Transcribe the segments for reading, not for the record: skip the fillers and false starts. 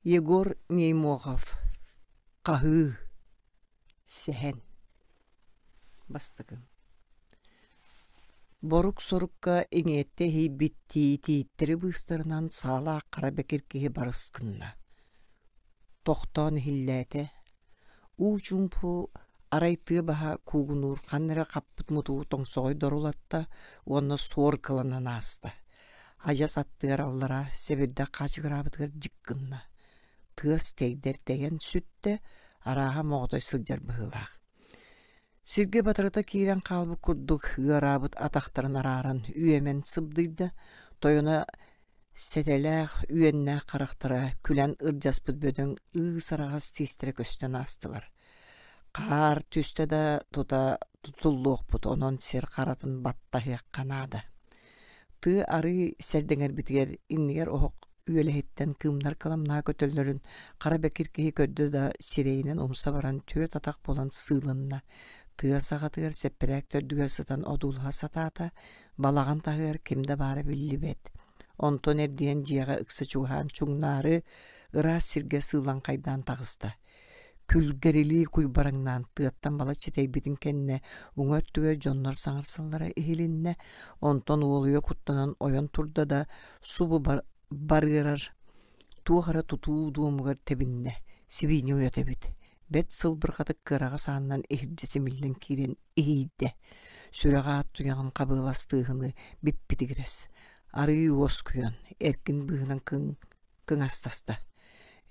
Егор Неймохов Хаһыы Сэһэн Бастакы Борук-сорукка иҥиэттэ иһийбиттии тииттэри быыстарынан саалаах хара бэкир киһи барыс гынна. Тохтоон иһиллээтэ. Уу чуумпу арай тыа баһа куугунуур ханна эрэ хаппыт мутугу тоҥсоҕой дорулатта уонна суор кыланан ааста. Адьас аттыгар аллара сэбирдэх хаачыгыраабытыгар дьик гынна. Тыас тэйдэр тэйэн сүттэ, арааһа моҕотой сылдьар быһыылаах. Сиргэ батарыта киирэн хаалбыт курдук ыараабыт атахтарын арааран үөмэн сыбдыйда, тойоно сэтэлээх, үөннээх харахтара күлэн ырдьаспыт бөдөҥ ыы-сараҕас тиистэрэ көстөн аастылар. Хаар түстэ да тута тутуллуохпут, онон сир харатын баттаһыахха наада. Тыа арыы сэрдэҥэрбитигэр иннигэр оһох үөлэһиттэн кыымнар кыламнаһа көтөллөрүн хара бэкир киһи көрдө да сирэйинэн умса баран түөрт атах буолан сыылынна. Тыа саҕатыгар сэппэрээк төрдүгэр сытан одуулаһа сатаата, балаҕан таһыгар ким да баара биллибэт. Онтон эрдийэн дьиэҕэ ыкса чугаһаан чуҥнаары ыраас сиргэ сыылаҥхайдаан таҕыста. Күлгэрилии куйбараҥнаан тыаттан балачча тэйбитин кэннэ уҥа өттүгэр дьоннор саҥарсаллара иһилиннэ, онтон уолуйа куттанан ойон турда да субу барыарар туох эрэ тутуу дуомугар тэбиннэ, сибиинньэ уйата эбит. Бэрт сылбырҕатык кыараҕас аанынан иһирдьэ симиллэн киирэн иһийдэ. Сүрэҕэ аат туйаҕын хабыалас тыаһыныы биппитигирэс. Арыы уоскуйан, эркин быыһынан кыҥ кыҥастаста.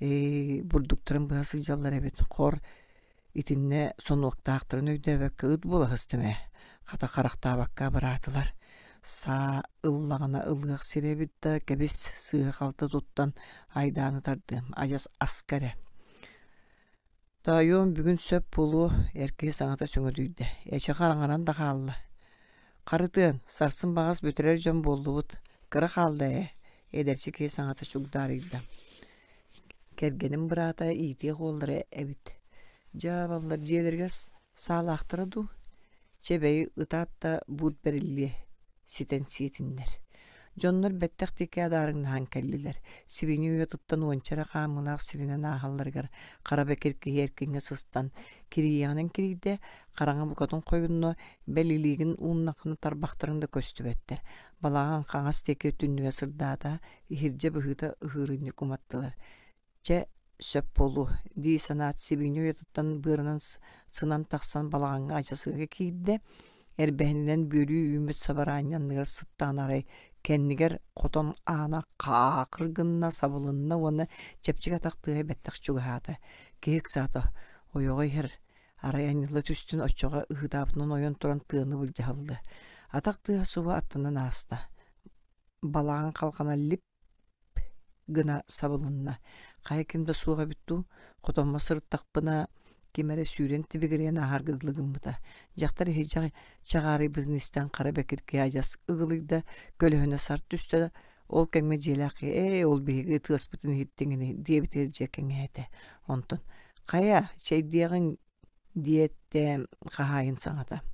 Ээ, бурдуктарын быһа сылдьаллар эбит, хор итиннэ сонуоктаахтарын өйдөөбөккө ыт буола сыстым ээ. Хата харахтаабакка абыраатылар. Саа ыллаҕына ылыах сирэ эбит да, кэбис, сыыһа-халты туттан айдааны тардыам, адьас аска эрэ. Тоойуом бүгүн сөп буолуо, эр киһи саҥата сөҥөдүйдэ, эчи хараҥаран да хаалла. Харытыан, сарсын баҕас бүтэрэр дьон буоллубут, кыра хаалла ээ, эдэрчи киһи саҥата чугдаарыйда. Кэргэним быраата иитиэх уоллара эбит. Дьаабаллар дьиэлэригэр саалаахтара дуу? Чэ бэйи ытаат да буут бэриллиэ, ситэн сиэтиннэр. Дьоннор бэттэх диэки адаарыҥнаһан кэллилэр. Сибиинньэ уйатыттан уонча эрэ хаамыылаах сиринэн ааһалларыгар хара бэкир киһи эркиҥҥэ сыстан, кирийиэҕинэн кирийдэ, хараҥа букатын хойунна, бэл илиигин ууннаххына тарбахтарыҥ да көстүбэттэр. Балаҕан хаҥас диэки түннүгэ сырдаата, иһирдьэ быһыыта ыһыырынньык уматтылар. Чэ, сөп буолуо дии санаат сибиинньэ уйатыттан быарынан сынан тахсан балаҕаҥҥа адьасыга киирдэ, эрбэһининэн бүөлүү үүммүт сабараанньа анныгар сыттаҕына арай кэннигэр хотон аана хаакыр гынна, сабылынна уонна чэпчэки атах тыаһа бэттэх чугаһаата. Киһи ыксаата, ойоҕо иһэр, арай анньылла түстүн оччоҕо ыһыытаабытынан ойон туран тыаны былдьаһыллыа. Атах тыаһа субу аттынан ааста. Балаҕан халҕана лип гына сабылынна. Хайа ким да суох эбит дуу, хотоммор сырыттахпына ким эрэ сүүрэн тибигирэйэн ааһарга дылы гыммыта. Дьахтар иһирдьэ чаҕаарыйбытын истэн хара бэкиргэ адьас ыгылыйда, көлөһүнэ сарт түстэ да, ол кэмҥэ дьиэлээх киһи «Ээ, ол биһиги ытыаспытын иһиттиҥ ини» диэбитигэр дьэ кэҥээтэ. Онтон «Хайа, чэйдиэҕиҥ» диэтэ хаһаайын саҥата.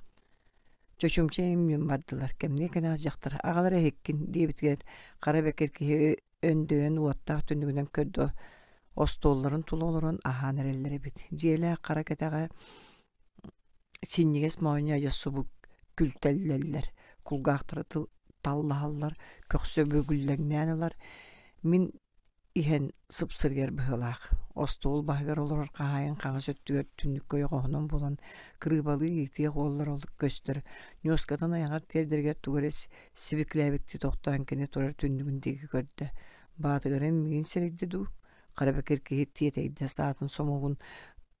Чочумча имньин бардылар, кэмниэ кэнэҕэс дьахтар «Аҕалар эһиккин» диэбитигэр хара бэкир киһи өндөйөн уоттаах түннүгүнэн көрдө, остуолларын тула олорон аһаан эрэллэр эбит. Дьиэлээх хара кэтэҕэ синньигэс моонньо адьас субу күлтэллэллэр, кулгаахтара таллаһаллар, көхсө бүгүллэҥнээн ылар. Мин иһэн сыпсырыйар быһыылаах. Остуол баһыгар олорор хаһаайын хаҥас өттүгэр түннүккэ ойоҕоһунан буолан кырыыбалыы иитиэх уоллар көстөр. Ньуоскатын айаҕар тиэрдэригэр тугу эрэ сибиклээбиттии тохтоон кини турар түннүгүн диэки көрдө. Баатыгарын миигин сэрэйдэ дуу? Хара бэкир киһи тиэтэйдэ саатын сомугун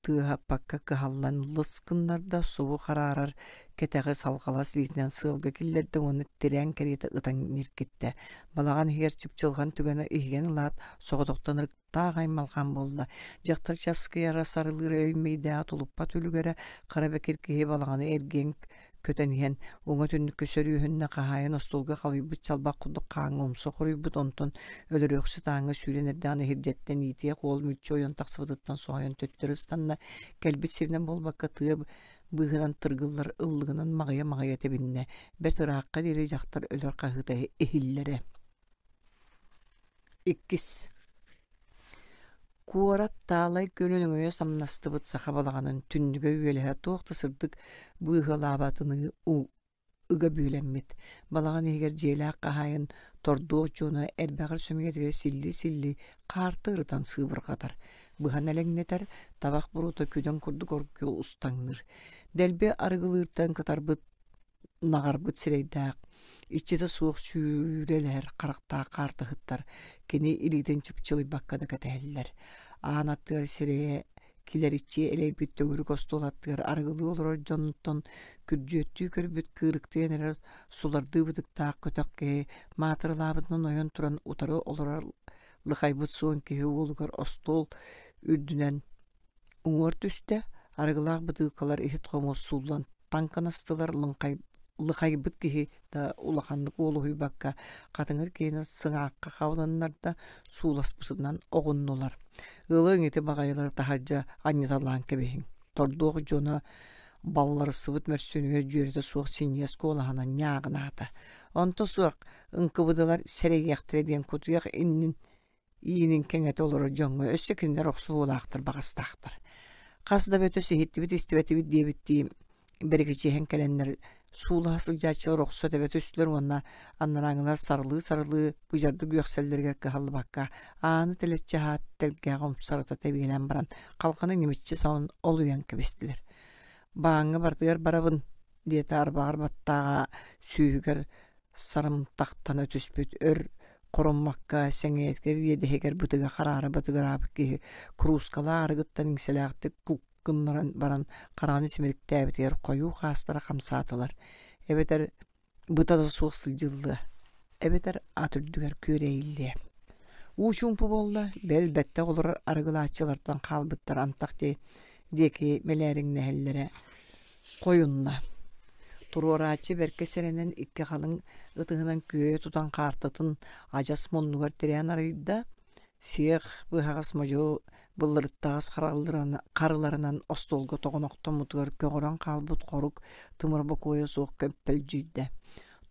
тыаһаппакка кыһаллан лыс гыннарда, субу хараарар кэтэҕи салҕалас илиитинэн сыалга киллэрдэ уонна тирээн кэриэтэ ытан ньиргиттэ. Балаҕан иһигэр чыпчылҕан түгэнэ иһигэн ылаат, соҕотохтон ырыктаах аймалҕан буолла. Дьахтар часкыйара сарылыыр өй-мэйдээҕи тулуппат үлүгэрэ, хара бэкир киһи балаҕаны эргийэн көтөн иһэн, уҥа түннүккэ сөрүүһүннэ хаһаайын остуолга халыйбыт чалбах курдук хааҥҥа умса хоруйбут, онтон өлөрүөхсүт ааҥҥа сүүрэн эрдэҕинэ иһирдьэттэн иитиэх уол мүччү ойон тахсыбытыттан соһуйан төттөрү ыстанна, кэлбит сиринэн буолбакка тыа быыһынан тыргыллар ыллыгынан маҕыйа-маҕыйа тэбиннэ, бэрт ыраахха диэри дьахтар өлөр хаһыыта иһиллэрэ. Иккис. Куорат Таалай күөлүн өҥөйө самнастыбыт саха балаҕанын түннүгэ үөлэһэ туох да сырдык быыһалаабатыныы ыга бүөлэммит. Балаҕан иһигэр дьиэлээх хаһаайын тордуох дьоно эрбэҕэр сөмүйэтигэр силлии-силлии хаарты ырытан сыыбырҕатар, быһан элэҥнэтэр, табах буруота күдэн курдук оргуйа устаҥныыр. Дэлби арыгылыыртан кытарбыт наҕарбыт сирэйдээх, иччитэ суох сүүрэлэһэр харахтаах хаартыһыттар кини илиитин чыпчылыйбакка да кэтэһэллэр. Аан аттыгар сирэйэ килэриччи элэйбит төгүрүк остуол аттыгар арыгылыы олорор дьонтон күрдьүөттүү көрбүт кыырыктыйан эрэр сулардыы бытыктаах көтөх киһи маатыралаабытынан ойон туран утары олорор лыхайбыт суон киһи уолугар остуол үрдүнэн Уҥуор түстэ, арыгылаах бытыылкалар иһит-хомуос сууллан таҥканастылар, лыхайбыт киһи да улаханнык уолуһуйбакка хатыҥыр киһини сыҥаахха хабылыннарда, сууласпытынан оҕуннулар. Ылыҥ ити баҕайылары таһырдьа анньыталаан кэбиһиҥ. Тордуох дьоно балларысыбыт мөрсүөнүгэр дьүөрэтэ суох синньигэс куолаһынан ньааҕынаата. Онто суох ыҥкыбыдылар сэрэйиэхтэрэ диэн кутуйах иннин иинин кэҥэтэ олорор дьоҥҥо өссө кинилэр охсуһуулаахтар баҕастаахтар. Хас да бөтөс иһиттибит-истибэтибит диэбиттии бэрикичиһэн кэлэннэр суулаһа сылдьааччылар охсо тэбэ түстүлэр уонна анарааҥылар сарылыы-сарылыы быдьардык үөхсэллэригэр кыһаллыбакка ааны тэлэччи аһаат тэлгээҕэ умсарыта тэбиэлээн баран халҕаны ньимиччи саҕан олуйан кэбистилэр. Бааҥҥа барытыгар барабын диэтэ арбаҕар баттааҕа сүүһүгэр сарымтахтана түспүт өр хоруммакка сэҥийэтигэр иэдэһигэр бытыга хараара бытыгыраабыт киһи куруускалаах арыгыттан иҥсэлээхтик гыннаран баран хараҕын симириктээбитигэр хойуу хаастара хамсаатылар эбэтэр быта да суох сылдьыллыа эбэтэр ат үрдүгэр күөрэйиллиэ уу чуумпу буолла бэл бэттэх олорор арыгылааччылартан хаалбыттар антах диэки мэлээриҥнэһэллэрэ хойунна. Туруорааччы бэркэ сэрэнэн икки халыҥ ытыһынан күөйэ тутан хаартытын адьас муннугар тирээн арыйда, сиэх быһаҕас модьу быллырыттаҕас харыларынан остуолга тоҕонохтоммутугар көҕөрөн хаалбыт хорук тымыр бокуойа суох көппөлдьүйдэ.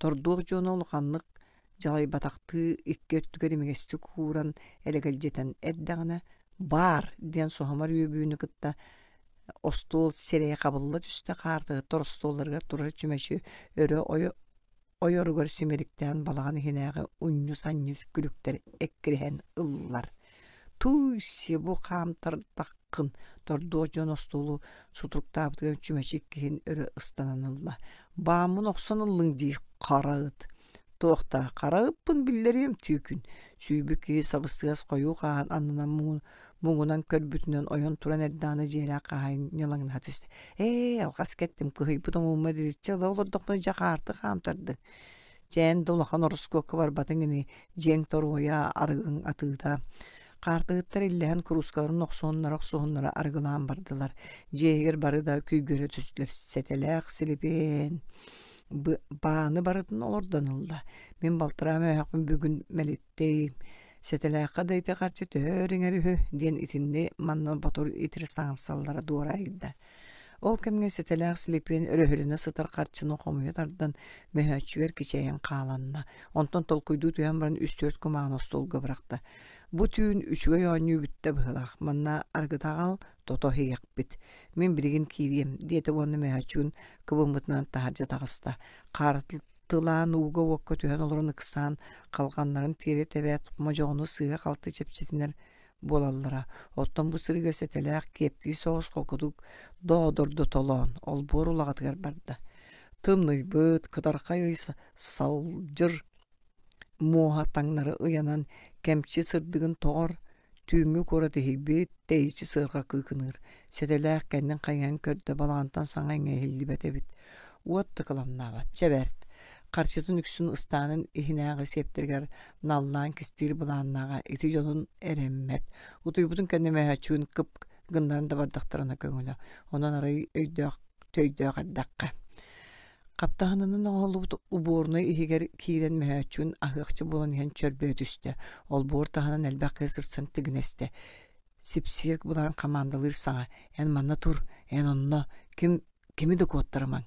Тордуох дьоно улаханнык дьалайбатахтыы икки өттүгэр имигэстик ууран элэгэлдьитэн эрдэҕинэ «Баар!» диэн соһумар үөгүүнү кытта остуол сирэйэ хабылла түстэ, хаартыһыттар остуолларыгар турар чүмэчи өрө ойоругар симириктээн балаҕан иһинээҕи унньу-санньы күлүктэр эккирэһэн ыллылар. «Тууй-си, бу хаамтардаххын!» тордуох дьон остуолу сутуруктаабытыгар чүмэчи иккиһин өрө ыстанан ылла. «Бааммын охсон ыллыҥ дии, хара ыт!» Туох да хара ыппын биллэриэм түүкүн, сүүйбүт киһи сабыстыгас хойуу хааһын аннынан муҥунан көрбүтүнэн ойон туран эрдэҕинэ дьиэлээх хаһаайын ньылаҥнаһа түстэ. Ээ, алҕас кэттим, кыһыйбыт омуммар иличчэ ыла олордохпуна дьэ хаарты хаамтардыҥ. Чээн да улахан ороскуокка барбатыҥ ини, дьиэҥ торуойа, арыгыҥ атыыта. Хаартыһыттар иллэһэн куруускаларын охсуһуннара-охсуһуннара арыгылаан бардылар. Дьиэ иһигэр бары да күйгүөрэ түстүлэр. Сэтэлээх Силипиэн Бааны барытын олордон ылла. Мин балтараа мөһөөхпүн бүгүн мэлиттим. Сэтэлээххэ да ити харчы төһө өр иҥэр үһү диэн итинни манна ботур итир саҥарсаллара дуорайда. Ол кэмҥэ Сэтэлээх Силипиэн өрөһөлөнө сытар харчыны хомуйа тардан мөһөөччүгэр кичэйэн хааланна. Онтон толкуйдуу түһэн баран үс-түөрт кумааҕыны остуолга бырахта. Бу түүн үчүгэй оонньуу бүттэ быһыылаах. Манна аргыта аҕал, тото иһиэхпит. Мин билигин киириэм, диэтэ уонна мөһөөччүгүн кыбыммытынан таһырдьа таҕыста. Хаартылаан ууга-уокка түһэн олорон ыксаан, халҕаннарын тиэрэ тэбээт, модьоҕону сыыһа-халты чэпчэтинэр буолаллара. Оттон бу сырыыга сэтэлээх киэптии соҕус холкутук доодордотолоон, олбуор улаҕатыгар барда. Тымныйбыт, кытархай ый салдьыр муоһа таҥнары ыйанан, кэмчи сырдыгын тоҕор, Түүҥҥү куорат иһийбит, тэйиччи сыарҕа кыыкыныыр, сэтэлээх кэннин хайыһан көрдө, балаҕантан саҥа-иҥэ иһиллибэт эбит. Уот да кыламнаабат, чэ бэрт. Харчытын үксүн ыстаанын иһинээҕи сиэптэригэр наллаан кистиир былааннааҕа ити дьонун эрэммэт. Утуйбутун кэннэ мөһөөччүгүн кып гыннаран да бардахтарына көҥүлэ. Онон арай өйдөөх төйдөөх эрдэххэ. Хаптаһынынан оҥоһуллубут убуорунай иһигэр киирэн мөһөөччүгүн аһыахча буолан иһэн чөрбөйө түстэ. Олбуор таһынан элбэх киһи сырсан тигинэстэ. Сипсиэк былаан хамаандалыыр саҥа «Эн манна тур, эн онно, ким кими да куоттарымаҥ».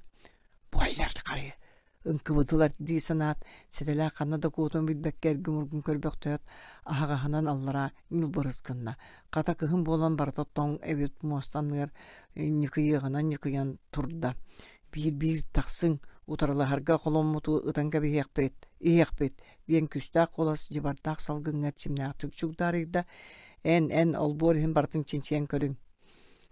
«Буоллар харыйа, Ынкыбытылар дии санаат, сэтэлээх ханна да куотуон билбэккэ эргим-ургум көрбөхтөөт, аһаҕаһынан аллараа ньылбырыс гынна. Хата кыһын буолан барыта тоҥ эбит муоста анныгар ньыкыйыаҕынан ньыкыйан турда. Биир-биир тахсыҥ, утарылаһарга холоммуту ытан кэбиһиэхпит, иһиэхпит диэн күүстээх куолас дьыбардаах салгыҥҥа эрчимнээхтик чугдаарыйда. Эн, эн олбуор иһин барытын чинчийэн көрүҥ.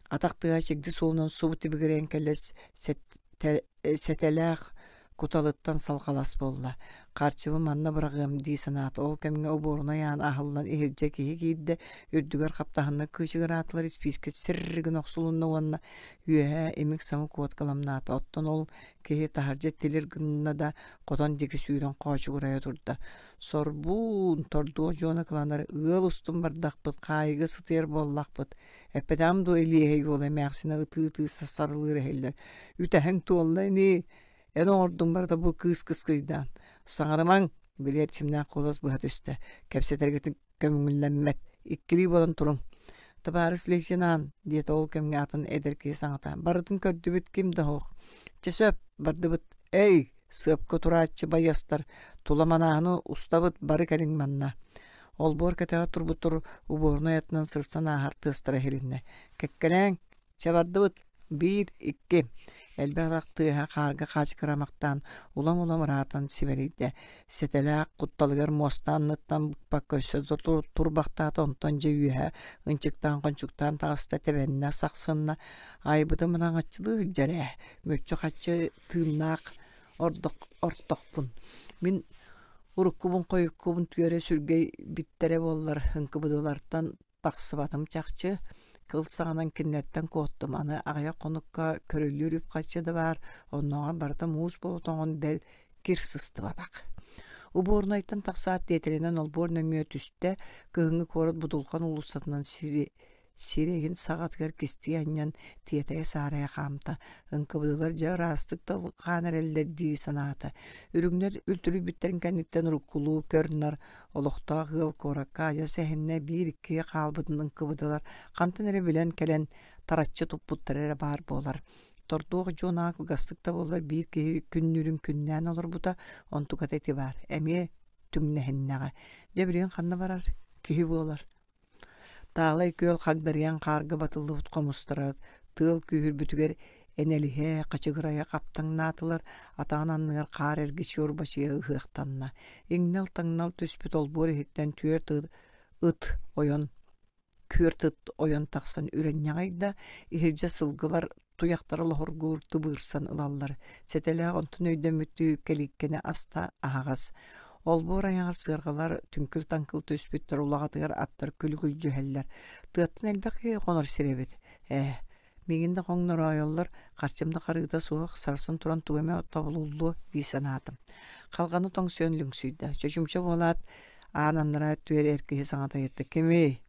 Атах тыаһа чигди суолунан субу тибигирэйэн кэллэ сэтэлээх куталыттан салҕалас буолла. Харчыбын манна быраҕыам дии санаата. Ол кэмҥэ обуорунай аан аһыллан иһирдьэ киһи киирдэ, үрдүгэр хаптаһынна кыычыгыраатылар испиискэ сирр гына охсулунна уонна үөһээ имик-самык куоткаламнаата. Оттон ол киһи таһырдьа тилир гынна да хотон диэки сүүрэн хоочугурайа турда. Сорбуун, тордуох дьуона кыланар ыал устун бардахпыт, хаайыга сытыйар буоллахпыт. Эппэтэҕим дуо Илиэһэй уола эмээхсинэ ытыы-ытыы сарылыыр иһиллэр. Үтэһэҥ туолла ини, эн оҥордуҥ барыта бу кыыс кыскыйдаан. Саҥарымаҥ, били эрчимнээх куолас быһа түстэ. Кэпсэтэргитин көҥүллэммэт. Иккилии буолан туруҥ. Табаарыс лейтенант, диэтэ ол кэмҥэ атын эдэр киһи саҥата. Барытын көрдүбүт ким да суох. Чэ сөп, бардыбыт. Эй, сыапка турааччы байыастар, тула манааһыны устабыт, бары кэлиҥ манна. Олбуор кэтэҕэр турбуттар убуорунай атынан сырсан ааһар тыастара иһилиннэ. Кэккэлээҥ, чэ бардыбыт, биир, икки. Элбэх атах тыаһа хаарга хаачыкырамахтаан, улам-улам ыраатан симэлийдэ. Сэтэлээх кутталыгар муоста анныттан быкпакка өссө да турбахтаата, онтон дьэ үөһэ ынчыктаан-хончуктаан таҕыста, тэбэннэ, сахсынна. Айбытым араҥаччылыы сылдьар ээ, мүччү-хаччы тыыннаах ордох ортохпун. Мин Уруккубун-хойуккубун түөрэ сүргэй биттэрэ буоллар, ынкыбыдылартан тахсыбатым чахчы. Кыл саҕанан кинилэртэн куоттум. Аны аҕыйах хонукка көрүллүүр үп-харчы да баар, оннооҕор барыта муус буола тоҥон бэл кир сыстыбатах. Убуорунайтан тахсаат тиэтэлинэн олбуор нөҥүө түстэ, кыһыҥҥы куорат будулҕан уулуссатынан сири Сирэйин саҕатыгар кистии анньан тиэтэйэ-саарайа хаамта, ынкыбыдылар дьэ ыраастык талҕаан эрэллэр дии санаата. Үрүҥнэр үлтүрүйбүттэрин кэнниттэн уруккулуу көр-нар олохтоох ыал куоракка адьас эһиннэ биир-икки хаалбытын ынкыбыдылар хантан эрэ билэн кэлэн тараччы туппуттара эрэ баар буолар. Тордуох дьуонаҕа кылгастык да буоллар биир киһи күннүүрүн күннээн олорбута, онтуката ити баар, эмиэ түҥнэһиннэҕэ. Дьэ билигин ханна барар киһи буолар. Таалай күөл хагдарыйан хаарга батыллыбыт хомустара тыал күүһүрбүтүгэр энэлиһэ, хачыгырайа хаптаҥнаатылар, атаҕын анныгар хаар эргиччи урбачыйа ыһыахтанна. Иҥнэл-таҥнал түспүт олбуор иһиттэн түөрт ыт ойон күөрт ыт ойон тахсан үрэнньэҕэй да, иһирдьэ сылгылар туйахтара лоһургуур тыбыырсан ылаллар. Сэтэлээх онтун өйдөммүттүү кэлииккэни аста аһаҕас. Олбуор айаҕар сыарҕалар түҥкүл-таҥкыл түспүттэр, улаҕатыгар аттар күлүгүлдьүһэллэр. Тыаттан элбэх киһи хонор сирэ эбит. Ээ, миигин да хоҥнороойоллор, харчым да харыыта суох, сарсын туран тугу эмэ тобулуллуо дии санаатым. Халҕаны тоҥсуйан лүҥсүйдэ. Чочумча буолаат, аан аннараа өттүгэр эр киһи саҥата иһиттэ. Кимий?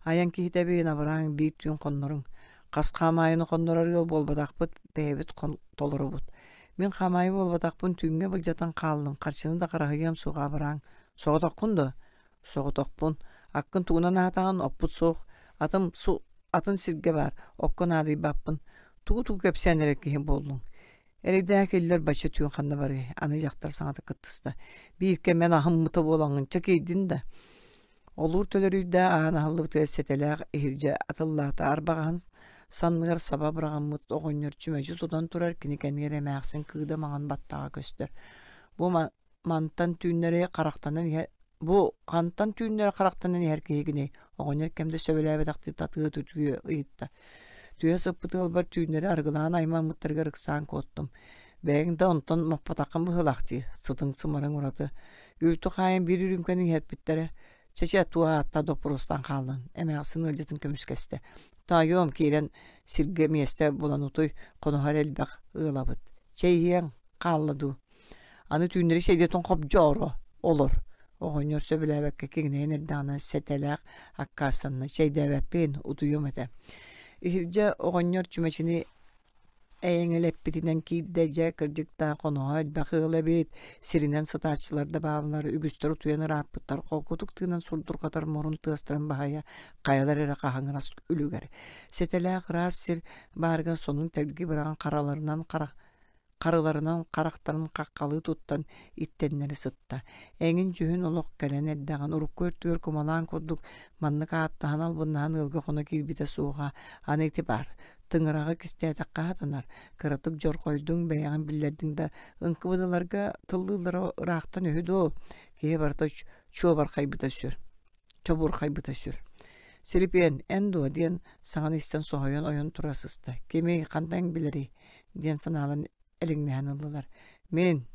Айан киһитэбин абырааҥ биир түүн хонноруҥ. Хас хаамаайыны хоннорор ыал буолбатахпыт, бэйэбит толоробут. Мин хаамаайы буолбатахпын түүҥҥэ былдьатан хааллым, харчыны да хараһыйыам суоҕа абырааҥ. Соҕотоххун дуо? Соҕотохпун. Аккын тугунан аһатаҕын, оппут суох. Атым су атын сиргэ баар, окко наадыйбаппын. Тугу-тугу кэпсээн эрэр киһи буоллуҥ? Эрэйдээх киллэр бачча түүн ханна барыай? Аны дьахтар саҥата кыттыста. Биир кэм эн аһыммыта буолаҥҥын чэ киирдин да. Олуур төлөрүйдээх аан аһыллыбытыгар сэтэлээх иһирдьэ атыллаата арбаҕаһын санныгар саба быраҕыммыт оҕонньор чүмэчи тутан турар кини кэннигэр эмээхсин кыыда маҥан баттаҕа көстөр. Бу мантан түүннэри харахтанан иһэр бу хантан түүннэри харахтанан иһэр киһигиний? Оҕонньор кэм да сөбүлээбэтэхтии татыы-түтүү ыйытта. Түһэ сыппыт ыалбар түүннэри арыгылаан аймаммыттарыгар ыксаан куоттум. Бэйэҥ да онтон моппотоххун быһыылаах дии, сытыҥ-сымарыҥ ураты. Үлтү хаайан биир үрүүмкэни иһэрпиттэрэ. Чэ-чэ, туох аатта доппуруостан хааллын, эмээхсин ыалдьытын көмүскэстэ. Тоойуом, киирэн сиргэ миэстэ булан утуй, хоноһор элбэх ыалабыт. Чэй иһиэҥ, хаалла дуу. Аны түүннэри чэйдэтин хобдьооро, олор. Оҕонньор сөбүлээбэккэ киҥинэйэн эрдэҕинэ сэтэлээх аккаастанна, чэйдээбэппин, утуйуом этэ. Иһирдьэ оҕонньор чүмэчини Эйэҥэлэппитинэн киирдэ, дьэ, кырдьыктаах хоноһо элбэх ыал эбит, сиринэн сытааччылар да бааллар, үгүстэр утуйан ырааппыттар, холкутук тыынан сурдурҕатар мурун тыастарын баһыйа хайалар эрэ хаһыҥырас үлүгэр. Сэтэлээх ыраас сир баарыгар сонун тэлги быраҕан хараларынан харыларынан харахтарын хаххалыы туттан иттэннэри сытта. Эҥин-дьүһүн олох кэлэн эрдэҕин урукку өттүгэр кумалаан курдук маннык ааттаһан албыннаһан ыалга хоно киирбитэ суоҕа. Аны ити баар, тыҥыраҕы кистээтэххэ сатанар, кыратык дьорҕойдуҥ, бэйэҕин биллэрдиҥ да, ынкыбыдаларга тыллыыллара ыраахтан үһү дуо, киһи барыта чуобархайбыта сүр чобурхайбыта сүр. Силипиэн, эн дуо диэн саҥаны истэн соһуйан ойон тура сыста. Кимий, хантан билэрий диэн санаалан элиҥнэһэн ыллылар. Мин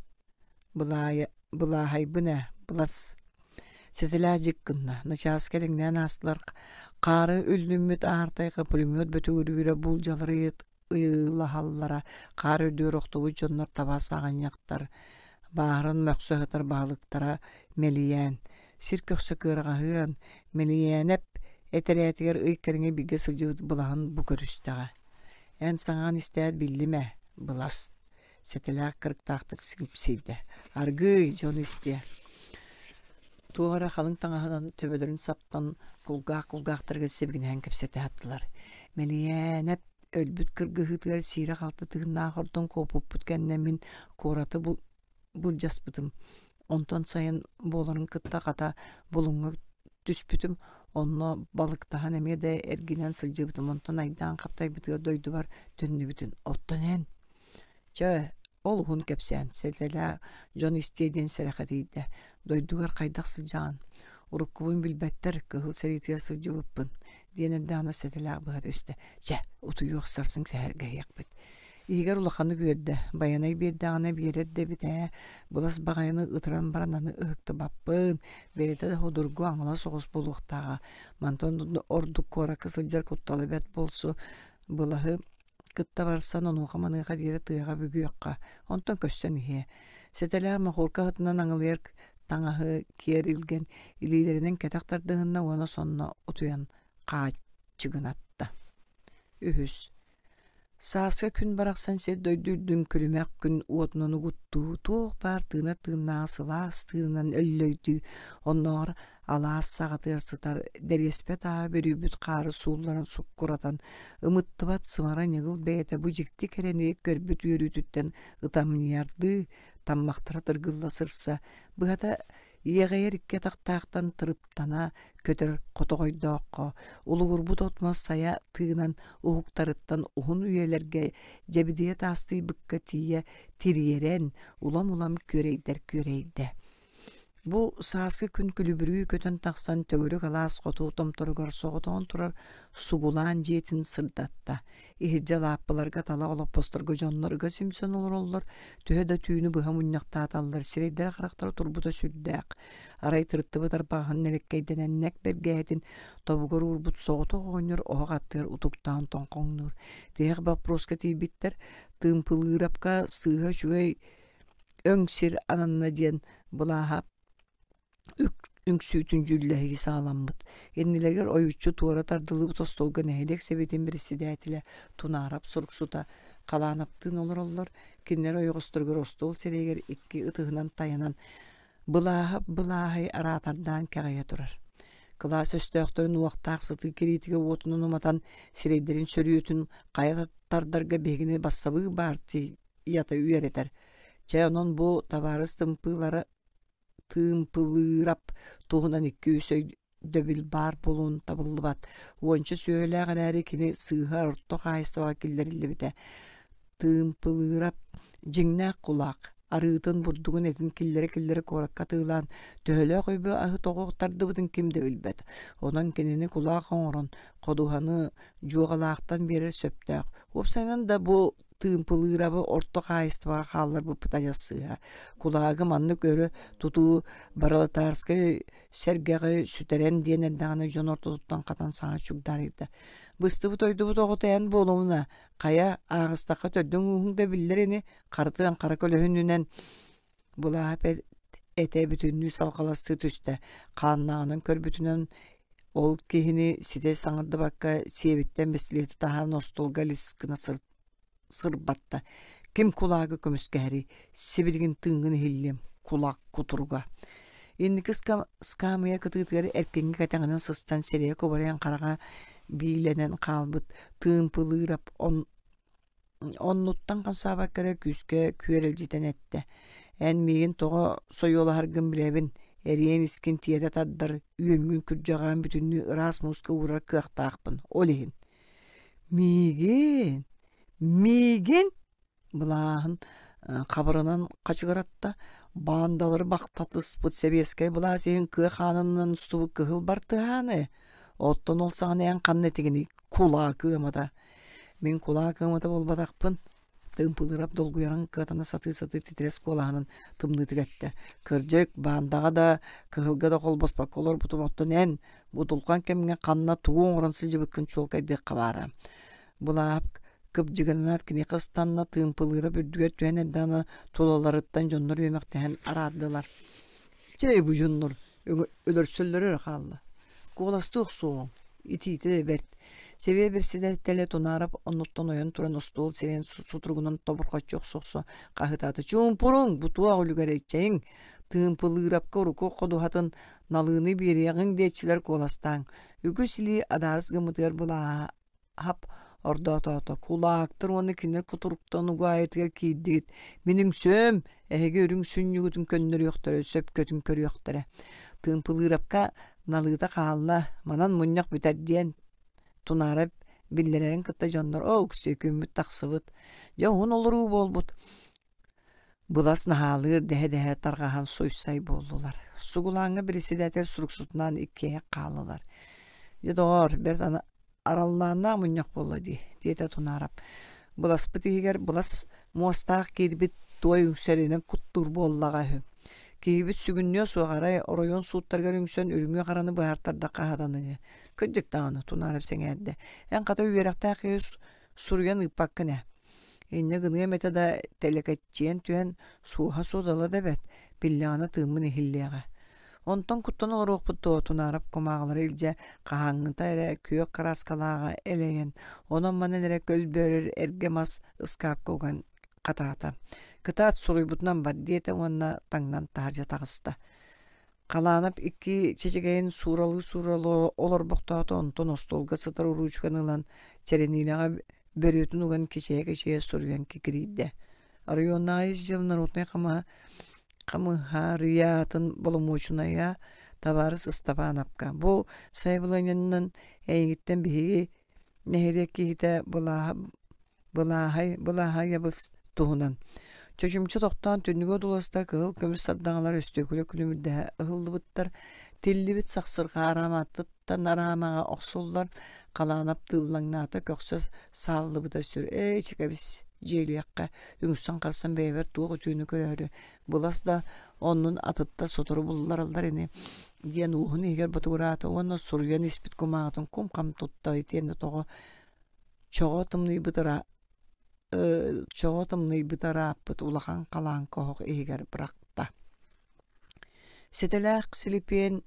былааһайбын ээ, былас. Сэтэлээх дьик гынна, начааска элиҥнээн аастылар, хаары үллүммүт аар тайҕа пулемет бөтүгүрүүрэ булдьалары ыйылаһаллара, хаар үрдүгэр охтубут дьоннор таба саҕынньахтар, бааһыран мөхсө сытар баһылыктара Мэлийээн, сир көхсө кыараҕаһыан, Мэлийээнэп этэрээтигэр ый кэриҥэ бииргэ сылдьыбыт былаһын бу көрүстэҕэ. Эн саҥаҕын истээт биллим ээ, былас сэтэлээх кырыктаахтык сипсийдэ. Аргыый, дьону истиэ. Туох эрэ халыҥ таҥаһынан төбөлөрүн саптан кулгаах кулгаахтарыгар сибигинэһэн кэпсэтэ саттылар. Мэлийээнэп өлбүт кыргыһыытыгар сиирэ-халты тыыннаах ордон куоппуппут кэннэ мин куораты былдьаспытым. Онтон сайын буоларын кытта хата Булуҥҥа түспүтүм. Онно балыктаһан эмиэ да эргинэн сылдьыбытым. Онтон айдаан хаптайбытыгар дойдубар төннүбүтүм. Оттон эн Чэ, ол уһун кэпсээн, сэтэлээ дьон истиэ диэн сэрэхэтийдэ. Дойдугар хайдах сылдьаҕын? Уруккубун билбэттэр, кыһыл сэриитигэр сылдьыбыппын, диэн эрдэҕинэ сэтэлээх быһа түстэ. Чэ, утуйуох сарсын сэһэргэһиэхпит. Иһигэр улаханнык үөрдэ, Байанай биэрдэҕинэ биэрэр да эбит ээ, былас баҕайыны ытыран баран аны ыһыктыбаппын, бэйэтэ да судургу аҥала соҕус буолуохтааҕа. Мантан ордук куоракка сылдьар куттала бэрт буолсу, былаһы кытта барсан онуоха-маныаха диэри тыаҕа бүгүөххэ, онтон көстөн иһиэ. Сэтэлээх мохуорка аһытынан аҥылыйар таҥаһы киэр илгэн, илиилэринэн кэтэх тардыһынна уонна сонно утуйан хааччыгынатта. Үһүс. Сааскы күн барахсан сир-дойду үрдүн күлүмэх күн уотунан угуттуу, туох баар тыынар тыыннааҕы сылаас тыынынан өллөйдүү, оннооҕор алаас саҕатыгар сытар дэриэспэ тааһы бүрүйбүт хаары суулларан суккуратан, ымыттыбат сымара ньыгыл бэйэтэ бу дьикти кэрэни көрбүт үөрүүтүттэн ытамньыйардыы, таммахтара тыргылла сырса, быһата иэҕэйэр икки атахтаахтан тырыптана көтөр хотоҕойдооххо, улугурбут от-мас сайа тыынан уһуктарыттан уһун үйэлэргэ дьэбидийэ таастыйбыкка тиийэ тириэрэн, улам-улам күөрэйдэр күөрэйдэ. Бу сааскы күн күлүбүрүү көтөн тахсан төгүрүк алаас хоту томторугар соҕотоҕун турар сугулаан дьиэтин сырдатта. Иһирдьэ лааппыларга талах олоппосторго дьоннор ыга симсэн олороллор, төһө да түүнү быһа мунньахтааталлар, сирэйдэрэ-харахтара турбута сүрдээх. Арай тырыттыбыт арбаҕаһын нэлэккэйдэнэн нэк бэргэһэтин тобугар уурбут соҕотох оҕонньор оһох аттыгар утуктаан тоҥхоҥнуур. Тиһэх боппуруоска тиийбиттэр, Тыымпылыырапка сыыһа үчүгэй өҥ сир ананна диэн былааһа үҥсүүтүн дьүүллэһии саҕаламмыт. Иннилэригэр ойуччу туора тардыллыбыт остуолга нэһилиэк сэбиэтин бэрэссэдээтэлэ Тунаарап суруксута Халаанаптыын олороллор. Кинилэр ойоҕосторугар остуол сирэйигэр икки ытыһынан тайанан былааһа былааһай араатардаан кэҕийэ турар. Кылаас өстөөхтөрүн уохтаах сытыы кириитигэ уотунан уматан сирэйдэрин сөрүөтүн хайа тардарга биһигини бассабыы баартыйа ята үөрэтэр. Чэ, онон бу табаарыс тымпыылара тыымпылыырап туһунан икки-үс өйдөбүл баар буолуон табыллыбат. Уонча сүөһүлээх эрээри кини сыыһа орто хаһаайыстыбаҕа киллэриллибитэ. Тыымпылыырап дьиҥнээх кулаак, арыытын, бурдугун этин киллэрэ-киллэрэ куоракка атыылаан, төһөлөөх үбү аһы тоҕо тардыбытын ким да билбэт. Онон кинини кулаак оҥорон, ходуһаны дьуоҕалаахтан биэрэр сөптөөх. Уопсайынан да бу Тыымпылыырабы орто хаһаайыстыбаҕа хаалларбыппыт адьас сыыһа. Кулаагы маннык өрө тутуу Барылатаарскай сэргэҕи сүтэрэн диэн эрдэҕинэ дьон ортотуттан хатан саҥа чугдаарыйда. Быстыбыт-ойдубут оҕото эн буолумуна, хайа, ааҕыстахха төрдүҥ-ууһуҥ да биллэр ини, харытыан хара көлөһүнүнэн Былаап этэ бүтүннүү салҕаластыы түстэ, хааннааҕынан көрбүтүнэн ол киһини ситэ саҥардыбакка сиэбиттэн бэстилиэти таһааран остуолга лис гына сырбатта. Ким кулаагы көмүскэһэрий, сибилигин тыыҥҥын иһиллиэм, кулаак кутуруга. Инники ыскаамыйа кытыытыгар эркиҥҥэ кэтэҕинэн сыстан сирэйэ кубарыйан хараҕа биилэнэн хаалбыт тыымпылыырап он Оннуттан хамсаабакка эрэ күүскэ күөрэлдьитэн эттэ: «Эн миигин тоҕо сойуолаһаргын билэбин, эриэн искин тиэрэ тардар, үөҥҥүн күрдьэҕээн бүтүннүү ыраас мууска уурар кыахтаахпын, ол иһин». «Миигин? Миигин?» Былааһын хабырынан хачыгыратта, баандалары бахтатыспыт сэбиэскэй былаас иһин кыа хаанынан устубут кыһыл бартыһааны, оттон ол саҕана эн ханна этигиний, кулаак ыамата Мин кулаак ыамата буолбатахпын, Тыымпылыырап долгуйарын кыатана сатыы-сатыы титирэс куолаһынан тымныытык эттэ: «Кырдьык, баандаҕа да, кыһылга да холбоспокко олорбутум, оттон эн будулҕан кэмҥэ ханна тугу оҥорон сылдьыбыккын чуолкайдыахха баара». Былаап кыбдьыгынаат киниэхэ ыстанна, Тыымпылыырап үрдүгэр түһэн эрдэҕинэ тулаларыттан дьоннор үөмэхтэһэн араардылар. «Чэй, бу дьоннор өлөрсөллөрө эрэ хаалла. Куоластыы охсуоҕуҥ, итиитэ да бэрт. Сэбиэ бэрэссэдээтэлэ Тунаарап оннуттан ойон туран остуол сирэйин сутуругунан тобурҕаччы охсо-охсо хаһыытаата: «Чуумпуруҥ, бу туох үлүгэрэй, чэйиҥ, Тыымпылыырапка урукку ходуһатын налыыны биэриэҕиҥ диэччилэр куоластааҥ». Үгүс илии адаарыс гыммытыгар былааһа Ап ордоотоото: «Кулаактар уонна кинилэр кутуруктан угаайытыгар киирдигит, мин үҥсүөм, эһиги үрүҥ сүнньүгүтүн көннөрүөхтэрэ, сөпкөтүн көрүөхтэрэ». Тыымпылыырапка налыыта хаалла, манан мунньах бүтэр диэн Тунаара биллэрэрин кытта дьоннор «Оо, үксүө күммүт тахсыбыт, дьэ уһун олоруу буолбут, Былас наһаалыыр дэһэ-дэһэ тарҕаһан суйсай буоллулар. Сугулааҥҥа председатель суруксутунаан иккиэйэх хааллылар. «Дьэ, доҕоор, бэрт араллааннаах мунньах буолла дии», диэтэ Тунаарап. Быласпыт иһигэр былас муостаах киирбит туой үҥсэринэн куттуур буоллаҕа үһү. Киһибит сүгүннүө суох арай оройуон сууттарыгар үҥсэн үрүҥү-хараны быһаартардахха сатаныыһы. Кырдьык даҕаны, Тунаарап сэҥээрдэ. Эн хата үөрэхтээх киһи суруйан ыыппаккын ээ. Инньэ гыныам этэ да, тэлэкэччийэн түһэн, суоһа-суодала да бэрт, биллэҕинэ тыыммын иһиллиэҕэ. Онтон куттан олоруохпут дуо, Тунаарап кумааҕылары илдьэ хаһааҥҥыта эрэ күөх кырааскалааҕа элэйэн, онон-манан эрэ көлбөөрөр эргэ мас ыскаапка уган хатаата. Кытаат суруйбутунан бар диэтэ уонна таҥнан таһырдьа таҕыста. Халаанап икки чэчэгэйин сууралыы-сууралыы олорбохтоото, онтон остуолга сытар уруучуканы ылан, чэрэниилэҕэ бөрүөтүн уган кичэйэ-кичэйэ суруйан кикирийдэ. Оройуоннааҕы ис дьыала народнай хамыһаарыйаатын боломуочунайа табаарыс Ыстапаанапка бу сайабылыанньанан эйигиттэн биһиги нэһилиэк киһитэ былааһа Былааһай Былааһайабыс туһунан Чочумча тохтоон түннүгү одууласта кыһыл көмүс сардаҥалар өстүөкүлэ күлүмүрдэһэ ыһыллыбыттар, тиллибит сахсырҕа арааматтан араамаҕа охсуллар, халаанап тыыллаҥнаата көхсө сааллыбыта сүр ээ чэкэбис дьиэлиэххэ үҥсэн-харсан бэйэбэр туох үтүөнү көрөөрү былас да оннун атыттар сотору буллараллар ини диэн уоһун иһигэр ботугураата уонна суруйан испит кумааҕытын кум-хам тутта итиэннэ тоҕо Чоҕо тымныйбыт чоҕо тымныйбыта ырааппыт улахан халааҥка оһох иһигэр бырахта. Сэтэлээх Силипиэн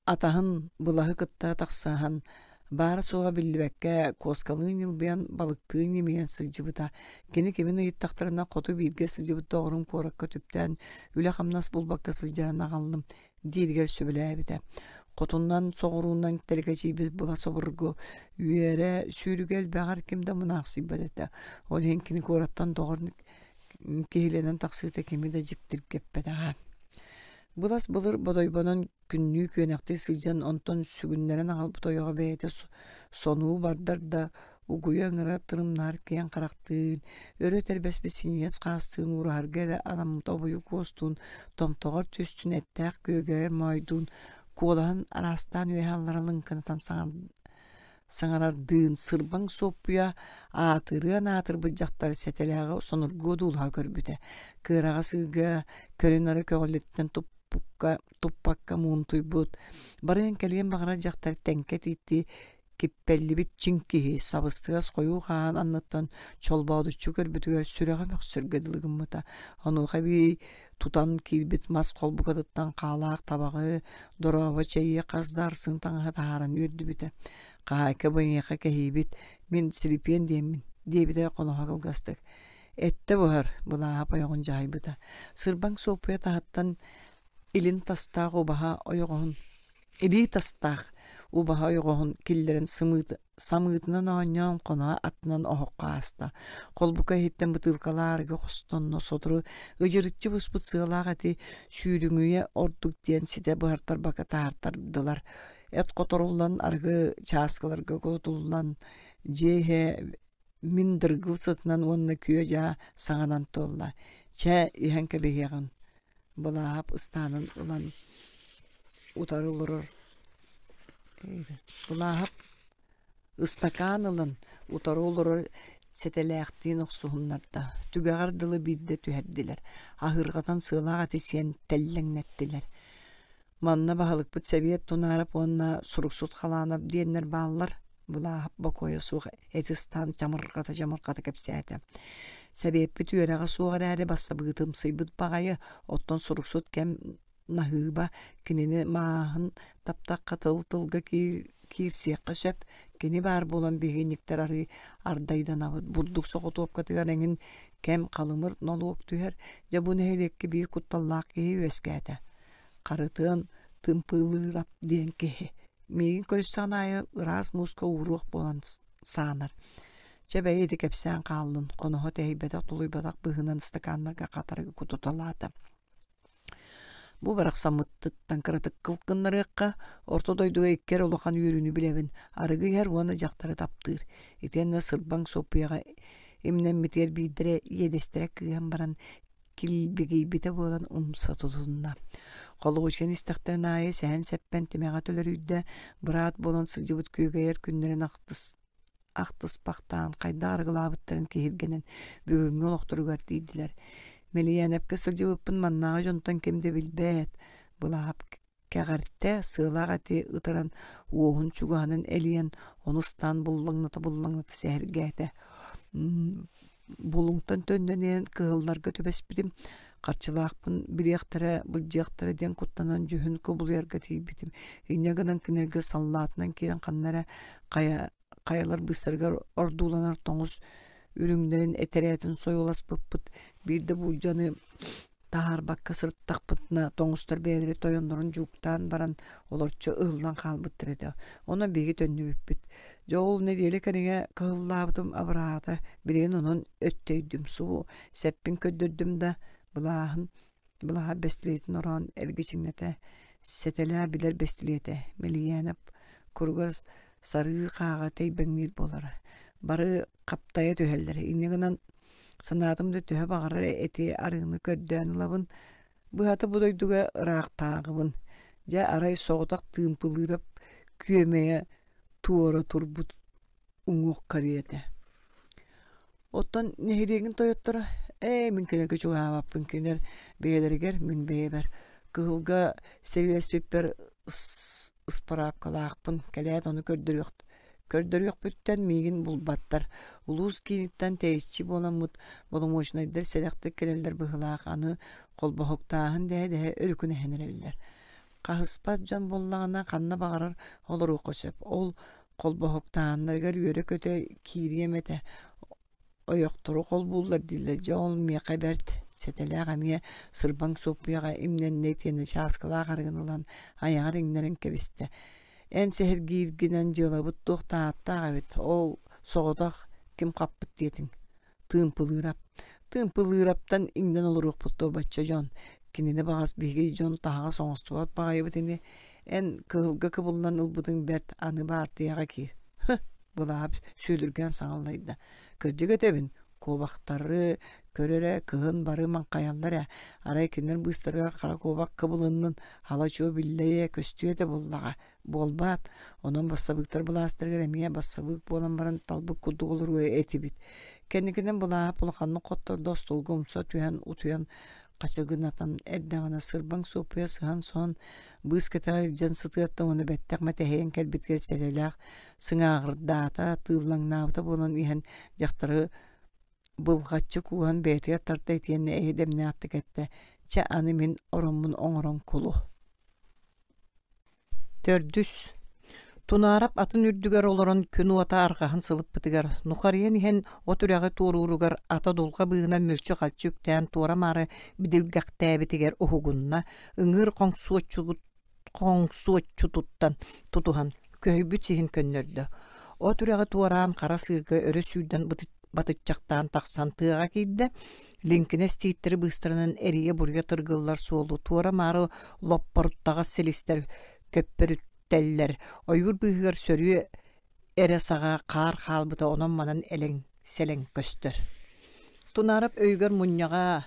атаһын былаһы кытта тахсыһан, баара-суоҕа биллибэккэ куоскалыы ньылбыйан, балыктыы ньимийэн сылдьыбыта. Кини кимин ыйыттахтарына хоту бииргэ сылдьыбыт доҕорун куоракка түптээн үлэ-хамнас булбакка сылдьарын аҕаллым дииригэр сөбүлээбитэ. Хотунан соҕуруунан тэлэкэчийбит була собургу үөрэ сүүрүгэ элбэҕэр ким да мунаахсыйбат этэ. Ол иһин кини куораттан доҕор киһилэнэн тахсыыта кими да дьиктиргэппэтэҕэ. Былас былыр Бодойбонон күннүү күөнэхтии сылдьан онтон сүгүннэрэн аҕалбыт ойоҕо бэйэтэ сонуу бардар да угуйа ыҥыра тырымнаһар киэҥ харахтыын, өрө тэрбэспит синньигэс хаастыын уураһарга эрэ анаммыт обуйук уостуун, томтоҕор түстүн эттээх күөгэйэр моойдуун, куолаһын араастаан үөһэ аллара лыҥкынатан саҥарардыын сырбаҥ суоппуйа аатырыан аатырбыт дьахтар сэтэлээҕи сонургуо дуулаһа көрбүтэ. Кыараҕас ыырга көрү-нары көҕүлүттэн туппакка муунтуйбут, барыан кэлиэн баҕарар дьахтар тэҥкэ тииттии Киппэллибит чиҥ киһи сабыстыгас хойуу хаан анныттан чолбоодуччу көрбүтүгэр сүрэҕэ мөхсөргө дылы гыммыта. Онуоха эбии тутан киирбит мас холбукатыттан хаалаах табаҕы, дорообо чэйи хас да арсыын таҥаһы таһааран үөрдүбүтэ. «Хаһаайка бу эйиэхэ кэһиибит, мин Силипиэн диэммин» диэбитэ хоноһо кылгастык. Эттэ буһар, Былааһап ойоҕун дьаһайбыта. Сырбаҥ Суоппуйа таһыттан илин тастаах убаһа ойоҕоһун илии тастаах. Убаһа ойоҕоһун киллэрэн самыытынан оонньоон хоноһо аттынан оһоххо ааста. Холбука иһиттэн бытыылкалаах арыгы хостонно, сотору ыдьырыччы буспут сыалаах эти сүүрүҥүйэ ордук диэн ситэ быһартарбакка таһаартардылар. Эт хоторуллан, арыгы чааскыларга кутуллан, дьиэ иһэ мин дыргыл сытынан уонна күө-дьаа саҥанан туолла. Чэ, иһэн кэбиһиэҕин Былаһаап ыстаанын ылан утары олорор Былааһап ыстакаан ылан утары олорор сэтэлээхтиин охсуһуннарда, түгэҕэр дылы биирдэ түһэрдилэр, аһыырҕатан сыалаах эти сиэн тэллэҥнэттилэр. Манна баһылыкпыт Сэбиэт Тунаарап уонна Суруксут Халаанап диэннэр бааллар, Былааһап бокуойа суох эти ыстаан чамырҕата-чамырҕата кэпсээтэ. Сэбиэппит үөрэҕэ суох эрээри бассабыытымсыйбыт баҕайы, оттон Суруксут кэм наһыыба, кинини мааһын таптахха тыл-тылга киирсиэххэ сөп, кини баар буолан биһиэнньиктэр арыы ардайданабыт, бурдук соҕотуопкатыгар эҥин кэм халымыр нолуок түһэр, дьэ бу нэһилиэккэ биир кутталлаах киһи үөскээтэ. Харытыан Тымпыылыырап диэн киһи миигин көрүстэҕин аайы ыраас мууска ууруох буолан саанар. Чэ бэйи ити кэпсээн хааллын, хоноһо тэһийбэтэх тулуйбатах быһыынан ыстакааннарга хатарыгы кутуталаата. Бу барахсаммыттыттан кыратык кылкыннарыахха, орто дойдуга икки эрэ улахан үөрүүнү билэбин, арыгы иһэр уонна дьахтары таптыыр. Итиэннэ сырбаҥ Суоппуйаҕа имнэммитигэр биирдэрэ иэдэстэрэ кыыһан баран килбигийбитэ буолан умса тутунна. Холуочуйан истэхтэрин аайы сэһэн-сэппэн тимэҕэ төлөрүйдэ, быраат буолан сылдьыбыт күөгэйэр күннэрин ахтыс ахтыспахтаан хайдах арыгылаабыттарын киһиргэнэн бүгүҥҥү олохторугар тиийдилэр. Мэлийээнэпкэ сылдьыбыппын маннааҕы дьонтон ким да билбэт, Былаап кэҕэртэ, сыалаах эти ытыран уоһун чугаһынан элийэн, ону ыстаан буллаҥната-буллаҥната сэһэргээтэ. Булуҥтан төннөн иһэн кыһылларга түбэспитим, харчылаахпын билиэхтэрэ, былдьыахтара диэн куттанан дьүһүн кубулуйарга тиийбитим. Инньэ гынан кинилэргэ саллаатынан киирэн ханна эрэ хайа хайалар быыстарыгар ордууланар тоҥус үрүҥнэрин этэрээтин сойуоласпыппыт. Биирдэ буулдьаны таһаарбакка сырыттахпытына тоҥустар бэйэлэрэ тойоннорун дьууктаан баран олорчу ыһыллан хаалбыттар этэ. Онон биһиги төннүбүппүт. Дьэ ол нэдиэлэ кэриҥэ кыһыллаабытым абыраата. Билигин онон өттөйдүм. Субу сэппин көрдөрдүм да былааһын Былаһа бэстилиэтин ороон эргичиҥнэтэ, сэтэлээ билэр бэстилиэтэ Мэлийээнэп куругар сарыы хааҕа тэйбэҥниир буолара. Бары хаптайа түһэллэрэ. Инньэ гынан санаатым да төһө баҕарар эти арыыны көрдөөн ылабын. Быһата бу дойдуга ыраахтааҕыбын. Дьэ арай соҕотох Тыымпылыырап күөмэйэ туора турбут уҥуох кэриэтэ. Оттон нэһилиэгин тойотторо ээ мин кинилэргэ чугаһаабаппын кинилэр бэйэлэригэр мин бэйэбэр кыһылга сэриилэспиппэр ыспараапкалаахпын кэлээт ону көрдөрүөх көрдөрүөхпүттэн миигин булбаттар улуус кииниттэн тэйиччи буоламмыт боломуочунайдар сэдэхтик кэлэллэр быһыылаах аны холбоһуктааһын дэһэ-дэһэ өрүкүнэһэн эрэллэр хаһыспат дьон буоллаҕына ханна баҕарар олоруохха сөп ол холбоһуктааһыннарыгар үөрэ-көтө киириэм этэ ойохтору холбууллар дииллэр дьэ ол миэхэ бэрт сэтэлээх эмиэ сырбаҥ суоппуйаҕа имнэннэ итиэннэ чааскылаах арыгыны ылан айаҕар иҥнэрэн кэбистэ эн сэһэргииргинэн дьыалабыт туох да ааттаах эбит ол соҕотох ким хаппыт диэтиҥ Тыымпылыырап. Тыымпылыыраптан иҥнэн олоруохпут дуо бачча дьон. Кинини баҕас биһиги дьон таһаҕас оҥостубат баҕайыбыт ини. Эн кыһылга кыбыллан ылбытыҥ бэрт, аны баартыйаҕа киир. Һы, Былаап сүөлүргээн саҥаллайда. Кырдьык этэбин, куобахтары көр эрэ, кыһын бары маҥхайаллар ээ. Арай кинилэр быыстарыгар хара куобах кыбылыннын, ала-чуо биллэйэ, көстүө этэ буоллаҕа. Буолбаат, онон бассабыыктар былаастарыгар эмиэ бассабыык буолан баран талбыт курдук олоруо этибит. Кэнникинэн былааһап улаханнык хоттордо остуолга умса түһэн утуйан хачыгынатан эрдэҕинэ сырбаҥ суоппуйа сыһан-соһон быыс кэтэҕэр илдьэн сытыарта уонна бэттэх мэтэһийэн кэлбитигэр сэрэлээх сыҥааҕырдаата, тыыллаҥнаабыта буолан иһэн дьахтары былҕаччы кууһан бэйэтигэр тарта итиэннэ эйэ дэмнээхтик эттэ: «Чэ, аны мин ороммун оҥорон кулу» Төрдүс Тунаарап атын үрдүгэр олорон күн уота арҕаһын сылыппытыгар, нухарыйан иһэн от үрэҕи туорууругар ата дулҕа быыһынан мүлчү-халчы үктээн туора-маары бидилгэхтээбитигэр уһугунна, ыҥыыр хоҥсуоччутуттан тутуһан. Көһүйбүт сиһин көннөрдө. От үрэҕи туораан хара сыырга өрө сүүрдэн батыччахтаан тахсан тыаҕа киирдэ. Лиҥкинэс тииттэри быыстарынан эрийэ-буруйа тыргыллар суолу туора-маары лоппоруттаҕас силистэр көппөрүттэллэр. Ойуур быыһыгар сөрүө эрэ саҕа хаар хаалбыта онон-манан элэҥ-сэлэҥ көстөр. Тунаарап өйүгэр мунньаҕа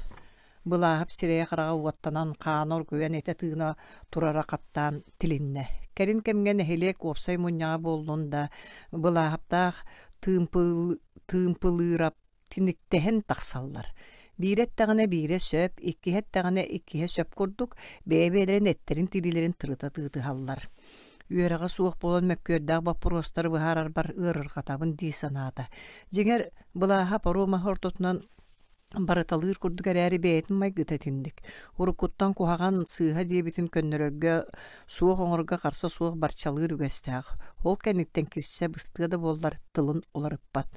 Былааһап сирэйэ-хараҕа уоттанан, хаана оргуйан этэ-тыына турара хаттаан тилиннэ. Кэлин кэмҥэ нэһилиэк уопсай мунньаҕа буоллун да, Былааһаптаах Тыымпылыырап тиниктэһэн тахсаллар. Биирэ эттэҕинэ биирэ сөп, иккиһэ эттэҕинэ иккиһэ сөп курдук, бэйэ-бэйэлэрин эттэрин тириилэрин тырыта тыытыһаллар. Үөрэҕэ суох буолан мөккүөрдээх боппуруостары быһаарарбар ыарырҕатабын дии санаата. Дьиҥэр, Былааһап оруо маһы ортотунан барыталыыр курдук эрээри бэйэтин майгыта итинник. Уруккуттан куһаҕан, сыыһа диэбитин көннөрөргө, суох оҥорорго харса суох барчалыыр үгэстээх. Ол кэнниттэн кирсэ быстыа да буоллар тылын уларыппат.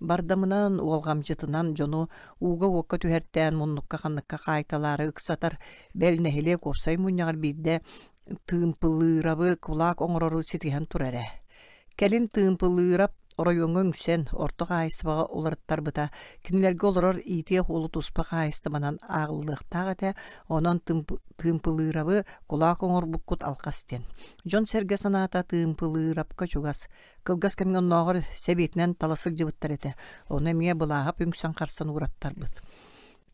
Бардамынан, уолҕамдьытынан дьону ууга-уокка түһэртээн муннукка-ханныкка хаайталаары ыксатар, бэл нэһилиэк уопсай мунньаҕар биирдэ Тыымпылыырабы кулаак оҥорору ситиһэн турар ээ. Кэлин Тыымпылыырап оройуоҥҥа үҥсэн, орто хаһаайыстыбаҕа уларыттарбыта. Кинилэргэ олорор иитиэх уолу туспа хаһаайыстыбанан ааҕыллыахтаах этэ, онон Тыымпылыырабы кулаак оҥорбуккут алҕас диэн. Дьон-сэргэ санаата Тыымпылыырапка чугас. Кылгас кэмҥэ оннооҕор сэбиэтинэн тала сылдьыбыттар этэ. Ону эмиэ Былааһап үҥсэн-харсан уураттарбыт.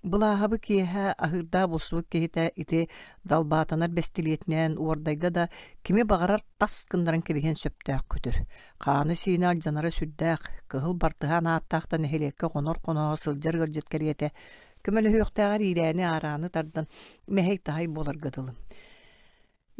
Былааһабы киэһэ аһыырдаах булсубут киһитэ ити далбаатанар бэстилиэтинэн уордайда да кими баҕарар тас гыннаран кэбиһиэн сөптөөх көтөр. Хаана-сиинэ алдьанара сүрдээх, кыһыл бартыһаан ааттаах да нэһилиэккэ хонор-хоноһо сылдьар ыалдьыт кэриэтэ көмөлөһүөхтээҕэр иирээни-аарааны тардан мэһэй-таһай буоларга дылы.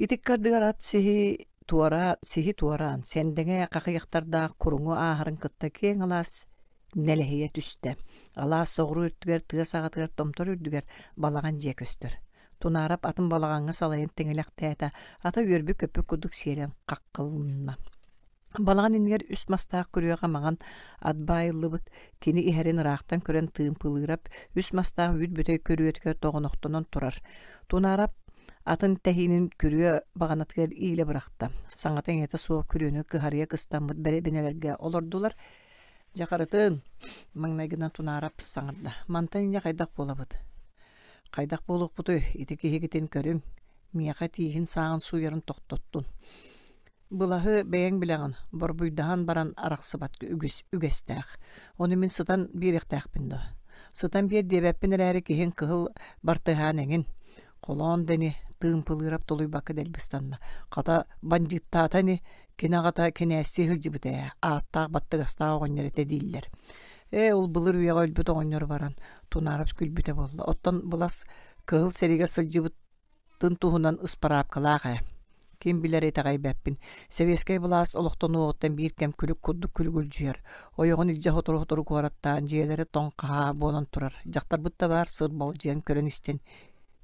Ити ыккардыгар ат сиһи туора сиһи туораан, сэндэҥэ хахыйахтардаах куруҥу ааһарын кытта киэҥ алаас нэлэһийэ түстэ. Алаас соҕуруу өттүгэр тыа саҕатыгар томтор үрдүгэр балаҕан дьиэ көстөр. Тунаарап атын балаҕаҥҥа салайан тиҥилэхтээтэ, ата үөрбүт-көппүт курдук сиэлэн хаххылынна. Балаҕан иннигэр үс мастаах күрүөҕэ маҥан ат баайыллыбыт, кини иһэрин ыраахтан көрөн Тыымпылыырап үс мастаах үүт бүтэй күрүөтүгэр тоҕонохтонон турар. Тунаарап атын тэһиинин күрүө баҕанатыгар иилэ бырахта. Саҥата-иҥэтэ суох күрүөнү кыһарыйа кыстаммыт бэрэбинэлэргэ олордулар. Дьахарытын, маҥнайгынан Тунаарап саҥарда. Мантан инньэ хайдах буолабыт? Хайдах буолуохпутуй, ити киһигитин көрүҥ. Миэхэ тииһин сааҕын сууйарын тохтоттун. Былаһы бэйэҥ билэҕин, борбуйдаһан баран арахсыбат үгүс үгэстээх. Ону мин сытан биэриэхтээхпин дуо? Сытан биэр диэбэппин эрээри киһиҥ кыһыл бартыһаан эҥин. Холоон да ини, Тыымпылыырап тулуйбакка дэлби ыстанна. Хата, бандьыыттаата ини, кини аҕата кинээстии сылдьыбыт ээ, ааттаах баттыгастаах оҕонньор этэ дииллэр. Ээ, ол былыр үйэҕэ өлбүт оҕонньор баран, Тунаарап күлбүтэ буолла. Оттон былас кыһыл сэриигэ сылдьыбыт тын туһунан ыспараапкалаах ээ. Ким билэр итэҕэйбэппин. Сэбиэскэй былаас олохтонуоҕуттан биир кэм күлүк курдук күлүгүлдьүйэр. Ойоҕун илдьэ сотору-сотору куораттаан, дьиэлэрэ тоҥ хаһаа буолан турар. Дьахтарбыт да баар сырбалдьыйан көрөн-истэн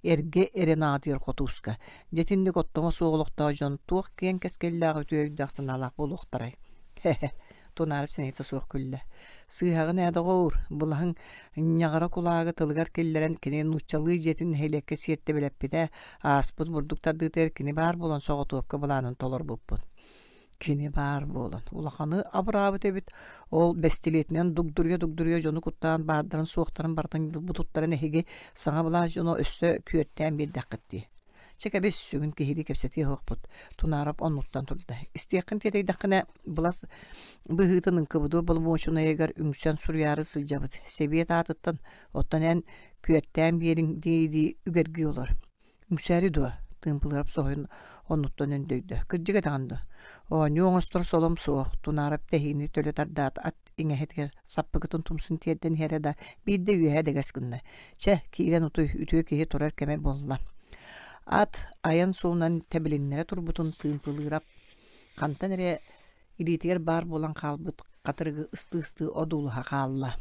эргэ эрэ наадыйар хотууска. Дьэ итинник оттомо суох олохтоох дьон туох киэҥ кэскиллээх үтүө өйдөөх-санаалаах буолуохтарай? Һэ-һэ, Тунаарап сэниэтэ суох күллэ. Сыыһаҕын ээ, доҕоор, былаһыҥ Ньаҕара кулаагы тылыгар киллэрэн кини нууччалыы дьиэтин нэһилиэккэ сиэртибэлэппитэ, ааспыт бурдук тардыытыгар кини баар буолан соҕотуопка былаанын толорбуппут. Кини баар буолан улаханы абыраабыт эбит. Ол бэстилиэтинэн дугдуруйа-дугдуруйа дьону куттаан баардарын-суохтарын барытын бутуттарын эһиги саҥа былаас дьоно өссө күөртээн биэрдэххит дии. Чэ кэбис, сүгүн киһилии кэпсэтиэ суохпут. Тунаарап оннуттан турда. Истиэххин тиэтэйдэххинэ, былас быһыытын ЫНКВД боломуочунайыгар үҥсэн суруйаары сылдьабыт. Сэбиэт аатыттан, оттон эн күөртээн биэриҥ дии-дии үгэргии олор. Үҥсээри дуо? Тыымпылыырап соһуйан оннуттан өндөйдө. Кырдьык этэҕин дуо? Оонньуу оҥостор солом суох. Тунаарап тэһиини төлө тардаат ат иҥэһэтигэр саппыкытын тумсун тиэрдэн иһэрэ да биирдэ үөһэ дэгэс гынна. Чэ, киирэн утуй, үтүө киһи турар кэмэ буолла. Ат айан суолунан тэбилиннэрэ турбутун Тыымпылыырап хантан эрэ илиитигэр баар буолан хаалбыт хатырыгы ыстыы-ыстыы одуулаһа хаалла.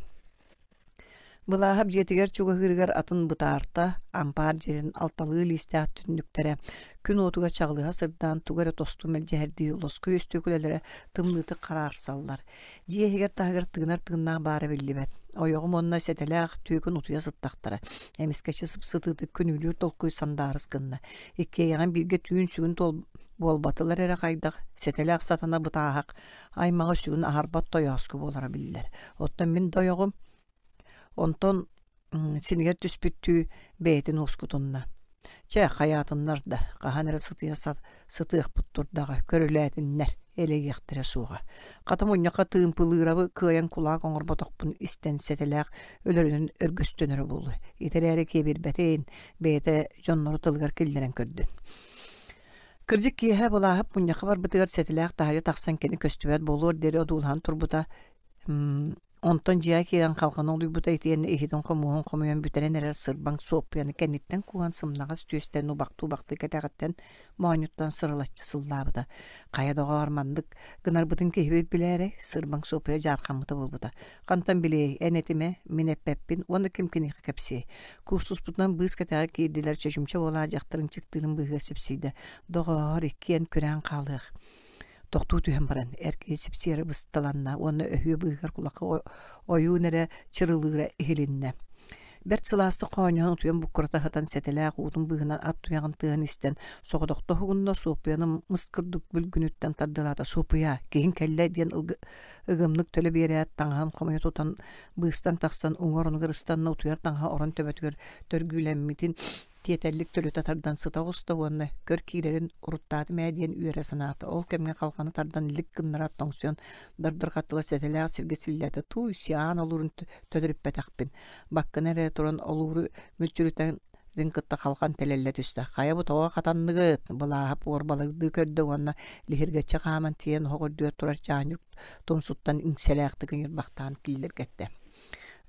Былааһап дьиэтигэр чугаһыырыгар атын бытаарта, ампаар дьиэтин алталыы илиистээх түннүктэрэ күн уотугар чаҕылыһа сырдаан тугу эрэ тосту мэлдьэһэрдии лоскуй өстүөкүлэлэрэ тымныытык хараарсаллар. Дьиэ иһигэр-таһыгар тыынар тыыннаах баара биллибэт. Ойоҕум уонна сэтэлээх түөкүн утуйа сыттахтара. Эмискэччи сып-сытыытык күнүүлүүр толкуй сандаарыс гынна. Иккиэйэҕин бииргэ түүн сүгүн туол Буолбатылар эрэ хайдах, сэтэлээх сатана бытааһах аймаҕы сүгүн аһарбат тойооску буолара биллэр. Оттон мин да ойоҕум Онтон синигэр түспүттүү бэйэтин уоскутунна. Чэ, хайаатыннар да, хаһан эрэ сытыйа сытыахпыт турдаҕа, көрүлээтиннэр, элэйиэхтэрэ суоҕа. Хата мунньахха тыымпылыырабы кыайан кулаак оҥорботохпун истэн сэтэлээх өлөрүнэн өргөстөнөрө буолуо. Ити эрээри киэбирбэтин, бэйэтэ дьоннору тылыгар киллэрэн көрдүн. Кырдьык киэһэ Былааһап мунньахха барбытыгар сэтэлээх таһырдьа тахсан кини көстүбэт буолуор диэри одуулаһан турбута Онтон дьиэҕэ киирэн халҕаны олуйбута итиэннэ иһитин-хомуоһун хомуйан бүтэрэн эрэр сырбаҥ Суоппуйаны кэнниттэн кууһан сымнаҕас түөстэрин убахтыы-убахтыы кэтэҕиттэн моонньуттан сырылаччы сыллаабыта. Хайа доҕоор, маннык гынарбытын киһибит билээрэй? Сырбаҥ Суоппуйа дьаархаммыта буолбута. Хантан билиэй, эн этимэ, мин эппэппин уонна ким киниэхэ кэпсиэй? Куустуспутунан быыс кэтэҕэ киирдилэр, чочумча буолаат дьахтарын чыктыырын быыһыгар сипсийдэ. Доҕоор, иккиэн күрээн хаалыах. Тохтуу түһэн баран, эр киһи сипсиэрэ бысталанна уонна өһүө быыһыгар кулака ойуун эрэ чырылыыра иһилиннэ. Бэрт сылаастык хоонньоһон утуйан буккурата сытан сэтэлээх уутун быыһынан ат туйаҕын тыаһын истэн соҕотохто уһугунна Суоппуйаны мыс курдук бүлгүнүттэн тардылаата «Суоппуйаа, киһиҥ кэллэ» диэн ыгымнык төлө биэрээт таҥаһын хомуйа тутан быыстан тахсан уҥа оронугар ыстанна утуйар таҥаһа орон төбөтүгэр төргүүлэммитин Тиэтэллик төлүтэ тардан сыта оҕуста уонна көр киирэрин уруттаатым ээ диэн үөрэ санаата. Ол кэмҥэ халҕаны тардан лик гыннара тоҥсуйан дардырҕаттыла сэтэлээх сиргэ силлээтэ тууй сиаан олуурун төлөрүппэтэхпин. Баккына эрэ туран олууру мүлчүрүтэн кытта халҕан тэлэллэ түстэ. Хайа бу тоҕо хатанныгыт? Былааһап уорбалыырдыы көрдө уонна лиһиргэччи хааман тиийэн оһох үрдүгэр турар чаанньык тумсуттан иҥсэлээхтик ыҥырбахтаан киллэргэттэ.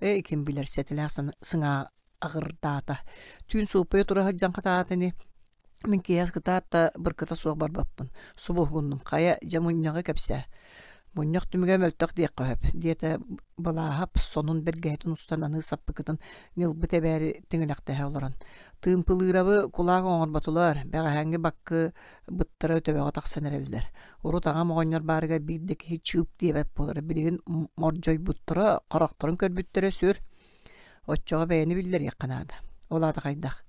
Эй, ким билэр сэтэлээх сыҥаа аҕырдаата. Түүн суоппуйа тура сылдьан хатаата ини. Мин киэһэ кытаат да быркыта суох барбаппын. Субу уһугуннум. Хайа, дьэ мунньаҕы кэпсээ. Мунньах түмүгэ мөлтөх диэххэ сөп, диэтэ Балааһап сонун бэргэһэтин устан аны саппыкытын ньылбы тэбээри тиҥилэхтэһэ олорон. Тыымпылыырабы кулаак оҥорботулар, бэҕэһээҥҥи баккы быттара төбөҕө тахсан эрэллэр. Урут аҕам оҕонньор баарыгар биир да киһи чыып диэбэт буолара. Билигин мордьойбуттара, харахтарын көрбүттэрэ сүр. Оччоҕо бэйэни биллэриэххэ наада. Ол аата хайдах?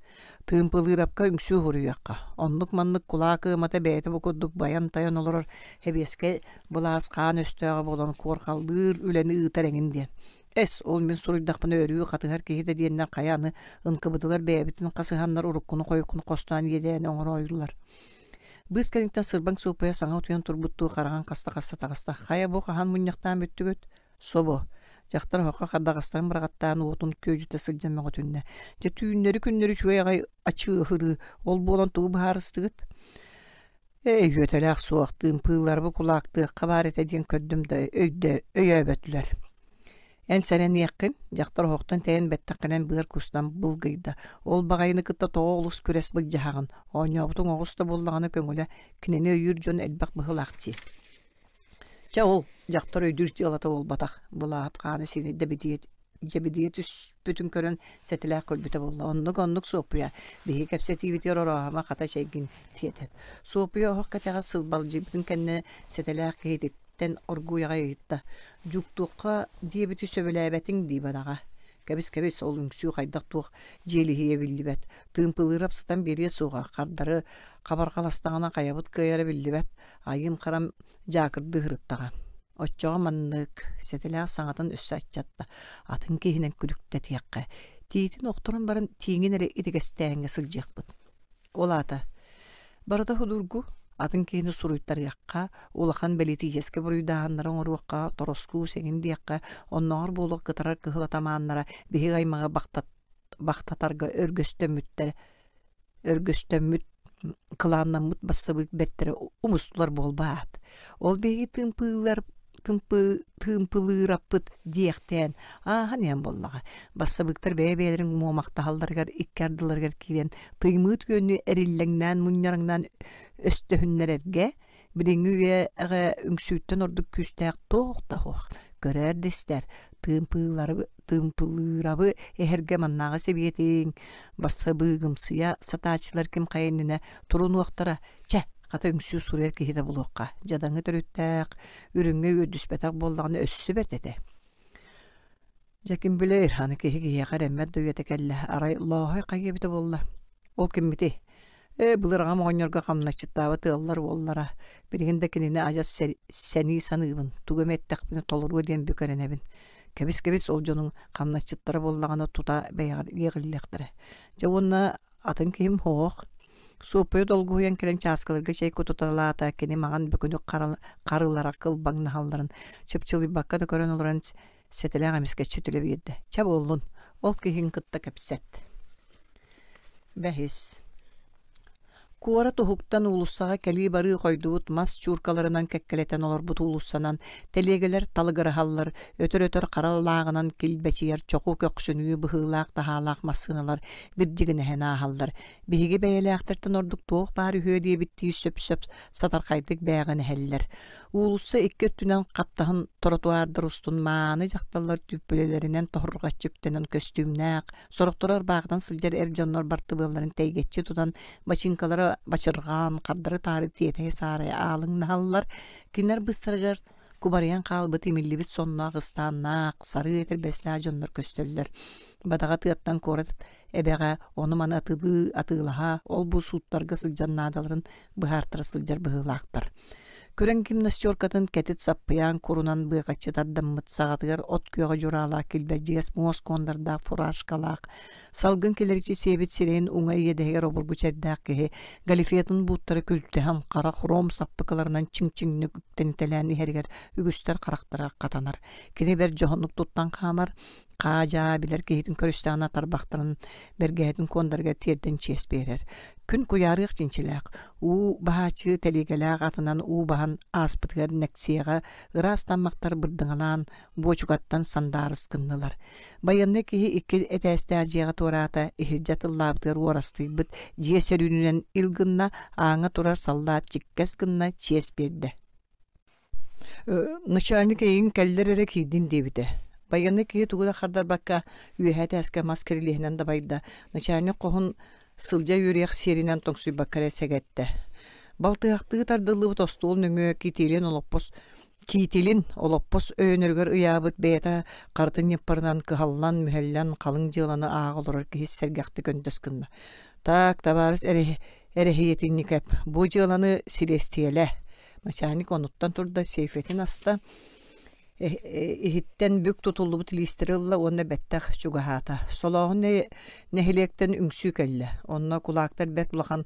Тыымпылыырапка үҥсүү суруйуохха. Оннук-маннык кулаак ыамата бэйэтэ бу курдук байан-тайан олорор сэбиэскэй былаас хаан өстөөҕө буолан куорҕаллыыр үлэни ыытар эҥин диэн. Эс, ол мин суруйдахпына өрүү хатыһар киһи да диэннэр хайа аны ынкыбытылар бэйэбитин хасыһаннар уруккуну-хойуккуну хостоон иэдээни оҥороойулар. Быыс кэнниттэн сырбаҥ суоппуйа саҥа утуйан турбуттуу хараҕын хаста-хаста таҕыста. Хайа бу хаһан мунньахтаан бүттүгүт? Собо, дьахтар оһоххо хардаҕастарын быраҕаттаан уотун күөдьүтэ сылдьан мөҕүтүннэ: «Дьэ түүннэри-күннэри үчүгэй аҕай ачыыһырыы, ол буолан тугу быһаарыстыгыт?» «Ээ, үөтэлээх суох, тыымпыыларбы кулаактыахха баар этэ диэн көрдүм да, өйдөө өйөөбөтүлэр. Эн сэрэниэххин, дьахтар оһохтон тэйэн бэттэххинэн быар кустан былгыйда. Ол баҕайыны кытта тоҕо олус күрэс былдьаһаҕын? Оонньообутуҥ оҕус да буоллаҕына көҥүлэ, кинини өйүүр дьон элбэх быһыылаах дии» Чэ ол, дьахтар өйдүүр дьыалата буолбатах, Былааһап хаана сиэнэ дьэбидийэ түспүтүн көрөн сэтилээх көрбүтэ буолла. Оннук-оннук Суоппуйа, биһиги кэпсэтиибитигэр орооһума хата чэйгин тиэтэт. Суоппуйа оһох кэтэҕэр сылбалдьыйбытын кэннэ сэтэлээх киһититтэн оргууй аҕай ыйытта: «Дьууктуохха диэбити сөбүлээбэтиҥ дии бадаҕа. Кэбис-кэбис, ол үҥсүү хайдах-туох дьиэлиһийэ биллибэт. Тыымпылыырап сытан биэриэ суоҕа, хардары хабарҕаластаҕына хайабыт кыайара биллибэт. Айыым-харам дьаакырдыы сырыттаҕа. Оччоҕо маннык, сэтэлээх саҥатын өссө аччатта, атын киһинэн күлүктэтиэххэ, тиитин охторон баран тииҥин эрэ итигэстээҥҥэ сылдьыахпыт. Ол аата, барыта судургу, атын киһини суруйтарыахха, улахан бэлитиичэскэй буруйдааһыннары оҥоруохха, тороскуу сэҥин диэххэ, оннооҕор буолуох кытарар кыһыл атамааннара биһиги аймаҕы бахтатарга өргөстөммүттэрэ өргөстөммүт кылааннаммыт бассабыык бэртэрэ умустулар буолбаат. Ол биһиги тыымпыылар тыымпылыыраппыт диэхтээн ааһан иһэн буоллаҕа. Бассабыыктар бэйэ-бэйэлэрин муомахтаһалларыгар икки ардыларыгар киирэн тыймыыт күөнү эриллэҥнээн мунньараҥнаан өстөһүннэрэргэ Билиҥҥи үйэҕэ үҥсүүттэн ордук күүстээх туох да суох. Көрөөр да истээр, тыымпылыырабы эһэргэ маннааҕы сэбиэтиҥ, бассабыыгымсыйа сатааччылар ким хайа иннинэ турунуохтара. Чэ, хата үҥсүү суруйар киһитэ булуохха. Дьадаҥы төрүттээх, үрүҥҥэ үөрдүспэтэх буоллаҕына өссө бэрт этэ. Дьэ ким билэр, аны киһи киһиэхэ эрэммэт да үйэтэ кэллэ. Арай Лооһой хайа эбитэ буолла? Ол киммитий? Ээ, былыр аҕам оҕонньорго хамначчыттаабыт ыаллар уоллара. Билигин да кинини адьас сэнии саныыбын, тугу эмэ эттэхпинэ толоруо диэн бүк эрэнэбин. Кэбис-кэбис ол дьонуҥ хамначчыттара буоллаҕына тута бэйэҕэр иэҕиллиэхтэрэ. Дьэ уонна атын киһим суох. Суоппуйа долгуһуйан кэлэн чааскыларга чэй кутуталаата, кини маҥан бөкүнүк харылара кылбаҥнаһалларын чыпчылыйбакка да көрөн олорон сэтэлээх эмискэччи түлэ биэрдэ. Чэ буоллун, ол киһин кытта кэпсэт. Бэһис. Куорат уһуктан уулуссаҕа кэлии-барыы хойдубут мас чууркаларынан кэккэлэтэн олорбут уулуссанан тэлиэгэлэр талыгыраһаллар, өтөр-өтөр хара лааҕынан килбэчийэр чоку көхсүнүү быһыылаах-таһаалаах массыыналар бирдьигинэһэн ааһаллар. Биһиги бэйэлээхтэртэн ордук туох баар үһүө диэбиттии сөп-сөп сатархайдык бээҕинэһэллэр. Уулусса икки өттүнэн хаптаһын тротуардар устун мааны дьахталлар түүппүлэлэринэн тоһурҕаччы үктэнэн көстүүмнээх, сорохторо ырбаахытан сылдьар эр дьоннор бартыбыалларын тэйгэччи тутан бачыыҥкалара бачырҕаан, хардары-таары тиэтэйэ-саарайа аалыҥнаһаллар. Кинилэр быыстарыгар кубарыйан хаалбыт имиллибит сонноох ыстааннаах, сарыы этэрбэстээх дьоннор көстөллөр. Бадаҕа тыаттан куорат эбэҕэ ону-маны атылыы атыылаһа, ол-бу сууттарга сылдьан наадаларын быһаартара сылдьар быһыылаахтар. Күрэҥ гимнастеркатын кэтит саппыйаан курунан быакаччы тардаммыт саҕатыгар от күөҕэ дьураалаах килбэлдьигэс муос куондардаах фуражкалаах, салгын килэриччи сиэбит сирэйин уҥа иэдэһигэр обургу чэрдээх киһи галифетын бууттара күлтэһэн хара хром саппыкыларынан чиҥ-чиҥник үктэнитэлээн иһэригэр үгүстэр харахтара хатанар. Кини бэрт дьоһуннук туттан хаамар, хаа-дьаа билэр киһитин көрүстэҕинэ тарбахтарын бэргэһэтин куондарыгар тиэрдэн чиэс биэрэр. Күн куйаарыах чинчилээх, уу баһааччы тэлиэгэлээх атынан уу баһан ааспытыгар нэксиэҕэ ыраас таммахтар бырдыҥалаан буочукаттан сандаарыс гыннылар. Байыаннай киһи икки этээстээх дьиэҕэ туораата, иһирдьэ тыллаабытыгар уорастыйбыт дьиэ сөрүүнүнэн ил гынна, ааҥҥа турар саллаат чиккэс гынна чиэс биэрдэ. Начальник эйигин кэллэр эрэ киирдин диэбитэ. Байыаннай киһи тугу да хардарбакка үөһээ этээскэ мас кирилиэһинэн дабайда. Начальник хоһун сылдьа үөрүйэх сиэринэн тоҥсуйбакка эрэ сэгэттэ. Балтыһахтыы тардыллыбыт остуол нөҥүө китиилин олоппос киитилин олоппос өйөнөрүгэр ыйаабыт бэйэтэ харытын ньыппарынан кыһаллан, мүһэллэн халыҥ дьыаланы ааҕа олорор киһи сэргэхтик өндөс гынна. Так, табаарыс эрэһиэтинньикэп, бу дьыаланы силиэстийэлээ. Начальник онуттан турда, сейфэтин аста, иһиттэн бүк тутуллубут лиистэри ылла уонна бэттэх чугаһаата. Солооһун нэһилиэктэн үҥсүү кэллэ. Онно кулаактар бэрт улахан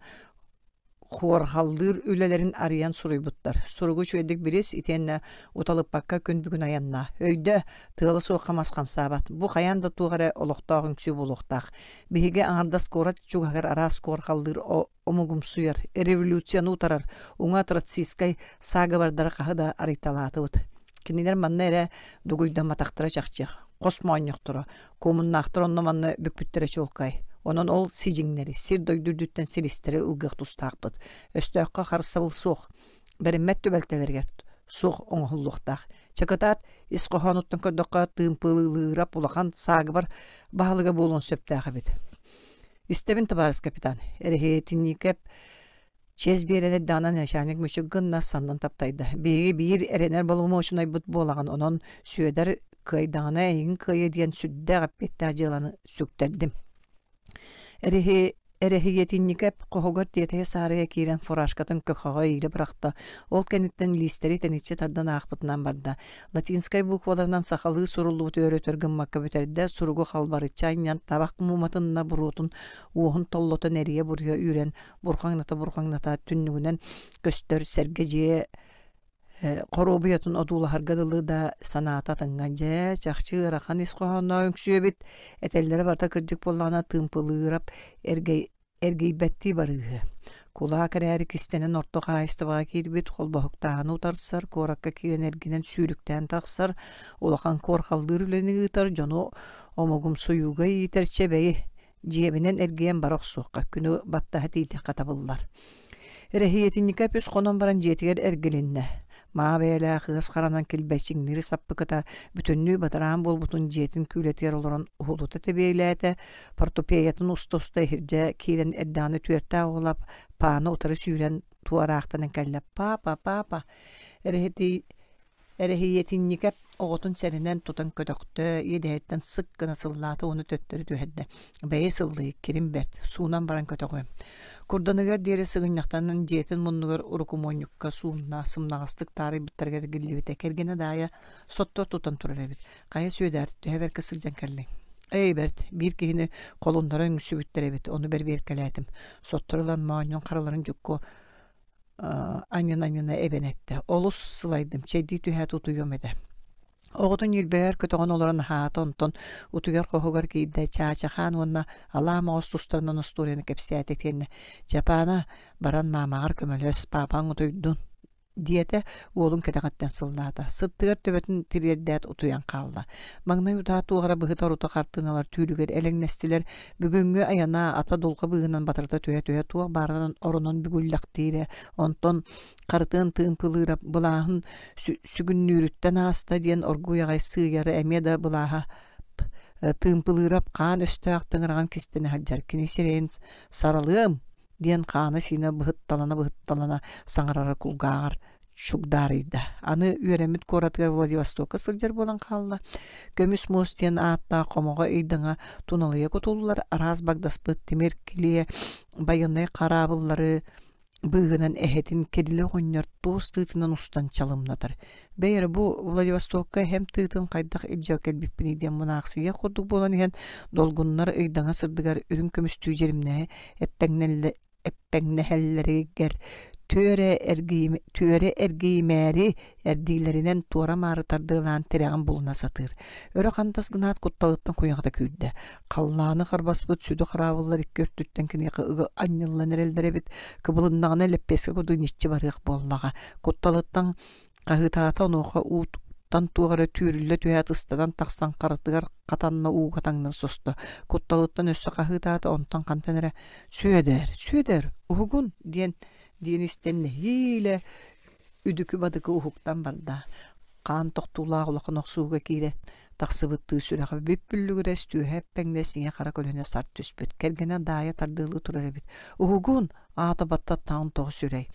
хуорҕаллыыр үлэлэрин арыйан суруйбуттар. Суругу үчүгэйдик билис, итиэннэ уталыппакка күн бүгүн айаннаа. Өйдөө, тыала суохха мас хамсаабат. Бу хайаан да туох эрэ олохтоох үҥсүү буолуохтаах. Биһиги аҥардас куорат чугаһыгар араас куорҕаллыыр омугумсуйар, революцияны утарар уҥа троцкийскай саагыбардары хаһы да арыйталаатыбыт. Кинилэр манна эрэ дугуйдамматахтара чахчы. Хос моонньохторо, куомуннаахтар онно-манна бүкпүттэрэ чуолкай. Онон ол сидьиҥнэри, сир-дойду үрдүттэн силистэри ылгыах тустаахпыт. Өстөөххө харыстабыл суох. Бэриммэт түбэлтэлэригэр суох оҥоһуллуохтаах. Чакытаат ис хоһоонуттан көрдөххө, тыымпылыырап улахан саагыбар баһылыга буолуон сөптөөх эбит. Истэбин, табаарыс капитан, эрэһиэтинньикэп чиэс биэрэн эрдэҕинэ начальник мүчүк гынна, саннын таптайда. Биһиги биир эрэнэр боломуочунайбыт буолаҕын, онон Сүөдэр кыайдаҕына эйигин кыайыа диэн сүрдээх эппиэттээх дьыаланы сүктэрдим. Эрэһи Эрэһийэтинньикэп хоһугар тиэтэйэ-саарыйа киирэн фуражкатын көхөҕө иилэ бырахта, ол кэнниттэн лиистэри тэниччи тардан аахпытынан барда. Латинскай букваларынан сахалыы суруллубут өр-өтөр гыммакка бүтэрдэ, суругу халбарыччы анньан, табах мууматынна буруотун уоһун толлотон эрийэ-буруйа үүрэн, бурҕаҥната-бурҕаҥната түннүгүнэн көстөр сэргэ дьиэ хоруобуйатын одуулаһарга дылы да санаата атыҥҥа дьэ чахчы ыарахан ис хоһоонноох үҥсүү эбит этэллэрэ барыта кырдьык буоллаҕына тыымпылыырап эргэй эргийбэттии барыыһы. Кулаак эрээри кистэнэн орто хаһаайыстыбаҕа киирбит, холбоһуктааһыны утарсар, куоракка киирэн эргинэн сүүрүктээн тахсар, улахан куорхаллыыр үлэни ыытар, дьону омугумсуйууга иитэр чэбэйи дьиэбинэн эргийэн бара охсуохха, күнү баттаһа тиийдэххэ табыллар. Эрэһиэтинньикэ үс хонон баран дьиэтигэр эргилиннэ. Маа бэйэлээх ыас харанан килбэчиҥнири саппыкыта бүтүннүү бадараан буолбутун дьиэтин күүлэтигэр олорон уһулута тэбиэлээтэ, портупеятын уста-уста иһирдьэ киирэн эрдэҕинэ түөртээх уола пааны утары сүүрэн туораахтанан кэллэ. «Папа, папа, эрэһиэтинньикэ Оҕотун сэрэнэн тутан көтөхтө, иэдэһиттэн сык гына сыллаата уонна төттөрү түһэрдэ. Бэйэ сыллыы, кирим бэрт, суунан баран көтөҕүөм. Курданыгар диэри сыгынньахтанан дьиэтин муннугар урукумуонньукка суунна, сымнаҕастык таарыйбыттарыгар эргиллибитэ. Кэргэнэ Даайа соттор тутан турар эбит. Хайа Сүөдээр, төһө бэркэ сылдьан кэллиҥ? Эй, бэрт, биир киһини холуннара үҥсүбүттэр эбит, ону бэрбиэркэлээтим. Соттор ылан моонньун хараларын дьукку анньына-анньына эбэн эттэ: «Олус сылайдым, чэйдии түһээт утуйуом этэ». Оҕотун ньилбэгэр көтөҕөн олорон аһаата, онтон утуйар хоһугар киирдэ, Чаачахаан уонна Алаа Моҕус тустарынан остуоруйаны кэпсээтэ итиэннэ «Чапаана, баран маамаҕар көмөлөс, паапаҥ утуйдун» диэтэ, уолун кэтэҕиттэн сыллаата. Сыттыгар төбөтүн тириэрдээт утуйан хаалла. Маҥнай утаа туох эрэ быһыта-орута хартыыналар түүлүгэр элэҥнэстилэр. Бүгүҥҥү айана ата дулҕа быыһынан батарыта түһэ-түһэ туох баарынан оронон бүгүллэхтиирэ, онтон харытыан тыымпылыыра былааһын сүгүннүүрүттэн ааста диэн оргууй аҕай сыыйара эмиэ да былааһа тыымпылыырап хаан өстөөх тыҥыраҕын кистэнэ сылдьар. Кини сирэйин саралыам диэн хаана-сиинэ быһытталана-быһытталана саҥарара кулгааҕар чугдаарыйда. Аны үөрэммит куоратыгар Владивостокка сылдьар буолан хаалла. Көмүс муос диэн ааттаах хомоҕо ыйдаҥа туналыйа кутуллар, араас багдаспыт тимир килиэ байыаннай хараабыллары быыһынан эһэтин Кирилэ оҕонньор туос тыытынан устан чалымнатар. Бэй эрэ бу Владивостокка эһэм тыытын хайдах илдьэ кэлбиппиний диэн мунаахсыйыах курдук буолан иһэн долгуннар ыйдаҥа сырдыгар үрүҥ көмүстүү дьиримнэһэ эппэҥнэһэллэригэр түөрэ эргийимээри эрдиилэринэн туора-маары тардыалаан тирэҕин булуна сатыыр. Өрө хантас гынаат кутталыттан куйаҕата күүрдэ. Халлааны харбаспыт сүдү хараабыллар икки өртүттэн киниэхэ ыга анньыллан эрэллэр эбит. Кыбылыннаҕына лэппиэскэ курдук ньиччи барыах буоллаҕа. Кутталыттан Хаһыытаата онуоха ууттан туох эрэ түүрүллэ түһээт ыстанан тахсан харатыгар хатанна ууга таҥнан состо. Кутталыттан өссө хаһыытаата онтон хантан эрэ «Сүөдэр, Сүөдэр, уһугун!» диэн диэн истэн нэһиилэ үдүкү-бадыкы уһуктан барда. Хаан тохтуулаах улахан охсууга киирэн тахсыбыттыы сүрэҕэ бүп-бүллүгүрэс түөһэ эппэҥнэс ийэ-хара көлөһүнэ сарт түспүт. Кэргэнэ Даайа тардыалыы турар эбит. «Уһугун!» Аата баттаттаҕын тоҕо сүрэй.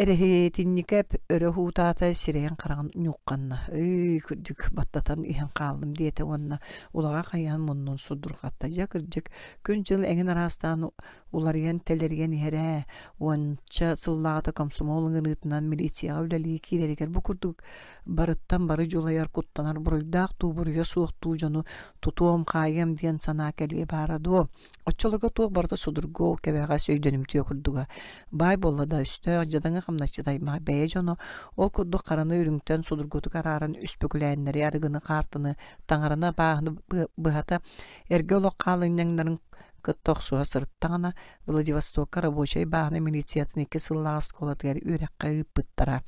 Эрэһиэтинньикэп өрө уһуутаата, сирэйин-хараҕын ньуухханна: «Ыы, кырдьык, баттатан иһэн хааллым» диэтэ уонна улаҕа хайыһан муннун сурдурҕатта. Дьэ, кырдьык, күн-дьыл эҥин араастаан уларыйан-тэлэрийэн иһэр ээ. Уонча сыллааҕыта комсомол ыҥырыытынан милицияҕа үлэлии киирэригэр бу курдук барыттан бары дьулайар, куттанар буруйдаах дуу, буруйа суох дуу дьону тутуом, хаайыам диэн санаа кэлиэ баара дуо? Оччолорго туох барыта судургу, кэбэҕэс, өйдөнүмтүө курдуга. Баай буолла да өстөөх, дьадаҥы хамнасчыт аймах бэйэ дьоно ол курдук хараны үрүҥтэн судургутук арааран үспүкүлээннэри, арыгыны, хаартыны, таҥараны, абааһыны быһата эргэ олох хаалынньаҥнарын кытта охсуһа сырыттаҕына, Владивостокка рабочай бааһына милициятын икки сыллаах оскуолатыгар үөрэххэ ыыппыттара.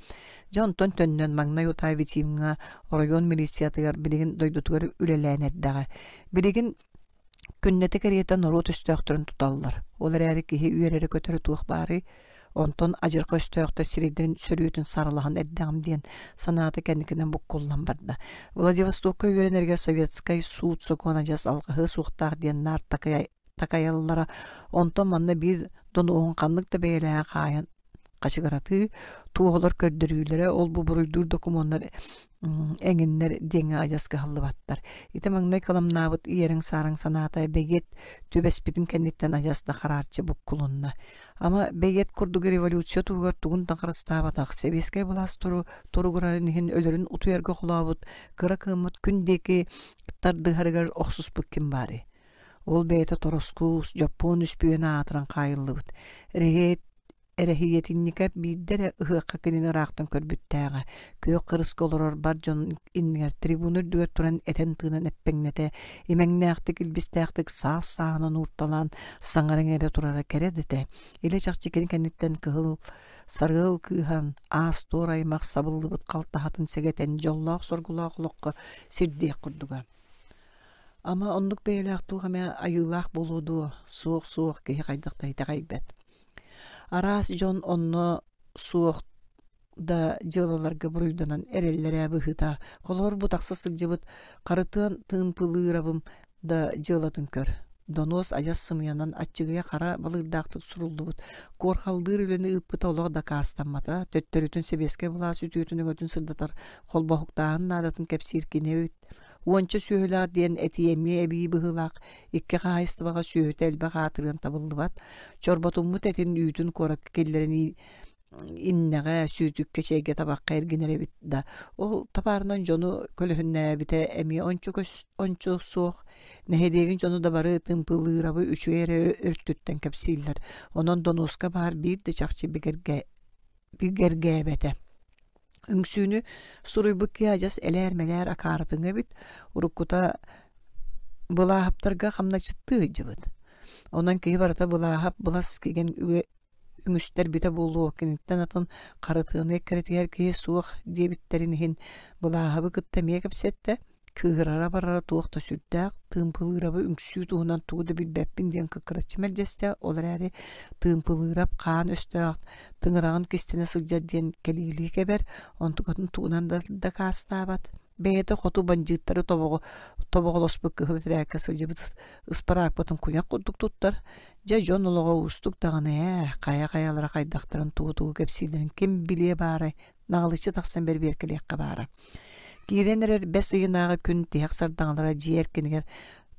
Дьэ онтон төннөн маҥнай утаа Витимҥа оройуон милициятыгар билигин дойдутугар үлэлээн эрдэҕэ. Билигин Күннэтэ кэриэтэ норуот өстөөхтөрүн туталлар, ол эрээри киһи үөрэрэ-көтөрө туох баарый, онтон адьырҕа өстөөхтөр сирэйдэрин сөрүөтүн саралаһан эрдэҕим диэн санаата кэнникинэн буккуллан барда. Владивостокка үөрэнэригэр советскай суут-сокуон адьас алҕаһыа суохтаах диэн наар такайаллара, онтон манна биир донуоһун ханнык да бэйэлээҕи хаайан хачыгыратыы, туоһулар көрдөрүүлэрэ, ол-бу буруйдуур докумуоннар эҥиннэр диэҥҥэ адьас кыһаллыбаттар. Ити маҥнай кыламнаабыт иэриҥ-саарыҥ санаата бэйиэт түбэспитин кэнниттэн адьас да хараарчы буккулунна. Ама бэйиэт курдук революция туһугар тугун да харыстаабатах, сэбиэскэй былаас туругурарын иһин өлөрүн утуйарга холообут кыра кыаммыт күн диэки тардыһарыгар охсуспут ким баарый? Ол бэйэтэ тороскуус, дьоппуон үспүйүөн аатыран хаайыллыбыт. Эрэһиэтинньикэп биирдэ эрэ ыһыахха кинини ыраахтан көрбүттээҕэ, күөх кырыска олорор бар дьон иннигэр трибуна үрдүгэр туран этэн-тыынан эппэҥнэтэ, имэҥнээхтик, илбистээхтик саас-сааһынан уурталаан саҥара-иҥэрэ турара кэрэ да этэ. Илэ-чахчы кини кэнниттэн кыһыл сарыал кыыһан, аас-туор аймах сабыллыбыт халтаһатын сэгэтэн дьоллоох-соргулаах олоххо сирдиэх курдуга. Ама оннук бэйэлээх туох эмэ айыылаах буолуо дуо, суох-суох киһи хайдах да итэҕэйбэт. Араас дьон онно суох да дьыалаларга буруйданан эрэллэрэ быһыыта. Холобур, бу тахса сылдьыбыт Харытыан Тыымпылыырабым да дьыалатын көр. Донуос адьас сымыйанан аччыгыйа хара балыырдаахтык суруллубут куорхаллыыр үлэни ыыппыта олох дакаастаммата, төттөрүтүн сэбиэскэй былаас үтүөтүн-өҥөтүн сырдатар холбоһуктааһын наадатын кэпсиир кини эбит. Уонча сүөһүлээх диэн этии эмиэ эбии быһыылаах, икки хаһаайыстыбаҕа сүөһүтэ элбэх аатырыан табыллыбат. Чорботуммут этин үүтүн куоракка киллэрэн иннэҕэ, сүүтүккэ, чэйгэ, табахха эргинэр эбит да, ол табаарынан дьону көлөһүннээбитэ эмиэ ончу, ончу суох. Нэһилиэгин дьоно да бары Тымпылыырабы үчүгэй эрэ өртүттэн кэпсииллэр. Онон донуоска баар биир да чахчы бигэргээбэтэ. Үҥсүүнү суруйбут киһи адьас элээр-мэлээр акаарытыҥа эбит, уруккута Былааһаптарга хамначчыттыы сылдьыбыт. Онон киһи барыта Былааһап былас кигэн үҥүстэрбитэ буолуо, киниттэн атын Харытыаны эккирэтиһэр киһи суох диэбиттэрин иһин Былааһабы кытта эмиэ кэпсэттэ, кыыһырара барара туох да сүрдээх, Тыымпылыырабы үҥсүү туһунан тугу да билбэппин диэн кыккыраччы мэлдьэстэ, ол эрээри Тыымпылыырап хаан өстөөх тыҥыраҕын кистэнэ сылдьар диэн кэлиилии кэбэр, онтукатын тугунан да дакаастаабат. Бэйэтэ хоту бандьыыттары тобоҕо тобоҕолоспут кыһыл этэрээккэ сылдьыбыт ыспараакпытын куйах курдук туттар. Дьэ, дьон олоҕо уустук даҕаны ээ, хайа-хайалара хайдахтарын тугу-тугу кэпсииллэрин ким билиэ баарай, наҕылыччы тахсан бэрбиэркэлиэххэ баара. Киирэн эрэр бэс ыйынааҕы күн тиһэх сардаҥалара дьиэ эркинигэр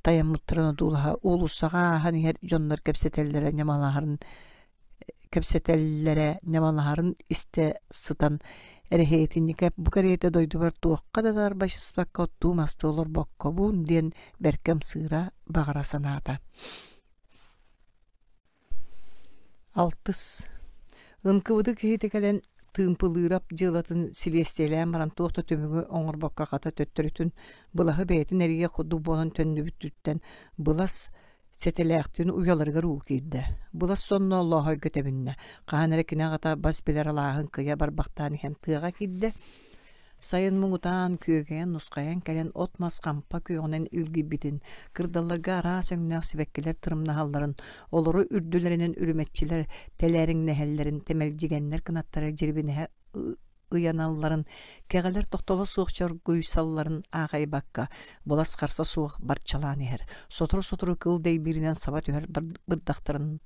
тайаммыттарын одуулаһа уулуссаҕа ааһан иһэр дьоннор кэпсэтэллэрэ ньамалаһарын кэпсэтэллэрэ ньамалаһарын истэ сытан эрэһиэтинньикэп бу кэриэтэ дойдубар туохха да тарбачыспакка оттуу-мастыы олорбоккобун диэн бэркэ ымсыыра баҕара санаата. Алтыс. Ынкыбыты киһитэ кэлэн Тыымпылыырап дьыалатын силиэстийэлээн баран туох да түмүгү оҥорбокко хата төттөрүтүн былаһы бэйэтин эрийэ курдук буолан төннүбүтүттэн былас Сэтэлээхтиин уйаларыгар уу киирдэ. Былас сонно Лооһойго тэбиннэ. Хаһан эрэ кини аҕата бас билэр алааһын кыйа барбахтаан иһэн тыаҕа киирдэ. Сайын муҥутаан, күөгэйэн, нусхайан кэлэн от-мас хампа күөҕүнэн илгийбитин, кырдалларга араас өҥнөөх сибэккилэр тырымнаһалларын, олору үрдүлэринэн үрүмэччилэр тэлээриҥнэһэллэрин, тэмэлдьигэннэр кынаттара дьирибинэһэ ыйаналларын, кэҕэлэр тохтоло суох чоргуйсалларын аахайбакка, былас харса суох барчалаан иһэр. Сотору-сотору кыл дэйбииринэн саба түһэр бырдахтарын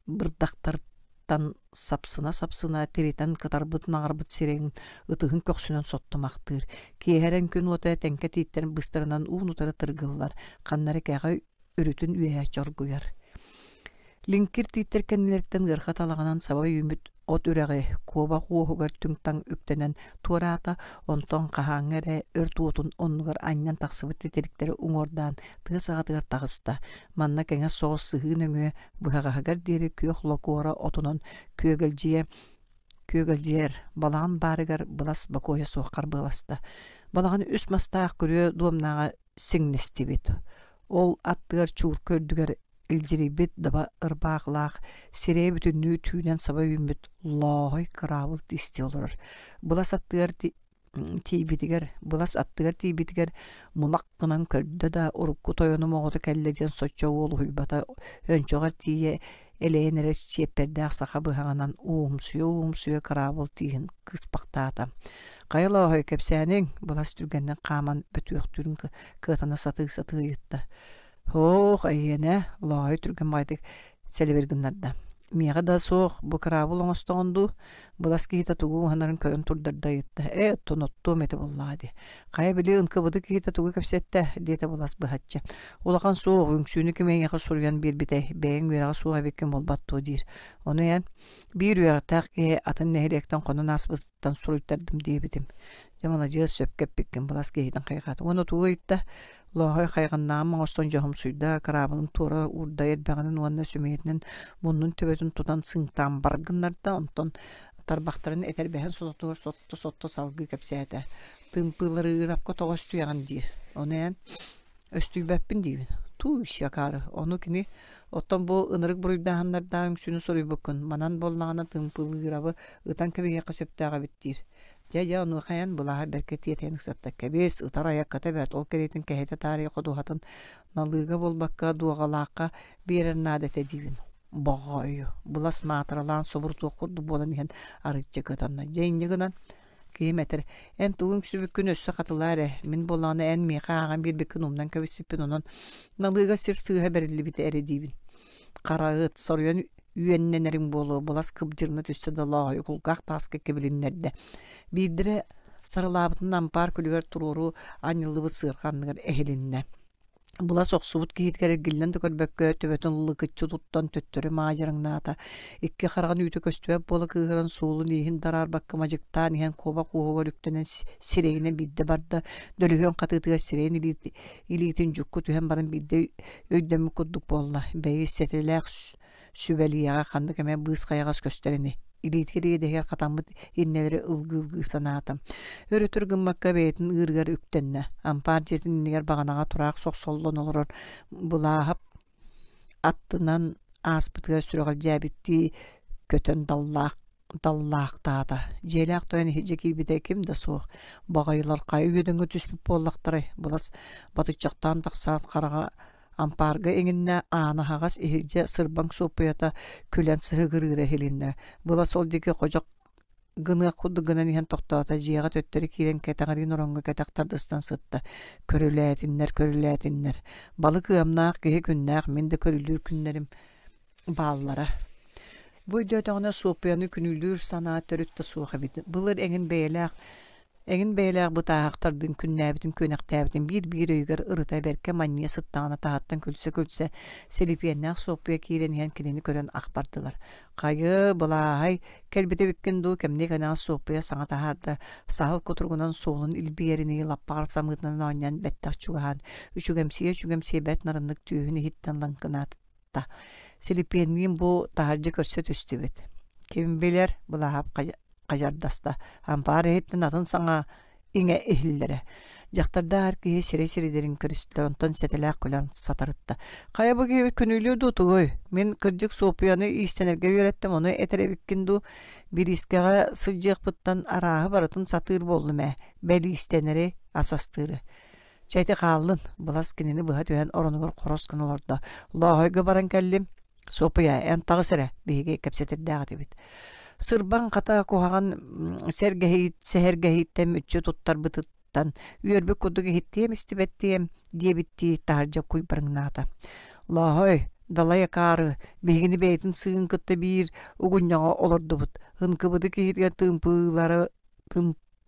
бырдахтартан сапсына-сапсына тиритэн кытарбыт наҕарбыт сирэйин ытыһын көхсүнэн соттумахтыыр. Киэһэрэн күн уота тэҥкэ тииттэрин быстарынан уун-утары тыргыллар, ханна эрэ кэҕэ өрүтүн үөһэ чоргуйар. Лиҥкир тииттэр кэннилэриттэн ыарха талаҕынан саба үүммүт от үрэҕи куобах уоһугар түҥ-таҥ үктэнэн туораата, онтон хаһааҥҥы эрэ өрт уотун оннугар анньан тахсыбыт титириктэри уҥуордаан тыа саҕатыгар таҕыста. Манна кэҥэс соҕус сыһыы нөҥүө быһаҕаһыгар диэри күөх локуора отунан күөгэлдьийэ күөгэлдьийэр балаҕан баарыгар былас бокуойа суох харбыаласта. Балаҕан үс мастаах күрүө дуомнааҕа сиҥнэстибит. Ол аттыгар чуурка үрдүгэр илдьирийбит даба ырбаахылаах, сирэйэ бүтүннүү түүнэн саба үүммүт лооһой кыраабыл тистии олорор. Былас аттыгар тиийбитигэр, былас аттыгар тиийбитигэр мулах гынан көрдө да, урукку тойонум оҕото кэллэ диэн соччо уолуһуйбата, өнчөҕөр тиийэ элэйэн эрэр чиэппэрдээх саха быһаҕынан уумсуйа-уумсуйа кыраабыл тииһин кыспахтаата. «Хайа Лооһой, кэпсээниҥ?» Былас түргэнник хааман бөтүөхтүүрүн кыатана сатыы-сатыы ыйытта. «Һоох, эйиэнэ!» Лооһой түргэн баҕайытык сэлибир гыннарда. «Миэхэ да суох, бу кыраабыл оҥостоҕун дуу?» Былас киһитэ тугу уһанарын көрөн турдарда ыйытта. «Ээ, оттон оттуом этэ буоллаҕа дии. Хайа били ынкыбыты киһитэ тугу кэпсэттэ?» диэтэ Былас быһаччы. «Улахан суох, үҥсүүнү ким эйиэхэ суруйан биэрбитэй, бэйэҥ үөрэҕэ суох эбиккин буолбат дуо?» диир. Ону эн биир үөрэхтээх киһи атын нэһилиэктэн хонон ааспытыттан суруйтардым диэбитим. Дьэ маладьыас, сөпкө эппиккин, Былас киһитин хайҕаата. Уонна тугу ыйытта? Лооһой хайҕаннаҕым оҥостон дьоһумсуйда, кыраабылын туора уурда эрбэҕинэн уонна сөмүйэтинэн муннун төбөтүн тутан сыҥтаан бар гыннарда, онтон тарбахтарын этэрбэһин сототугар сотто-сотто салгыы кэпсээтэ. Тымпыылары ыырапка тоҕо өстүйэҕин диир. Ону эн өстүйбэппин диибин. Тууй акаары, ону кини оттон бу ынырык буруйдааһыннардаах үҥсүүнү суруйбуккун, манан буоллаҕына тымпылыырабы ытан кэбиһиэххэ сөптөөх эбит диир. Дьэ-дьэ, онуоха эн былааһа бэркэ тиэтэйэн ыксатта. Кэбис, ытар айакката бэрт, ол кэриэтин кэһэтэ таарыйа ходуһатын налыыга буолбакка, дуоҕалаахха биэрэр наада этэ диибин. Боҕоойу, былас маатыралаан субурутуох курдук буолан иһэн арыычча кытанна. Дьэ инньэ гынан, Киһим этэр: «Эн тугу үҥсүбүккүн өссө хатылаа эрэ, мин буоллаҕына эн миэхэ ааҕан биэрбиккин умнан кэбиспиппин, онон налыыга сир сыыһа бэриллибитэ эрэ диибин». Хара ыт, соруйан үөннэнэриҥ буолуо, былас кыбдьырына түстэ да Лооһой кулгаах тааска кэбилиннэрдэ. Биирдэрэ сарылаабытын ампаар күлүгэр туруору анньыллыбыт сыарҕа анныгар эһилиннэ. Былас охсубут киһитигэр эргиллэн да көрбөккө, төбөтүн лыкыччы туттан төттөрү маадьарыҥнаата. Икки хараҕын үүтэ көстүбэт буола кыыһыран суолун-ииһин дараарбакка мадьыктаан иһэн куобах уоһугар үктэнэн сирэйинэн биирдэ барда, дөлүһүөн хатыытыгар сирэйин илиитин дьукку түһэн баран биирдэ өйдөммүт курдук буолла. Бэйи сэтэлээх сүбэлиэҕэ ханнык эмэ быыс хайаҕас көстөр ини. Илиитигэр иэдэһигэр хатаммыт иннэлэри ылгыы-ылгыы санаата. Өр-өтөр гыммакка бэйэтин ыырыгар үктэннэ. Ампаар дьиэтин иннигэр баҕанаҕа тураах сохсоллон олорор Былааһап аттынан ааспытыгар сүрэҕэлдьээбиттии көтөн даллаах даллаахтаата. Дьиэлээх тойон иһирдьэ киирбитэ ким да суох. Баҕайылар хайа үөдэҥҥэ түспүт буоллахтарай, былас батыччахтаан тахсаат хараҕа Ампаарга иҥиннэ, аана аһаҕас, иһирдьэ сырбаҥ суоппуйата күлэн сыһыгырыыра иһилиннэ. Былас ол диэки ходьох гыныах курдук гынан иһэн тохтоото, дьиэҕэ төттөрү киирэн кэтэҕириин ороҥҥо кэтэх тардыстан сытта. Көрүлээтиннэр, көрүлээтиннэр. Балык ыамнаах, киһи күннээх, мин да көрүлүүр күннэрим бааллара. Бу өйдөөтөҕүнэ Суоппуйаны күнүүлүүр санаа төрүт да суох эбит. Былыр эҥин бэйэлээх эҥин бэйэлээх бытааһахтардыын күннээбитин күөнэхтээбитин биир-биир өйүгэр ырыта бэркэ манньыйа сыттаҕына таһыттан күлсэ-күлсэ Силипиэннээх Суоппуйа киирэн иһэн кинини көрөн ах бардылар. Хайы, былааһай, кэлбит эбиккин дуу, кэмниэ кэнэҕэс Суоппуйа саҥа таһаарда, саһыл кутуругунан суолун илбийэринии лаппаҕар самыытынан оонньоон бэттэх чугаһаан, үчүгэмсийэ-үчүгэмсийэ бэрт нарыннык түөһүн иһиттэн лаҥкынаата. Силипиэнниин бу таһырдьа көрсө түстүбүт. Ким билэр, Былааһап хадьардаста. Ампаар иһиттэн атын саҥа иҥэ иһиллэрэ. Дьахтардаах эр киһи сирэй сиридэрин көрүстүлэр, онтон сэтэлээх күлэн сатарытта. Хайа бу киһибит күнүүлүү дуу тугуй? Мин кырдьык Суоппуйаны иистэнэргэ үөрэттим, ону этэр эбиккин дуу? Бириискэҕэ сылдьыахпыттан арааһы барытын сатыыр буоллум ээ. Бэл иистэнэри, ас астыыры. Чэ ити хааллын, Былас кинини быһа түһэн оронугар хорос гына олордо. Лооһойго баран кэллим. Суопуйа, эн таҕыс эрэ, биһиги кэпсэтэрдээх этибит. Сырбаҥ хата куһаҕан сэһэргэһииттэн мүччү туттарбытыттан үөрбүт курдук иһиттиэм истибэттиэм диэбиттии таһырдьа куйбарыҥнаата. Лооһой, далай акаары, биһигини бэйэтин сыыһын кытта биир угунньаҕа олордубут. Ынкыбыды киһитигэр тыымпылары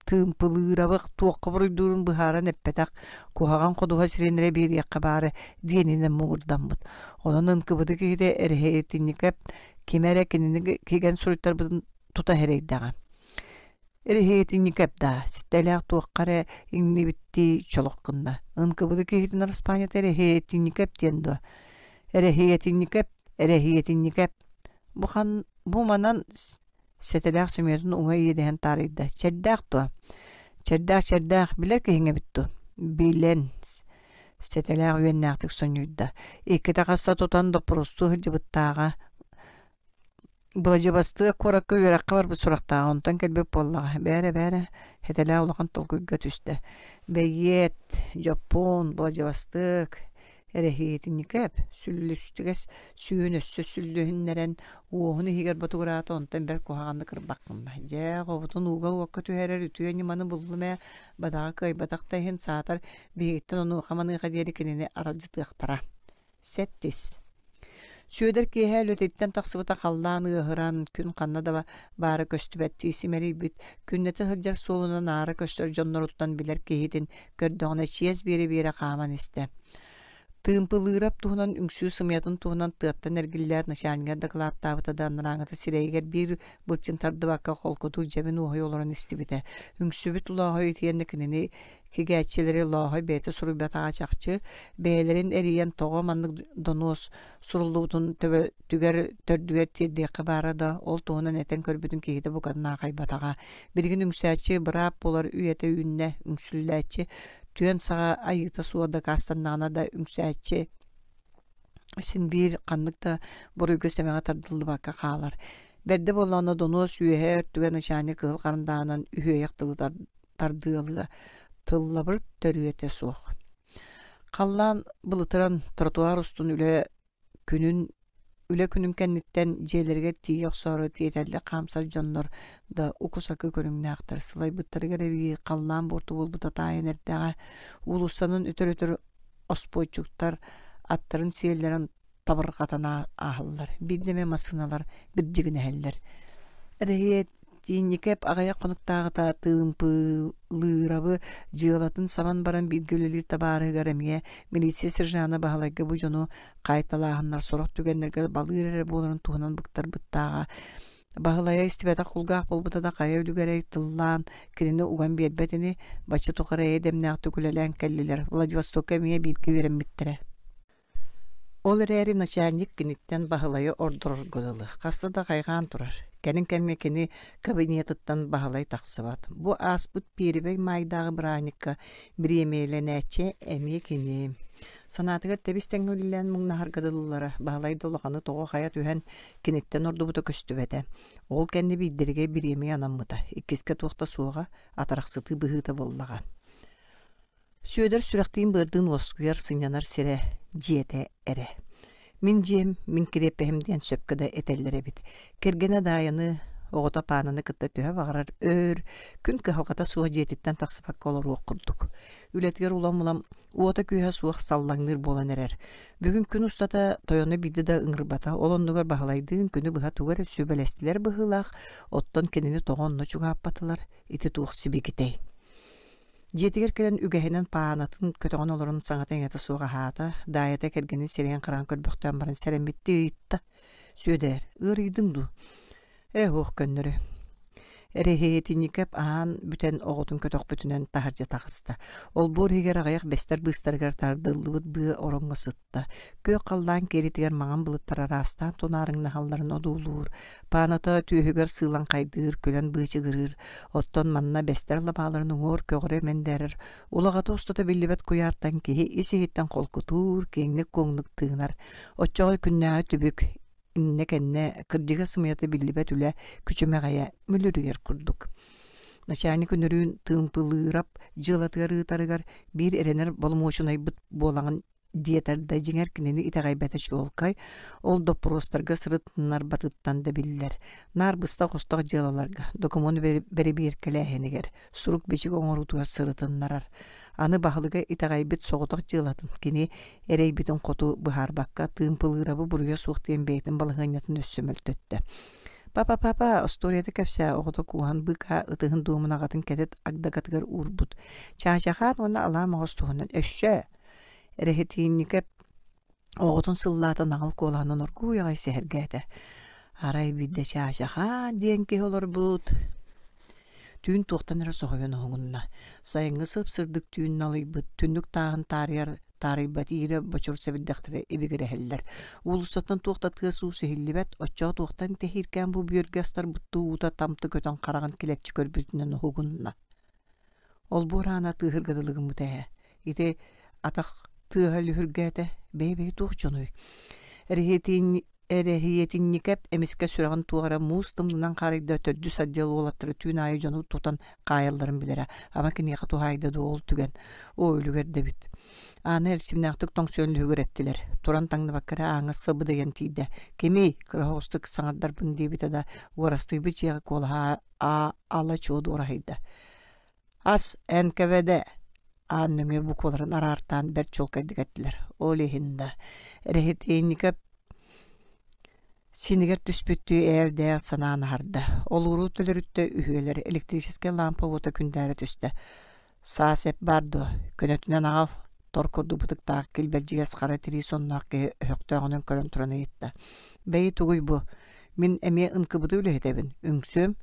Тыымпылыырабых туохха буруйдуурун быһааран эппэтэх, куһаҕан ходуһа сирин эрэ биэриэххэ баара диэнинэн муҥурдаммыт. Онон ынкыбыты киһитэ Эрэһиэтинньикэп ким эрэ кинини кигэн суруйтарбытын тута эрэйдэҕэ. Эрэһиэтинньикэп даа, ситтэлээх туохха эрэ иҥнибиттии чолох гынна. Ынкыбыты киһитин араспаанньата Эрэһиэтинньикэп диэн дуо? Эрэһиэтинньикэп, Эрэһиэтинньикэп. Бу хан бу манан Сэтэлээх сөмүйэтин уҥа иэдэһин таарыйда: «Чэрдээх дуо?» «Чэрдээх, чэрдээх, билэр киһиҥ эбит дуо?» «Билэн» Сэтэлээх үөннээхтик сонньуйда. Иккитэ хаста тутан доппуруостуу сылдьыбыттааҕа. Быладьыбастыа куоракка үөрэххэ барбыт сурахтааҕа, онтон кэлбит буоллаҕа. Бээрэ, бээрэ, Сэтэлээх улахан толкуйга түстэ. Бэйиэт, дьоппуон, Быладьыбастык, Эрэһиэтинньикэп сүллүстүгэс сүүһүн өссө сүллүһүннэрэн уоһун иһигэр ботугураата, онтон бэрт куһаҕаннык ырбах гынна. Дьэ, оҕобутун ууга-уокка түһэрэр үтүө ньыманы буллум ээ, бадаҕа кыайбатах да иһин саатар биһигиттэн онуоха-маныаха диэри кинини аралдьытыахтара. Сэттис. Сүөдэр киэһэ үлэтиттэн тахсыбыта халлаан ыаһыран, күн ханна да баара көстүбэттии симэлийбит, күннэтэ сылдьар суолунан аара көстөр дьонноруттан билэр киһитин көрдөҕүнэ чиэс биэрэ-биэрэ хааман истэ. Тыымпылыырап туһунан үҥсүү сымыйатын туһунан тыаттан эргиллээт начальнигар дакылааттаабыта да анарааҥыта сирэйигэр биир былчын тардыбакка холкутук дьэбин уоһуйа олорон истибитэ. Үҥсүбүт Лооһой итиэннэ кинини кигээччилэри Лооһой бэйэтэ суруйбатаҕа чахчы, бэйэлэрин эрийэн тоҕо маннык донуос суруллубутун төбөтүгэр төрдүгэр тиэрдиэххэ баара да, ол туһунан этэн көрбүтүн киһитэ букатын аахайбатаҕа. Билигин үҥсээччи быраап буолар үйэтэ үүннэ, үҥсүллээччи түөн саҕа айыыта суох дакаастаннаҕына да үҥсээччи син биир ханнык да буруйга-сэмэҕэ тардыллыбакка хаалар. Бэрдэ буоллаҕына донуос үөһээ өртүгэр начальник кыһыл харандааһынан үһүөйэх тылы тардыалыа, тыллабыр төрүөтэ суох. Халлаан былытыран тротуар устун үлэ күнүн Үлэ күнүн кэнниттэн дьиэлэригэр тиийэ охсоору тиэтэллик хаамсар дьоннор да уку-сакы көрүҥнээхтэр, сылайбыттарыгар эбии халлаан буорту буолбута таайан эрдэҕэ. Уулуссанан өтөр-өтөр оспуоччуктар аттарын сиэллэрин табырҕатан ааһаллар, биирдэ эмэ массыыналар бирдьигинэһэллэр. Эрэһиэтиинньикэп аҕыйах хонуктааҕыта Тыымпылыырабы дьыалатын сабан баран бииргэ үлэлиир табаарыһыгар эмиэ милиция сержана Баһылайга бу дьону хаайталааһыннар сорох түгэннэргэ балыыр эрэ буоларын туһунан быктарбыттааҕа. Баһылайа истибэтэх кулгаах буолбута да хайа үлүгэрэй тыллаан кинини уган биэрбэт ини, бачча тухары эйэ дэмнээхтик үлэлээн кэллилэр, Владивостокка эмиэ бииргэ үөрэммиттэрэ. Ол эрээри начальник киниттэн Баһылайы ордорорго дылы, хаста да хайҕаан турар. Кэлин кэмҥэ кини кабинетыттан Баһылай тахсыбат. Бу ааспыт пиэрибэй маайдааҕы бырааһынньыкка бириэмийэлэнээччи эмиэ кини. Санаатыгар тэбис-тэҥҥэ үлэлээн муҥнаһарга дылылара, Баһылай да улаханы тоҕо-хайа түһэн киниттэн ордубута көстүбэтэ. Ол кэннэ биирдэригэр бириэмийэ анаммыта, иккискэ туох да суоҕа, атарахсытыы быһыыта буоллаҕа. Сүөдэр сүрэхтиин-быардыын уоскуйар, сынньанар сирэ, дьиэтэ эрэ. Мин дьиэм, мин кириэппэһим диэн сөпкө да этэллэр эбит. Кэргэнэ Даайаны, оҕото Паананы кытта төһө баҕарар өр, күн кыһалҕата суох дьиэтиттэн тахсыбакка олоруох курдук. Үлэтигэр улам-улам уота-күүһэ суох саллаҥныыр буолан эрэр. Бүгүн күн устата тойону биирдэ да ыҥырбата, ол оннугар Баһылайдыын күнү быһа тугу эрэ сүбэлэстилэр быһыылаах, оттон кинини тоҕо онно чугаһаппатылар, ити туох сибикитэй? Дьиэтигэр кэлэн үгэһинэн паанатын көтөҕөн олорон саҥата-иҥэтэ суох аһаата, Даайата кэргэнин сирэйин-хараҕын көрбөхтөөн баран сэрэммиттии ыйытта: «Сүөдээр, ыарыйдыҥ дуу?» «Ээ, суох көннөрү» Эрэһиэтинньикэп аһаан бүтэн оҕотун көтөхпүтүнэн таһырдьа таҕыста. Олбуор иһигэр аҕыйах бэстэр быыстарыгар тардыллыбыт быа ороҥҥо сытта. Күөх халлаан киэлитигэр маҥан былыттар араастаан тунаарыҥнаһалларын одуулуур, Пааната түөһүгэр сыылаҥхайдыыр, күлэн быычыгырыыр, оттон манна бэстэр лабааларын уҥуор көҕүрэ мэндээрэр, улаҕата устата биллибэт куйаартан киһи ис-иһиттэн холкутуур, киэҥник-куоҥнук тыынар. Оччоҕо күннээҕи түбүк, иннэ-кэннэ, кырдьыга-сымыйата биллибэт үлэ күчүмэҕэйэ мүлүрүйэр курдук. Начальник үнүрүүн Тыымпылыырап дьыалатыгар ыытарыгар биир эрэнэр боломуочунайбыт буолаҕын диэтэр да дьиҥэр кинини итэҕэйбэтэ чуолкай, ол доппуруостарга сырытыннарбатыттан да биллэр. Наар быстах-остох дьыалаларга, докумуону бэрэбиэркэлээһинигэр, сурук-бичик оҥоруутугар сырытыннарар. Аны баһылыга итэҕэйбит соҕотох дьыалатын кини эрэйбитин хоту быһаарбакка Тыымпылыырабы буруйа суох диэн бэйэтин балаһыанньатын өссө мөлтөттө. «Папа, папа, остуоруйата кэпсээ» оҕото кууһан быыкаа ытыһын дуомун аҕатын кэтит агдакатыгар уурбут. Чаачахаан уонна алаа моҕус туһунан өссө Эрэһитиинньикэп оҕотун сыллаата наҕыл куолаһынан оргууй аҕай сэһэргээтэ: «Арай биирдэ Чаачахаан диэн киһи олорбут» Түүн туохтан эрэ соһуйан уһугунна. Сайыҥҥы сып-сырдык түүн налыйбыт, түннүк тааһын таарыйар таарыйбат иирэ бочур сэбирдэхтэрэ ибигирэһэллэр. Уулуссаттан туох да тыас-уус иһиллибэт, оччоҕо туохтан тэһииркээн бу бүөргэ астарбыттыы уута тамты көтөн хараҕын килэччи көрбүтүнэн уһугунна. Олбуор аана тыаһырга дылы гыммыта ээ. Ити атах тыаһа лүһүргээтэ, бэйэ-бэйэ туох дьонуй? Эрэһиэтинньикэп эмискэ сүрэҕин туох эрэ муус тымнынан хаарыйда төрдүс отдел уолаттара түүн аайы дьону тутан хаайалларын билэрэ. Ама киниэхэ туһаайда дуо ол түгэн? Оо, үлүгэр да эбит. Ааны эрчимнээхтик тоҥсуйан лүһүгүр эттилэр. Туран таҥныбакка эрэ ааҥҥа сыбыдыйан тиийдэ. Кимий? Кыра оҕустук саҥардарбын диэбитэ да, уорастыйбыт дьиэҕэ куолаһа ала-чуо дуораһыйда. Ас НКВД аан нөҥүө букваларын араартаан бэрт чуолкайдык эттилэр. Ол иһин да Эрэһитиэнньикэп синигэр түспүттүү ээл-дээл санаан аһарда. Олууру төлөрүттэ үһүөлэр электрическэй лаампа уота күндээрэ түстэ. Саа сэп баар дуо? Көнөтүнэн аҕал, тор курдук бытыктаах килбэлдьигэс хара тирии сонноох киһи өһөхтөөҕүнэн көрөн туран ыйытта. Бэйи тугуй бу? Мин эмиэ ынкыбыты үлэһитэбин. Үҥсүөм,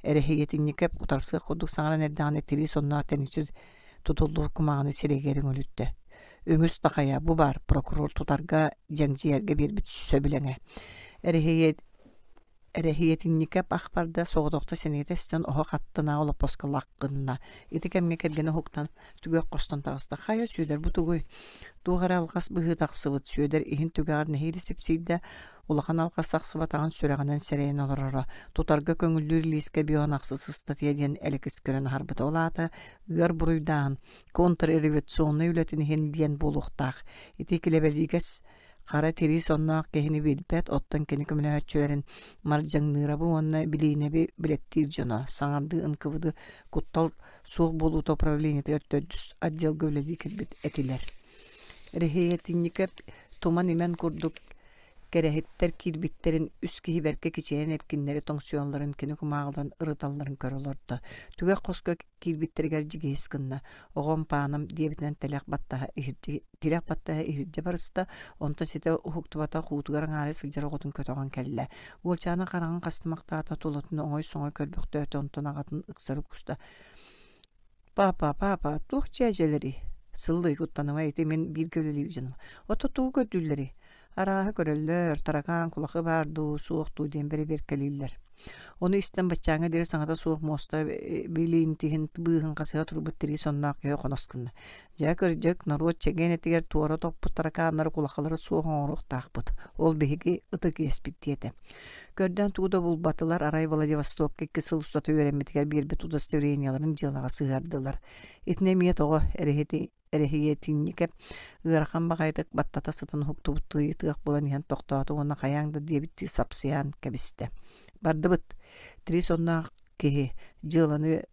Эрэһийэтинньикэп утарсыах курдук саҥаран эрдэҕинэ тирии сонноох тэниччи тутуллубут кумааҕыны сирэйигэр өҥөлүттэ. Үҥүс такайа бу баар прокурор тутарга дьэҥдьийэргэ биэрбит сөбүлэҥэ. Эрэһийэ Эрэһийэтинньикэп ах барда, соҕотохто сэниэтэ эстэн оһох аттынааҕы олоппоско лах гынна. Ити кэмҥэ кэргэнэ уһуктан, түгэх хостон таҕыста. Хайа, Сүөдэр, бу тугуй? Туох эрэ алҕас быһыы тахсыбыт. Сүөдэр иһин түгэҕэр нэһиилэ сипсийдэ, улахан алҕас тахсыбатаҕын сүрэҕинэн сэрэйэн олороро. Тутарга көҥүллүүр лиискэ бион ахсыс ыстатыйа диэн элэкис көрөн аһарбыта. Ол аата ыар буруйдааһын, контрреволюционнай үлэтин иһин диэн буолуохтаах. Ити килэбэлигэс. Хара тирии сонноох киһини билбэт, оттон кини көмөлөһөөччүлэрин Мардьаҥныырабы уонна Билиинэби билэттиир дьоно, саҥардыы НКВД куттал суох буолуута управлениетыгар төрдүс отделга үлэлии кэлбит этилэр. Эрэһиэтинньикэп туман-имэн курдук кэрэһиттэр киирбиттэрин үс киһи бэркэ кичэйэн эркиннэри тоҥсуйалларын кини кумааҕыларын ырыталларын көрө олордо. Түгэх хоско киирбиттэригэр дьигиһис гынна. Оҕом пааным диэбитинэн тэлэх баттаһа иһирдьэ тирэх баттаһа иһирдьэ барыста, онтон ситэ уһуктубатах уутугар аҥаара сылдьар оҕотун көтөҕөн кэллэ. Уолчаана хараҕын хастымахтаата, тулатын оҥой-соҥой көрбөхтөөтө, онтон аҕатын ыксары куста. «Папа, папа, туох дьээдьэлэрий?» Сыллыы куттаныма, ити мин бииргэ үлэлиир дьонум. Ото тугу көрдүүллэрий? Арааһы көрөллөр, таракаан кулахы баар дуу, суох дуу диэн бэрэбиэркэлииллэр. Ону истэн баччааҥҥа диэри саҥата суох муоста билиинтиһин быыһын хасыһа турбут тирии сонноох киһи хонос гынна. Дьэ, кырдьык, норуот чэгиэн этигэр туора топпут таракааннары кулахалары суох оҥоруохтаахпыт. Ол биһиги ытык иэспит диэтэ. Көрдөөн тугу да булбатылар, арай Владивостокка 2 сыл устата үөрэммитигэр биэрбит удостоверениеларын дьыалаҕа сыһыардылар. Итини эмиэ тоҕо эрэһити эрэһийэтинньикэп ыарахан баҕайытык баттата сытан уһуктубуттуу ыйытыах буолан иһэн тохтоото уонна хайаан да диэбиттии сапсыйан кэбистэ. Бардыбыт. Тирии сонноох киһи дьыаланы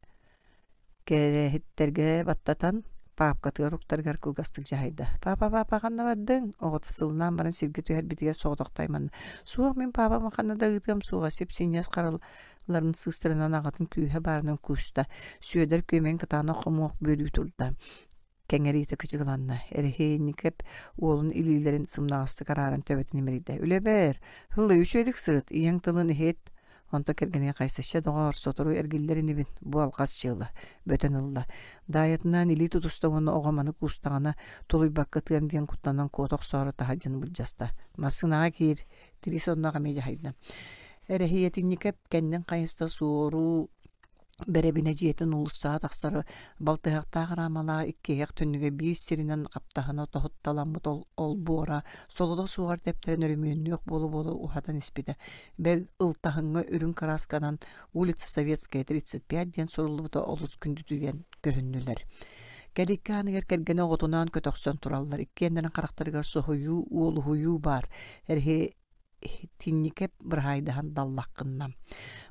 кэрэһиттэргэ баттатан паапкатыгар уктарыгар кылгастык дьаһайда. «Папа, папа, ханна бардыҥ?» Оҕото сыллаан баран сиргэ түһэрбитигэр соҕотохто айманна. «Суох, мин паапам ханна да ыытыам суоҕа, сип-синньигэс харал ларын сыыстарынан аҕатын күүһэ баарынан кууста, Сүөдэр күөмэйин кытаанах хомуок бүөлүү турда. Кэҥэриитэ кычыгыланна, Эрэһиэнньикэп уолун илиилэрин сымнаҕастык арааран төбөтүн имэрийдэ. «Үлэбэр, һыллыы үчүгэйдик сырыт, ийэҥ тылын иһит». Онтон кэргэнигэр хайсачча доҕоор, сотору эргиллэр инибин, бу алҕас дьыала, бөтөн ылла. Даайатынаан илии тутуста уонна оҕо маны куустаҕына, тулуйбакка ытыам диэн куттанан куота охсоору таһырдьаны былдьаста. «Массыынаҕа киир, Тирии сонноох эмиэ дьаһайда. Эрэһийэтинньикэп кэннин хайыста суоруу бэрэбинэ дьиэтин уулуссаҕа тахсар балтыһахтаах араамалаах иккиһэх түннүгэ биир сиринэн хаптаһына тоһутталаммыт олбуора солото суоҕар тэптэрэн өрөмүөннүөх буола-буола уһатан испитэ. Бэл, ылтаһыҥҥа үрүҥ кыраасканан улица Советская 35 диэн суруллубута олус күндүтүйэн көһүннүлэр. Кэликкэ ааныгар кэргэнэ оҕотунаан көтөхсөн тураллар, иккиэннэрин харахтарыгар соһуйуу, уолуһуйуу баар. Эрэһи итинникэп быраһаайдаһан даллаххынна.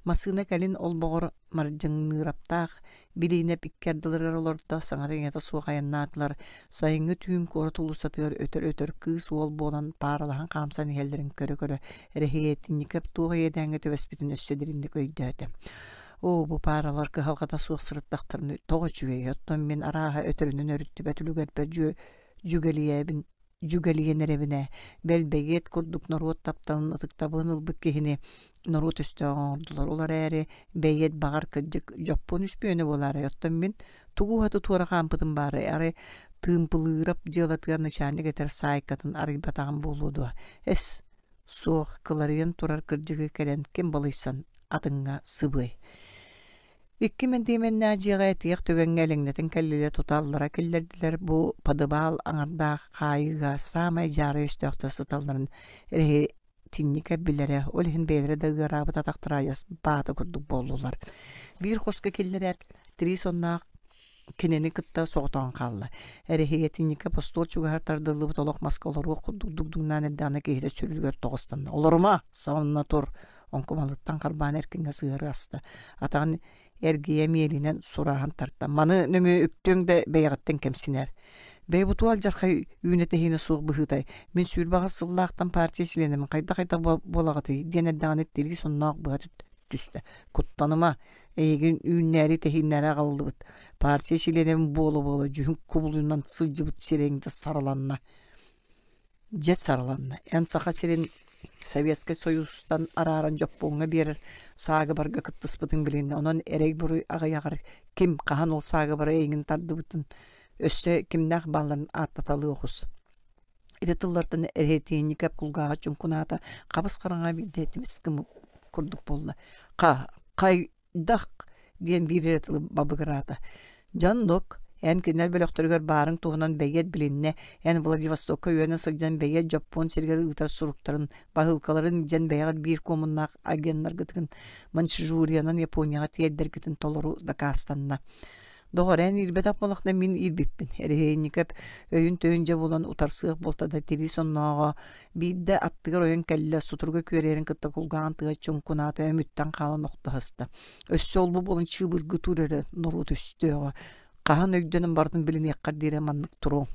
Массыына кэлин олбоҕор мардьыҥныыраптаах Билиинэп икки ардыларыгар олордо, саҥата-иҥэтэ суох айаннаатылар. Сайыҥҥы түүн куорат уулуссатыгар өтөр-өтөр кыыс-уол буолан пааралаһан хаамсан иһэллэрин көрө-көрө Эрэһиэтинньикэп туох иэдээҥҥэ түбэспитин өссө дириҥник өйдөөтө. Оо, бу пааралар кыһалҕата суох сырыттахтарына тоҕо үчүгэй, оттон мин арааһа өтөрүнэн өрүттүбэт үлүгэрбэр дьүгэлийэбин дьүгэлийэн эрэбин ээ. Бэл бэйиэт курдук норуот тапталын, ытыктабылын ылбыт киһини норуот өстөөҕө оҥордулар. Ол эрээри бэйиэт баҕар кырдьык дьоппуон үспүйүөнэ буолаарай, оттон мин тугу уһаты туора хаампытым баарай, арай Тыымпылыырап дьыалатыгар начальник этэр саайкатын арыйбатаҕым буолуо дуо? Эс, суох, кыларыйан турар кырдьыгы кэлэн ким балыйсан атыҥҥа сыбыай. Икки мэндиэмэннээх дьиэҕэ этиэх түгэҥҥэ элэҥнэтэн кэллилэр туталлара киллэрдилэр бу падыбаал аҥардаах хаайыыга саамай дьаарай өстөөхтөр сыталларын эрэһиэтинньикэ билэрэ, ол иһин бэйэлэрэ да ыараабыт атахтара айас баата курдук буоллулар. Биир хоско киллэрээт, тирии сонноох кинини кытта соҕотоҕун хаалла. Эрэһиэтинньикэ остуол чугаһар тардыллыбыт олох маска олоруох курдук дугдуҥнаан эрдэҕинэ киһитэ сүрүгэр тоҕустанна. «Олорума, сонно тур!» Оҥкумалыттан харбаан эркиҥҥэ сыһыары аста. Атаҕын эргийэ миэлинэн сурааһын тарта. Маны нөҥүө үктүөҥ да бэйэҕиттэн кэмсинэр. Бэйэ бу туох алдьархай үүнэ-тэһиинэ суох быһыытай? Мин 28 сыллаахтан партия чилиэнэбин хайдах-хайдах буолаҕытый? диэн эрдэҕинэ тирии сонноох быһа түстэ. Куттаныма, эйигин үүннээри-тэһииннээри аҕаллыбыт. Партия чилиэнэбин буола-буола дьүһүн кубулуйунан сылдьыбыт сирэйиҥ да сараланна. Дьэ сараланна. Эн Саха сирин Советскай Союзтан арааран Дьоппуоҥҥа биэрэр саагыбарга кыттыспытыҥ билиннэ. Онон эрэй-буруй аҕыйаҕар ким хаһан ол саагыбары эйигин тардыбытын өссө кимнээх баалларын ааттаталыы оҕус. Ити тыллартан Эрэһэтиэнньикэп кулгааҕа чуҥкунаата, хабыс-хараҥа биирдэ тимис курдук буолла. Ха, хай Дах диэн биир эрэ тылы бабыгыраата. Дьон-нук, эн кинилэр бөлөхтөрүгэр баарыҥ туһунан бэйиэт билиннэ, эн Владивостокка үөрэнэ сылдьан бэйиэт Дьоппуон сиригэр ыытар суруктарын, баһыылкаларын илдьэн бэйэҕит биир куомуннаах агеннаргытын Маньчжуриянан Японияҕа тиэрдэргитин толору дакаастанна. Доҕор, эн иирбэтэх буоллаххына мин иирбиппин. Эрэһиэнньикэп өйүн-төйүн дьэ булан утарсыах буолта да тирии соннооҕо биирдэ аттыгар ойон кэллэ, сутуруга күөрэйэрин кытта кулгааҕын тыа чуҥкунаата өмүттэн хаалан охто сыста. Өссө ол-бу буолан чыыбыргытыыр эрэ норуот өстөөҕө. Хаһан өйдөнөн барытын билиниэххэр диэри маннык туруоҥ.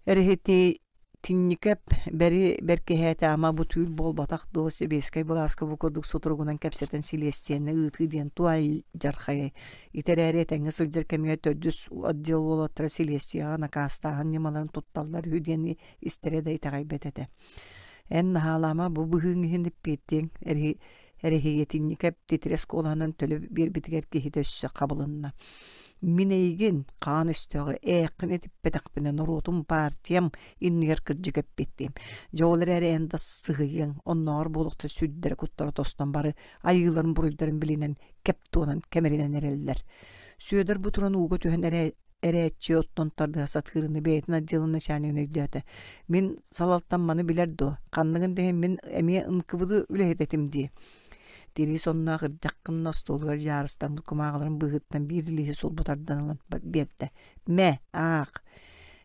Эрэһити Тинникэп бэри бэркиһээтэ ама бу түүл буолбатах дуо сэбиэскэй былааска бу курдук сутуругунан кэпсэтэн силиэстийэни ыытыы диэн туох алдьархайай ити эрээри этэҥҥэ сылдьар кэмигэр төрдүс отдел уолаттара силиэстийэҕэ накаастааһын ньымаларын тутталлар үһү диэн истэрэ да итэҕэйбэт этэ эн наһаалаама бу быһыыҥ иһин эппиэттиэҥ Эрэһиэтинньикэп титирэс куолаһынан төлө биэрбитигэр киһитэ өссө хабылынна. Мин эйигин, хаан өстөөҕү, ээххин этиппэтэхпинэ норуотум, партиям иннигэр кырдьык эппиэттиэм. Дьэ ол эрээри эн да сыһыйыаҥ, оннооҕор буолуохта сүрдэрэ-куттара тостон бары айыыларын буруйдарын билинэн кэп туонан кэмэринэн эрэллэр. Сүөдэр бу туран ууга түһэн эрэ эрээччи оттон тардыһа сатыырыны бэйэтин отделын начальнигын өйдөөтө. Мин салалтам маны билэр дуо? Ханныгын да иһин мин эмиэ НКВД үлэһит этим дии. Тирии сонноох ырдьах гынна остуолугар дьаарыстаммыт кумааҕыларын быыһыттан биир илииһи сулбу тардан ылан биэрдэ. Мэ, аах.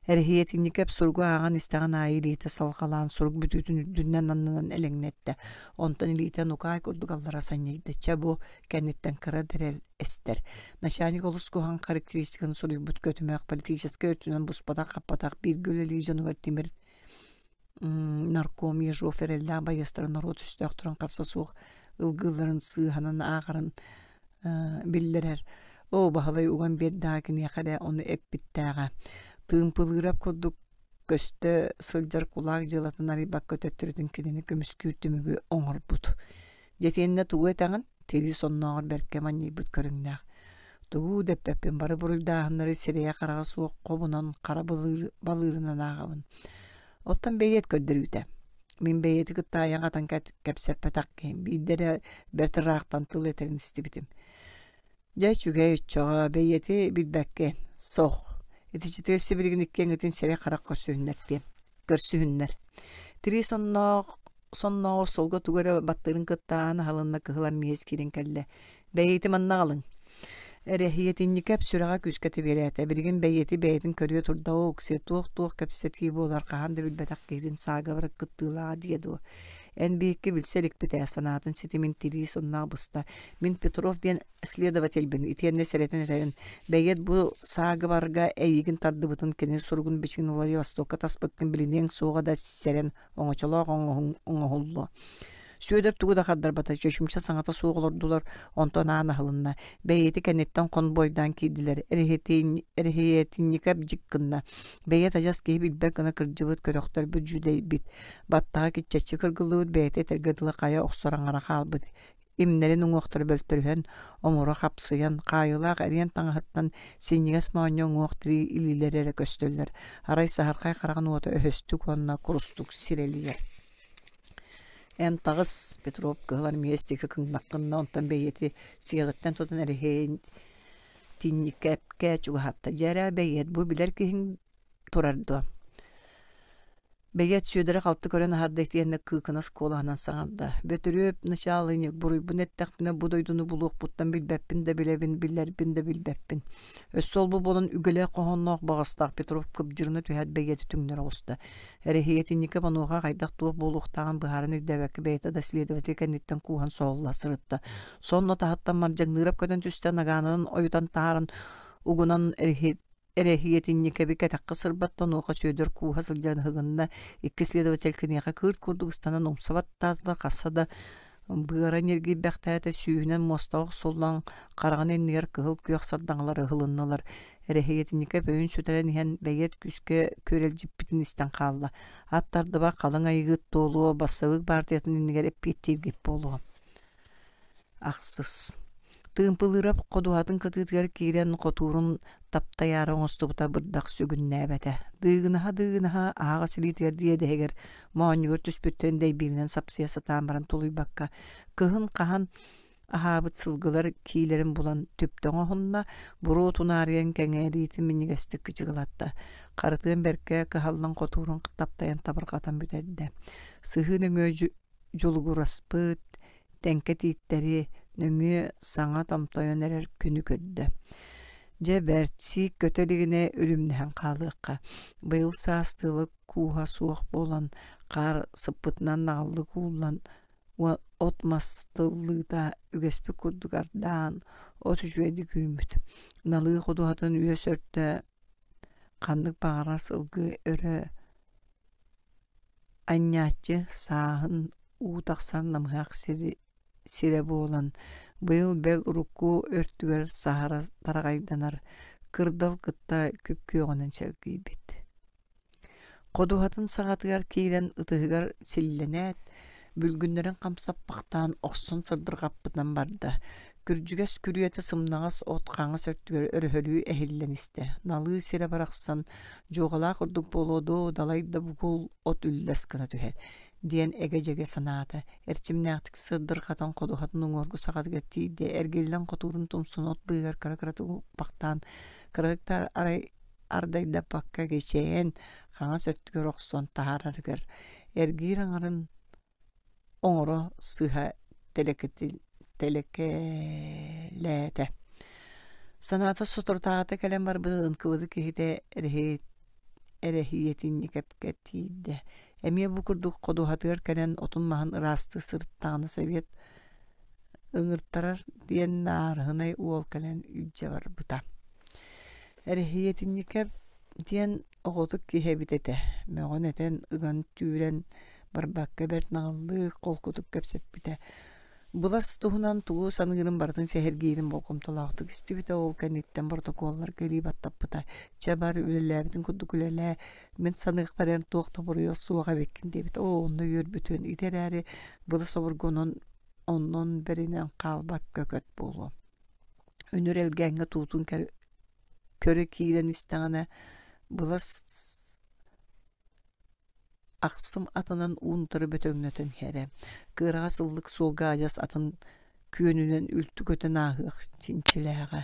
Эрэһиэтинньикэп суругу ааҕан истэҕин аайы илиитэ салҕалаан сурук бүтүүтүн үрдүнэн аннынан элэҥнэттэ. Онтон илиитэ нукаай курдук аллара санньыйда. Чэ бу кэнниттэн кыра да эрэл эстэр. Начальник олус куһаҕан характеристиканы суруйбут көтүмэх политическай өртүнэн буспатах-хаппатах бииргэ үлэлиир дьонугар тимир нарком Ежов эрэллээх байыастара норуот өстөөхтөрүн харса суох ылгыылларын сыыһанан ааҕарын биллэрэр. Оо, Баһылай уган биэрдэҕэ киниэхэ эрэ ону эппиттээҕэ. Тыымпылыырап курдук көстө сылдьар кулаак дьыалатын арыйбакка төттөрүтүн кинини көмүскүүр түмүгү оҥорбут. Дьэ итиэннэ тугу этэҕин? Тирии соннооҕор бэркэ манньыйбыт көрүҥнээх. Тугу да эппэппин, бары буруйдааһыннары сирэйэ-хараҕа суох хобунан хара балыырынан ааҕабын. Оттон бэйиэт көрдөрүүтэ. Мин бэйиэти кытта айах атан кэпсэппэтэх киһим. Биирдэ эрэ бэрт ыраахтан тыл этэрин истибитим. Дьэ үчүгэй оччоҕо бэйиэти билбэккин. Суох. Итичитигэр сибилигин иккиэҥҥитин сирэй-харах көрсүһүннэртиэм. Көрсүһүннэр. Тирии сонноох соннооҕу остуолга тугу эрэ баттыырын кытта аан аһылынна кыһыл армеец киирэн кэллэ. Бэйиэти манна аҕалыҥ. Эрэһиэтинньикэп сүрэҕэ күүскэ тэбиэлээтэ. Билигин бэйиэти бэйэтин көрүө турдаҕа уксуйа туох-туох кэпсэтии буолар хаһан да билбэтэх киһитин саагабар кыттыылааҕа диэ дуо. Эн биһикки билсэ иликпит ээ санаатын ситимин тирии сонноох быста. Мин Петров диэн следовательбин итиэннэ сэрэтэн этэбин. Бэйиэт бу саагыбарга эйигин тардыбытын кини суругун бичигин Владивостокка таспыккын билиниэҥ суоҕа да сэрэн оҥочолоох оҥоһуллуо. Сүөдэр тугу да хардарбата, чочумча саҥата суох олордулар, онтон аан аһылынна. Бэйиэти кэнниттэн хонбуойдаан киирдилэр, эрэһиэтинньикэп дьик гынна. Бэйиэт адьас киһи билбэт гына кырдьыбыт, көрөхтөрбүт дьүдэйбит. Баттаҕа киччэччи кыргыллыбыт бэйэтэ этэргэ дылы хайа охсор аҥара хаалбыт. Имнэрин уҥуохтара бөлтөрүһэн, омура хапсыйан, хаайыылаах эриэн таҥаһыттан синньигэс моонньо уҥуох тирии илиилэрэ эрэ көстөллөр. Арай саһархай хараҕын уота өһөстүк уонна курустук сирэлийэр. Эн таҕыс, Петров кыһыл армия диэки кыҥнаххынна, онтон бэйиэти сиэҕиттэн тутан эрэһиэн тинньикэпкэ чугаһатта. Дьэ эрэ, бэйиэт, бу билэр киһиҥ турар дуо? Бэйиэт Сүөдэри халты көрөн аһарда итиэннэ кыыкынас куолаһынан саҥарда: «Бөтүрүөп, начаалынньык, буруйбун эттэхпинэ бу дойдуну булуохпуттан билбэппин да билэбин, билэрбин да билбэппин». Өссө ол-бу буолан үгэлээх хоһоонноох баҕастаах Петров кыбдьырына түһээт бэйиэти түҥнэри оҕуста. Эрэһиэтинньикэ онуоха хайдах туох буолуохтааҕын быһааран өйдөөбөккө бэйэтэ да следователь кэнниттэн кууһан соһулла сырытта. Сонно таһыттан Мардьаҥныырап көтөн түстэ, нагаанынан ойутан таһааран угунан Эрэһиэтинньикэби кэтэххэ сырбатта, онуоха Сүөдэр кууһа сылдьан ыһыгынна, икки следователь киниэхэ кыырт курдук ыстанан умса баттаатылар, хасса да быара ньиргийбэхтээтэ, сүүһүнэн муостаҕа охсуллан, хараҕын иннигэр кыһыл күөх сардаҥалар ыһылыннылар. Эрэһиэтинньикэп өйүн сүтэрэн иһэн, бэйиэт күүскэ күөрэлдьиппитин истэн хаалла. Ат тардыба халыҥ айыгыт туолуо, бассабыык баартыйатын иннигэр эппиэттииргит буолуо. Ахсыс Тыымпылыырап ходуһатын кытыытыгар киирэн хотуурун таптайаары оҥостубута бырдах сүгүннээбэтэ. Дыыгынаһа-дыыгынаһа аһаҕас илиитигэр диэдэһигэр моонньугар түспүттэрин дэйбииринэн сапсыйа сатаан баран тулуйбакка, кыһын хаһан аһаабыт сылгылар киилэрин булан түптэ оҥоһунна, буруо тунаарыйан кэҥээриитин минньигэстик кычыгылатта. Харытыан бэркэ кыһаллан хотуурун таптайан табырҕатан бүтэрдэ. Сыһыы нөҥүө дьулугураспыт, тэҥкэ тииттэри нөҥүө саҥа томтойон эрэр күнү көрдө. Дьэ бэрт, сиик көтө илигинэ үлүмнэһэн хаалыахха. Быйыл саас тыала кууһа суох буолан, хаар сыппытынан наҕыллык ууллан, от-мас тыллыыта үгэспит курдук ардаан, от үчүгэйдик үүммүт. Налыы ходуһатын үөс өртө ханнык баҕарар сылгы өрө анньааччы сааһын уу тахсар намыһах сирэ буолан, быйыл бэл урукку өртүгэр саһара тараҕайданар кырдал кытта күп-күөҕүнэн чэлгийбит. Ходуһатын саҕатыгар киирэн ытыһыгар силлэнээт, бүлгүннэрин хамсаппахтаан охсон сырдырҕаппытынан барда. Күрдьүгэс күрүөтэ сымнаҕас от хаҥас өртүгэр өрөһөлүү эһиллэн истэ. Налыы сирэ барахсан дьуоҕалаах курдук буолуо дуо, далай да бугул от үллэс гына түһэр диэн эгэ-дьэгэ санаата. Эрчимнээхтик сырдырҕатан ходуһатын уҥуоргу саҕатыгар тиийдэ, эргиллэн хотуурун тумсун от быыһыгар кыра-кыратык укпахтаан, кыратык арай ардайдаппакка кичэйэн, хаҥас өттүгэр охсон таһаарарыгар эргиир аҥарын оҥоро сыһа тэлэкэлээтэ. Санаата соторутааҕыта кэлэн барбыт ынкыбыты киһитэ эрэһиэтинньикэпкэ тиийдэ. Эмиэ бу курдук ходуһатыгар кэлэн отун-маһын ыраастыы сырыттаҕына Совет ыҥыртарар диэн наарыһынай уол кэлэн илдьэ барбыта. Эрэһиэтинньикэп диэн оҕотук киһи эбит этэ, мөҕөн-этэн, ыган-түүрэн барбакка бэрт наҕыллык, холкутук кэпсэппитэ. Былас туһунан тугу саныырын барытын сэһэргиирин болҕомтолоохтук истибитэ, ол кэнниттэн боротокуолларга илии баттаппыта. Чэ бар, үлэлээбитин курдук үлэлээ, мин саныахпар эн туох да буруйа суох эбиккин диэбит. Оо, онно үөрбүтүн, ити эрээри былас обургу онон оннун бэринэн хаалбакка көт буолуо. Үнүр Элгээҥҥэ туутун көрө киирэн истэҕинэ, былас ахсым атынан уун утары бөтөҥнөтөн иһэрэ. Кыараҕас ыллык суолга адьас атын күөнүнэн үлтү көтөн ааһыах чинчилээҕэ,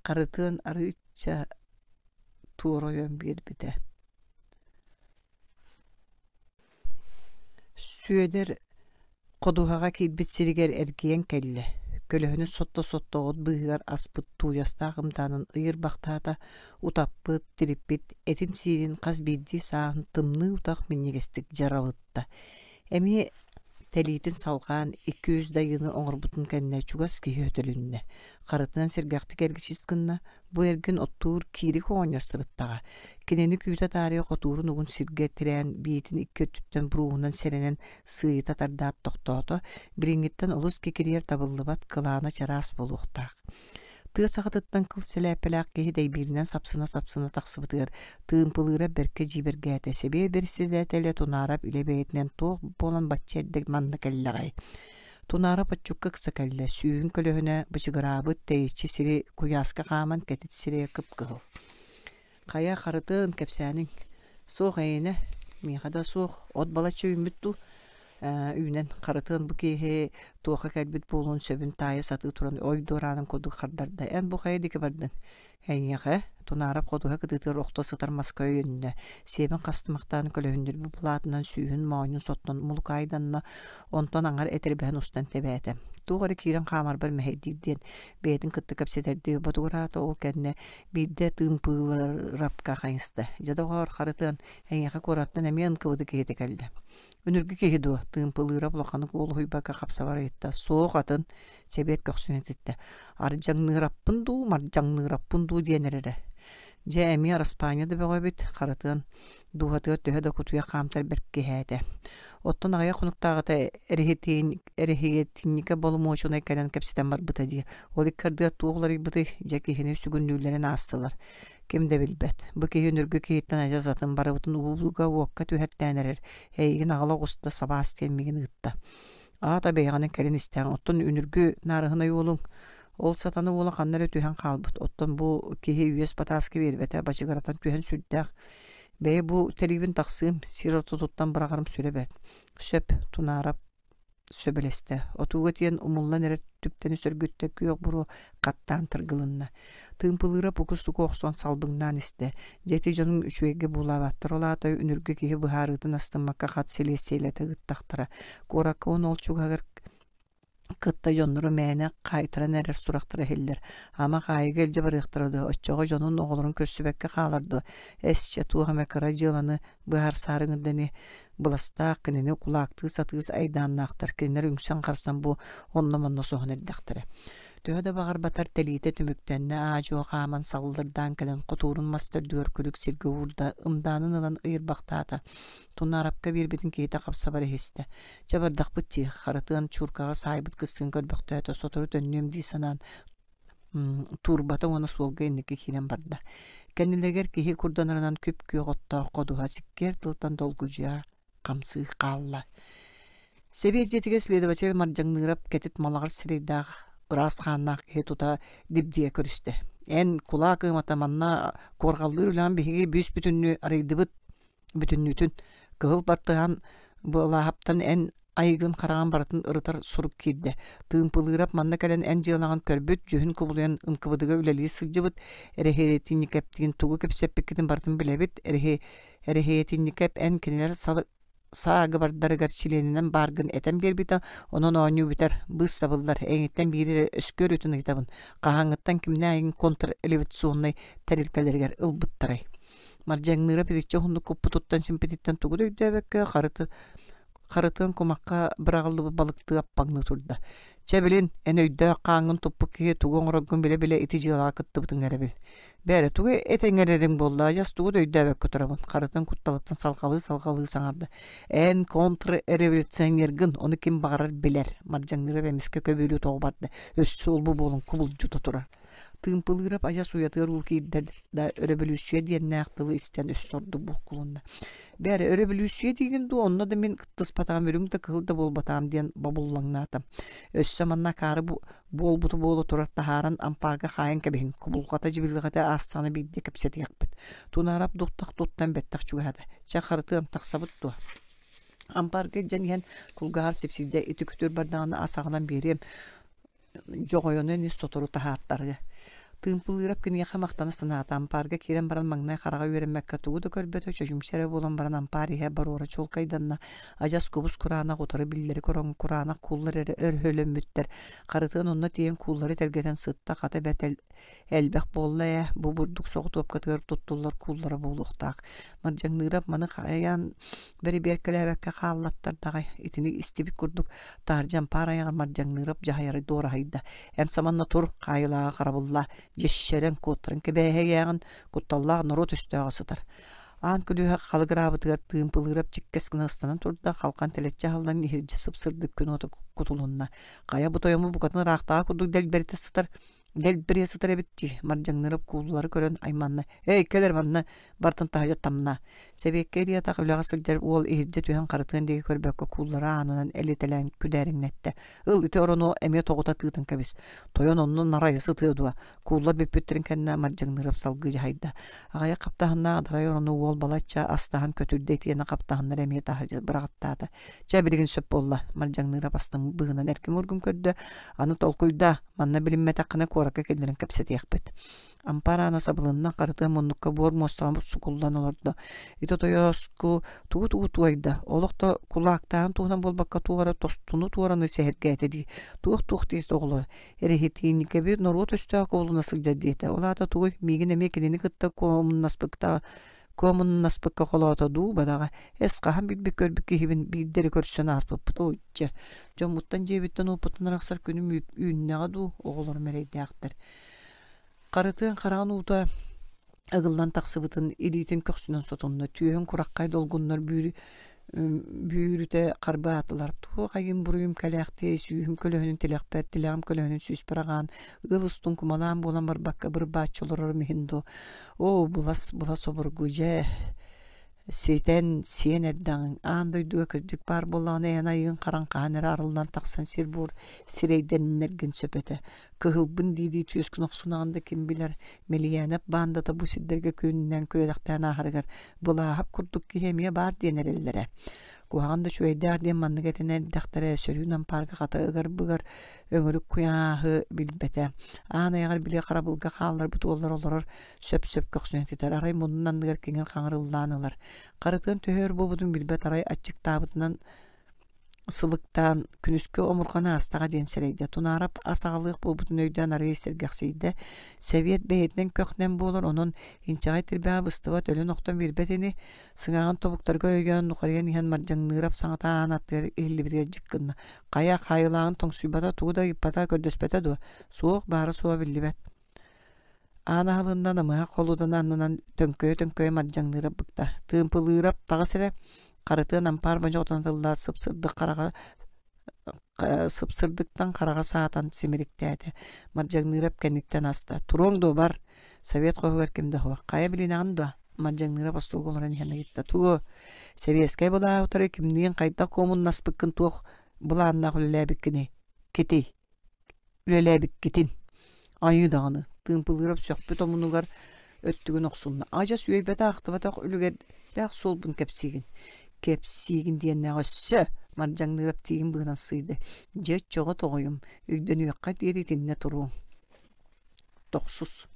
харытыан арыычча туора ойон биэрбитэ. Сүөдэр ходуһаҕа киирбит сиригэр эргийэн кэллэ, көлөһүнүн сотто-сотто от быыһыгар аспыт тууйастаах ымдаанын ыйырбахтаата, утаппыт, тириппит этин-сиинин хас биирдии сааһын тымныы утах минньигэстик дьаралытта. Эмиэ тэлиитин салҕаан 200 дайыыны оҥорбутун кэннэ чугас киһи өтөлүннэ, харытынан сэргэхтик эргичис гынна, Бу эргин оттуур киирик оҕонньор сырыттаҕа. Кинини күүтэ таарыйа хотуурун угун сиргэ тирээн, биитин икки өттүттэн бурууһунан сэрэнэн сыыйыта тардаат тохтоото, билиҥҥиттэн олус кикириэр табыллыбат кылаана чараас буолуохтаах. Тыа саҕатыттан кыл сэлээппэлээх киһи дэйбииринэн сапсына-сапсына тахсыбытыгар тыымпылыыра бэркэ дьиибэргээтэ. Сэбиэ бэрэссэдээтэлэ Тунаарап илэ бэйэтинэн туох буолан бачча эрдэ манна кэллэҕэй? Тунаара Поччукка ыкса кэллэ, сүүһүн көлөһүнэ бычыгыраабыт тэйиччи сири куйааска хааман кэтит сирэйэ кып-кыһыл. Хайа, харытын, кэпсээниҥ. Суох эйиэнэ, миэхэ да суох, от балачча үүммүт дуу? Ээ, үүнэн, харытын бу киһи туохха кэлбит буолуон сөбүн таайа сатыы туран ой дуораанын курдук хардарда. Эн бу хайа диэки бардыҥ? Эйиэхэ, Тунаарап ходуһа кытыытыгар охто сытар маска өйөннө, сиэбин хастымахтаан көлөһүннүрбүт былаатынан сүүһүн моонньун соттон мулукаайданна, онтон аҥар этэрбэһин устан тэбээтэ. Туох эрэ киирэн хаамарбар мэһэйдиир диэн бэйэтин кытта кэпсэтэрдии ботугураата, ол кэннэ биирдэ тыымпыыларапка хайыста. Дьэ доҕоор, харытыан, эйиэхэ куораттан эмиэ ынкыбыты киһитэ кэллэ. Үнүргү киһи дуо? Тыымпылыырап улаханнык уолуһуйбакка хапсабар ыйытта. Суох атын, Сэбиэт көхсүн этиттэ. Ардьаҥныыраппын дуу, мардьаҥныыраппын дуу диэн эрэрэ. Дьэ, эмиэ араспаанньа да бөҕө эбит, харытыан, дууһатыгар төһө да кутуйах хаамтар бэркиһээтэ. Оттон аҕыйах хонуктааҕыта эрэһиэтинньикэ боломуочунай кэлэн кэпсэтэн барбыта дии. Ол икки ардыгар туох уларыйбытый, дьэ киһини сүгүннүүллэрин аастылар. Ким да билбэт. Бу киһи үнүргү киһиттэн адьас атын барыбытын ууга-уокка түһэртээн эрэр. Эйигин аҕала оҕуста сабаас диэн миигин ыытта. Аата бэйэҕинэн кэлин истэҕин, оттон үнүргү наарыһынай уолуҥ, ол сатана уола ханна эрэ түһэн хаалбыт, оттон бу киһи үөс батааска биэрбэтэ, бачыгыратан түһэн сүрдээх. Бэйэ бу тэриибин тахсыым, сир ортотуттан быраҕарым сүрэ бэрт. Сөп, Тунаарап сөбүлэстэ. Отууга тиийэн умуллан эрэр түптэни сөргүттэ, күөх буруо хаттаан тыргылынна. Тыымпылыыра пукус-туку охсон салбыҥнаан истэ. Дьэ ити дьонуҥ үчүгэйгэ буулаабаттар, ол аата үнүргү киһи быһаарыытын астыммакка хат силиэстийэлэтэ ыыттахтара. Куоракка уонна ол чугаһыгар Кытта дьоннору мээнэ хаайтаран эрэр сурахтара иһиллэр. Ама хаайыыга илдьэ барыахтара дуо, оччоҕо дьонун оҕолорун көрсүбэккэ хаалар дуо? Эс чэ, туох эмэ кыра дьыаланы быһаарсаары ыҥырда ини. Быластаах, кинини кулаактыы сатыыр айдааннаахтар, кинилэр үҥсэн-харсан бу онно-манна соһон эрдэхтэрэ. Төһө да баҕарбатар тэлиитэ түмүктэннэ, аа-дьуо хааман саллырдаан кэлэн хотуурун мас төрдүгэр күлүк сиргэ уурда, ымдаанын ылан ыйырбахтаата. Тунаарапка биэрбитин киһитэ хапсабар иһистэ. Чэ бардахпыт дии, харатыан чууркаҕа саайбыт кыстыын көрбөхтөөтө, сотору төннүөм дии санаан туурбата уонна суолга инники киирэн барда. Кэннилэригэр киһи курданарынан күп-күөх оттоох ходуһа сиккиэр тылтан долгудьуйа хамсыы хаалла. Сэбиэт дьиэтигэр следователь Мардьаҥныырап кэтит малаҕар сирэйдээх ыраас хааннаах киһи тута дибдийэ көрүстэ. Эн кулаак ыамата манна куорҕаллыыр үлэҕин биһиги бүүс-бүтүннүү арыйдыбыт бүтүннүүтүн кыһыл баттыһан былааһаптан эн айыгын хараҕын барытын ырытар сурук киирдэ. Тыымпылыырап манна кэлэн эн дьыалаҕын көрбүт, дьүһүн кубулуйан ынкыбыдыга үлэлии сылдьыбыт, эрэһиэтинньикэптиин тугу кэпсэппиккитин барытын билэбит, эрэһиэтинньикэп эн кинилэр саагыбардарыгар чилиэнинэн бааргын этэн биэрбитэ, онон оонньуу бүтэр, быыс сабыллар, эйигиттэн биири эрэ өскүөр үтүн ыйытабын, хаһааҥҥыттан кимнээх эйигин контрреволюционнай тэрилтэлэригэр ылбыттарай? Мардьаҥныыра итиччэ уһуннук куппутуттан симпититтэн тугу да өйдөөбөккө харытын кумахха быраҕыллыбыт балыктыы аппаҥныы турда. Чэ билин, эн өйдөөх хааҥҥын туппут киһи тугу оҥороргун билэ-билэ ити дьыалаҕа кыттыбытыҥ эрэбил. Бээрэ, тугу этэн эрэриҥ буолла, адьас тугу да өйдөөбөккө турабын, харытын кутталыттан салҕалыы-салҕалыы саҥарда. Эн контрреволюционергын, ону ким баҕарар билэр, Мардьаҥныырап эмискэ көбүөлүү тоҕо барда, өссө ол-бу буолан кубулдьута турар. Тыымпылыырап адьас уйатыгар уу киирдэр да өрөбөлүүссүйэ диэннээх тылы истэн өссө ордук булкулунна. Бээрэ, өрөбөлүүссүйэ диигин дуу, онно да мин кыттыспатаҕым үрүҥ да кыһыл да буолбатаҕым диэн бобуллаҥнаата. Өссө манна акаары буолбуту буола турар таһааран ампаарга хаайан кэбиһиҥ, кубулҕата дьибилиҕэтэ аастаҕына биирдэ кэпсэтиэхпит. Тунаарап дуттах туттан бэттэх чугаһаата. Чэ, харытыам, тахсабыт дуо? Ампаарга илдьэн иһэн кулгааҕар сипсийдэ ити күтүр бардаҕына ас аҕалан биэриэм дьоҕойону эмиэ сотору таһаартарыа. Тыымпылыырап киниэхэ махтана санаата, ампаарга киирэн баран маҥнай хараҕа үөрэммэккэ тугу да көрбөтө, чочумча эрэ буолан баран ампаар иһэ боруора чуолкайданна, адьас кубус кураанах утары биллэри көрөн кураанах кууллар эрэ өрөһөлөммүттэр, харытыан онно тиийэн кууллары тэлгэтэн сытта, хата бэрт элбэх буолла ээ, бу бурдук соҕотуопкатыгар туттуллар кууллара буолуохтаах. Мардьаҥныырап маны хайаан бэрэбиэркэлээбэккэ хааллаттардаҕай, итини истибит курдук Таһырдьа ампаар айаҕар Мардьаҥныырап дьаһайары дуораһыйда: «Эн саманна тур, хаайылааҕы харабыллаа, дьэщэрэн, куоттаран кэбээһэйээҕин, кутталлаах норуот өстөөҕө сытар». Аан күлүүһэ халыгыраабытыгар Тыымпылыырап чиккэс гына ыстанан турда, халҕан тэлэччи аһыллан иһирдьэ сып-сырдык күн уота кутулунна. Хайа бу тойому букатын ыраахтааҕы курдук дэлбэритэ сытар Дэлбэрийэ сытар эбит дии, Мардьаҥныырап кууллары көрөн айманна: «Эй, кэл эрэ манна, бартын таһырдьа тамна». Сэбиэккэ илии-атах үлэҕэ сылдьар уол иһирдьэ түһэн харытыан диэки көрбөккө кууллары аанынан элитэлээн күдээриҥнэттэ. «Ыл, ити орону эмиэ тоҕута тыытан кэбис. Тойон онно нарайа сытыа дуо?» Кууллар бүппүттэрин кэннэ Мардьаҥныырап салгыы дьаһайда. Аҕыйах хаптаһыннаах дарай орону уол балачча астаһан көтүрдэ итиэннэ хаптаһыннары эмиэ таһырдьа быраҕаттаата. Чэ, билигин сөп буолла, Мардьаҥныырап астыммыт быһыынан эргим-ургум көрдө. Аны толкуйдаа, манна билиммэтэххинэ куоракка киллэрэн кэпсэтиэхпит. Ампаар аана сабылынна, харытыа муннукка буор муостаҕа сукуллан олордо. Ити тойооску тугу-тугу туойда, олох да кулаактааһын туһунан буолбакка туох эрэ тостуну-туораны сэһэргээтэ дии. Туох-туох диэт оҕолор, эрэһитиинникэбит норуот өстөөх куолуна сылдьар диэтэ. Ол аата тугуй, миигин эмиэ кинини кытта куомуннаспыкта Куомуннаспыкка холоото дуу, бадаҕа, эс хаһан билбит көрбүт киһибин биирдэ эрэ көрсөн ааспыппыт оо дьэ, дьоммуттан дьиэбиттэн уоппуттан арахсар күнүм үүннэҕэ дуу, оҕолорум эрэйдээхтэр. Харытыан хараҕын уута ыгыллан тахсыбытын илиитин көхсүнэн сотунна, түөһүн кураххай долгуннар бүүрүтэ харбаатылар. Туох айым буруйум кэлээхтиэй, сүүһүм көлөһүнүн тилэхпэр, тилэҕим көлөһүнүн сүүспэр аҕаан, ыал устун кумалаан буолан барбакка бырбааччы олорорум иһин дуо Оо, былас былас обургу дьэ ситэн сиэн эрдэҕиҥ, аан дойдуга кырдьык баар буоллаҕына эн айыыҥ харан хаһан эрэ арыллан тахсан сир-буор сирэйдэннэргин сөп этэ. Кыһылбын дии-дии түөскүн охсунаҕын да ким билэр, Мэлийээнэп баандата бу сирдэргэ күнүнэн күөрэхтээн ааһарыгар Былааһап курдук киһи эмиэ баар диэн эрэллэрэ. Куһаҕан да үчүгэйдээх диэн маннык этэн эрдэхтэрэ, сөрүүн ампаарга хата ыгар-быгар өҥүрүк куйааһы билбэтэ. Аан айаҕар били харабылга хаалларбыт уоллар олорор сөп-сөп көхсүн этитэр, арай муннун анныгар киҥир-хаҥыр ыллаан ылар. Харытыан төһө өр буолбутун билбэт, арай аччыктаабытынан сылыктаан күнүскү омурҕан аастаҕа диэн сэрэйдэ. Тунаарап ас аҕалыах буолбутун өйдөөн арыый сэргэхсийдэ. Сэбиэт бэйэтинэн көх-нэм буолар, онон инчэҕэй тирбэҕэ быстыбат, өлөн-охтон биэрбэт ини. Сыҥааҕын тобуктарга өйөөн нухарыйан иһэн Мардьаҥныырап саҥата аан аттыгар иһиллибитигэр дьик гынна. Хайа, хаайылааҕын тоҥсуйбата, тугу да ыйыппата, көрдөспөтө дуо? Суох, баара-суоҕа биллибэт. Аан аһылынна намыһах холуоданы аннынан төҥкөйө-төҥкөйө мардьаҥныырап быкта. Тыымпылыырап таҕыс эрэ, харытыан ампаар модьоҕотун атыллаат сып-сырдык хараҕа сып-сырдыктан хараҕа саатан симириктээтэ. Мардьаҥныырап кэнниттэн аста. Туруоҥ дуо бар? Совет хоһугар ким да суох. Хайа билинэҕин дуо? Мардьаҥныырап остуолга олорон иһэн ыйытта. Тугу? Сэбиэскэй былааһы утары кимниин хайдах куомуннаспыккын туох былааннаах үлэлээбиккиний? Китий? Үлэлээбиккитин айыы даҕаны Тыымпылыырап сөхпүт омунугар өттүгүн охсунна адьас үөйбэтэх-ахтыбатах үлүгэрдээх суолбун кэпсиигин кэпсиигин диэннээх өссө Мардьаҥныырап тииһин быһынан сыыйда дьэ оччоҕо тоҕойум өйдөнүөххэ диэри итиннэ туруом тохсус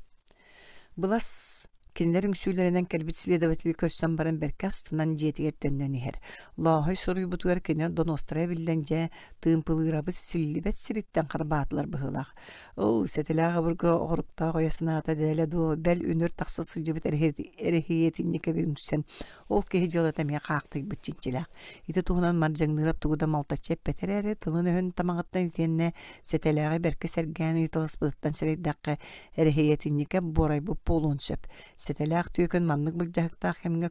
Былас кинилэр үҥсүүлэринэн кэлбит следователи көрсөн баран бэркэ астынан дьиэтигэр төннөн иһэр. Лооһой суруйбутугар кини донуостара эбиллэн дьэ тыымпылыырабыт силлибэт сириттэн харбаатылар быһыылаах. Оо, сэтилээх обургу оҕоруктаах ойо санаата дэлэ дуо, бэл үнүр тахса сылдьыбыт эрэһиэтинньикэби үҥсэн Ол киһи дьыалата эмиэ хаахтыйбыт чинчилээх. Ити туһунан Мардьаҥныырап тугу да малтаччы эппэтэ эрээри, тылын-өһүн тамаҕыттан итиэннэ сэтэлээҕи бэркэ сэргээн ыйыталаспытыттан сэрэйдэххэ, эрэһиэтинньикэ буорайбыт буолуон сөп. Сэтэлээх түөкүн маннык былдьаһыктаах кэмҥэ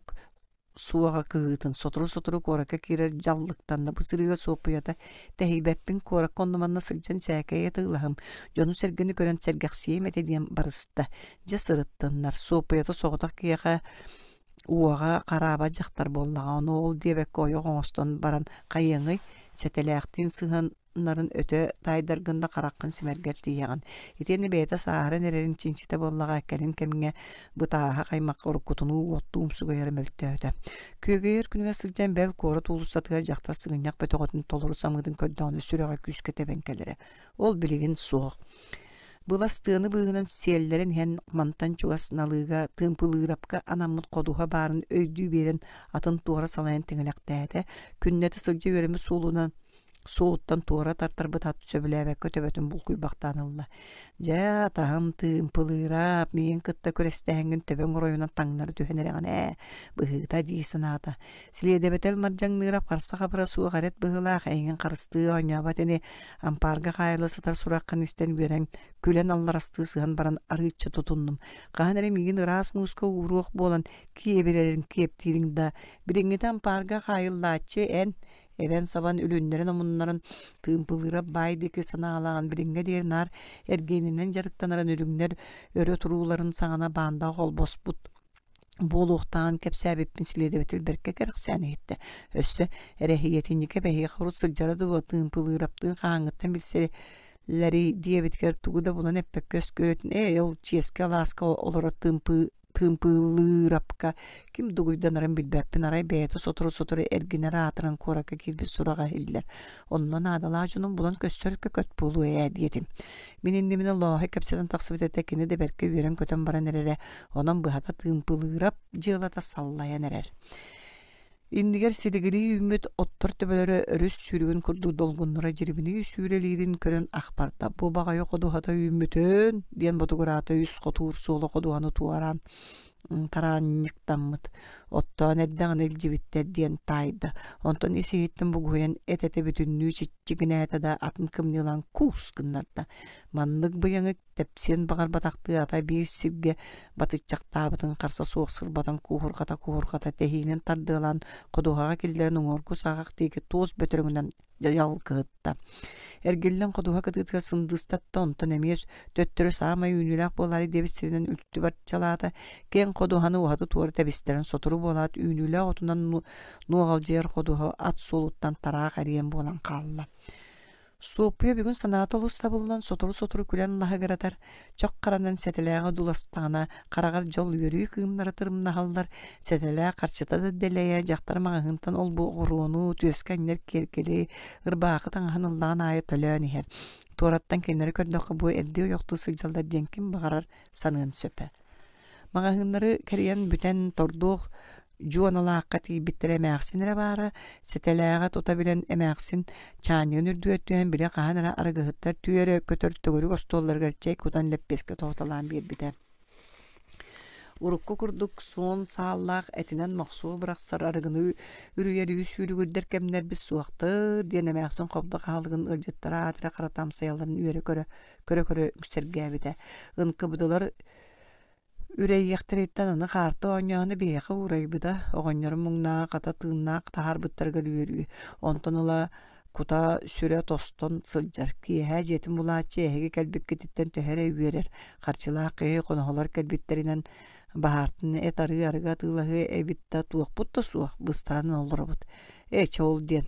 суоҕа кыһыытын сотору-сотору куоракка киирэр дьаллыктанна бу сырыыга Суоппуйата тэһийбэппин куоракка онно-манна сылдьан сээкэйи атыылаһым, дьону-сэргэни көрөн сэргэхсийиэм этэ диэн барыста. Дьэ сырыттыннар, Суоппуйата соҕотох киһиэхэ Уоҕа хараабат дьахтар буоллаҕа, ону ол диэбэккэ ойох оҥостон баран хайыаҥый, сэтэлээхтиин сыһыаннарын өтө таайдаргын да хараххын симэргэр тиийэҕин. Итиэннэ бэйэтэ сааһыран эрэрин чинчитэ буоллаҕа, кэлин кэмҥэ бытааһах аймахха уруккутунуу уоттуу умсугуйара мөлтөөтө. Күөгэйэр күнүгэр сылдьан бэл куорат уулуссатыгар дьахтар сыгынньах бөтөҕөтүн толору самыытын көрдөҕүнэ сүрэҕэ күүскэ тэбэн кэлэрэ. Ол билигин суох. Былас тыаны быыһынан сиэллэрэн иһэн мантан чугас Налыыга Тыымпылыырапка анаммыт ходуһа баарын өйдүү биэрэн атын туора салайан тиҥилэхтээтэ, күннэтэ сылдьа үөрэммит суолунан суолуттан туора тартарбыт ат сөбүлээбэккэ төбөтүн булкуйбахтаан ылла. Дьэ, атаһым Тыымпылыырап, миигин кытта күрэстэһэҥҥин төбөҥ оройунан таҥнары түһэн эрэҕин ээ, быһыыта дии санаата. Силиэдэбэтэл Мардьаҥныырап харса-хабыра суох эрэт быһыылаах эйигин харыстыы оонньообот ини Ампаарга хаайылла сытар сураххын истэн үөрэн, күлэн алларастыы сыһан баран арыычча тутуннум. Хаһан эрэ миигин ыраас мууска ууруох буолан киэбирэрин киэптиириҥ да, билиҥҥитэ ампаарга хаайыллааччы эн, эбэн-сабан үлүннэрин-омуннарын тыымпылыыра баай диэки санаалааҕын билиҥҥэ диэри наар эргиэнинэн дьарыктанарын үрүҥнэр өрө турууларын саҕана баандаҕа холбоспут буолуохтааҕын кэпсээбиппин силиэдэбэтэл бэркэ кэрэхсээн иһиттэ. Өссө эрэһийэтинньикэ бэһиэхэ урут сылдьара дуо тыымпылыыраптыын хаһааҥҥыттан билсэллэрий диэбитигэр тугу да булан эппэккэ өскүөрэтин ээ ол чиэскэ алааска олорор тыымпы тыымпылыырапка ким дугуйданарын билбэппин арай бэйэтэ сотору-сотору эргинэр аатыран куоракка киирбит сураҕа иһиллэр. Онно наадалаах дьонун булан көстөр көкөт буолуо ээ диэтим. Мин иннибинэ Лооһой кэпсэтэн тахсыбыт этэ кини да бэркэ үөрэн-көтөн баран эрэрэ, онон быһата тыымпылыырап дьыалата саллайан эрэр. Иннигэр силигирии үүммүт оттор төбөлөрө өрүс сүүрүгүн курдук долгуннара дьирибинии сүүрэлиирин көрөн ах барда. Бу баҕайы ходуһата үүммүтүн диэн ботугураата үс хотуур суола ходуһаны туораан тараанньыктаммыт. Оттоон эрдэҕинэ илдьибиттэр диэн таайда. Онтон ис-иһиттэн бугуһуйан эт-этэ бүтүннүү чиччигинээтэ да атын кымньыылаан куус гыннарда. Маннык быйаҥы тэпсиэн баҕарбатахтыы ата биир сиргэ батыччахтаабытын харса суох сырбатан кууһурҕата-кууһурҕата тэһиинин тардыалаан ходуһаҕа киллэрэн уҥуоргу саҕах диэки туос бөтөрөҥүнэн дьалкыһытта. Эргиллэн ходуһа кытыытыгар сындыыстатта, онтон эмиэ төттөрү саамай үүнүүлээх буолаары диэбит сиринэн үлтү барчалаата. Киэҥ ходуһаны уһаты-туора тэбистэрэн сотору буолаат үүнүүлээх отунан нуоҕалдьыйар ходуһа ат суолуттан тараах эриэн буолан хаалла. Суоппуйа бүгүн санаата олус табыллан, сотору-сотору күлэн лаһыгыратар, чох харанан сэтэлээҕи дуластаҕына, хараҕар дьол үөрүү кыымнара тырымнаһаллар, сэтэлээх харчыта да дэлэйэ, дьахтар маҕаһыынтан ол-бу оҕуруону, түөскэ анньар киэргэли, ырбаахы таҥаһын ыллаҕын аайы төлөөн иһэр. Туораттан кинилэри көрдөххө бу эрдии ойохтуу сылдьаллар диэн ким баҕарар саныан сөп. Маҕаһыыннары кэрийэн бүтэн тордуох. Дьуоналаахха тиийбиттэрэ эмээхсин эрэ баара, сэтэлээҕэ тута билэн эмээхсин чаанньыгын үрдүгэр түһэн били хаһан эрэ арыгыһыттар түөрэ көтөр төгүрүк остуолларыгар чэй кутан лэппиэскэ тоһуталаан биэрбитэ. Урукку курдук суон сааллаах этинэн мохсуо бырахсар арыгыны үрүйэр үс сүүрүгүрдэр кэмнэрбит суохтар диэн эмээхсин хобдох аһылыгын ыалдьыттара аатыра харата амсайалларын үөрэ көрө көрө-көрө үҥсэргээбитэ. Ынкыбыдылар Үрэйиэхтэриттэн аны хаарты оонньооһуна биһиэхэ уурайбыта, оҕонньорум муҥнааҕы хата тыыннаах таһаарбыттарыгар үөрүү. Онтон ыла кута-сүрэ тостон сылдьар. Киэһэ дьиэтин булааччы эһиги кэлбиккититтэн төһө эрэ үөрэр. Харчылаах киһи хоноһолор кэлбиттэринэн баһаартан эт арыы арыгы атыылаһыа эбит да туохпут да суох, быстаран олоробут. Ээ чэ ол диэн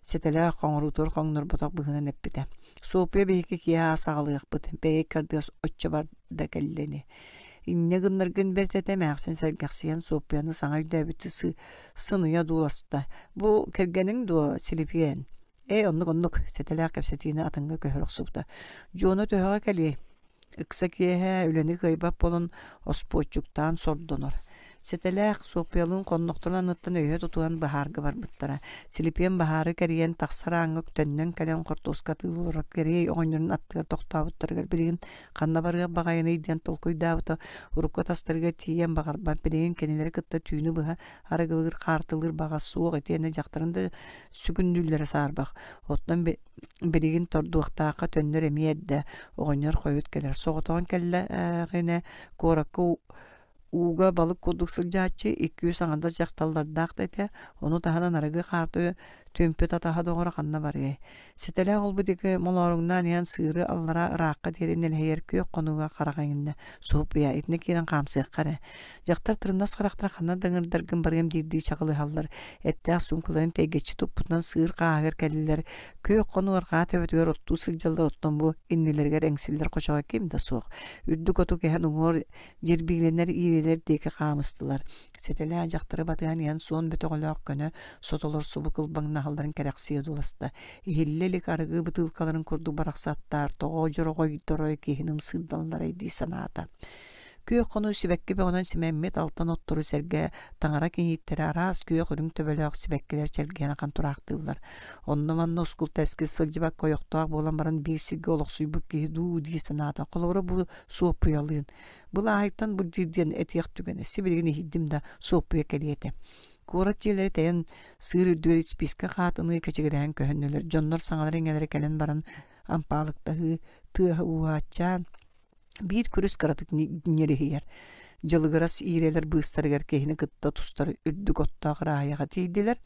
сэтэлээх хоҥоруутугар хоҥнорботох быһыынан эппитэ. Суоппуйа биһиги киэһэ ас аҕалыахпыт, бэйэ кырдыас оччо бар да кэллэ ини. Инньэ гыннаргын бэрт этэ эмээхсин сэргэхсийэн Суоппуйаны саҥа өйдөөбүттүү сыныйа дууласта. Бу кэргэниҥ дуо, Силипиэн? Ээ, оннук-оннук, сэтэлээх кэпсэтиини атыҥҥа көһөрө охсубута. Дьуона төһөҕө кэлиэй? Ыкса киэһэ үлэни кыайбат буолан оспуоччуктаан сордонор. Сэтэлээх Суоппуйалыын хоннохторун анныттан өйө тутуһан баһаарга барбыттара. Силипиэн баһаары кэрийэн тахсар ааҥҥа төннөн кэлэн хортуоска атыылыы олорор кэриэй оҕонньорун аттыгар тохтообуттарыгар билигин ханна барыах баҕайыный диэн толкуйдаабыта урукку атастарыгар тиийэн баҕарбат билигин кинилэри кытта түүнү быһа арыгылыыр хаартылыыр баҕа суох итиэннэ дьахтарын да сүгүннүүллэрэ саарбах. Оттон Билигин тордуохтаахха төннөр эмиэ эрдэ, оҕонньор хойут кэлэр. Соҕотоҕун кэллэҕинэ куоракка ууга балык курдук сылдьааччы, икки-үс аҥардас дьахталлардаах да этэ, ону таһынан арыгы хаарты түмпүт атаһа доҕоро ханна барыай. Сэтэлээх олбу диэки молооруҥнаан иһэн сыыры аллараа ыраахха диэри нэлэһийэр күөх хонууга хараҕа иҥиннэ. Суоппуйа, итиннэ киирэн хаамсыахха эрэ. Дьахтар тырымнас харахтара ханна да ыҥырдаргын барыам диирдии чаҕылыһаллар, эттээх суумкаларын тэйгэччи туппутунан сыыр хааһыгар кэллилэр, күөх хонуу арҕаа төбөтүгэр оттуу сылдьаллар оттон бу иннилэригэр эҥсиллэр хочоҕо ким да суох. Үрдүк оту кэһэн уҥуор дьирбиилэнэр иирэлэр диэки хаамыстылар. Сэтэлээх дьахтары батыһан иһэн суон бөтөҕөлөөх көнө сотолор субу кылбаҥнаһалларын кэрэхсии одууласта. Иһиллэ илик арыгы бытыылкаларын курдук барахсаттаар тоҕо дьороҕойдорой киһини ымсыырдалларай дии санаата. Күөх хонуу сибэкки бөҕөнөн симэммит алтан оттору сэргэ таҥара кийииттэрэ араас күөх үрүҥ төбөлөөх сибэккилэр чэлгиэн ахан тураахтыыллар. Онно-манна ускул-тэскил сылдьыбакка ойохтоох буолан баран биир сиргэ олохсуйбут киһи дуу дии санаата. Холобура бу Суоппуйалыын. Былааһыйтан былдьыыр диэн этиэх түгэнэ. Сибилигин иһийдим да Суоппуйа кэлиэ этэ. Куорат дьиэлэрэ тэйэн сыыр үрдүгэр испиискэ хаатыныы кэчигирэһэн көһүннүлэр. Дьоннор саҥалара-иҥэлэрэ кэлэн баран ампаалыктаһыы, тыаһа ууһааччаан Биир күрүс кыратык ньириһийэр, дьылыгырас иирэлэр быыстарыгар киһини кытта тустар үрдүк оттоох ыраайаҕа тиийдилэр.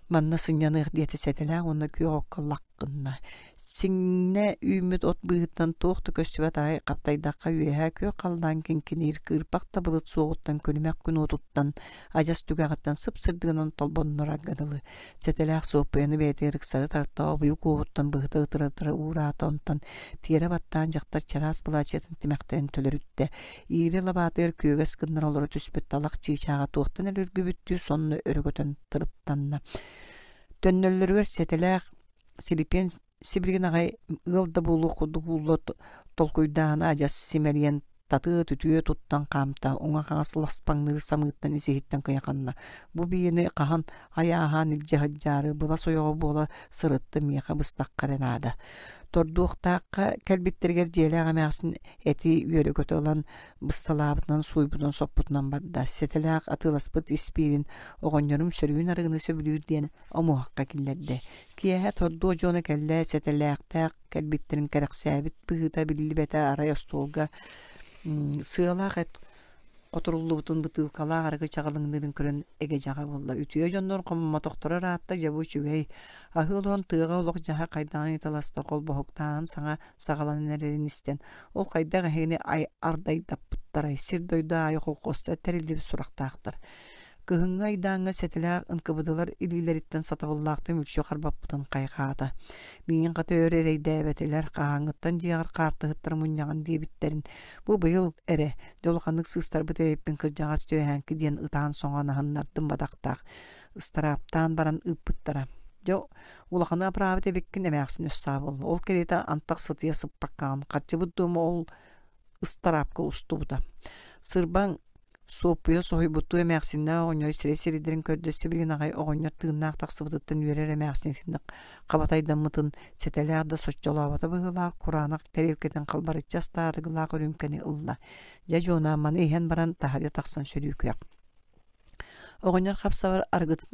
Манна сынньаныах диэтэ сэтэлээх уонна күөх окко лаххынна. Сиҥнэ үүммүт от быыһыттан туох да көстүбэт арай хаптайдахха үөһээ күөх халлаан киҥкиниир кыырпах да былыт суоҕуттан күлүмэх күн уотуттан адьас түгэҕиттэн сып-сырдыгынан толбоннорорго дылы. Сэтэлээх Суоппуйаны бэйэтигэр ыксары тарта, обуйук уоһуттан быһыта ытыра-ытыра уураата, онтон тиэрэ баттаан дьахтар чараас былаачыйатын тимэхтэрин төлөрүттэ. Иирэ лабаатыгар күөгэс гыннара олоро түспүт талах чыычааҕа туохтан эрэ үргүбүттүү сонно өрө көтөн тырыптанна. Төннөллөрүгэр сэтэлээх Силипиэн сибилигин аҕай ыал да буолуох курдук уулла толкуйдаана адьас симэлийэн татыы-түтүө туттан хаамта, уҥа-хаҥас ласпаҥныыр самыыттан ис-иһиттэн кыйаханна. Бу биэни хаһан айааһаан илдьэ сылдьаары былас ойоҕо буола сырытта миэхэ быстахха эрэ наада. Тордуохтаахха кэлбиттэригэр дьиэлээх эмээхсин эти үөрэ-көтө ылан бысталаабытынан сууйбутунан соппутунан барда. Сэтэлээх атыыласпыт испиирин оҕонньорум сөрүүн арыгыны сөбүлүүр диэн омуһахха киллэрдэ. Киэһэ тордуо дьоно кэллэ сэтэлээхтээх кэлбиттэрин кэрэхсээбит быһыыта биллибэтэ арай остуолга сыалаах эт хоторуллубутун бытыылкалаах арыгы чаҕылыҥныырын көрөн эгэ-дьаҕа буолла. Үтүө дьоннор хоммотохторо ыраатта, дьэ бу үчүгэй. Аһыы олорон тыаҕа олох-дьаһах хайдаҕын ыйыталаста, холбоһуктааһын саҥа саҕаланан эрэрин истэн, ол хайдах эһигини ардайдаппыттарай, сир-дойду аайы холкуостар тэриллибит сурахтаахтар. Кыһыҥҥы айдааҥҥа сэтэлээх ынкыбыдылар илиилэриттэн сатабыллаахтык мүлчү харбаппытын хайҕаата. Миигин хата өр эрэйдээбэтилэр, хаһааҥҥыттан дьиэҕэр хаартыһыттар мунньаҕын диэбиттэрин бу быйыл эрэ дьэ улаханнык сыыстарбыт эбиппин кырдьаҕас түөһээҥки диэн ытаан-соҥоон аһыннардым бадахтаах ыстарааптаан баран ыыппыттара. Дьэ улаханы абыраабыт эбиккин эмээхсин өс саа буолла. Ол кэриэтэ антах сытыйа сыппаккаҕын харчыбыт дуома ол ыстараапка устубута. Сырбаҥ. Суоппуйа соһуйбуттуу эмээхсиннээх оҕонньор сирэй сирэйдэрин көрдө, сибилигин аҕай оҕонньор тыыннаах тахсыбытыттан үөрэр эмээхсин итинник хабатайдаммытын сэтэлээх да соччолообото быһыылаах кураанах тэриэлкэтин халбарыччы астаатыгылаах үрүүмкэни ылла. Дьэ Дьуона маны иһэн баран таһырдьа тахсан сөрүүкүөх. Оҕонньор хапсабар арыгытын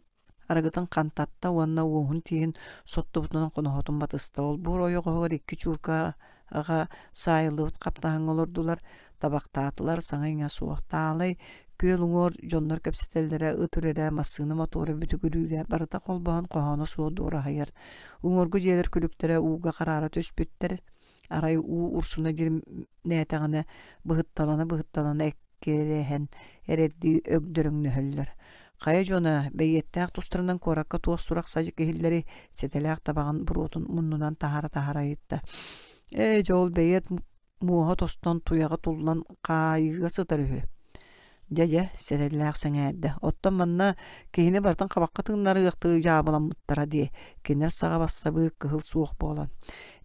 арыгытын хантатта уонна уоһун тииһин соттубутунан хоноһотун батыста. Олбуор ойоҕоһугар икки чууркаҕа саайыллыбыт хаптаһыҥҥа олордулар, табахтаатылар, саҥа-иҥэ суох. Таалай күөл уҥуор дьоннор кэпсэтэллэрэ, ыт үрэрэ, массыына мотуора бүтүгүрүүрэ барыта холбоһон хоһооно суох дуораһыйар. Уҥуоргу дьиэлэр күлүктэрэ ууга хараара түспүттэр. Арай уу урсуна дьиримнээтэҕинэ быһытталана-быһытталана эккирэһэн эрэрдии өгдөрөҥнөһөллөр. Хайа дьоно, бэйиэттээх тустарынан куоракка туох сурах-садьык иһиллэрий, сэтэлээх табаҕын буруотун муннунан таһаара-таһаара ыйытта. Ээ, дьэ ол бэйиэт муоһа тостон, туйаҕа туллан хаайыыга сытар үһү. Дьэ-дьэ, сэтэллээх сэҥээрдэ. Оттон манна киһини барытын хабахха тыыннарыахтыы дьаабыламмыттара дии. Кинилэр саҕа бассабыык кыһыл суох буолан.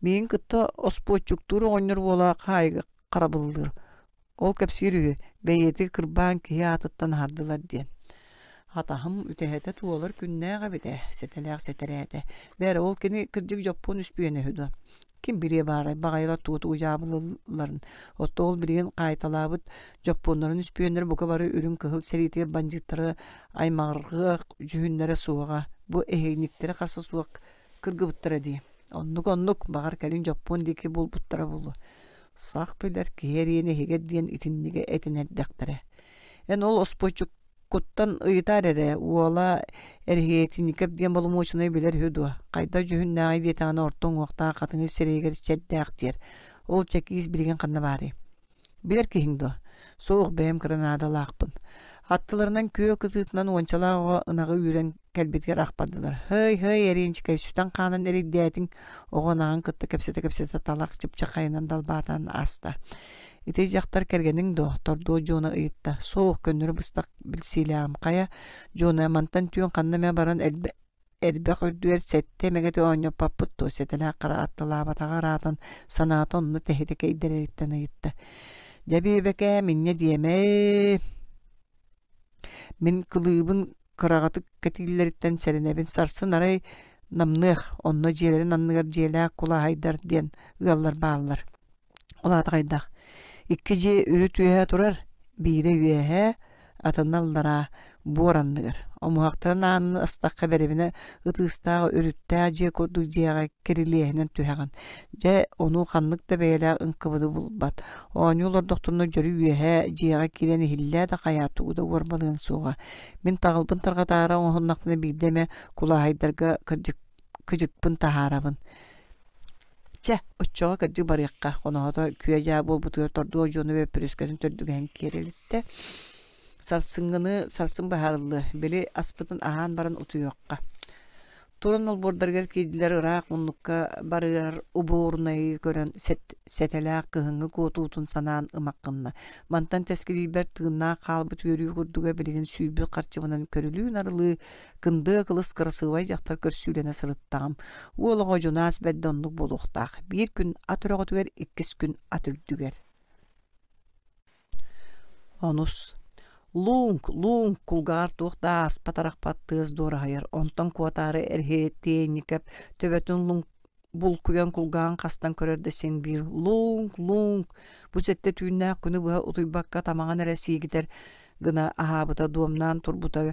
Миигин кытта оспуоччуктуур оҕонньор уола хаайыга харабыллыыр. Ол кэпсиир үһү, бэйиэти кырбаан киһи аатыттан аһардылар диэн. Атаһым үтэһэтэ туолар күннээх эбит ээ, сэтэлээх сэтэрээтэ. Бээрэ, ол кини кырдьык дьоппуон үспүйэнэ үһү дуо? Ким билиэ баарай, баҕайылар тугу-тугу дьаабылыылларын. Оттон ол билигин хаайталаабыт дьоппуоннарын үспүйүөннэрэ бука бары үрүҥ-кыһыл сэриитигэр бандьыыттары аймаҕырҕыах дьүһүннэрэ суоҕа. Бу эһиинниктэри харса суох кыргыбыттара дии. Оннук-оннук, баҕар кэлин дьоппуон диэки буолбуттара буолуо. Сах билэр киһи эриэнэ иһигэр диэн итинниги этин эрдэхтэрэ. Эн ол оспуоччук Куттан ыйытаар эрэ, уола Эрэһиэтинникэп диэн боломуочунай билэр үһү дуо? Хайдах дьүһүннээҕий диэтэҕинэ орто уҥуохтаах хатыҥыр сирэйигэр чэрдээх диэр. Ол чэкиис билигин ханна баарый? Билэр киһиҥ дуо? Суох, бэйэм кыра наадалаахпын. Аттыларынан күөл кытыытынан уончалаах оҕо ынаҕы үүрэн кэлбитигэр ах бардылар. Һый, һый, Эриэнчикэй, сүтэн-хаанан эрэйдээтиҥ, оҕо ынаҕын кытта кэпсэтэ-кэпсэтэ талах чыпчаххайынан далбаатаан ааста. Ити дьахтар кэргэниҥ дуо? Тордуо Дьуона ыйытта. Суох, көннөрү быстах билсиилээҕим. Хайа, Дьуона, мантан түүн ханна эмэ баран эрбэх үрдүгэр сэттэ эмэгэтэ оонньоппоппут дуо? Сэтэлээх хара аттылаабатаҕа ыраатан, санаата онно тэһитэ кэйдэрэриттэн ыйытта. Дьэ, биэбэкээ, минньэ диэмэ. Мин кылыыбын кыраҕатык кэтииллэриттэн сэрэнэбин. Сарсын арай намныах, онно дьиэлэрин анныгар дьиэлээх кулааһайдар диэн ыаллар бааллар. Ол аата хайдах? Икки дьиэ үрүт үөһэ турар, биирэ үөһэ, атына аллараа, буор анныгар. Омуһахтарын аанын астахха бэрэбинэ ытыыстаах үрүттээх дьиэ курдук дьиэҕэ кирилиэһинэн түһэҕин. Дьэ, ону ханнык да бэйэлээх ыҥкыбыды булбат. Оонньуу олордохторуна дьөрү үөһэ дьиэҕэ киирэн иһиллээ да хайаа тугу да уорбалыаҥ суоҕа. Мин таҕылбын тарҕатаары оҥоһуннахпына биирдэ эмэ кулааһайдарга кырдьык кыдьыкпын таһаарабын. Чэ, оччоҕо кырдьык барыахха, хоноһото күө-дьаа буолбутугар тордуо дьону бөппүрүөскэтин төрдүгэһин киэр илиттэ. Сарсыҥҥыны сарсын быһаарыллыа, били аспытын аһаан баран утуйуохха. Туран олбуордарыгар киирдилэр ыраах муннукка барыар убуорунайы көрөн сэтэлээх кыһыҥҥы куотуутун санаан ымах гынна. Мантан тэскилиирбэр тыыннаах хаалбыт үөрүү курдуга билигин сүүйбүт харчыбынан көрүлүү-нарылыы Кындыа кылыс кырасыабай дьахтар көрсүүлэнэ сырыттаҕым. Уол оҕо дьунаас бэрдэ оннук буолуохтаах. Биир күн ат өрөҕөтүгэр, иккис күн ат үрдүгэр. Онус. Лууҥк, лууҥк кулгааҕар туох да ааспат-арахпат тыас дуораһыйар. Онтон куотаары Эрһиэтиэнньикэп төбөтүн луҥ булкуйан кулгааҕын хастан көрөр да син биир лууҥк, лууҥк бу сэттэ түүннээх күнү быһа утуйбакка тамаҕын эрэ сиигитэр гына аһаабыта дуомнаан турбута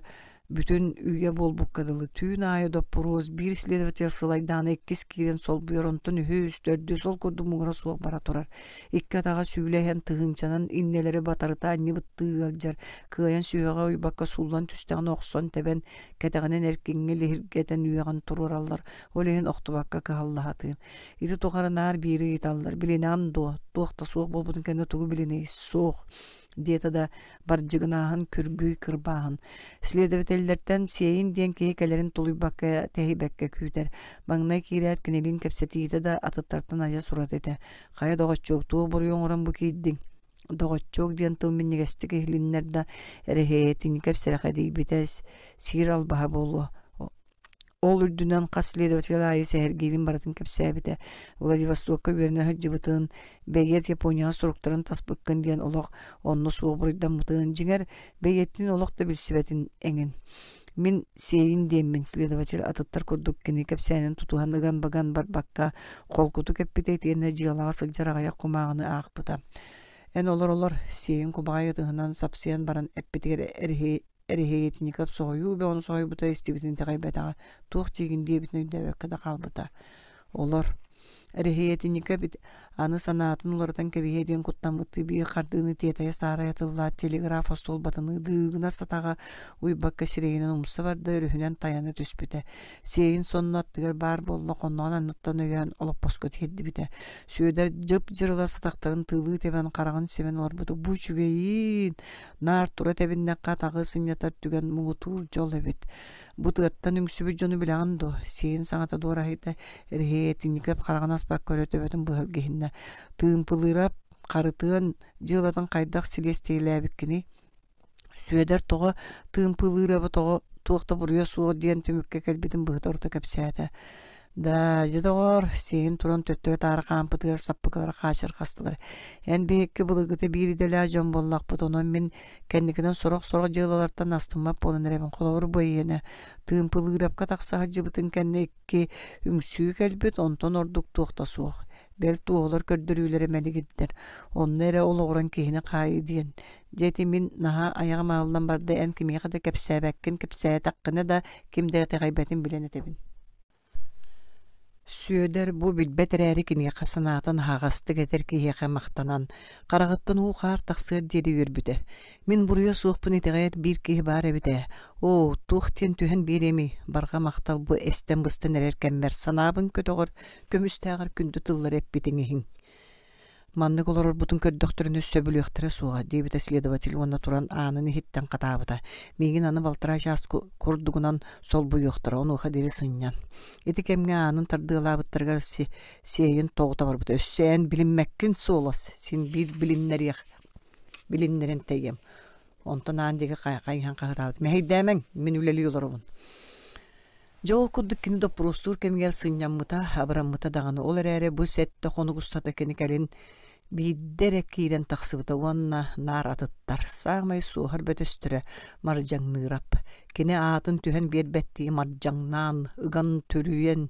бүтүн үйэ буолбукка дылы түүн аайы доппуруос биир следователь сылайдаҕына иккис киирэн солбуйар онтон үһүс төрдүс ол курдук муҥура суох бара турар икки атаҕа сүүлэ иһэн тыһыынчанан иннэлэри батарыта анньыбыттыы ыалдьар кыайан сүһэҕэ уйбакка сууллан түстэҕинэ охсон тэбэн кэтэҕинэн эркиҥҥэ лиһиргэтэн үөҕэн туруораллар ол иһин охтубакка кыһаллаһатыым ити тухары наар биири ыйыталлар билинэҕин дуо туох да суох буолбутун кэннэ тугу билиний суох диэтэ да бардьыгынааһын, күргүй кырбааһын. Следователлэртэн сиэйин диэн киһи кэлэрин тулуйбакка, тэһийбэккэ күүтэр. Маҥнай киирээт кинилиин кэпсэтиитэ да атыттартан адьас ураты этэ. Хайа доҕоччуок, туох буруйу оҥорон бу киирдиҥ? Доҕоччуок диэн тыл минньигэстик иһилиннэр да, эрэһиэтинникэп сэрэхэдийбитэ сиир албаһа буолуо. Ол үрдүнэн хас следователь аайы сэһэргиирин барытын кэпсээбитэ. Владивостокка үөрэнэ сылдьыбытын, бэйиэт Японияҕа суруктарын таспыккын диэн олох онно суох буруйдаммытын, дьиҥэр, бэйиэттин олох да билсибэтин эҥин. Мин сиэйин диэммин, следователь атыттар курдук кини кэпсээнин тутуһан ыган-баган барбакка, холкутук эппитэ итиэннэ дьыалаҕа сылдьар аҕыйах кумааҕыны аахпыта. Эн олор-олор, сиэйин кубаҕай ытыһынан сапсыйан баран эппитигэр эриһи Эрэһиэтинников соһуйуу бөҕөнү соһуйбута истибитин итэҕэйбэтэҕэ, туох диигин диэбитин өйдөөбөккө да хаалбыта. Олор Эрэһиэтинников аны санаатын уларытан кэбиһиэ диэн куттаммыттыы биир хардыыны тиэтэйэ-саарайа тыллаат телеграф остуолбатыныы дыыгынас атаҕа уйбакка сирэйинэн умса барда өрүһүнэн тайана түспүтэ. Сиэйин сонно аттыгар баар буолла хонноҕун анныттан өйөөн олоппоско тиэрдибитэ. Сүөдэр дьып-дьырылас атахтарын тыылыы тэбэн хараҕын симэн олорбута бу үчүгэйиин Наар тура тэбиннэххэ атаҕы сынньатар түгэн муҥутуур дьол эбит. Бу тыаттан үҥсүбүт дьону билэҕин дуо? Сиэн саҥата дуораһыйда, Эрэһиэтинньикэп хараҕын аспакка өрө төбөтүн быһа илгиһиннэ. Тыымпылыырап Харытыан дьыалатын хайдах силиэстийэлээбиккиний? Сүөдэр тоҕо Тыымпылыыраба тоҕо туох да буруйа суох диэн түмүккэ кэлбитин быһыта-орута кэпсээтэ. Да, дьэ доҕоор, сиэйин туран төттөрү-таары хаампытыгар саппыкылара хаачырҕастылар. Эн биһикки былыргыта биир идэлээх дьон буоллахпыт, онон мин кэнникинэн сорох-сорох дьыалалартан астыммат буолан эрэбин. Холобур, бу эйиэнэ Тыымпылыырапка тахса сылдьыбытын кэннэ икки үҥсүү кэлбит, онтон ордук туох да суох. Бэл туоһулар көрдөрүүлэрэ мэлигирдэр. Онно эрэ олоҕуран киһини хаайыы диэн. Дьэ ити мин наһаа айаҕым ааллан барда, эн кимиэхэ да кэпсээбэккин, кэпсээтэххинэ да ким да итэҕэйбэтин билэн этэбин. Сүөдэр бу билбэт эрээри киниэхэ санаатын аһаҕастык этэр киһиэхэ махтанан, хараҕыттан уу-хаар тахсыар диэри үөрбүтэ. Мин буруйа суохпун итэҕэйэр биир киһи баар эбит ээ. Оо, туох диэн түһэн биэриэмий, барҕа махтал бу эстэн-быстан эрэр кэммэр санаабын көтөҕөр, көмүстээҕэр күндү тыллары эппитиҥ иһин. Маннык олорорбутун көрдөхтөрүнэ сөбүлүөхтэрэ суоҕа, диэбитэ следователь уонна туран аанын иһиттэн хатаабыта. Миигин аны балтараа чаас курдугунан солбуйуохтара, онуоха диэри сынньан. Ити кэмҥэ аанын тардыалаабыттарыгар сиэйин тоҕута барбыта. Өссө эн билиммэккин суолас, син биир билиннэриэх, билиннэрэн тэйиэм. Онтон аан диэки хайыһан хаһытаабыт. Мэһэйдээмэҥ, мин үлэлии олоробун. Дьэ ол курдук кини доппуруостуур кэмигэр сынньаммыта, абыраммыта даҕаны. Ол эрээри бу сэттэ хонук устата кини кэлин биирдэ эрэ киирэн тахсыбыта уонна наар атыттар, саамай суоһар бөтөстөрө Мардьаҥныырап. Кини аатын түһэн биэрбэттии мардьаҥнаан, ыган түрүйэн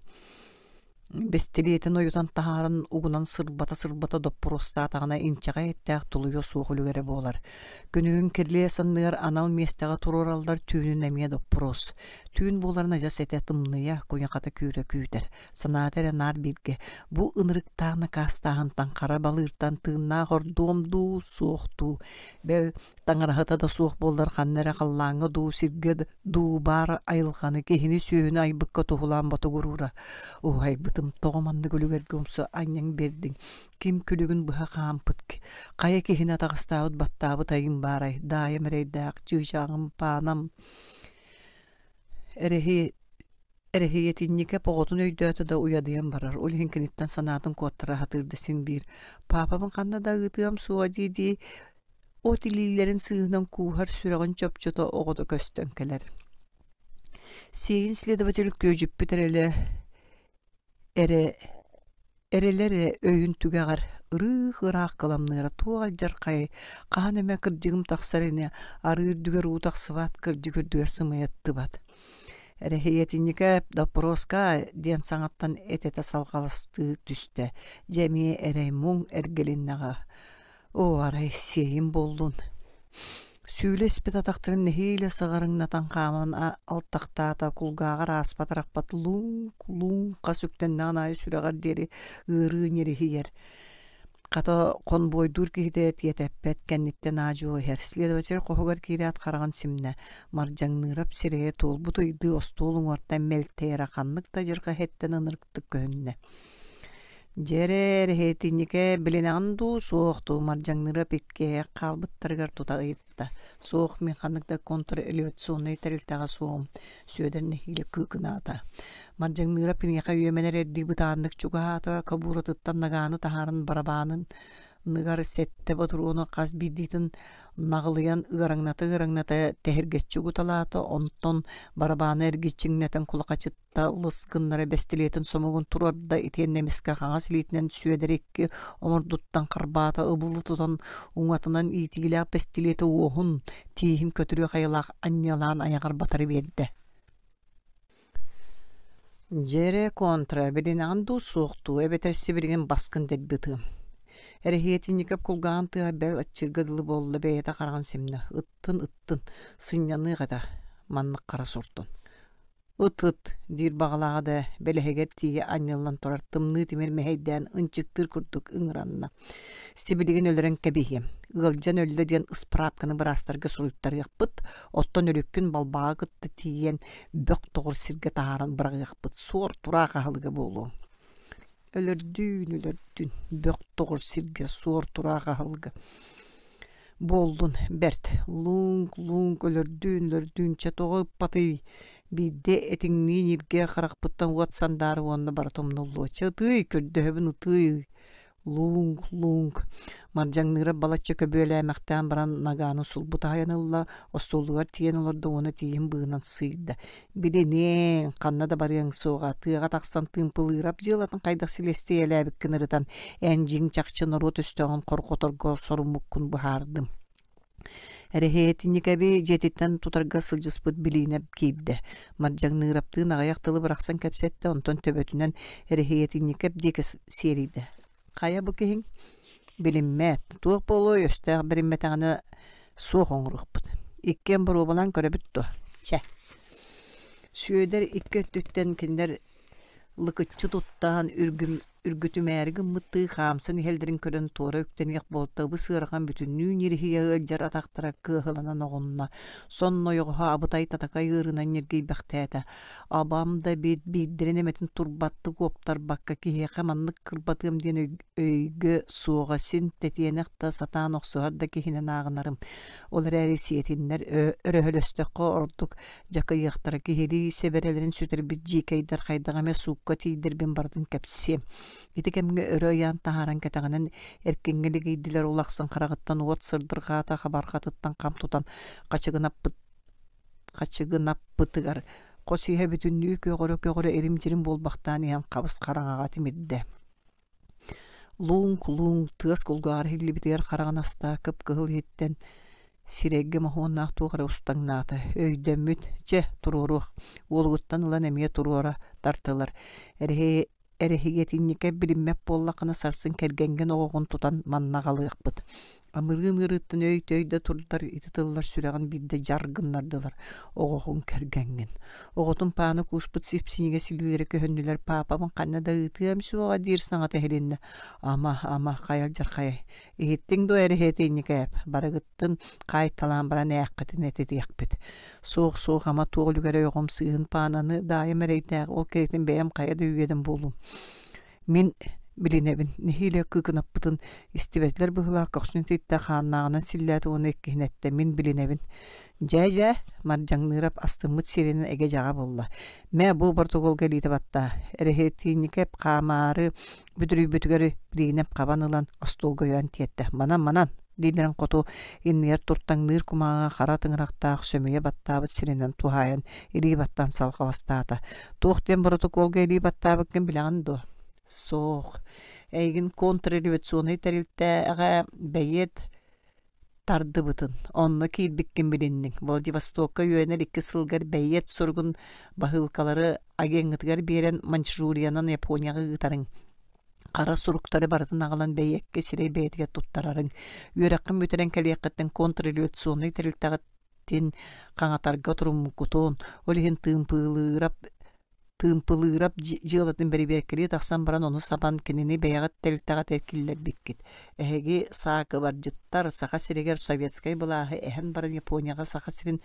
Бэстилиэтин ойутан таһааран угунан сырбата-сырбата доппуруостаатаҕына инчэҕэй эттээх тулуйуо суох үлүгэрэ буолар. Күнүһүн кирилиэс анныгар анал миэстэҕэ туруораллар түүнүн эмиэ доппуруос. Түүн буоларын адьас этэ тымныйа, куйахата күүрэ күүтэр. Санаата эрэ наар бииргэ бу ынырыктаах накаастааһынтан хара балыыртан тыыннаах ордуом дуу, суох дуу, бэл Таҥараһыта да суох буоллар ханна эрэ халлааҥҥа дуу, сиргэ дуу баар айылҕаны, киһини-сүөһүнү айбыкка туһулаан ботугуруура. Уһайбытым тоҕо маннык үлүгэргэ умса анньан биэрдиҥ, ким күлүгүн быһа хаампыт, хайа киһини атаҕастаабыт баттаабыт айым баарай, даайым эрэйдээх, чыычааҕым, паанам эрэһи Эрэһиэтинньикэп оҕотун өйдөөтө да уйадыйан барар, ол иһин киниттэн санаатын куоттара сатыыр да син биир «Паапабын ханна да ыытыам суоҕа» дии-дии от илиилэрин сыыһынан кууһар сүрэҕин чопчута оҕото көстөн кэлэр. Сиэйин следователь күөдьүппүт эрэлэ эрэ Эрэлэ эрэ өйүн түгэҕэр ырыых-ыраах кыламныыра туох алдьархайай, хаһан эмэ кырдьыгым тахсар ини, арыы үрдүгэр уу тахсыбат, кырдьык үрдүгэр сымыйаттыбат. Эрэһийэтинньикэ доппуруоска диэн саҥаттан этэтэ салҕаластыы түстэ, дьэ эмиэ эрэй-муҥ эргилиннэҕэ Оо, арай сиэйим буоллун. Сүүлэ испит атахтарын нэһиилэ сыҕарыҥнатан хааман алтахтаата, кулгааҕар ааспат-арахпат лууҥ-лууҥ хас үктэннэҕин аайы сүрэҕэр диэри ыарыы ньириһийэр. Хата хонбуойдуур киһитэ тиэтэппэт, кэнниттэн аа-дьуо иһэр. Следователь хоһугар киирээт хараҕын симнэ. Мардьаҥныырап сирэйэ туолбут ыйдыы остуол уҥуортан мэлтэйэрэ ханнык да адьырҕа иһиттэн ынырыктык көһүннэ. Дьэ эрэ, эрэһиэтинньикэ билинэҕин дуу, суох дуу Мардьаҥныырап иккиэйэх хаалбыттарыгар тута ыйытта. Суох, мин ханнык да контрреволюционнай тэрилтэҕэ суоҕум, Сүөдэр нэһиилэ кыыкынаата. Мардьаҥныырап киниэхэ үөмэн эрэрдии бытааннык чугаһаата, кобууратыттан нагааны таһааран барабаанын Ныгар сэттэ ботуруону хас биирдиитин наҕылыйан ыараҥната-ыараҥната тэһиргэччи угуталаата, онтон барабааны эргиччиҥнэтэн кулахачытта лыс гыннара бэстилиэтин сомугун туруорда итиэннэ эмискэ хаҥас илиитинэн Сүөдэри икки омурдуттан харбаата ыбылы тутан уҥатынан иитиилээх бэстилиэти уоһун, тииһин көтүрүөх айылаах анньыалаан айаҕар батары биэрдэ. Дьэ эрэ, контра, билинэҕин дуу, суох дуу, эбэтэр сибилигин баскын дэлби ытыам. Эрэһиэтинньикэп кулгааҕын тыаһа бэл аччыырга дылы буолла бэйэтэ хараҕын симнэ, ыттын, ыттын, сынньаныах этэ, маннык хара суртун. Ыт-ыт диир баҕалааҕа да, бэлэһигэр тиийэ анньыллан турар тымныы тимир мэһэйдээн ынчыктыыр курдук ыҥыранна. Сибилигин өлөрөн кэбиһиэм, ыалдьан өллө диэн ыспыраапканы быраастарга суруйтарыахпыт, оттон өлүккүн балбааҕы кытта тиийэн бөх тоҕор сиргэ таһааран быраҕыахпыт, суор-тураах аһылыга буолуоҥ. Өлөрдүүн, өлөрдүн, бөх тоҕор сиргэ суор-тураах аһылыга буоллун бэрт. Лууҥ-лууҥ өлөрдүүн, өлөрдүүн, чэ тоҕо ыппатый? Биирдэ этиҥнии ньиргиэр харахпыттан уот сандаара уонна барыта умнуллуо. Чэ ытыый, көрдөһөбүн ытыый Лууҥ-лууҥ Мардьаҥныыра балачча көбүөлээмэхтээн баран нагааны сулбу таһыйан ылла, остуолугар тиийэн олордо уонна тииһин быыһынан сыыйда: «Билиниэҥ, ханна да барыаҥ суоҕа, тыаҕа тахсан тыымпылыырап дьыалатын хайдах силиэстийэлээбиккин ырытан, эн дьиҥ-чахчы норуот өстөөҕүн хорҕоторго соруммуккун быһаардым» Эрэһиэтинньикэби дьиэтиттэн тутарга сылдьыспыт Билиинэп киирдэ. Мардьаҥныыраптыын аҕыйах тылы бырахсан кэпсэттэ, онтон төбөтүнэн Эрэһиэтинньикэп диэки сиэрийдэ: «Хайа бу киһиҥ?» «Билиммэт, туох буолуой, өстөөх бэриммэтэҕинэ суох оҥоруохпут. Иккиэн боруобалаан көрөбүт дуо? Чэ». Сүөдэр икки өттүттэн кинилэр лыкыччы туттаан үргүм Үргүтүмээри гыммыттыы хаамсан иһэллэрин көрөн туора үктэниэх буолта ыбыс-ыарахан бүтүннүү ньириһийэ ыалдьар атахтара кыаһыланан оҕунна, сонно ойоҕоһо абытай татакай ыарыынан ньиргийбэхтээтэ. Абам да эбит биирдэрин эмэтин турбаттык уоптарбакка киһиэхэ маннык кырбатыам диэн өйгө суоҕа син тэтиэнэх да сатаан охсуһар да киһинэн ааҕынарым. Ол эрээри сиэтиннэр өрөһөлөстөххө ордук Дьакыйыахтара киһилии сэбэрэлэрин сүтэрбит дьиикэйдэр хайдах эмэ суукка тиийдэрбин барытын кэпсиэм. Ити кэмҥэ өрө ыйаан таһааран кэтэҕинэн эркиҥҥэ лигийдилэр улахсан хараҕыттан уот сырдырҕаата хабарҕатыттан хам тутан хачыгынаппыт хачыгынаппытыгар хос иһэ бүтүннүү көҕөрө-көҕөрө ирим-дьирим буолбахтаан иһэн хабыс хараҥаҕа тимирдэ. Лууҥ-лууҥ тыас кулгааҕар иһиллибитигэр хараҕын астаа кып-кыһыл иһиттэн сирэйгэ моһуоннаах туох эрэ устаҥнаата, өйдөммүт, чэ, туруоруох, уолугуттан ылан эмиэ туруора тартылар, эрэһиэтинньикэ билиммэт буоллаххына сарсын кэргэҥҥин оҕоҕун тутан манна аҕалыахпыт Амырыын ыарыыттан өй-төй да турдар ити тыллар сүрэҕин биирдэ дьар гыннардылар, оҕоҕун кэргэҥҥин. Оҕотун пааны кууспут сип-синьигэс илиилэрэ көһүннүлэр, паапабын ханна да ыытыам суоҕа диир саҥата иһилиннэ. Ама, ама, хайа алдьархайай, иһиттиҥ дуо эрэһиэтинньикээп, барыгыттын хаайталаан баран ээххитин этитиэхпит. Суох, суох, ама туох үлүгэрэй оҕом сыыһын паананы даайым эрэйдээх, ол кэриэтин бэйэм хайа да үөдэн буолуум. Мин билинэбин, нэһиилэ кыыкынаппытын истибэтилэр быһыылаах көхсүн ититтэ хааннааҕынан силлээтэ уонна иккиһин эттэ мин билинэбин. Дьээ-дьээ, Мардьаҥныырап астыммыт сиринэн эгэ-дьаҕа булла. Мэ, бу боротокуолга илиитэ баттаа. Эрэһиэтиинньикэп хаамаары бүдүрүйбүтүгэр Билиинэп хабан ылан остуолга өйөөн тиэртэ. Манан, манан, дииллэрин хоту иннигэр туртаҥныыр кумааҕы хара тыҥырахтаах сөмүйэ баттаабыт сиринэн туһаайан илии баттаан салҕаластаата. Туох диэн боротокуолга илии баттаабыккын билэҕин дуо? Суох. Эйигин контрреволюционнай тэрилтэҕэ бэйиэт тардыбытын, онно киирбиккин билинниҥ. Владивостокка үөрэнэр икки сылгар бэйиэт суругун баһыылкалары агеҥҥытыгар биэрэн Маньчжуриянан Японияҕа ыытарыҥ. Хара суруктары барытын аҕалан бэйиэккэ сирэй бэйэтигэр туттарарыҥ. Үөрэххин бүтэрэн кэлиэххиттэн контрреволюционнай тэрилтэҕит тин хаҥатарга туруммуккутун, ол иһин тыымпылыырап тыымпылыырап дьыалатын бэрэбиэркэлии тахсан баран ону сабан кинини бэйэҕит тэрилтэҕит эркиллэрбиккит. Эһиги саакыбардьыттар Саха сиригэр советскай былааһы эһэн баран Японияҕа Саха сирин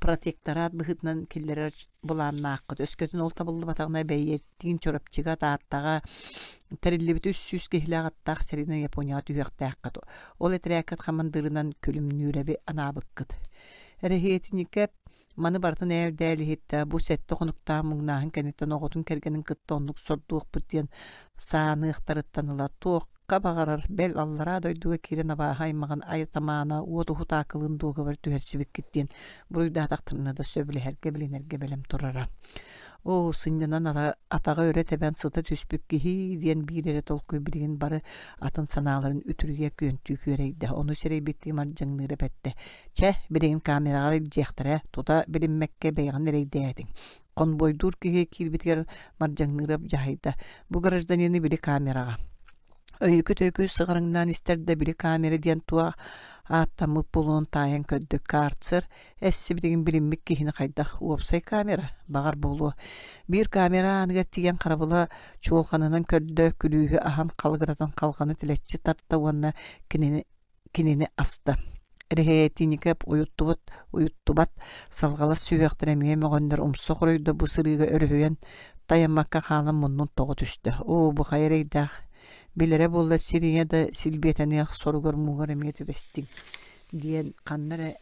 протекторат быһыытынан киллэрэр былааннааххыт. Өскөтүн ол табыллыбатаҕына бэйиэттиин Чурапчыга, Тааттаҕа тэриллибит 300 киһилээх аттаах сэриинэн Японияҕа түһүөхтээххит. Ол этэрээккит хамандыырынан Күлүмнүүрэби анаабыккыт. Эрэһиэтиньикэ маны барытын ээл-дээл иһиттэ, бу сэттэ хонуктаах муҥнааһын кэнниттэн оҕотун кэргэнин кытта оннук сордуохпут диэн сааныахтарыттан ыла туох Туохха баҕарар, бэл аллараа дойдуга киирэн абааһы аймаҕын айатамаана уот уһутаакылыын дуогабар түһэрсибиккит диэн буруйдаатахтарына да сөбүлэһэргэ, билинэргэ бэлэм турара. Оо, сынньанан атаҕа өрө тэбэн сыта түспүт киһи диэн биир эрэ толкуй билигин бары атын санааларын үтүрүйэ күөнтүү күөрэйдэ. Ону сэрэйбиттии мардьаҥныыра эпэттэ. Чэ, билигин камераҕар илдьиэхтэрэ, тута билиммэккэ бэйэҕин эрэйдээтиҥ. Конбуойдуур киһи киирбитигэр Мардьаҥныырап дьаһайда: «Бу гражданины били камераҕа». Өйүкү-төйүкү сыҕарыҥнаан истэр да били камера диэн туох ааттаммыт буолуон таайан көрдө. Карцер эс-сибилигин билиммит киһини хайдах уопсай камера? Баҕар буолуо. Биир камера ааныгар тиийэн харабыла чуолҕанынан көрдө, күлүүһү аһан халыгыратан халҕаны тилэччи тарта уонна кинини кинини аста. Эрэһээтиникэп уйуттубут, уйуттубат салҕалас сүһүөхтэрэ эмиэ мөҕөннөр умса хоруйда бу сырыыга өрүһүйэн тайаммакка хаалан муннун тоҕо түстэ. Оо, бу хайа эрэйдээх билэрэ буоллар сир ийэ да силбиэтэниэх соругар-муугар эмиэ түбэстиҥ диэн ханна эрэ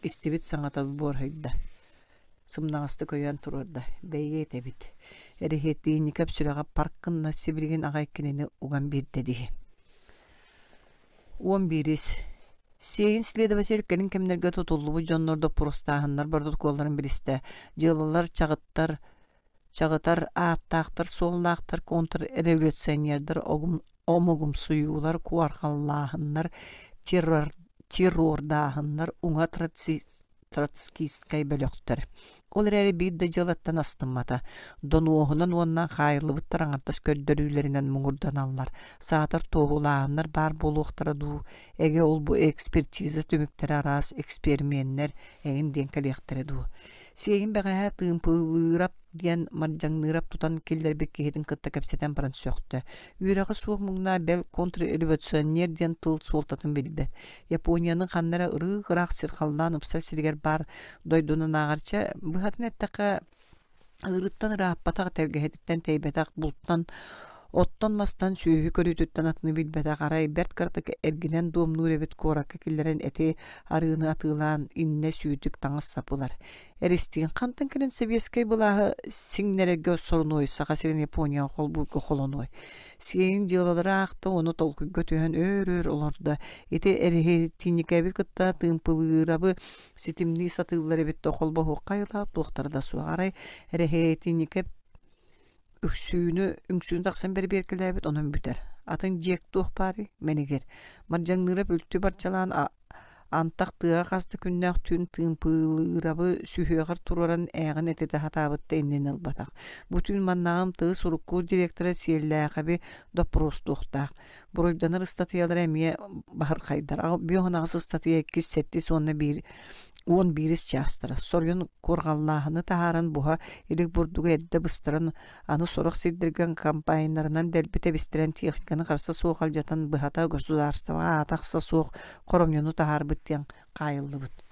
истибит саҥата буорайда. Сымнаҕастык өйөөн туруорда, бэйиэт эбит. Эрэһиэтииньикэп сүрэҕэ парк гынна сибилигин аҕай кинини уган биэрдэ дии. 11. Сиэйин следователь кэлин кэмнэргэ тутуллубут дьоннор доппуруостааһыннар боротокуолларын билистэ. Дьыалалар чаҕыттар, чаҕытар ааттаахтар-суоллаахтар контрреволюционердар омугумсуйуулар, куорҕаллааһыннар, террордааһыннар, уҥа троцкистскай бөлөхтөр. Ол эрээри биир да дьыалаттан астыммата. Донуоһунан уонна хаайыллыбыттар аҥардас көрдөрүүлэринэн муҥурданаллар. Саатар туоһулааһыннар баар буолуохтара дуу, эгэ ол-бу экспертиза түмүктэрэ араас эксперименнэр эҥин диэн кэлиэхтэрэ дуу. Сиэйин бэҕэһээ Тыымпылыырап диэн Мардьаҥныырап тутан киллэрбит киһитин кытта кэпсэтэн баран сөхтө. Үөрэҕэ суох муҥнаа бэл контрреволюционер диэн тыл суолтатын билбэт. Японияны ханна эрэ ырыы-ыраах сир халлаан ыпсар сиригэр баар дойдунан ааҕарча, быһатын эттэххэ, ыырыттан ырааппатах, тэлгэһэтиттэн тэйбэтэх, бултан оттон-мастан сүөһү көрүүтүттэн атыны билбэтэх, арай бэрт кыратык эргинэн дуомнуур эбит куоракка киллэрэн эти арыыны атыылаан иннэ сүүтүк таҥас-сап ылар. Эристиин хантан кэлэн сэбиэскэй былааһы сиҥнэрэргэ сорунуой, Саха сирин Японияҕа холбуурга холонуой. Сиэйин дьыалалара аахта уонна толкуйга түһэн өөр-өөр олордо. Ити эрэһиэтинньикэби кытта Тыымпылыырабы ситимнии сатыыллар эбит да холбоһуохха айылаах туохтара да суох. Арай эрэһиэтинньикэп үксүүнү үҥсүүнү тахсан бэрэбиэркэлээбит онон бүтэр. Атын дьиэк туох баарый? Мэнигэр. Мардьаҥныырап үлтү барчалаан антах тыаҕа хас да күннээх түүн Тыымпылыырабы сүһүөҕэр туруоран ээҕин этитэ сатаабыт да иннин ылбатах. Бу түүн маннааҕым тыыс урукку директора Сиэллээхэби доппуруостуохтаах. Буруйданар ыстатыйалара эмиэ баһырхайдар. 58 ыстатыйа иккис, сэттис уонна биир уон биирис чаастара. Соруйан куорҕаллааһыны таһааран буһа илик бурдугу эрдэ быстаран аны сорох сирдэргэ комбайннарынан дэлби тэбистэрэн техниканы харса суох алдьатан быһата государствоҕа аата-ахса суох хоромньуну таһаарбыт диэн хаайыллыбыт.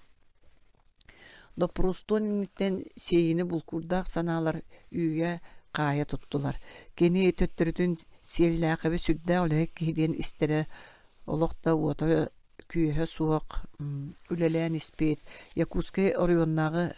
Доппуруостуон инниттэн сиэйини булкуурдаах санаалар үүйэ хаайа туттулар. Кини төттөрүтүн Сиэллээхэби сүрдээх үлэһит киһи диэн истэрэ олох да уота күүһэ суох үлэлээн испит Якутскай оройуоннааҕы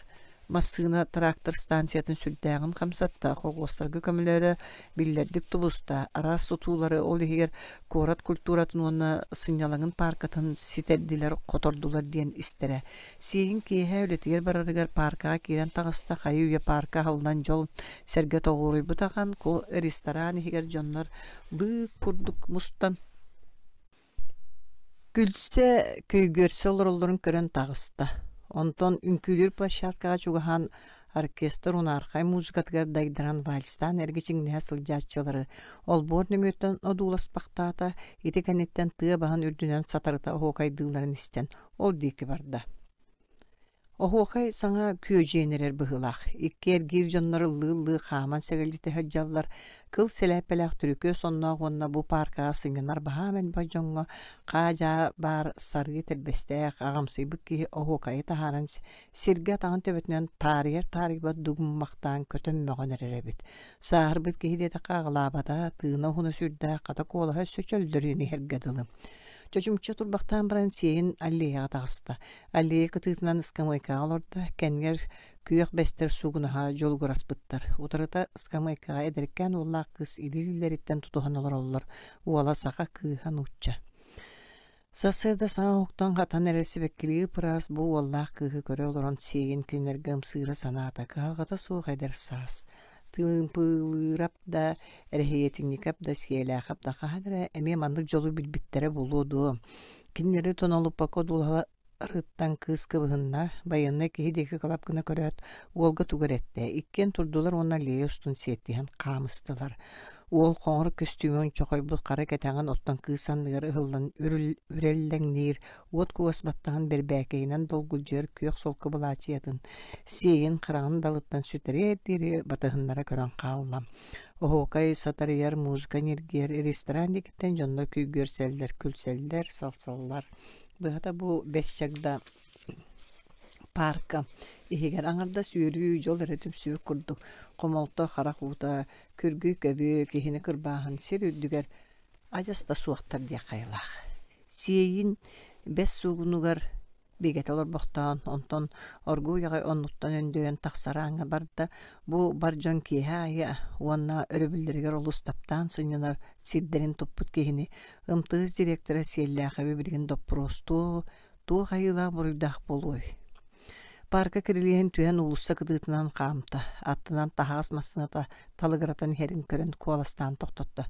массыына трактор станциятын сүрдээҕин хамсатта, холхуостарга көмөлөөрө биллэрдик тубуста, араас тутуулары, ол иһигэр куорат культуратын уонна сынньалаҥын пааркатын ситэрдилэр, хотордулар диэн истэрэ. Сиэйин киэһэ үлэтигэр барарыгар пааркаҕа киирэн таҕыста, хайы-үйэ паарка аһыллан дьол сэргэ тоҕуоруйбут ахан, ресторан иһигэр дьоннор лыык курдук мустан Күлсэ, көйгүөрсэ олороллорун көрөн таҕыста. Онтон үҥкүүлүүр площадкаҕа чугаһаан оркестр унаархай музыкатыгар дайдаран вальстаан эргичиҥнэһэ сылдьааччылары олбуор нөҥүөттэн одууласпахтаата, ити кэнниттэн тыа баһын үрдүнэн сатарыта оһуокайдыылларын истэн ол диэки барда. Оһуохай саҥа күөдьүйэн эрэр быһыылаах. Икки эргиир дьоннор ыллыы-ыллыы хааман сэгэлдьитэ сылдьаллар. Кыл сэлээппэлээх түрүкүө сонноох уонна бу пааркаҕа сынньанар баһаам элбэх дьоҥҥо хаа-дьаа баар сарыы этэрбэстээх, аҕамсыйбыт киһи оһуокайы таһааран сиргэ атаҕын төбөтүнэн таарыйар-таарыйбат дугуммахтаан көтөн-мөҕөн эрэр эбит. Сааһырбыт киһи диэтэххэ аҕылаабата, тыына уһуна сүрдээх, хата куолаһа өссө чөллөрүйэн иһэргэ дылы. Чочумча турбахтаан баран сиэйин аллеяҕа таҕыста. Аллея кытыытынан ыскамыайкаҕа олордо, кэннигэр Күөх бэстэр суугунаһа дьолугураспыттар. Утарыта ыскамыайкаҕа эдэркээн уоллаах кыыс илии-илиилэриттэн тутуһан олороллор. Уола саха, кыыһа нуучча. Сарсыарда саҥа уһуктан хатан эрэр сибэккилии ып-ыраас бу уоллаах кыыһы көрө олорон сиэйэн кинилэргэ ымсыыра санаата, кыһалҕата суох эдэр саас. Тыымпылыырап да, Эрэһиэтинньикэп да, Сиэлээхэп да хаһан эрэ эмиэ маннык дьолу билбиттэрэ буолуо дуо? Кинилэри тонолуппакка дуулаһа Арыттан кыыс кыбыһынна, байыаннай киһи диэки кылап гына көрөөт, уолга тугу эрэ эттэ. Иккиэн турдулар уонна аллея устун сиэттиһэн хаамыстылар. Уол хоҥор көстүүмүн чохойбут хара кэтэҕин оттон кыыс анныгар ыһыллан үрэллэҥниир, уот кугас баттаҕын бэрбээкэйинэн долгулдьуйар күөх солко былаачыйатын сиэйин хараҕын далыттан сүтэриэр диэри батыһыннара көрөн хаалла. Оһуокай сатарыйар, музыка ньиргийэр, ресторан диэкиттэн дьоннор күйгүөрсэллэр, күлсэллэр, салсаллар. Быһата бу Бэс Чагда паарка иһигэр аҥардас үөрүү, дьол эрэ түмсүбүт курдук хомолто, харах уута, күргүй-көбүө, киһини кырбааһын сир үрдүгэр адьас да суохтар диэх хайалаах. Сиэйин бэс суугунугар бигэтэ олорбохтоон, онтон оргууй аҕай оннуттан өндөйөн тахсар ааҥҥа барда. Бу бар дьон киэһэ аайы уонна өрөбүллэригэр олус таптаан сынньанар сирдэрин туппут киһини МТС директора Сиэллээхэби билигин доппуруостуо, туох айыылаах буруйдаах буолуой? Паарка кирилиэһин түһэн уулусса кытыытынан хаамта, аттынан таһаҕас массыыната талыгыратан иһэрин көрөн куоластаан тохтотто.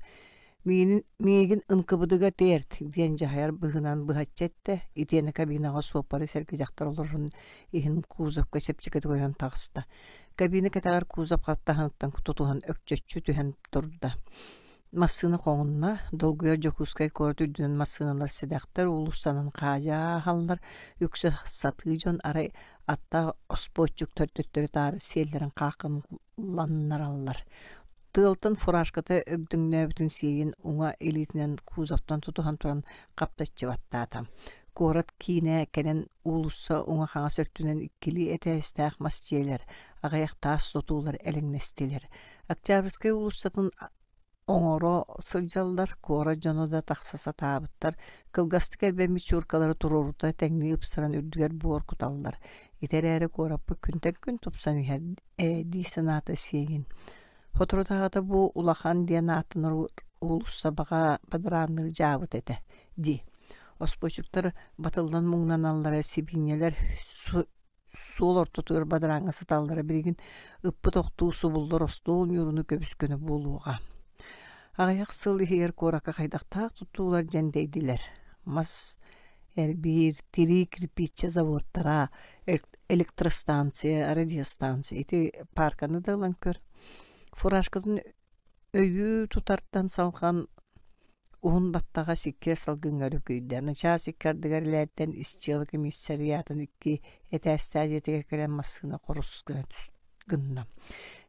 Миигин, миигин ынкыбыдыга тиэрт диэн дьаһайар быһыынан быһаччы эттэ, итиэннэ кабинаҕа суоппары сэргэ дьахтар олорорун иһин кузовка чэпчэкитик ойон таҕыста. Кабина кэтэҕэр кузов хаттаһыныттан тутуһан өкчөччү түһэн турда. Массыына хоҥунна, долгуйар Дьокуускай куорат үрдүнэн массыыналар сэдэхтэр, уулуссанан хаадьа ааһаллар, үксэ сатыы дьон арай аттаах оспуоччуктар төттөрү-таары сиэллэрин хаахынланнараллар. Тыалтан фуражката өгдөҥнөөбүтүн сиэйин уҥа илиитинэн кузовтан тутуһан туран хаптаччы баттаата. Куорат киинэ кэлэн уулусса уҥа-хаҥас өттүнэн иккилии этээстээх мас дьиэлэр, аҕыйах таас тутуулар элэҥнэстилэр. Октябрьскай уулуссатын оҥоро сылдьаллар, куорат дьоно да тахса сатаабыттар, кылгастык эрбэммит чууркалары туруорута тэҥнии ыпсаран үрдүгэр буор куталлар. Ити эрээри куораппыт күнтэн күн тупсан иһэр ээ дии санаата сиэгин. Соторутааҕыта бу улахан диэн ааттанар уулусса баҕа бадараанныыр дьаабыт этэ дии. Оспуочуктар батыллан муҥнаналлара, сибиинньэлэр суол ортотугар бадарааҥҥа сыталлара билигин ыппыт охтуу субуллар остуол ньууруну көбүс-көнө буолуоҕа. Аҕыйах сыл иһигэр куоракка хайдахтаах тутуулар дьэндэйдилэр. Мас эрбиир, тирии кирпииччэ заводтара, электростанция, радиостанция ити паарканы да ылан көр. Фуражкатын Өйүү тутартан салҕан уһун баттаҕа сиккиэр салгыҥҥа өрүкүйдэ, начаас икки ардыгар илээттэн ис дьыала комиссариатын икки этээстээх дьиэтигэр кэлэн массыына хорус гына гынна.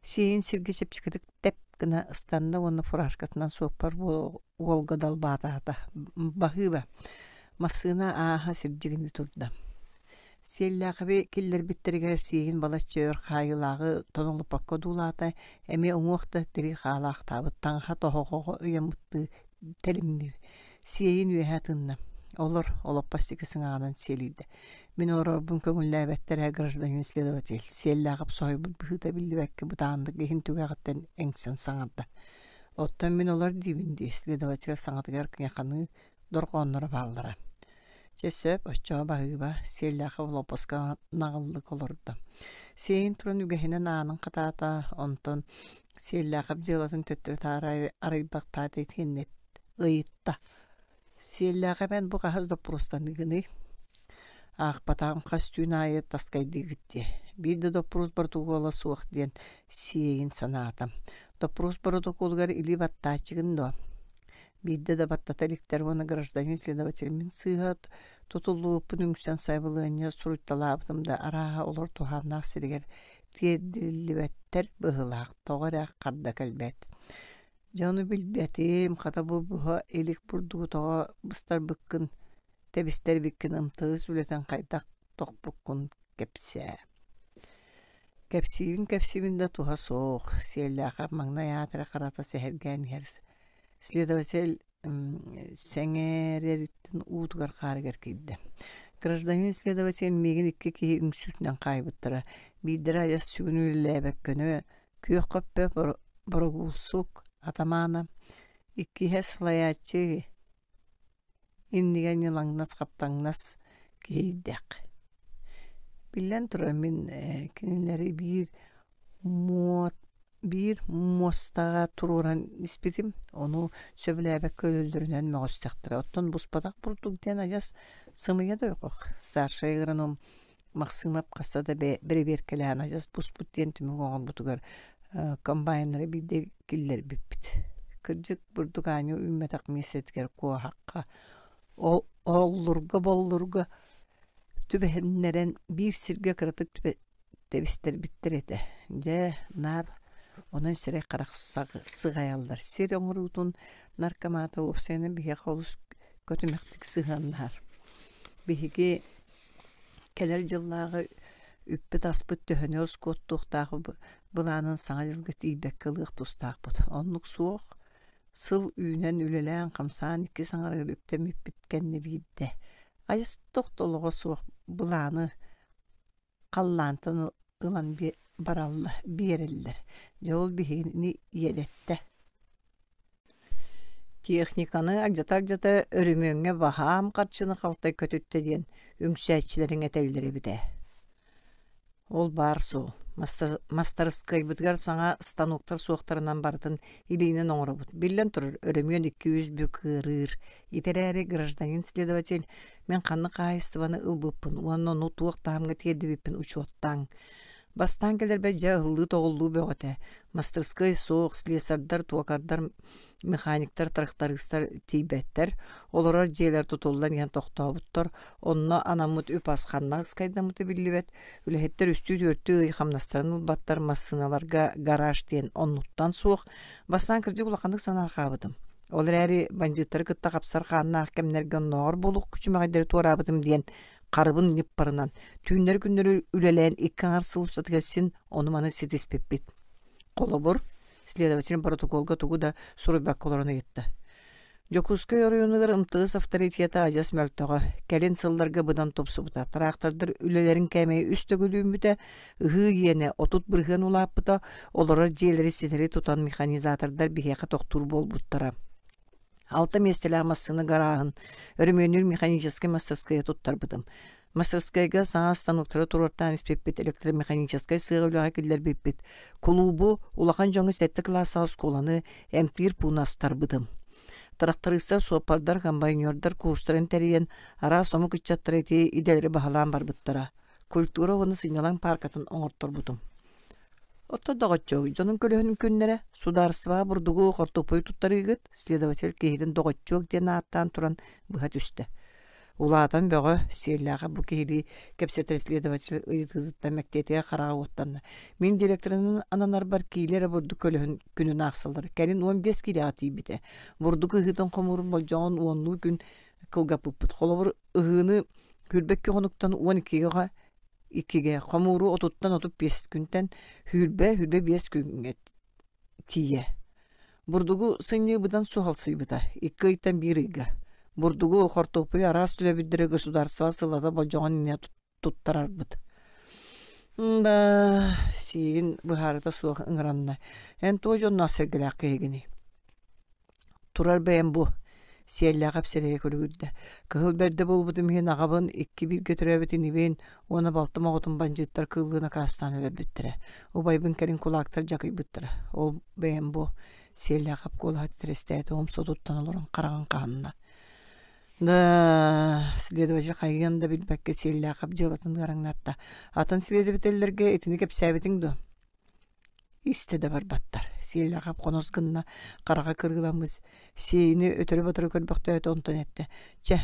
Сиэйин сиргэ чэпчэкитик тэп гына ыстанна уонна фуражкатынан суоппар уолга далбаатаата. Баһыыба, массыына ааһа сирдьигинии турда. Сиэллээхиби киллэрбиттэригэр сиигин балачча өр хаайыылааҕы тонолуппакка одуулаата, эмиэ уҥуох да тирии хаалаахтаабыт таҥаһа тоһоҕоҕо ыйаммыттыы тэлимниир. Сиэйин үөһэ тыынна. Олор олоппос диэки сыҥааҕынан сиэлийдэ. Мин олорорбун көҥүллээбэттэр ээ, гражданин следователь, Сиэллээҕип соһуйбут быһыыта биллибэккэ бытааннык иһин түгэҕиттэн эҥсэн саҥарда. Оттон мин олор диибин дии, следователь саҥатыгар кыйаханыы дорҕоонноро бааллара. Чэ сөп, оччоҕо баһыыба, Сиэллээхэ олоппоско наҕыллык олордо. Сиэйин туран үгэһинэн аанын хатаата, онтон Сиэллээхэп дьыалатын төттөрү-таары арыйбахтаата итиэннэ ыйытта: «Сиэллээхэп эн бу хаһыс доппуруостаныыгыный? Аахпатаҕым хас түүн аайы таскайдыыгыт дии. Биир да доппуруос боротокуола суох диэн сиэйин санаата. Доппуруос боротокуолугар илии баттааччыгын дуо? Биирдэ да баттата иликтэр уонна гражданин следователь мин сыыһа тутуллубуппун үҥсэн сайабылыанньа суруйталаабытым да арааһа олор туһааннаах сиригэр тиэрдиллибэттэр быһыылаах, тоҕо эрэ харда кэлбэт. Дьэ ону билбэтим, хата бу буһа илик бурдугу тоҕо быстарбыккын, тэбистэрбиккин ымтыыс үлэтин хайдах тохпуккун кэпсээ. Кэпсиибин-кэпсиибин да туһа суох, Сиэллээхэ маҥнай аат эрэ харата сэһэргээн иһэр Следователь сэҥээрэриттэн уутугар-хаарыгар киирдэ. Гражданин следователь миигин икки киһи үҥсүүтүнэн хаайбыттара. Биирдэрэ адьас сүгүн үлэлээбэккэ күөх хөппө борогуулсук атамаана, иккиһэ салайааччы иннигэр ньылаҥнас-хаптаҥнас киһийдэх. Биллэн турар, мин кинилэри биир муот биир муостаҕа туруоран испитим, ону сөбүлээбэккэ өлөллөрүнэн мөҕүстэхтэрэ. Оттон буспатах бурдук диэн адьас сымыйа да ойҕох. Старшай агроном Махсыымап хаста да бэрэбиэркэлээн адьас буспут диэн түмүк оҥорбутугар комбайннары биирдэ киллэрбиппит. Кырдьык, бурдук аанньа үүммэтэх миэстэтигэр куоһахха, оллурга-боллурга түбэһиннэрэн биир сиргэ кыратык тэбистэрбиттэр этэ. Дьэ, наар онон сирэй-харах сыҕайаллар. Сир оҥоруутун наркомата уопсайынан биһиэхэ олус көтүмэхтик сыһыаннаһар. Биһиги кэлэр дьыллааҕы үппүт-аспыт төһөнү ороскуоттуохтаах былаанын Саҥа дьылга тиийбэккэ ылыах тустаахпыт. Оннук суох сыл үүнэн үлэлээн-хамсаан икки саҥарыгар үктэммиппит кэннэ биирдэ айыс тохтолоҕо суох былааны халлаантан ылан бараллар биэрэллэр. Дьэ ол биһигини иэдэттэ. Техниканы алдьата-алдьата өрөмүөҥҥэ баһаам харчыны халтай көтүттэ диэн үҥсээччилэриҥ этэллэр эбит ээ. Ол баар суол. Мастарыскыайбытыгар саҥа станоктар суохтарынан барытын илиинэн оҥоробут. Биллэн турар, өрөмүөн 200 бүк ыарыыр. Ити эрээри гражданин следователь мин ханнык хаһаайыстыбаны ылбыппын уонна ону туох таһымҥа тиэрдибиппин учуоттааҥ. Бастаан кэлэрбэр дьэ ыһыллыы-тоҕуллуу бөҕөтө. Мастарыскыай суох, слесардар, туокардар, механиктар, трактористар тиийбэттэр. Олорор дьиэлэр тутуллан иһэн тохтообуттар. Онно анаммыт үп-ас ханна ыскайдаммыта биллибэт. Үлэһиттэр үстүү-түөртүү ый хамнастарын ылбаттар, массыыналарга гараж диэн оннуттан суох. Бастаан кырдьык улаханнык санаарҕаабытым. Ол эрээри бандьыыттары кытта хапсар хааннаах кэмнэргэ оннооҕор буолуох күчүмэҕэйдэри туораабытым диэн харыбын ньыппарынан, түүннэри-күннэри үлэлээн икки аҥар сыл устатыгар син ону-маны ситиспиппит. Холобур, следователь боротокуолга тугу да суруйбакка олорон ыйытта. Дьокуускай оройуонугар МТС авторитета адьас мөлтөҕө, кэлин сылларга быдан тупсубута. Трактордар үлэлэрин кээмэйэ үс төгүл үүммүтэ, ыһыы иэнэ 30% улааппыта, олорор дьиэлэри ситэри тутан механизатордар биһиэхэ тохтуур буолбуттара. Алта миэстэлээх массыына гарааһын өрөмүөннүүр механическай мастарыскыайга туттарбытым. Мастарыскыайга саҥа станоктары туруортаан испиппит, электромеханическай сыаҕы үлэҕэ киллэрбиппит. Кулуубу, улахан дьоҥҥо сэттэ кылаастаах оскуоланы, эмтиир пууну астарбытым. Трактористар, суоппардар, комбайнердар курстарын тэрийэн, араас омук ыччаттара ити идэлэри баһылаан барбыттара. Культура уонна сынньалаҥ пааркатын оҥорторбутум. Оттон доҕоччуок, дьонун көлөһүнүн күннэрэ, судаарыстыбаҕа бурдугу, хортуоппуйу туттарыыгыт, следователь киһитин доҕоччуок диэн ааттаан туран быһа түстэ. Улаатан бөҕө, сиэллээхэ бу киһилии кэпсэтэр следователь ыйытыытыттан мэктиэтигэр хараҕа уоттанна. Мин директорынан ананарбар киилэ эрэ бурдук көлөһүн күнүн аахсаллар. Кэлин 15 киилэҕэ тиийбитэ. Бурдук ыһыытын хомуурун болдьоҕун уоннуу күн кылгаппыппыт. Холобур, ыһыыны күүрбэккэ хонуктан 12-гэ иккигэ хомууру отуттан 35 күнтэн сүүрбэ сүүрбэ биэс күҥҥэ тиийэ. Бурдугу сынньыыбытан суһалсыйбыта икки ыйтан биир ыйга. Бурдугу, хортуоппуйу араас төлөбүрдэри государство сыллата болдьоҕун иннинэ туттарарбыт. Да, сиигин быһаарыта суох ыҥыранна. Эн туох дьонноох сэргэлээх киһигиний? Турар бэйэм бу, сиэллээхэ сирэйэ күлүгүрдэ. Кыһыл бэрдэ буолбутум иһин аҕабын, икки бииргэ төрөөбүт инибин уонна балтым оҕотун бандьыыттар кыыллыы накаастаан өлөрбүттэрэ. Убайбын кэлин кулаактар дьакыйбыттара. Ол бэйэм бу, сиэллээхэп куолаһа титирэстээтэ, умса туттан олорон хараҕын хаһынна. Да, следователь хайыан да билбэккэ сиэллээхэп дьыалатын ыараҥнатта. Атын следователлэргэ итини кэпсээбитиҥ дуо? Истэ да барбаттар, сиэллээх хонос гынна, хараҕа кырыыламмыт сиэйини өтөрү-батары көрбөхтөөтө онтон эттэ: «Чэ,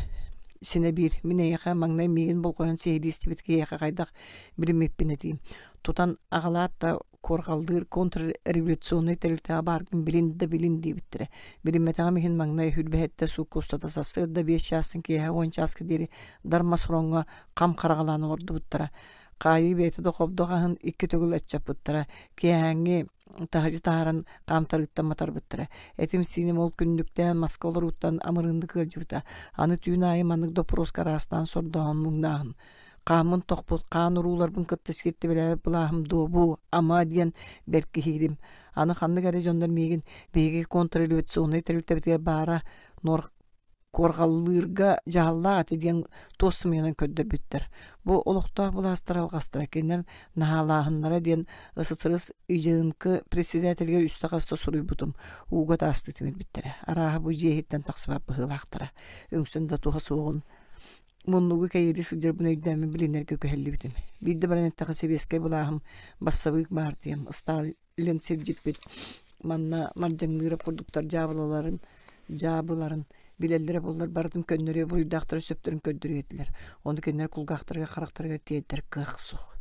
синэ биир, мин эйиэхэ маҥнай миигин болҕойон сиһилии истибит киһиэхэ хайдах билиммиппин этиим. Тутан аҕалаат да куорҕаллыыр контрреволюционнай тэрилтэҕэ бааргын билин да билин диэбиттэрэ. Билиммэтэҕим иһин маҥнай сүүрбэһэттэ суукка устата сарсыарда биэс чаастан киэһэ уон чааска диэри дар мас ороҥҥо хам хараҕалаан олордубуттара. Хаайыы бэйэтэ да хобдох аһын икки төгүл аччаппыттара. Киэһээҥҥи таһырдьа таһааран хаамтарыыттан матарбыттара. Этим-сииним ол күннүктээн маска олорууттан амырыыннык ыалдьыбыта. Аны түүн аайы маннык доппуруоска араастаан сордооһун муҥнааһын. Хааммын тохпут, хаан урууларбын кытта сиэртибэлээбит былааһым дуо бу, ама диэн бэркиһиирим. Аны ханнык эрэ дьоннор миигин биһиги контрреволюционнай тэрилтэбитигэр баара нор куорҕаллыырга дьаһаллаах этэ диэн туос сымыйанан көрдөрбүттэр. Бу олохтоох былаастар алҕастара кинилэр наһаалааһыннара диэн СССР ИДьНК председателигэр үстэ хаста суруйбутум ууга таастыы тимирбиттэрэ. Арааһа бу дьиэ иһиттэн тахсыбат быһыылаахтара. Үҥсэн да туһа суоҕун муннугу кэйиэлии сылдьарбын өйдөөммүн билинэргэ күһэллибитим. Биирдэ баран эттэххэ сэбиэскэй былааһым бассабыык баартыйам Ыстаалин сирдьиппит манна мардьаҥныыра курдуктар дьаабылаларын дьаабыларын билэллэрэ буоллар барытын көннөрүө буруйдаахтары сөптөрүн көрдөрүө этилэр. Ону кинилэр кулгаахтарыгар харахтарыгар тиэрдэр кыах суох.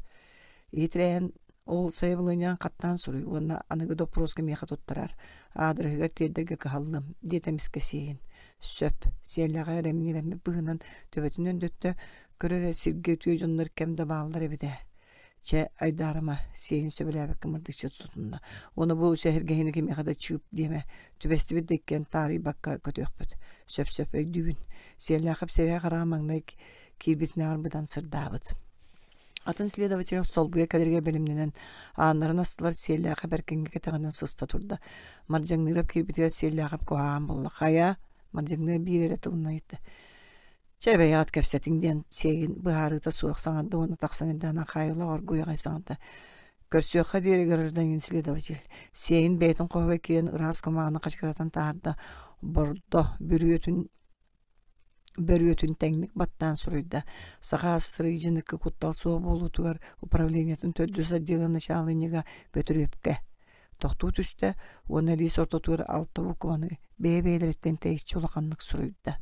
Иитирээн ол сайабылыанньаҕын хаттаан суруй уонна аныгы доппуруоска миэхэ туттараар, аадырыһыгар тиэрдэргэ кыһаллым, диэтэ эмискэ сиэйин. Сөп, сиэллэҕэ эрэмньилэммит быһыынан төбөтүн өндөттө, көр эрэ сиргэ үтүө дьоннор кэм да бааллар эбит ээ. Чэ, айдаарыма, сиэйин сөбүлээбэккэ мырдыччы тутунна. Уонна бу сэһэргэһиини кимиэхэ да чыып диэмэ, түбэстибит да иккиэн таарыйбакка көтүөхпүт. Сөп-сөп өйдүүбүн. Сиэллээхэп сирэйэ-хараҕа маҥнай киирбитинээҕэр быдан сырдаабыт. Атын следователь солбуйа кэлэригэр бэлэмнэнэн, ааннарын астылар, Сиэллээхэп эркиҥҥэ кэтэҕинэн сыста турда. Мардьаҥныырап киирбитигэр Сиэллээхэп куһаҕан буолла. Хайа, Мардьаҥныыр биир эрэ тылынан ыйытта. Чэ, бэйэҕит кэпсэтиҥ диэн сиэгин быһаарыыта суох саҥарда уонна тахсан эрдэҕинэ хаайылла оргууй аҕай саҥарда. Көрсүөххэ диэри гражданин следователь сиэгин бэйэтин хоһугар киирэн ыраас кумааҕыны хачыгыратан таһаарда, бордо бүрүөтүн бөрүөтүн тэҥник баттаан суруйда. Саха СССР куттал суох буолуутугар управлениетын төрдүс отделын начаалынньыга Бөтүрүөпкэ тохтуу түстэ уонна лиис ортотугар алта букваны бэйэ-бэйэлэриттэн тэйиччи улаханнык суруйда.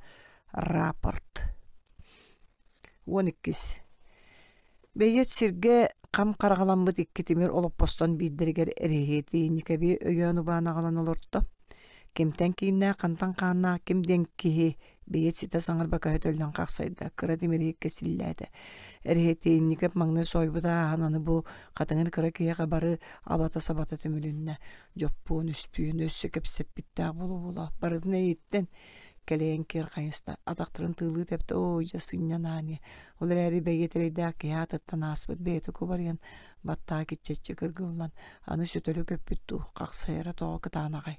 Рапорт. 12. Бэйиэт сиргэ хам хараҕаламмыт икки тимир олоппостон биирдэригэр эрэһиэтииньикэби өйөөн-убаан аҕалан олорто. Кимтэн кииннээх, хантан хааннаах ким диэн киһи бэйиэт ситэ саҥарбакка өтөллөн хахсайда, кыра тимир иһиккэ силлээтэ. Эрэһиэтииньикэп маҥнай сойбута ааһан аны бу хатыҥыр кыра киһиэхэ бары абата-сабата түмүлүннэ. Дьоппуон үспүйүн өссө кэпсэппиттээх буола-буола барытын эйиттэн кэлэйэн киэр хайыста, атахтарын тыылыы тэптэ, оо дьэ сынньан аанньа Ол эрээри бэйиэт эрэйдээх киһи аатыттан ааспыт бэйэтэ кубарыйан, баттаҕа киччэччи кыргыллан, аны сөтөлө көппүт дуу, хахсайара тоҕо кытаанаҕай.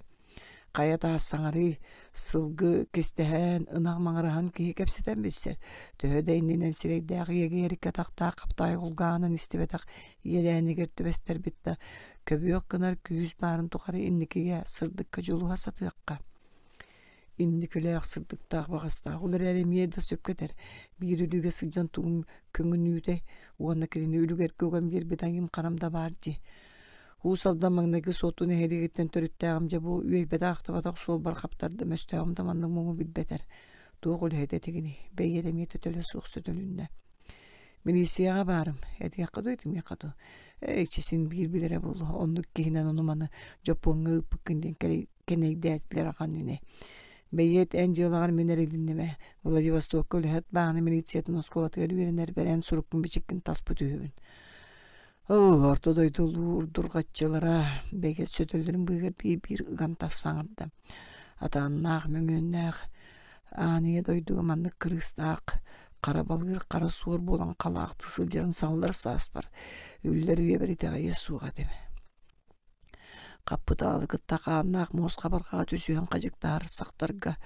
Хайа таас саҥарыы, сылгы кистэһэн, ынах маҥыраһан киһи кэпсэтэн билсэр. Төһө да иннинэн сирэйдээх иэгийэриккэ атахтаах хаптаайы кулгааҕынан истибэтэх иэдээнигэр түбэстэрбит да, көбүөх гынар күүс баарын тухары инникигэ, сырдыкка дьулуһа сатыахха. Инникилээх, сырдыктаах баҕастаах, ол эрээри эмиэ да сөпкө этэр, биир өлүүгэ сылдьан тугум көҥүнүүтэй уонна кинини үлүгэргэ уган биэрбит айым харам да баар дии. Уус Алдан маҥнайгы Суотту нэһилиэгиттэн төрүттээҕим дьэ бу үөйбэтэх-ахтыбатах суолбар хаптардым, өстөөҕүм да маннык муҥу билбэтэр. Туох үлэһитэ этигиний, бэйиэт эмиэ төтөлө суох сөтөлүннэ. Милииссийэҕэ баарым, этиэххэ дуу, этимиэххэ дуу. Ээ, син биир билэрэ буолуо, оннук киһинэн ону-маны Дьоппуоҥҥа ыыппыккын диэн кэнэйдээтилэр ахан ини. Бэйиэт эн дьыалаҕар мин эрилинним ээ. Владивостокка үлэһит бааны милициятын оскуолатыгар үөрэнэрбэр эн суруккун-бичиккин таспыт үһүбүн. Оо, орто дойду улуу урдурҕаччылара бэйиэт сөтөллөрүн быыһыгар биир-биир ыган саҥарда. Атааннаах, мөҥүөннээх аан ийэ дойдуга маннык кырыыстаах, хара балыыр хара суор буолан халаахтыы сылдьарын саллар сааспар үллэр үйэбэр итэҕэйиэ суох этим. Хаппытаалы кытта хааннаах муос хабарҕаҕа түсүһэн хадьыктаһар сахтарга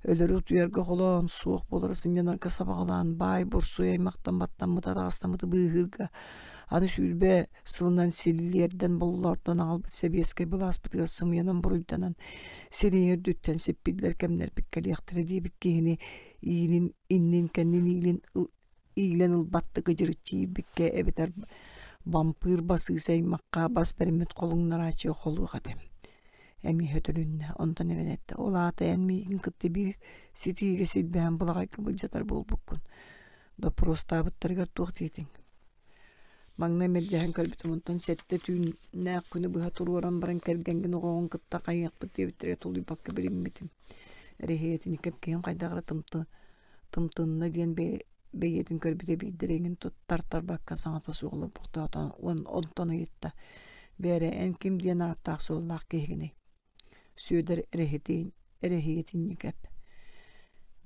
өлөрү утуйарга холоон, суох буолары сынньанарга сабаҕалаан, баай бурсуй аймахтан баттаммыт атаҕастаммыты быыһыырга, аны 20 сылынан силлиэрдэн боллоордон аҕалбыт сэбиэскэй былааспытыгар сымыйанан буруйданан, сириҥ үрдүттэн сиппиллэр кэмнэрбит кэлиэхтэрэ диэбит киһини иинин иннин-кэннин иилин иилэн ылбаттык ыдьырыччыйбыкка эбэтэр бампыыр басыыс аймахха бас бэриммит холуҥнарааччыга холуох этим. Эмиэ өтөрүннэ, онтон эбэн эттэ, ол аата эн миигин кытта биир ситиигэ силбэһэн былаҕайга былдьатар буолбуккун. Доппуруостаабыттарыгар туох диэтиҥ? Маҥнай мэлдьэһэн көрбүтүм, онтон сэттэ түүннээх күнү быһа туруоран баран кэргэҥҥин оҕоҕун кытта хайыахпыт диэбиттэрэ тулуйбакка билиммитим. Эрэһиэтиникэп киһим хайдах эрэ тымты тымтынна диэн бэйиэтин көрбүтэ биирдэрэ эҥин тартарбакка саҥата суох олорбохтоото онтон ыйытта. Бээрэ, эн ким диэн ааттаах-суоллаах киһигиний? Сүөдэр эрэһиэтинньикэп.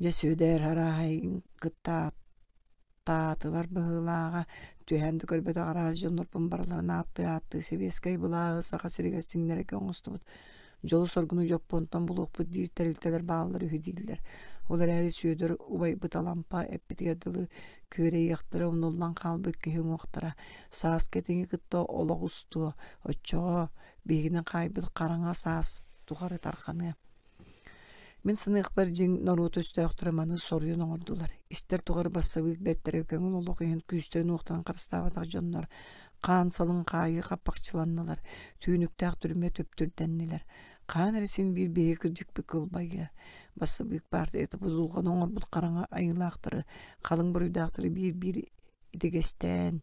Дьэ, Сүөдэр, арааһа эйигин кытта таатылар быһыылааҕа, түһээн да көрбөтөх араас дьоннорбун барыларын ааттыы-ааттыы сэбиэскэй былааһы Саха сиригэр сиҥнэргэ оҥостубут дьолу-соргуну Дьоппуонтан булуохпут диир тэрилтэлэр бааллар үһү дииллэр. Ол эрээри Сүөдэр убайбыт Алампа эппитигэр дылы күөрэйиэхтэрэ умнуллан хаалбыт киһи уҥуохтара сааскы этиҥи кытта олох устуо, оччоҕо биһигини хаайбыт хараҥа саас тухары тарҕаныа. Мин саныахпар дьиҥ норуот өстөөхтөрө маны соруйан оҥордулар. Истэр тухары бассабыык бэртэрэ көҥүл олох иһин күүстэрин-уохтарын харыстаабатах дьоннор хаан салыҥ хаайыы хаппахчыланнылар, түүнүктээх түрмэ түптүрдэннилэр. Хаан эрэ син биир биһиги кырдьыкпыт кылбайыа. Бассабыык баартыйата будулҕаны оҥорбут хараҥа айыылаахтары, халыҥ буруйдаахтары биир-биир итигэстээн,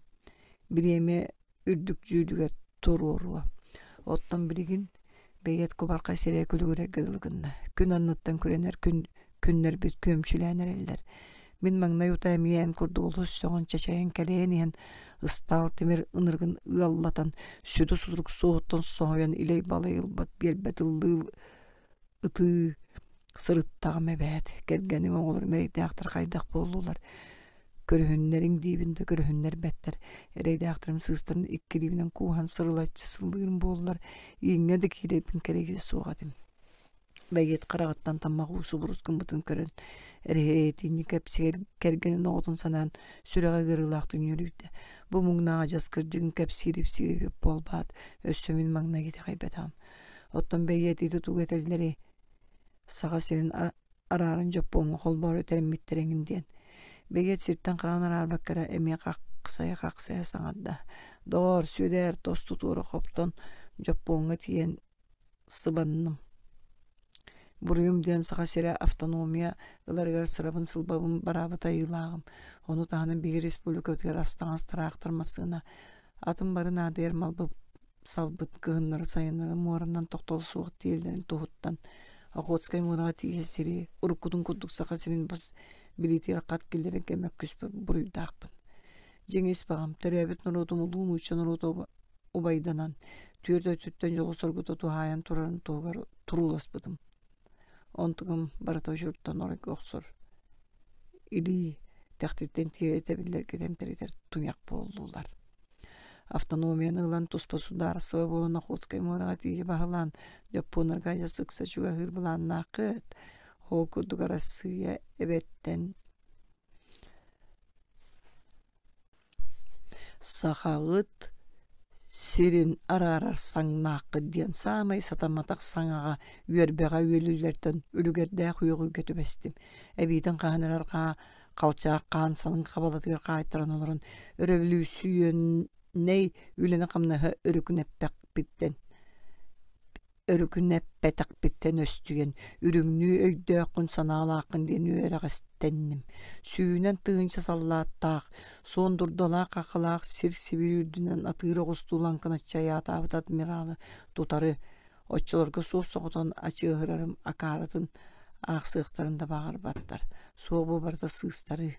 бириэмэ үрдүк дьүүлүгэр туруоруо. Оттон билигин бэйиэт кубархай сирэй күлүгүрэргэ дылы гынна. Күн анныттан күрэнэр күн күннэрбит күөмчүлээн эрэллэр. Мин маҥнай утаа эмиэ эн курдук олус сөҕөн чачайан кэлэйэн иһэн ыстаал тимир ынырыгын ыаллатан сүдү сутурук суоһуттан соһуйан илэй-балай ылбат биэрбэт ыллыы ытыы сырыттаҕым эбээт кэргэним оҕолорум эрэйдээхтэр хайдах буоллулар көрүһүннэриҥ диибин да көрүһүннэрбэттэр эрэйдээхтэрим сыыстарын икки илиибинэн кууһан сырылаччы сыллыырым буоллар ииҥҥэ да киирэрбин кэрэйиэ суох этим Бэйиэт хараҕыттан таммах уу субурус гыммытын көрөн эрэһиэтинньикэп кэргэнин оҕотун санаан сүрэҕэ ыарыылаахтык ньүөлүйдэ бу муҥнаах адьас кырдьыгын кэпсиир-ипсиир эбит буолбаат өссө мин маҥнай итэҕэйбэтэҕим Оттон бэйиэт ити тугу этэллэрий? Саха сирин арааран Дьоппуоҥҥа холбоору тэриммиттэр эҥин диэн. Бэйиэт сиртэн хараҕын араарбакка эрэ эмиэ хахсайа-хахсайа саҥарда. Доҕоор, Сүөдээр, тосту туора хоптон Дьоппуоҥҥа тиийэн сыбанным. Буруйум диэн Саха сирэ автономия ыларыгар сырабын-сылбабын бараабыт айыылааҕым. Ону таһынан биһиги республикабытыгар ас-таҥас, тыраахтар, массыына, атын бары наадыйар малбыт салбыт кыһыннары-сайыннары муоранан тохтоло суох тиэллэрин туһуттан Охотскай муораҕа тиийэ сири уруккутун курдук Саха сирин бас билиитигэр хат киллэрэргэ мөккүспүт буруйдаахпын. Дьиҥ ис баҕам, төрөөбүт норуотум улуу нуучча норуота убайданан, түөрт өттүттэн дьолу-соргута туһаайан турарын туһугар турууласпытым. Онтугум барыта очуртан оройго охсор илии тэхтиттэн тиэрэ тэбиллэргэ тэмтэритэр туйах буоллулар. Автономияны ылан туспа судаарыстыба буолан Охотскай муораҕа тиийэ баһылаан Дьоппуоннарга адьас ыкса чугаһыыр былааннааххыт. Ол курдук Арассыыйа эбэттэн Сахаҕыт сирин араарар саҥнааххыт диэн саамай сатамматах саҥаҕа үөрбэҕэ үөлүүлэртэн үлүгэрдээх үөҕүүгэ түбэстим. Эбиитин хаһан эрэ арҕаа халчаах хаан салыҥ хабалатыгар хаайтаран олорон өрөбөлүүссүйүөннэй үлэни-хамнаһы өрүкүнэппэхпиттэн өрүкүнэппэтэхпиттэн өстүйэн, үрүҥнүү өйдөөххүн, санаалааххын диэн үөрэҕэстэнним. Сүүнэн тыһыынча саллааттаах, суон дурдалаах хахалаах сир-сибиир үрдүнэн атыыр оҕустуу лаҥкыначчы айаатаабыт адмиралы тутары оччолорго суос-соҕотон ачыаһырарым акаарытын аахсыахтарын да баҕарбаттар. Суох бу барыта сыыстарыы.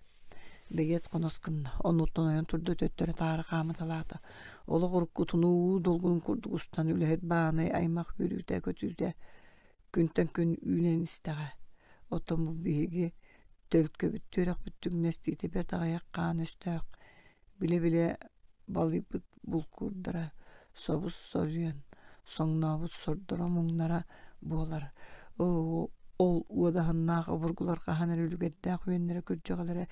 Бэйиэт хонос гынна, оннуттан ойон турда төттөрү-таары хаамыталаата. Олох уруккутунуу уу долгунун курдук устан үлэһит баанай аймах үөрүүтэ-көтүүтэ күнтэн күн үүнэн истэҕэ. Оттон бу биһиги төлкөбүт түөрэхпит түҥнэстиитэ бэрт аҕыйах хаан өстөөх билэ-билэ балыйбыт булкуурдара собус-соруйан соҥнообут сордоро-муҥнара буолар. Ол уодаһыннаах обургулар хаһан эрэ үлүгэрдээх үөннэрэ-күрдьэҕэлэрэ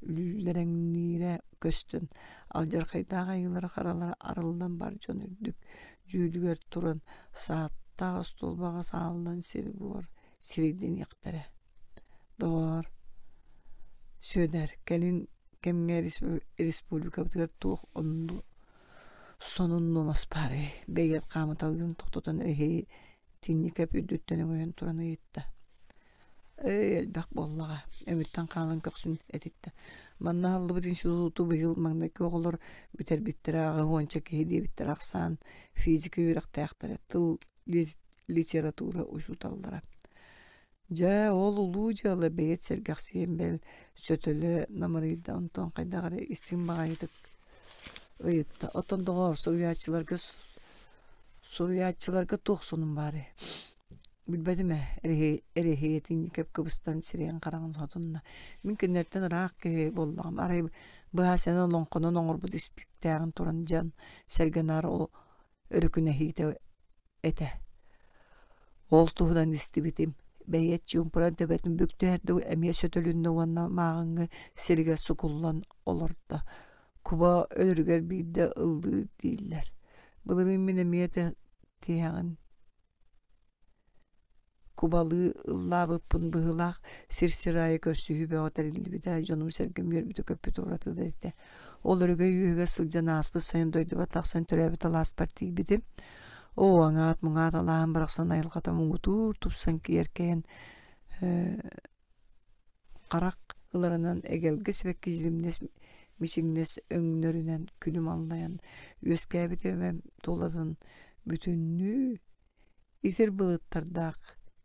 үллэрэҥниирэ көстөн, алдьархайдаах айыылара-харалара арыллан бар дьон үрдүк дьүүлүгэр туран, сааттаах остуолбаҕа сааллан сир-буор сирэйдэниэхтэрэ. Доҕоор, Сүөдэр, кэлин кэмҥэ республикабытыгар туох оннук сонун нуомас баарый? Бэйиэт хаамыталыырын тохтотон эһиги Тинникэп үрдүттэн өҥөйөн туран ыйытта. Эй, элбэх буоллаҕа, өмүттэн хаалан көхсүн этиттэ. Манна аһыллыбыт институту быйыл маҥнайгы оҕолор бүтэрбиттэрэ аҕыс уонча киһи диэбиттэрэ ахсаан физика үөрэхтээхтэрэ, тыл литература учууталлара. Дьэ, ол улуу дьыала бэйэт сэргэхсийэн бэл сөтөлө намырыйда, онтон хайдах эрэ истиҥ баҕайытык ыйытта. Оттон доҕоор, суруйааччыларга Суруйааччыларга туох сонун баарый? Билбэтим ээ, эрэһиэтинньикэп кыбыстан сирэйин-хараҕын сотунна. Мин кинилэртэн ыраах киһи буоллаҕым. Арай быһаасыйаны олоҥхонон оҥорбут испиктээҕин туран дьон сэргэ наар өрүкүнэһиитэ этэ. Ол туһунан истибитим. Бэйиэт чуумпуран төбөтүн бүк түһэрдэ эмиэ сөтөлүннэ уонна мааҕыҥҥы сиригэр сукуллан олордо. Куба өлөрүгэр биирдэ ыллыыр дииллэр. Былырыын мин эмиэ тиһэҕин кубалыы ыллаабыппын быһыылаах сир-сир аайы көрсүһүү бөҕө тэриллибитэ, дьонум-сэргэм үөрбүтэ-көппүтэ ураты да этэ. Ол өрөгөй үөһүгэр сылдьан ааспыт сайын дойдубар тахсан төрөөбүт алааспар тиийбитим. Оо, аҥаат-муҥаат алааһым барахсан айылҕата муҥутуур тупсан киэркэйэн харах ыларынан эгэлгэ сибэкки дьиримнэс мичиҥнэс өҥнөрүнэн күлүм аллайан үөскээбит эбэм тулатын бүтүннүү итир былыттардаах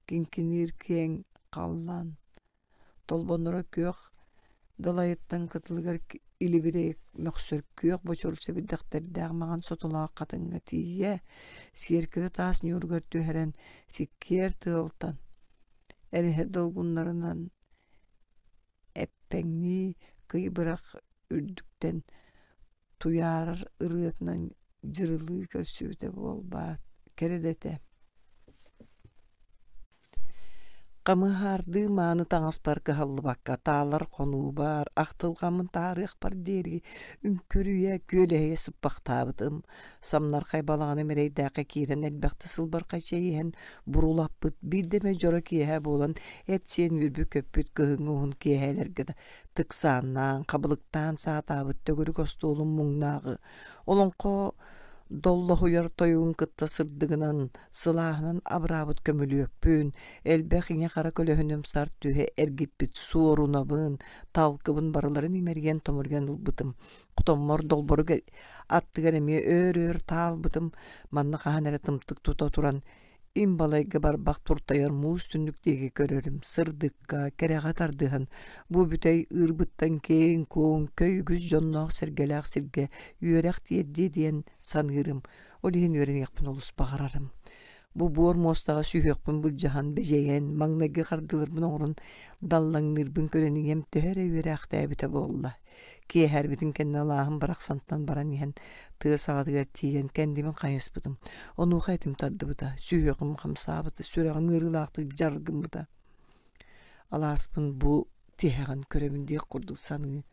киҥкиниир киэҥ халлаан толбонноро күөх далайыттан кытылыгар илибирэй мөхсөр күөх бочур сэбирдэхтэрдээх маҥан сотолоох хатыҥҥа тиийэ сиэркилэ таас ньууругар түһэрэн сиккиэр тыалтан Эрэһэ долгуннарынан эппэҥнии кый бырах үрдүктэн туйаарар ырыатынан дьырылыы көрсүбүтэ буолбаат, кэрэ да этэ. Хамыһаардыы мааны таҥаспар кыһаллыбакка таалар хонуубар, ахтылҕаммын таарыахпар диэри үҥкүрүйэ, күөлэһийэ сыппахтаабытым. Самнархай балаҕаным эрэйдээххэ киирэн элбэхтэ сылбархай чэй иһэн бурулаппыт, биирдэ эмэ дьоро киэһэ буолан эт-сиэн үөрбүт-көппүт кыһыҥҥы уһун киэһээлэргэ да тыксааннаан, хабылыктаан саатаабыт төгүрүк остуолум муҥнааҕы олоҥхо доллоһуйар тойугун кытта сырдыгынан, сылааһынан абыраабыт көмүлүөкпүн, элбэх ийэ-хара көлөһүнүм сар түһэ эргиппит суорунабын, талкыбын барыларын имэрийэн-томоруйан ылбытым. Хотоммор долборук аттыгар эмиэ өөр-өөр таалбытым, манна хаһан эрэ тымтык тута туран им балайга барбах туртайар муус түннүк диэки көрөрүм, сырдыкка, кэрэҕэ тардыһан, бу бүтэй ыырбыттан киэҥ-куоҥ, көй үгүс дьонноох-сэргэлээх сиргэ үөрэх тиэрдиэ диэн саныырым, ол иһин үөрэниэхпин олус баҕарарым. Бу буор муостаҕа сүһүөхпүн былдьаһан, бэдьэйэн, маҥнайгы хардыыларбын оҥорон даллаҥныырбын көрөн ийэм төһө эрэ үөрээхтээбитэ буолла. Киэһэрбитин кэннэ алааһым барахсантан баран иһэн тыа саҕатыгар тиийэн кэннибин хайыспытым. Онуоха этим тардыбыта, сүһүөҕүм хамсаабыта, сүрэҕим ыарыылаахтык дьар гыммыта. Алааспын бу тиһэҕин көрөбүн диэх курдук саныы,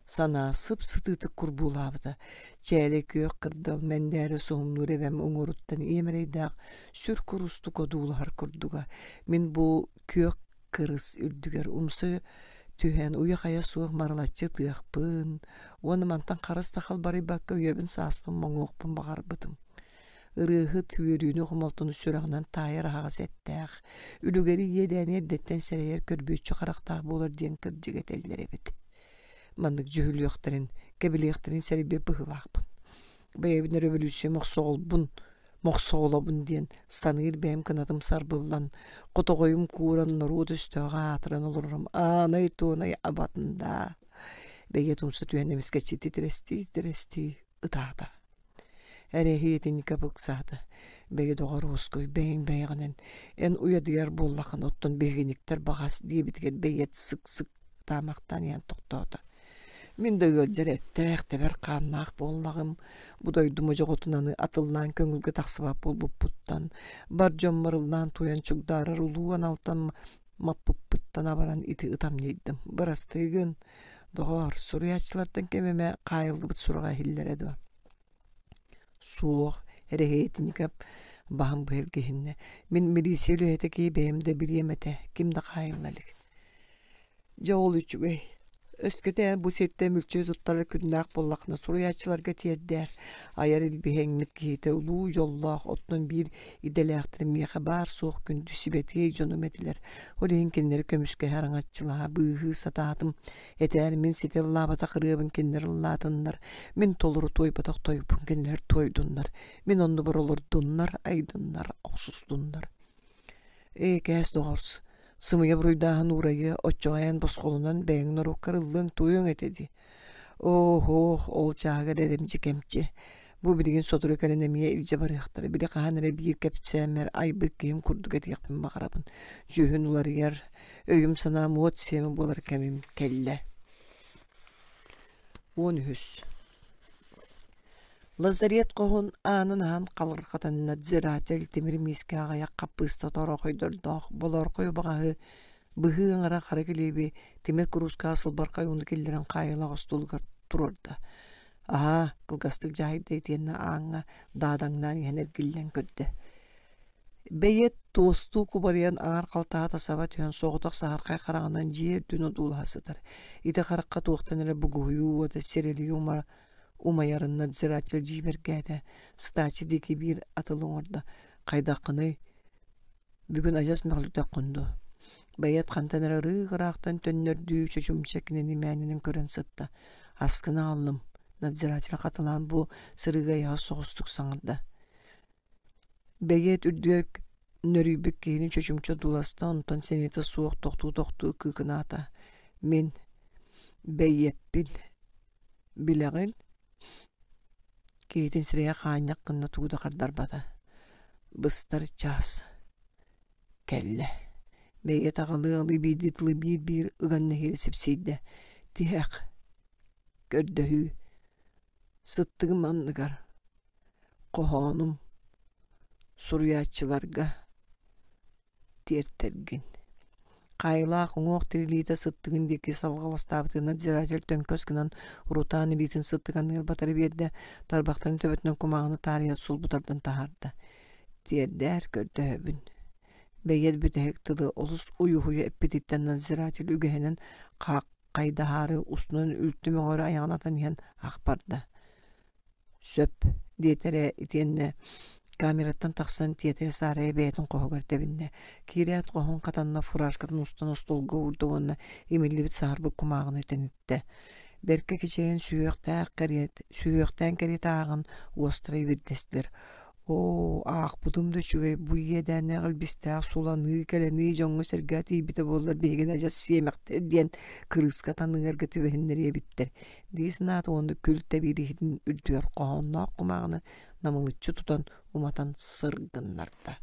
санаа сып-сытыытык курбуулаабыта. Чээлэй күөх кырдал мэндээрэ суһумнуур эбэм уҥуоруттан ийэм эрэйдээх сүр курустук одуулаһар курдуга. Мин бу күөх кырыс үрдүгэр умса түһэн уйа-хайа суох марылаччы ытыахпын уонна мантан харыс да халбарыйбакка үйэбин-сааспын моҥуохпун баҕарбытым. Ырыаһыт үөрүүнү-хомолтону сүрэҕинэн таайар аһаҕас эттээх, үлүгэри иэдээни эрдэттэн сэрэйэр көрбүөччү харахтаах буолар диэн кырдьык этэллэр эбит. Маннык дьүһүлүөхтэрин, кэбилиэхтэрин сэрэйбэт быһыылаахпын. Бэйэбин өрөбөлүүссүйэ мохсоҕолбун мохсоҕолобун диэн саныыр бэйэм кынатым сарбыллан, хотоҕойум кууран норуот өстөөҕө аатыран олорорум аанай-туонай абатын даа. Бэйиэт умса түһэн эмискэччи титирэстии-титирэстии ытаата. Эрэһиэтинньикэ ыксаата. Бэйи доҕор уоскуй, бэйэҥ бэйэҕинэн эн уйадыйар буоллаххына оттон биһигиниктэр баҕас диэбитигэр бэйиэт сык-сык ытаамахтаан иһэн тохтоото. Мин да ыалдьар эттээх, тэбэр хааннаах буоллаҕым. Бу дойду модьоҕотун аны атыллаан көҥүлгэ тахсыбат буолбуппуттан, бар дьоммор ыллаан туойан чугдаарар улуу аналтан маппыппыттан абаран ити ытамньыйдым. Бырастыы гын, доҕоор, суруйааччылартан ким эмэ хаайыллыбыт сураҕа иһиллэрэ дуо? Суох, эрэһиэтинньикэп баһын быһа илгиһиннэ. Мин милиция үлэһитэ киһи бэйэм да билиэм этэ, ким да хаайылла илик. Дьэ ол үчүгэй. Өскөтө бу сиртэн мүлчү туттарар күннээх буоллаххына суруйааччыларга тиэрдээр, айар илбиһэҥмит киһитэ улуу дьоллоох, оттон биир идэлээхтэрим миэхэ баар-суох күндү сибэтиэй дьонум этилэр. Ол иһин кинилэри көмүскэһэ араҥаччылаһа, быыһыы сатаатым. Этээр мин ситэ ыллаабатах ырыабын кинилэр ыллаатыннар, мин толору туойбатах тойукпун кинилэр туойдуннар, мин оннубар олордуннар, айдыннар, охсустуннар. Ээ, кээс доҕор, сымыйа буруйдааһын уурайыа, оччоҕо эн босхолонон бэйэҥ норуоккар ыллыаҥ-туойуоҥ этэ дии. Оо-һоох, ол чааһыгар эрэмдьи кэмчи. Бу билигин сотору кэлэн эмиэ илдьэ барыахтара. Били хаһан эрэ биир кэпсээммэр айбыт киһим курдук этиэхпин баҕарабын. Дьүһүн уларыйар, өйүм-санаам уот сиэмэ буолар кэмим кэллэ. 13. Лазарет хоһун аанын аһан халырҕатан надзиратель тимир миискэ аҕыйах хаппыыста тоорохойдордоох болоорхой убаҕаһы быһыы аҥара хара килиэби тимир куруускаҕа сылбархай ууну киллэрэн хаайылаах остуолугар туруорда. Аһаа, кылгастык дьаһайда итиэннэ ааҥҥа даадаҥнаан иһэн эргиллэн көрдө. Бэйиэт туостуу кубарыйан аҥар халтаһата саба түһэн соҕотох саһархай хараҕынан дьиэ үрдүн одуулаһа сытар. Ити харахха туохтан эрэ бугуһуйуу уота сирэлийэ умайарын надзиратель дьиибэргээтэ. Сытааччы диэки биир атылы оҥордо. Хайдаххыный? Бүгүн адьас мөҕүлүтэххин дуо? Бэйэт хантан эрэ ырыых-ыраахтан төннөрдүү чочумча кинини мээнэнэн көрөн сытта. Аскын аҕаллым, надзиратель хатылаан бу сырыыга айаҕас соҕустук саҥарда. Бэйиэт үрдүгэр нөрүйбүт киһини чочумча дууласта, онтон сэниэтэ суох тохтуу-тохтуу кыыкынаата. Мин бэйиэппин билэҕин Киһитин сирэйэ хаанньах гына тугу да хардарбата. Быстар чаас кэллэ. Бэйиэт аҕалыы-аҕалыы биирдии тылы биир-биир ыган нэһиилэ сипсийдэ. Тиһэх көрдөһүү сыттыгым анныгар хоһоонум суруйааччыларга тиэртэргин Хаайылаах уҥуох тирилиитэ сыттыгын диэки салҕаластаабытын надзиратель төҥкөс гынан урутаан илиитин сыттык анныгар батары биэрдэ, тарбахтарын төбөтүнэн кумааҕыны таарыйан сулбу тардан таһаарда. Тиэрдээр көрдөһөбүн. Бэйиэт бүтэһик тылы олус уйуһуйа эппититтэн надзиратель үгэһинэн хааххайдаһаары устунан үлтү мөҕөрө айаҕын атан иһэн ах барда. Сөп, диэтэ эрэ итиэннэ камераттан тахсан тиэтэйэ-саарайа бэйэтин хоһугар тэбиннэ. Киирээт хоһун хатанна фуражкатын устан остуолга уурда уонна имиллибит саһарбыт кумааҕыны тэниттэ. Бэркэ кичэйэн сүһүөхтээх кэриэт, сүһүөхтээн кэриэтэ ааҕан уостара ибирдэстилэр. Оо, аахпытым да үчүгэй, бу иэдээннээх илбистээх суланыы, кэлэнии дьоҥҥо-сэргэҕэ тиийбитэ буоллар биһигини адьас сиэмэхтэр диэн кырыыска таныарга түбэһиннэриэ эбиттэр дии санаата уонна күл тэбиир иһитин үрдүгэр хоһоонноох кумааҕыны намылыччы тутан уматан сыр гыннарда.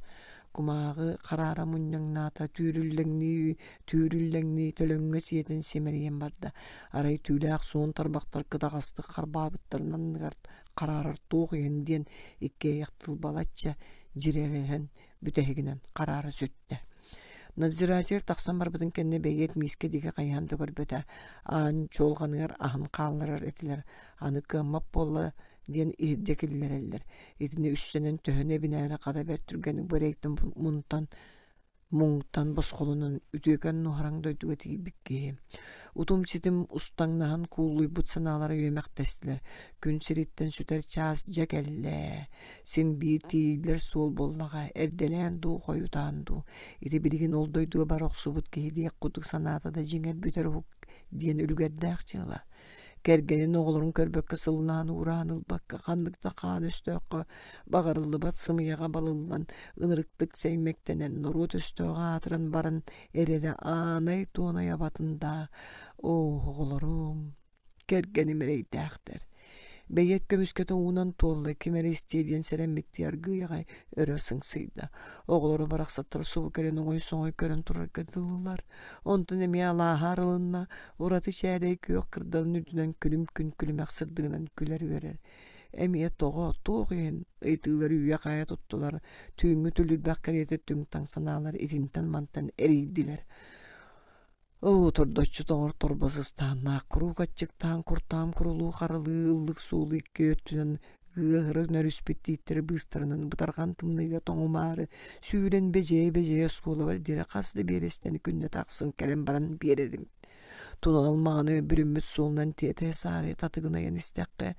Кумааҕы хараара мунньаҥнаата, түүрүллэҥнии, түүрүллэҥнии төлөҥҥө сиэтэн симэлийэн барда. Арай түүлээх суон тарбахтар кытаҕастык харбаабыттарын анныгар хараарар туох иһин диэн иккиэйэх тыл балачча дьирээлэһэн бүтэһигинэн хараара сүттэ. Надзиратель тахсан барбытын кэннэ бэйиэт миискэ диэки хайыһан да көрбөтө. Аан чуолҕаныгар аһын хаалларар этилэр. Аны кыаммат буолла диэн иһирдьэ киллэрэллэр. Итини үссэнэн төһөнү эбинээри хата бэрт түргэнник бу эрэйтэн мунтан муҥтан босхолонон үтүөкэн нуһараҥ дойдуга тиийбит киһи. Утум-ситим устаҥнаһан кууллуйбут санаалара үөмэхтэстилэр. Күн сириттэн сүтэр чаас дьэ кэллэ. Син биир тиийиллэр суол буоллаҕа, эрдэлээн дуу, хойутаан дуу. Ити билигин ол дойдуга бара охсубут киһи диэх курдук санаата да дьиҥэр бүтэр уһук диэн үлүгэрдээх дьыала. Кэргэнин оҕолорун көрбөккө сыллаан-уураан ылбакка ханнык да хаан өстөөххө баҕарыллыбат сымыйаҕа балыллан, ынырыктык сэймэктэнэн, норуот өстөөҕө аатыран баран эрэрэ аанай-туонай абатын даа, оо, оҕолорум, кэргэним эрэйдээхтэр. Бэйиэт көмүскэтэ уунан туолла, ким эрэ истиэ диэн сэрэммиттии аргыый аҕай өрө сыҥсыйда. Оҕолоро барахсаттар субу кэлэн оҥой-соҥой көрөн турарга дылылар. Онтон эмиэ алааһа арылынна, ураты чээлэй күөх кырдалын үрдүнэн күлүм күн күлүмэх сырдыгынан күлэр-үөрэр. Эмиэ тоҕо, туох иһин ыйытыылары үүйэ-хаайа туттулар, түүҥҥү түлүрбэх кэриэтэ түҥ-таҥ санаалар итинтэн-мантан эрийдилэр. Оо, тордоччу тоҥор торбос ыстааннаах, куруук аччыктаан куртаам курулуу харалыы ыллык суолу икки өттүнэн ыаһыра нөрүспүт тииттэрэ быыстарынан бытарҕан тымныыга тоҥумаары сүүрэн бэдьэйэ-бэдьэйэ оскуолабар диэри хас да биэрэстэни күннэтэ ахсын кэлэн баран биэрэрим. Тунал маҕаны бүрүммүт суолунан тиэтэйэ-саарыйа татыгынайан истэххэ,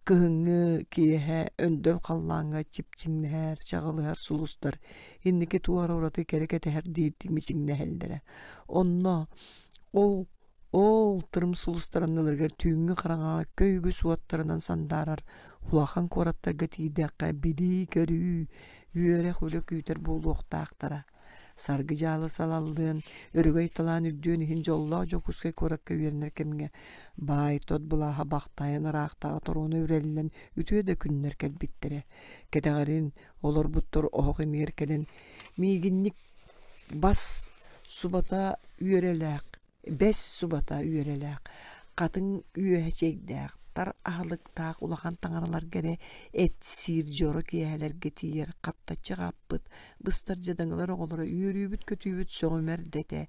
кыһыҥҥы киэһэ өндөл халлааҥҥа чипчиҥнэһэр, чаҕылыһар сулустар инники туора ураты кэрэ кэтэһэр диирдии мичиҥнэһэллэрэ. Онно ол Ол тырым сулустар анныларыгар түүҥҥү хараҥаҕа көй үгүс уоттарынан сандаарар улахан куораттарга тиийдэххэ билии-көрүү, үөрэх-үлэ күүтэр буолуохтаахтара. Саргы-дьаалы салаллыан, өрөгөй талаан үрдүөн иһин дьоллоох Дьокуускай куоракка үөрэнэр кэмҥэ баай-тот былааһа бахтайан ыраахтааҕы торуона үрэллэн үтүө да күннэр кэлбиттэрэ. Кэтэҕэрин олорбуттар оһох иннигэр кэлэн миигинник бас субата үөрэлээх бэс субата үөрэлээх, хатыҥ үөһэ чэйдээх, тар аһылыктаах улахан таҥараларга эрэ эт сиир дьоро киэһэлэргэ тиийэр хаптаччы хааппыт, быстар дьадаҥылар оҕолоро үөрүүбүт-көтүүбүт сөҕүмэр да этэ.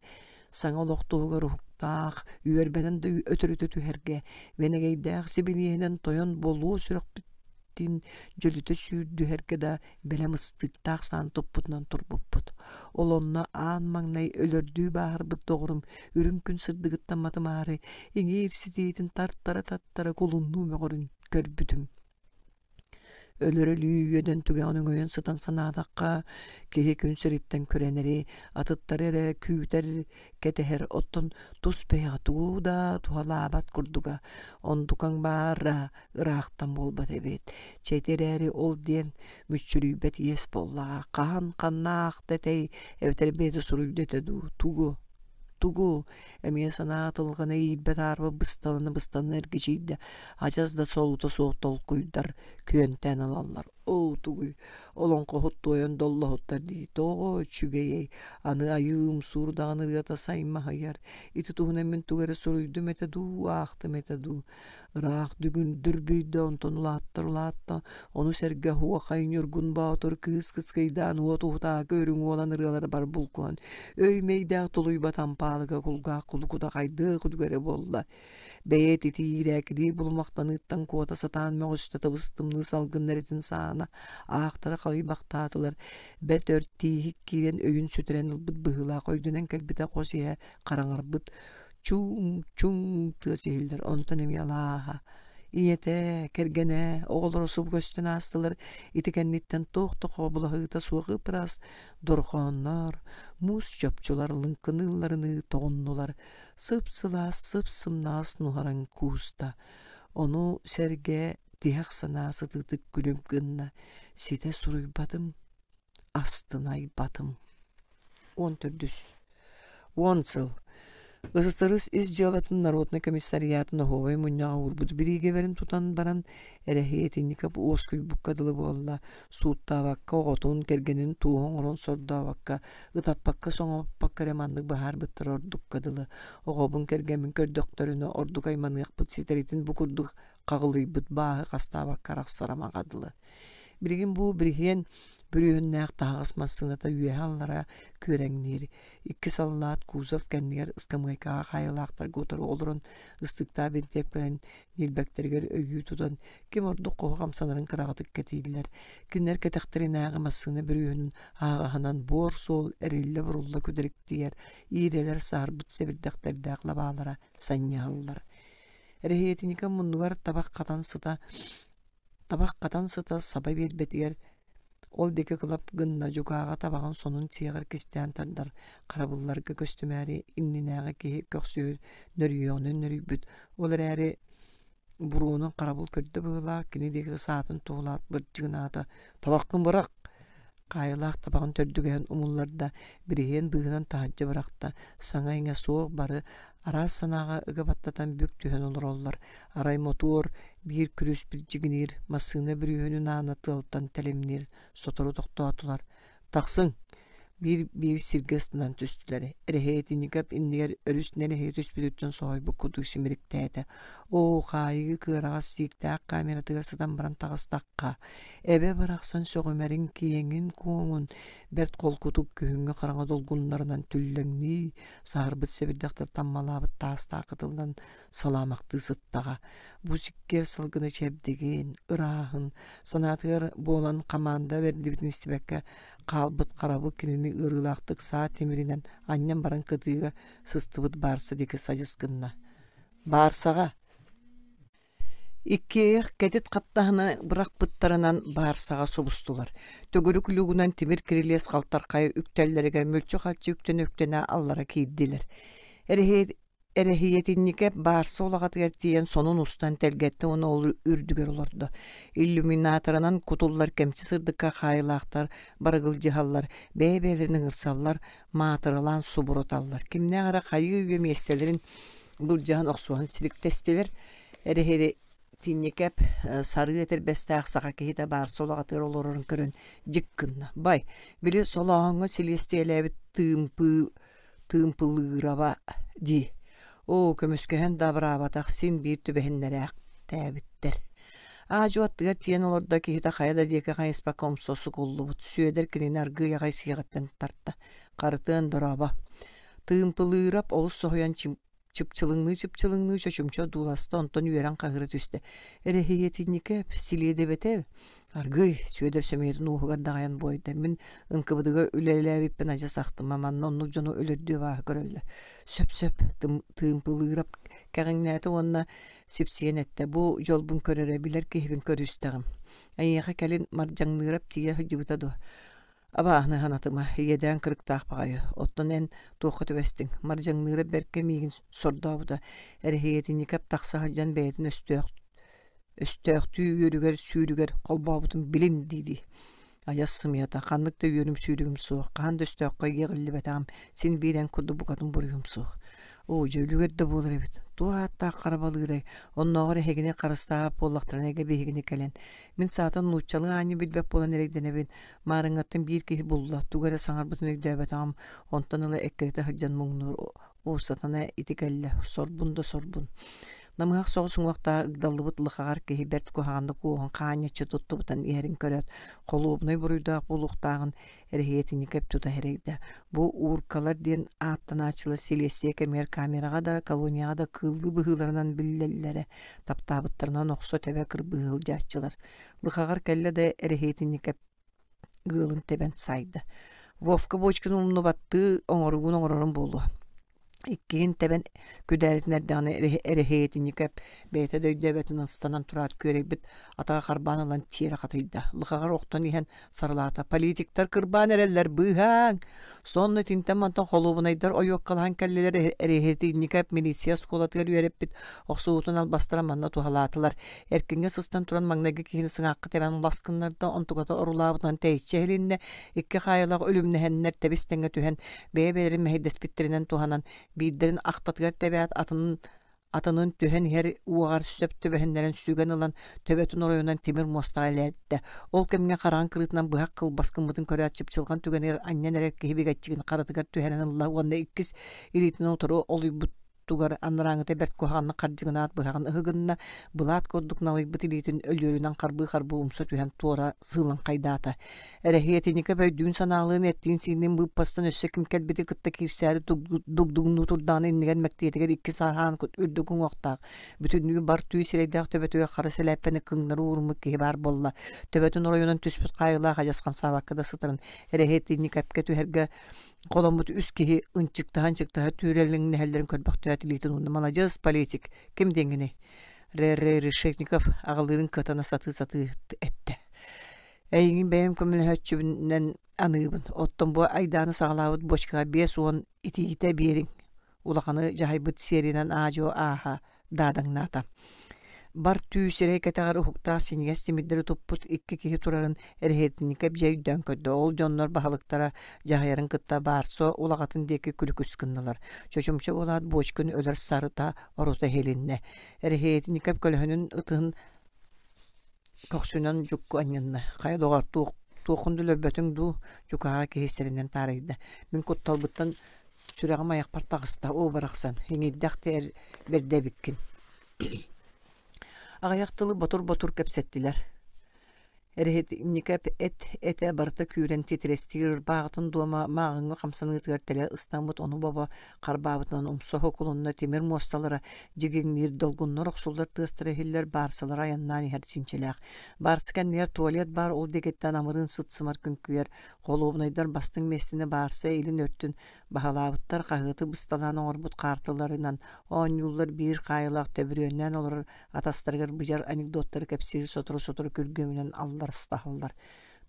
Саҥа олох туһугар уһуктаах, үөрбэнэн да өтөрүтэ түһэргэ, мэнэгэйдээх сибиниэһинэн тойон буолуо сүрэхпитин дьөлүтэ сүүрдүһэргэ да бэлэм ыстыыктаах саан туппутунан турбуппут. Ол онно аан маҥнай өлөрдүү бааһырбыт доҕорум үрүҥ күн сырдыгыттан матымаары иҥиир ситиитин тартара-таттара кулуннуу мөҕөрүн көрбүтүм. Өлөр өлүү үөдэн түгэҕин өҥөйөн сытан санаатахха, киһи күн сириттэн күрэнэри, атыттары эрэ күүтэр, кэтэһэр, оттон тус бэйэҕэ тугу да туһалаабат курдуга. Онтукаҥ баара ыраахтан буолбат эбит. Чэти эрээри ол диэн мүччүрүйбэт иэс буоллаҕа. Хаһан ханна аахта этэй, эбэтэр бэйэтэ суруйда этэ дуу, тугу? Тугу? Эмиэ санаа ытылҕана иирбэт аарба бысталана-бысталана эргичийдэ, адьас да солуута суох толкуйдар күөнтээн ылаллар. Оо, тугуй, олоҥхоһут туойан доллоһуттар дии, тоҕо үчүгэйэй, аны айыым суурдаҕын ырыата саймаһыйар, ити туһунан мин тугу эрэ суруйдум этэ дуу, аахтым этэ дуу. Ыраах дүгүн дүрбүйдэ, онтон улааттар улаатта, ону сэргэ оһуохай Ньургун Боотур кыыс кыскыйдаан уот уһутаакы үрүҥ уолан ырыалара бар булкуһан, өй-мэйдээх тулуйбат ампаалыга кулгаах кулукута хайдыах кудук эрэ буолла. Бэйэ итии иирээкилии булумахтаныыттан куота сатаан мөҕүстэ тыбыс-тымныы салгыннар итин саана аахтара халыйбахтаатылар, бэрт өр тииһик киирэн өйүн сүтэрэн ылбыт быһыылаах өйдөнөн кэлбитэ хос иһэ хараҥарбыт, чуҥ-чуҥ тыас иһиллэр, онтон эмиэ алааһа ийэтэ, кэргэнэ, оҕолоро субу көстөн аастылар, ити кэнниттэн туох да хообулаһыыта суох ып-ыраас дорҕооннор, муус чопчулар лыҥкыныылларыныы тоҕуннулар, сып-сылаас, сып-сымнаҕас нуһараҥ кууста. Ону сэргэ тиһэх санаа сытыытык күлүм гынна, ситэ суруйбатым, астынайбатым. 14. 10 сыл. СССР ис дьыалатын народнай комиссариатын оһуобай мунньаҕа уурбут бириигэбэрин тутан баран, Эрэһиэтинников уоскуйбукка дылы буолла, сууттаабакка оҕотун, кэргэнин туоһу оҥорон сордообокко, ытаппакка соҥоппокко эрэ маннык быһаарбыттара ордукка дылы. Оҕобун кэргэммин көрдөхтөрүнэ ордук айманыахпыт ситэритин бу курдук хаҕылыйбыт бааһы хастаабакка арахсара маҕа дылы. Билигин бу бириһиэн бүрүөһүннээх таһаҕас массыыната үөһэ-аллара күөрэҥниир. Икки саллаат кузов кэннигэр ыскамыайкаҕа хаайыылаахтарга утары олорон ыстыктаах бинтиэпкэнэн ньилбэктэригэр өйүү тутан ким ордук хоһу хамсанарын кыраҕытык кэтииллэр. Кинилэр кэтэхтэринээҕи массыына бүрүөһүнүн аһаҕаһынан буор суол эриллэ-бурулла күдэриктийэр, иирэлэр саһарбыт сэбирдэхтэрдээх лабаалара санньыһаллар. Эрэһиэтиньикэ муннугар табах хатан сыта Табах хатан сыта саба биэрбэтигэр ол диэки кылап гынна дьукааҕа табаҕын сонун сиэҕэр кистээн тардар харабылларга көстүмээри иннинээҕи киһи көхсүгэр нөрүйүөҕүнэн нөрүйбүт ол эрээри буруонун харабыл көрдө быһыылаах кини диэки саатын туһулаат бырдьыгынаата табаххын бырах Хаайылаах табаҕын төрдүгэһин умулларда, бириһиэн быыһынан таһырдьа бырахта, саҥа-иҥэ суох бары араас санааҕа ыга баттатан бүк түһэн олороллор. Арай мотуор биир күрүс билдьигиниир, массыына бүрүөһүнүн аана тыалтан тэлимниир, сотору тохтоотулар. «Тахсыҥ!» Биир-биир сиргэ ыстанан түстүлэр. Эрэһиэтинникэп иннигэр өрүс нэлэһийэ түспүтүттэн соһуйбут курдук симириктээтэ. Оо, хаайыы кыараҕас сииктээх камератыгар сытан баран таҕыстахха, эбэ барахсан сөҕүмэрин киэҥин-куоҥун бэрт холкутук күһүҥҥү хараҥа долгуннарынан түллэҥнии, саһарбыт сэбирдэхтэр таммалаабыт таастаах кытылынан салаамахтыы сыттаҕа. Бу сиккиэр салгына чэбдигин, ырааһын, санаатыгар буолан хамаанда бэрдибитин истибэккэ хаалбыт харабыл кинини ыарыылаахтык саа тимиринэн анньан баран кытыыга сыстыбыт баарса диэки садьыс гынна. Баарсаҕа Иккиэйэх кэтит хаптаһына бырахпыттарынан баарсаҕа субустулар. Төгүрүк люгунан тимир кирилиэс халтархай үктэллэригэр мүлчү-халчы үктэнэ-үктэнэ аллара киирдилэр. Эрэһиэ Эрэһийэтинньикэ баарса улаҕатыгар тиийэн сонун устан тэлгэттэ уонна ол үрдүгэр олордо. Иллюминаторынан кутуллар кэмчи сырдыкка хаайылаахтар барыгылдьыһаллар, бэйэ-бэйэлэрин ыҥырсаллар, маатыралаан субуруталлар. Кимнээх эрэ хайыы-үйэ миэстэлэрин былдьаһан охсуһан силиктэстилэр. Эрэһийэтинньикэп сарыы этэрбэстээх саха киһитэ баарса улаҕатыгар олорорун көрөн дьик гынна. Бай, били солооһуҥҥа силиэстийэлээбит тыымпыы Тыымпылыыраба дии. Оо, көмүскэһэн да абыраабатах син биир түбэһиннэрээхтээбиттэр. Аа-дьуо аттыгар тиийэн олордо киһитэ хайа да диэки хайыспакка умса сукуллубут. Сүөдэр кинини аргыый аҕай сиэҕиттэн тарта. Харытыан дорообо. Тыымпылыырап олус соһуйан чыпчылыҥныы-чыпчылыҥныы чочумча одууласта, онтон үөрэн хаһыыра түстэ: «Эрэһийэтинньикэп, силиэдэбэтэл!» Аргыый, Сүөдэр сөмүйэтин уоһугар даҕайан буойда: «Мин ынкыбытыга үлэлээбиппин адьас ахтыма, манна оннук дьону өлөрдүү абааһы көрөллөр». «Сөп-сөп», Тыымпылыырап кэҕиҥнээтэ уонна сипсийэн эттэ: «Бу дьолбун көрөрө, билэр киһибин көрүстэҕим. Эйиэхэ кэлин Мардьаҥныырап тиийэ сылдьыбыта дуо?» Абааһыны санатыма, иэдээн кырыктаах баҕайы, оттон эн туохха түбэстиҥ? Мардьаҥныыра бэркэ миигин сордообута, Эрэһийэтинньикэп тахса сылдьан бэйэтин өстөөх өстөөхтүү үөрүгэр сүүрүгэр холбообутун билин дии-дии. Айас сымыйата, ханнык да үөрүм сүүрүгүм суох, хаһан да өстөөххө иэҕиллибэтэҕим, син биир эн курдук букатын буруйум суох. Оо, дьэ үлүгэр да буолар эбит. Туох ааттаах хара балыырай, оннооҕор эһигини харыстаабат буоллахтарына эгэ биһигини кэлэн. Мин саатан нууччалыы аанньа билбэт буолан эрэйдэнэбин, Маарыҥҥаттан биир киһи булла, тугу эрэ саҥарбытын өйдөөбөтөҕүм, онтон ыла эккирэтэ сылдьан муҥнуур, оо, сатана ити кэллэ, сорбун да сорбун. Намыһах соҕус уҥуохтаах ыгдаллыбыт лыхаҕар киһи бэрт куһаҕаннык уоһун хаанньаччы туттубутан иһэрин көрөөт, холуобунай буруйдаах буолуохтааҕын эрэһиэтинньикэп тута сэрэйдэ. Бу ууркалар диэн ааттанааччылар силиэстийэ кэмигэр камераҕа да, колонияҕа да кыыллыы быһыыларынан биллэллэрэ, таптаабыттарынан охсо-тэбэ кырбыы сылдьааччылар. Лыхаҕар кэллэ да эрэһиэтинньикэп ыалын тэбэн саайда. Вовка Бочкин умнубаттыы оҥоругун оҥорорум буолуо. Иккиһин тэбэн күдээритин эрдэҕинэ эрэһиэтинньикэп бэйэтэ да өйдөөбөтүн ыстанан тураат күөрэйбит атаҕа харбаан ылан тиэрэ хатыйда. Лыхаҕар охтон иһэн сарылаата. Политиктар кырбаан эрэллэр, быыһааҥ! Сонно итинтэн-мантан холуобунайдар ойуоккалаһан кэллилэр Эрэһиэтинньикэп милиция оскуолатыгар үөрэппит охсуһуутун албастара манна туһалаатылар. Эркиҥҥэ сыстан туран маҥнайгы киһини сыҥаахха тэбэн лас гыннарда, онтуката орулаабытынан тэйиччи иһилиннэ, икки хаайылаах үлүмнэһэннэр тэбис-тэҥҥэ түһэн, бэйэ-бэйэлэрин мэһэйдэспиттэринэн туһанан, биирдэрин ахтатыгар тэбээт атын атынын түһэн иһэр уоҕар сөп түбэһиннэрэн сүгэн ылан төбөтүн оройунан тимир муостаҕа элээрдэ. Ол кэмҥэ хараҕын кырыытынан быһах кылбас гыммытын көрөөт чыпчылҕан түгэнигэр анньан эрэр киһи бигэччигин харатыгар түһэрэн ылла уонна иккис илиитин утары олуйбут тугар анарааҥыта бэрт куһаҕаннык хардьыгынаат быһаҕын ыһыгынна, былаат курдук налыйбыт илиитин өлүөрүнэн харбыы-харбыы умса түһэн туора сыылаҥхайдаата. Эрэһиэтиньикэ өйдүүн-санаалыын эттиин-сиинниин быыппастан өссө ким кэлбити кытта киирсээри дугдуҥнуу турдаҕына иннигэр мэктиэтигэр икки сааһаан үрдүк уҥуохтаах, бүтүннүү бар түү сирэйдээх төбөтүгэр хара сэлээппэни кыҥнары ууруммут киһи баар буолла. Төбөтүн оройунан түспүт хаайыылаах адьас хамсаабакка да сытарын эрэһиэтиньикэпкэ түһэргэ холоммут үс киһи ынчыктаһа-ынчыктаһа түүрэлиҥнэһэллэрин көрбөхтөөт илиитин уунна маладьыас политик ким диэҥҥиний Р.Р. Решетников аҕалыырын кыатана сатыы-сатыы эттэ эйигин бэйэм көмөлөһөөччүбүнэн аныыбын оттон бу айдааны саҕалаабыт бочкаҕа 50 итиитэ биэриҥ улаханы дьаһайбыт сиэринэн аа-дьуо ааһа даадаҥнаата. Бар түү сирэй кэтэҕэр уһуктаах синньигэс тимирдэри туппут икки киһи турарын Эрэһиэтинньикэп дьэ өйдөөн көрдө. Ол дьоннор баһылыктара дьаһайарын кытта баарса улаҕатын диэки күлүкүс гыннылар. Чочумча буолаат буочкун өлөр сарыта орута иһилиннэ. Эрэһиэтинньикэп көлөһүнүн ытыһын көхсүнэн дьукку анньынна. Хайа доҕор, туох туоххун да өлөрбөтүҥ дуу? Дьукааҕа киһи сэрэнэн таарыйда. Мин кутталбыттан Сүрэҕим айахпар таҕыста, оо барахсан, иҥийдэх да эр бэрдэ эбиккин. Аҕыйах тылы ботур-ботур кэпсэттилэр. Эрэһитинньикэп эт этэ барыта күүрэн титирэстиир ырбааҕытын дуома мааҕыҥҥы хамсаныытыгар тэлэ ыстаммыт ону бобо харбаабытынан умса хокулунна тимир муосталара дьигиҥниир долгуннар охсуллар тыастара иһиллэр баарсалара айаннаан иһэр чинчилээх. Баарса кэннигэр туалет баар ол диэкиттэн амырыын сыт-сымар күҥкүйэр Холуобунайдар бастыҥ миэстэни баарса илин өртүн баһылаабыттар хаһыаты бысталаан оҥорбут хаартыларынан оонньууллар биир хаайылаах төбүрүөннээн олорор атастарыгар быдьар анекдоттары кэпсиир сотору-сотору күргүөмүнэн алларастаһаллар.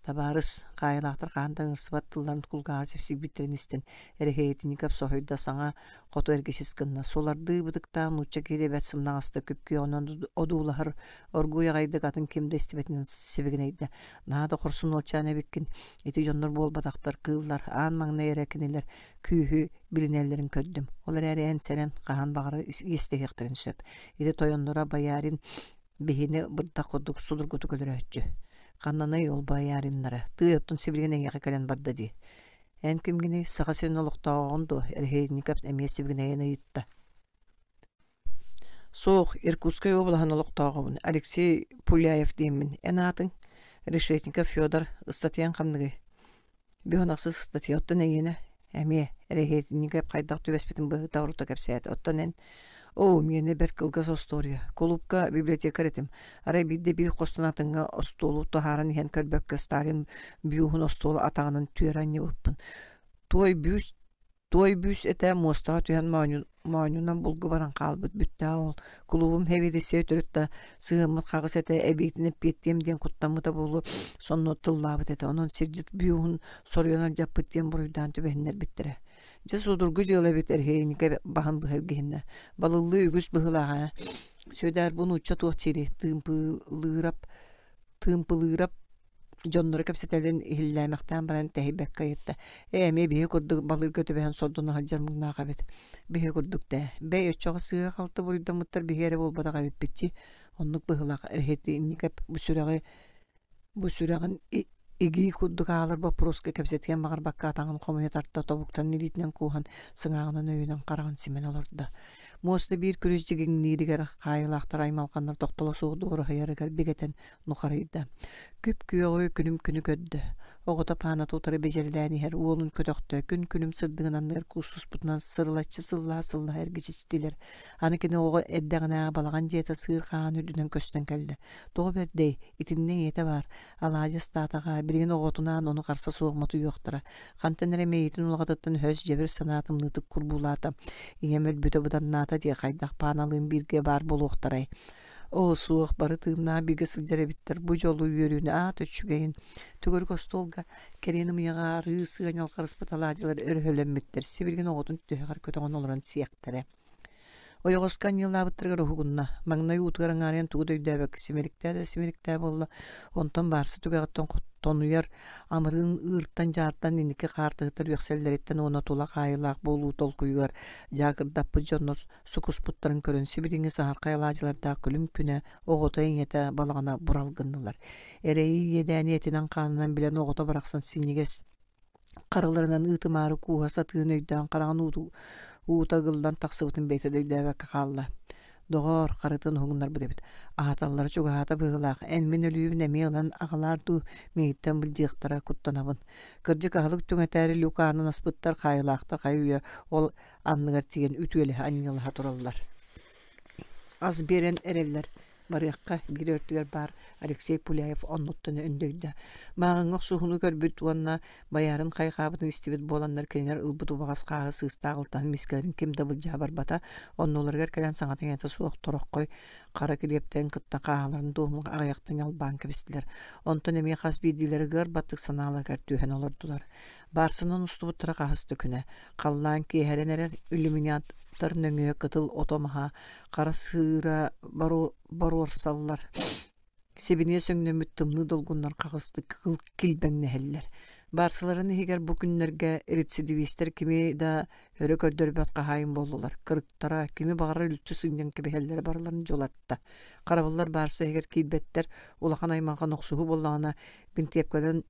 Табаарыс, хаайылаахтар хаһан да ыҥырсыбат тылларын кулгааҕар сипсийбиттэрин истэн, Эрэһиэтинников соһуйда, саҥа хоту эргичис гынна. Сулардыы бытыктаах нуучча киһитэ бэрт сымнаҕастык күп-күөҕүнэн одуулаһар, оргууй аҕайдык атын ким да истибэтинэн сибигинэйдэ. Наһаа да хорсун уолчаан эбиккин, ити дьоннор буолбатахтар, кыыллар, аан маҥнай эрэ кинилэр күүһү билинэллэрин көрдүм. Ол эрээри эн сэрэн, хаһан баҕарар иэстэһиэхтэрин сөп. Ити тойонноро боярин биһини бырдах курдук судургутук өлөрөөччү. Ханнаный ол бояриннара? Тыый оттон сибилигин эйиэхэ кэлэн барда дии. Эн кимҥиний? Саха сирин олохтооҕун дуо? Эрэһиэнньикэп эмиэ сибигинэйэн ыйытта. Суох, Иркутскай уобалаһын олохтооҕобун, Алексей Пуляев диэммин. Эн аатыҥ? Решетников Федор. Ыстатыйаҥ ханныгый? Бүһүн ахсыс ыстатыйа оттон эйиэнэ эмиэ эрэһиэтинньикэп хайдах түбэспитин быһыта орута кэпсээтэ. Оттон эн оо, миэнэ бэрт кылгас остуоруйа. Кулуупка библиотекарь этим. Арай биирдэ биир хостон атыҥҥа остуолу таһааран иһэн көрбөккө Сталин бюһун остуолу атаҕынан түөрэ анньыбыппын. Туой бүүс Туой бүүс этэ муостаҕа түһэн моонньунан булгу баран хаалбыт бүттэҕэ ол. Кулуубум сэбиэдиссэйэ төрүт да сыһыаммыт хаҕыс этэ эбиитин эппиэттиэм диэн куттаммыта буолуо сонно тыллаабыт этэ. Онон сирдьит бүүһүн соруйан алдьаппыт диэн буруйдаан түбэһиннэрбиттэрэ. Дьэ судургу дьыала эбит Эрхиэйинньикэ баһын быһа илгиһиннэ. Балыллыы үгүс быһыылаах ээ. Сүөдээр бу нуучча туох сири тыымпылыырап тыымпылыырап Дьонноро кэпсэтэллэрин иһиллээмэхтээн баран тэһийбэккэ ыйытта: «Ээ, эмиэ биһи курдук балыырга түбэһэн сордоно сылдьар муҥнаах эбит. Биһи курдук дээ. Бэй, оччоҕо сыыһа-халты буруйдаммыттар биһи эрэ буолбатах эбиппит дии. Оннук быһыылаах Эрэһиэтинньикэп бу сүрэҕи бу сүрэҕин игии курдук аалар боппуруоска кэпсэтиэн баҕарбакка атаҕын хомуйа тарта, тобуктарын илиитинэн кууһан, сыҥааҕынан өйүнэн хараҕын симэн олордо. Муоста биир күрүс дьигиҥнииригэр хаайыылаахтар аймалҕаннар тохтоло суох дуораһыйарыгар бигэтэн нухарыйда. Күп-күөҕү күнүм күнү көрдө. Оҕото пааната утары бэдьэрлээн иһэр уолун көтөхтө, күн-күнүм сырдыгын анныгар куустуспутунан сырылаччы сыллаһа-сыллаһа эргичистилэр. Аны кини оҕо эрдэҕинээҕи балаҕан дьиэтэ сыыр хаан үрдүнэн көстөн кэллэ. Тоҕо бэрдэй, итиннэ ийэтэ баар, алаадьы астаатаҕа, билигин оҕотунаан ону харса суох мотуйуохтара. Хантан эрэ мэйиитин улаҕатыттан өһөс дьэбир санаа тымныытык курбуулаата. Ийэм өлбүтэ быданнаата дии хайдах пааналыын бииргэ баар буолуохтарай. Оо, суох, бары тыыннаах бииргэ сылдьар эбиттэр, бу дьолу, үөрүүнү аат үчүгэйин. Төгүрүк остуолга кэриэн ымыйаҕа арыы сыа ньалҕарыспыт алаадьылар өрөһөлөммүттэр, сибилигин оҕотун түһэҕэр көтөҕөн олорон сиэхтэрэ. Ойоҕоско анньыалаабыттарыгар уһугунна, маҥнай уутугар аҥаарыйан тугу да өйдөөбөккө симириктээ да симириктээ буолла, онтон баарса түгэҕиттэн тонуйар амырыын ыыртан-дьаартан инники хаартыһыттар үөхсэллэриттэн уонна тула хаайыылаах буолуу толкуйугар дьаакырдаппыт дьоннор сукуспуттарын көрөн сибилиҥҥи саһархай алаадьылардаах күлүм күнэ оҕото ийэтэ балаҕана бурал гыннылар. Эрэйи иэдээни этинэн-хаанынан билэн оҕото барахсан синньигэс харыларынан ыытымаары кууһа сатыырын өйдөөн хараҕын уута ыгыллан тахсыбытын бэйэтэ да өйдөөбөккө хаалла. Доҕоор, харытын уһугуннарбыт эбит. Аһаталлара чугаһаата быһыылаах. Эн мин өлүүбүн эмиэ ылан аҕалаар дуу, миигиттэн былдьыахтара куттанабын. Кырдьык аһылык түҥэтээри люк аанын аспыттар, хаайылаахтар хайы-үйэ ол анныгар тиийэн үтүөлэһэ анньыалаһа тураллар. Ас биэрэн эрэллэр. Барыахха биир өртүгэр баар Алексей Пуляев оннуттан өндөйдө. Мааҕыҥҥы охсуһууну көрбүт уонна байаарын хайҕаабытын истибит буоланнар кинилэр ылбыт убаҕас хааһы сыыстаах алтаһын мискэлэрин ким да былдьаһа барбата. Оннуларыгар кэлэн саҥата-иҥэтэ суох тороххой хара килиэптэрин кытта хааһыларын дуомун аҕыйахта ньалбаан кэбистилэр. Онтон эмиэ хас биирдиилэрэ ыар баттык санааларыгар түһэн олордулар. Баарсынан устубуттара хаһыс да күнэ. Халлаан киэһэрэн эрэр иллюминатор нөҥүө кытыл ото маһа хара сыыра боруорсаллар. Сибиниэс өҥнөммүт тымныы долгуннар хаҕыстык килбэҥнэһэллэр. Баарсаларын иһигэр бу күннэргэ рецидивистэр кими да өрө көрдөрбөт хаһаайын буоллулар. Кырыктара, кими баҕарар үлтү сынньан кэбиһэллэрэ барыларын дьулатта. Харабыллар баарса иһигэр киирбэттэр, улахан аймалҕан охсуһуу буоллаҕына, бинтиэпкэнэн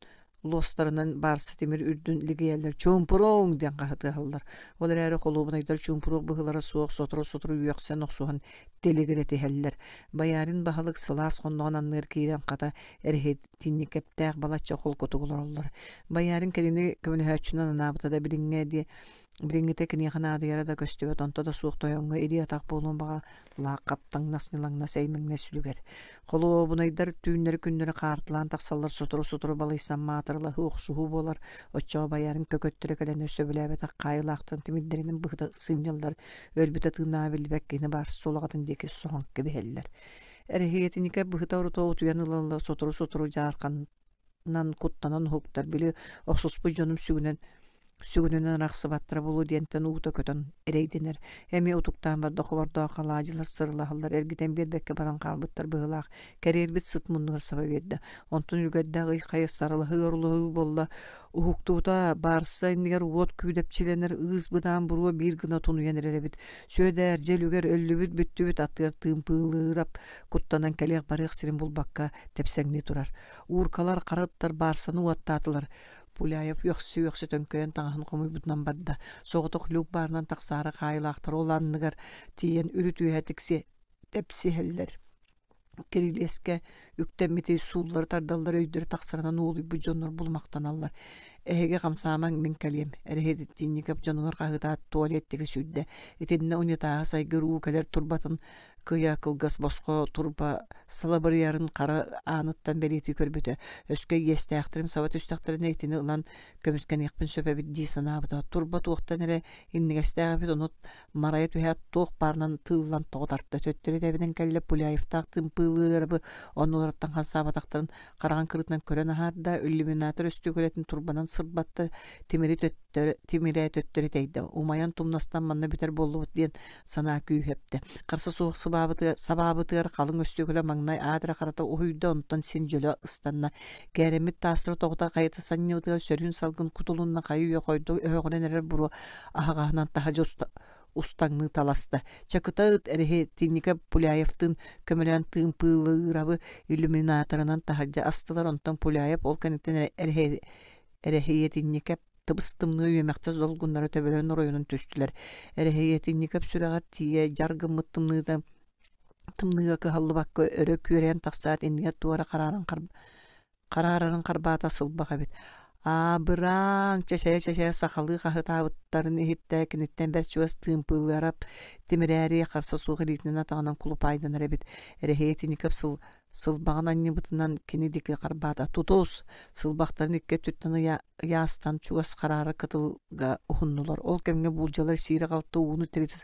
луостарынан баарса тимир үрдүн лигийэллэр «Чуумпуруҥ!» диэн хаһытыаһаллар. Ол эрээри холуобунайдар чуумпуруох быһыылара суох сотору-сотору үөхсэн охсуһан тилигирэтиһэллэр. Боярин баһылык сылаас хонноҕун анныгар киирэн хата эрэһиэтинньикэптээх балачча холкутук олороллор. Боярин кинини көмөлөһөөччүнэн анаабыта да билиҥҥэ диэ билиҥҥитэ киниэхэ наадыйара да көстүбэт, онто да суох тойоҥҥо илии-атах буолуон баҕа лаах хаптаҥнас ньылаҥнас эймэҥнэс үлүгэр. Холуобунайдар түүннэри-күннэри хаартылаан тахсаллар сотору-сотору балыйсан маатыралаһыы охсуһуу буолар, оччоҕо байаарын көкөттөрө кэлэн сөбүлээбэтэх хаайыылаахтарын тимирдэринэн быһыта сынньаллар, өлбүтэ тыыннааҕа биллибэт киһини баар сулаҕатын диэки соһон кэбиһэллэр. Эрэһиэтиньикэ быһыта орута утуйан ыла-ыла сотору-сотору дьаархан Нан куттанан уһуктар, били охсуспут дьонум сүгүнэн сүгүнүнэн арахсыбаттара буолуо диэнтэн уута көтөн эрэйдэнэр. Эмиэ утуктаан барда хобордоох алаадьылар сырылаһаллар, эргитэн биэрбэккэ баран хаалбыттар быһыылаах. Кэриэрбит сыт муннугар саба биэрдэ. Онтон үлүгэрдээх ый хайа сарылаһыы орулуһуу буолла. Уһуктубута баарса иннигэр уот күүдэпчилэнэр ыыс быдаан буруо биир гына тунуйан эрэр эбит. Сүөдээр, дьэ үлүгэр өллүбүт бүттүбүт аттыгар тыымпыылыырап куттанан кэлиэх-барыах сирин булбакка тэпсэҥнии турар. Ууркалар, хара ыттар баарсаны уоттаатылар. Пуляев үөхсэ-үөхсэ төҥкөйөн таҥаһын хомуйбутунан барда. Соҕотох люк баарынан тахсаары хаайылаахтар ол анныгар тиийэн үрүт үөһэ тикси тэпсиһэллэр. Кирилиэскэ үктэммити сууллары тардаллар өйдөрө тахсарынан уолуйбут дьоннор булумахтаналлар. Эһиги хамсаамаҥ, мин кэлиэм. Эрэһиэтинньикэп дьонугар хаһыытаат туалет диэки сүүрдэ. Итиннэ унитааһы сайгыр уу кэлэр турбатын кыйа кылгас босхо турба салабырыйарын хара ааныттан бэлиэтии көрбүтэ. Өскө иэстээхтэрим саба түстэхтэринэ итини ылан көмүскэниэхпин сөп эбит дии санаабыта. Турба туохтан эрэ иннигэстээх эбит, ону марайа түһээт туох баарынан тыыллан тоҕо тарта. Төттөрү тэбинэн кэллэ Пуляевтаах тымпыылыырабы оннуларыттан хамсаабатахтарын хараҕын кырытынан көрөн аһаарда, иллюминатор өстүөкүлэтин турбанан сырбатта, тимири төттөрү, тимирэ төттөрү тэйдэ. Умайан тумнастан манна бүтэр буоллубут диэн санаа күүһэптэ. Харса суох сыбаабытыгар, сабаабытыгар халыҥ өстүөкүлэ маҥнай аатыра харата уһуйда, онтон син дьөлө ыстанна. Кээрэммит таастары тоҕута хайыта санньыбытыгар сөрүүн салгын кутулунна хайы-үйэ хойдо өһөҕүнэн эрэр буруо аһаҕаһынан таһырдьа устаҥныы таласта. Чакыта ыт Эрэһиэтинньикэ Пуляевтыын көмөлөөн тыымпыылыырабы иллюминаторынан таһырдьа астылар, онтон Пуляев ол кэнниттэн Эрэһиэтинньикэ тыбыс-тымныы үөмэхтэс долгуннара төбөлөрүн оройунан түстүлэр. Эрэһиэтинньикэп сүрэҕэр тиийэ дьар гыммыт тымныыта тымныыга кыһаллыбакка өрө күөрэйэн тахсаат иннигэр туора харааран хараарарын харбаата сылбах эбит. Аабырааҥ чэчэйэ-чэчэйэ сахалыы хаһытаабыттарын иһиттэ киниттэн бэрт чугас тыымпыыларап тимирээри харса суох илиитинэн атаҕынан кулупаайданар эбит. Эрэһиэтинньикэп сыл сылбаҕын анньыбытынан кини диэки харбаата. Тутус! Сылбахтарын икки өттүттэн ыйа ыйаастан чугас хараара кытылга уһуннулар. Ол кэмҥэ буулдьалар сиирэ-халты ууну тиритэ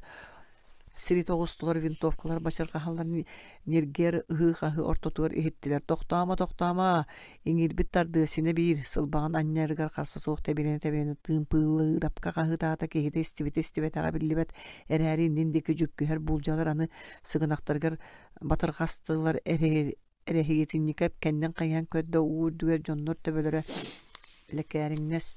сири тоҕустулар, винтовкалар бачырҕаһаллар ньиргиэр ыһыы-хаһыы ортотугар иһиттилэр. «Тохтоомо, тохтоомо! Иҥиирбит тардыа синэ биир!» Сылбаҕын анньарыгар харса суох тэбиэнэ-тэбиэнэ тыымпыылыырапка хаһыытаата киһитэ истибитэ-истибэтэҕэ биллибэт эрээри иннин диэки дьүккүһэр буулдьалар аны сыгынахтарыгар батырҕастылар эрэһиэтинньикэп кэннин хайыһан көрдө уу үрдүгэр дьоннор төбөлөрө лэкээриҥнэс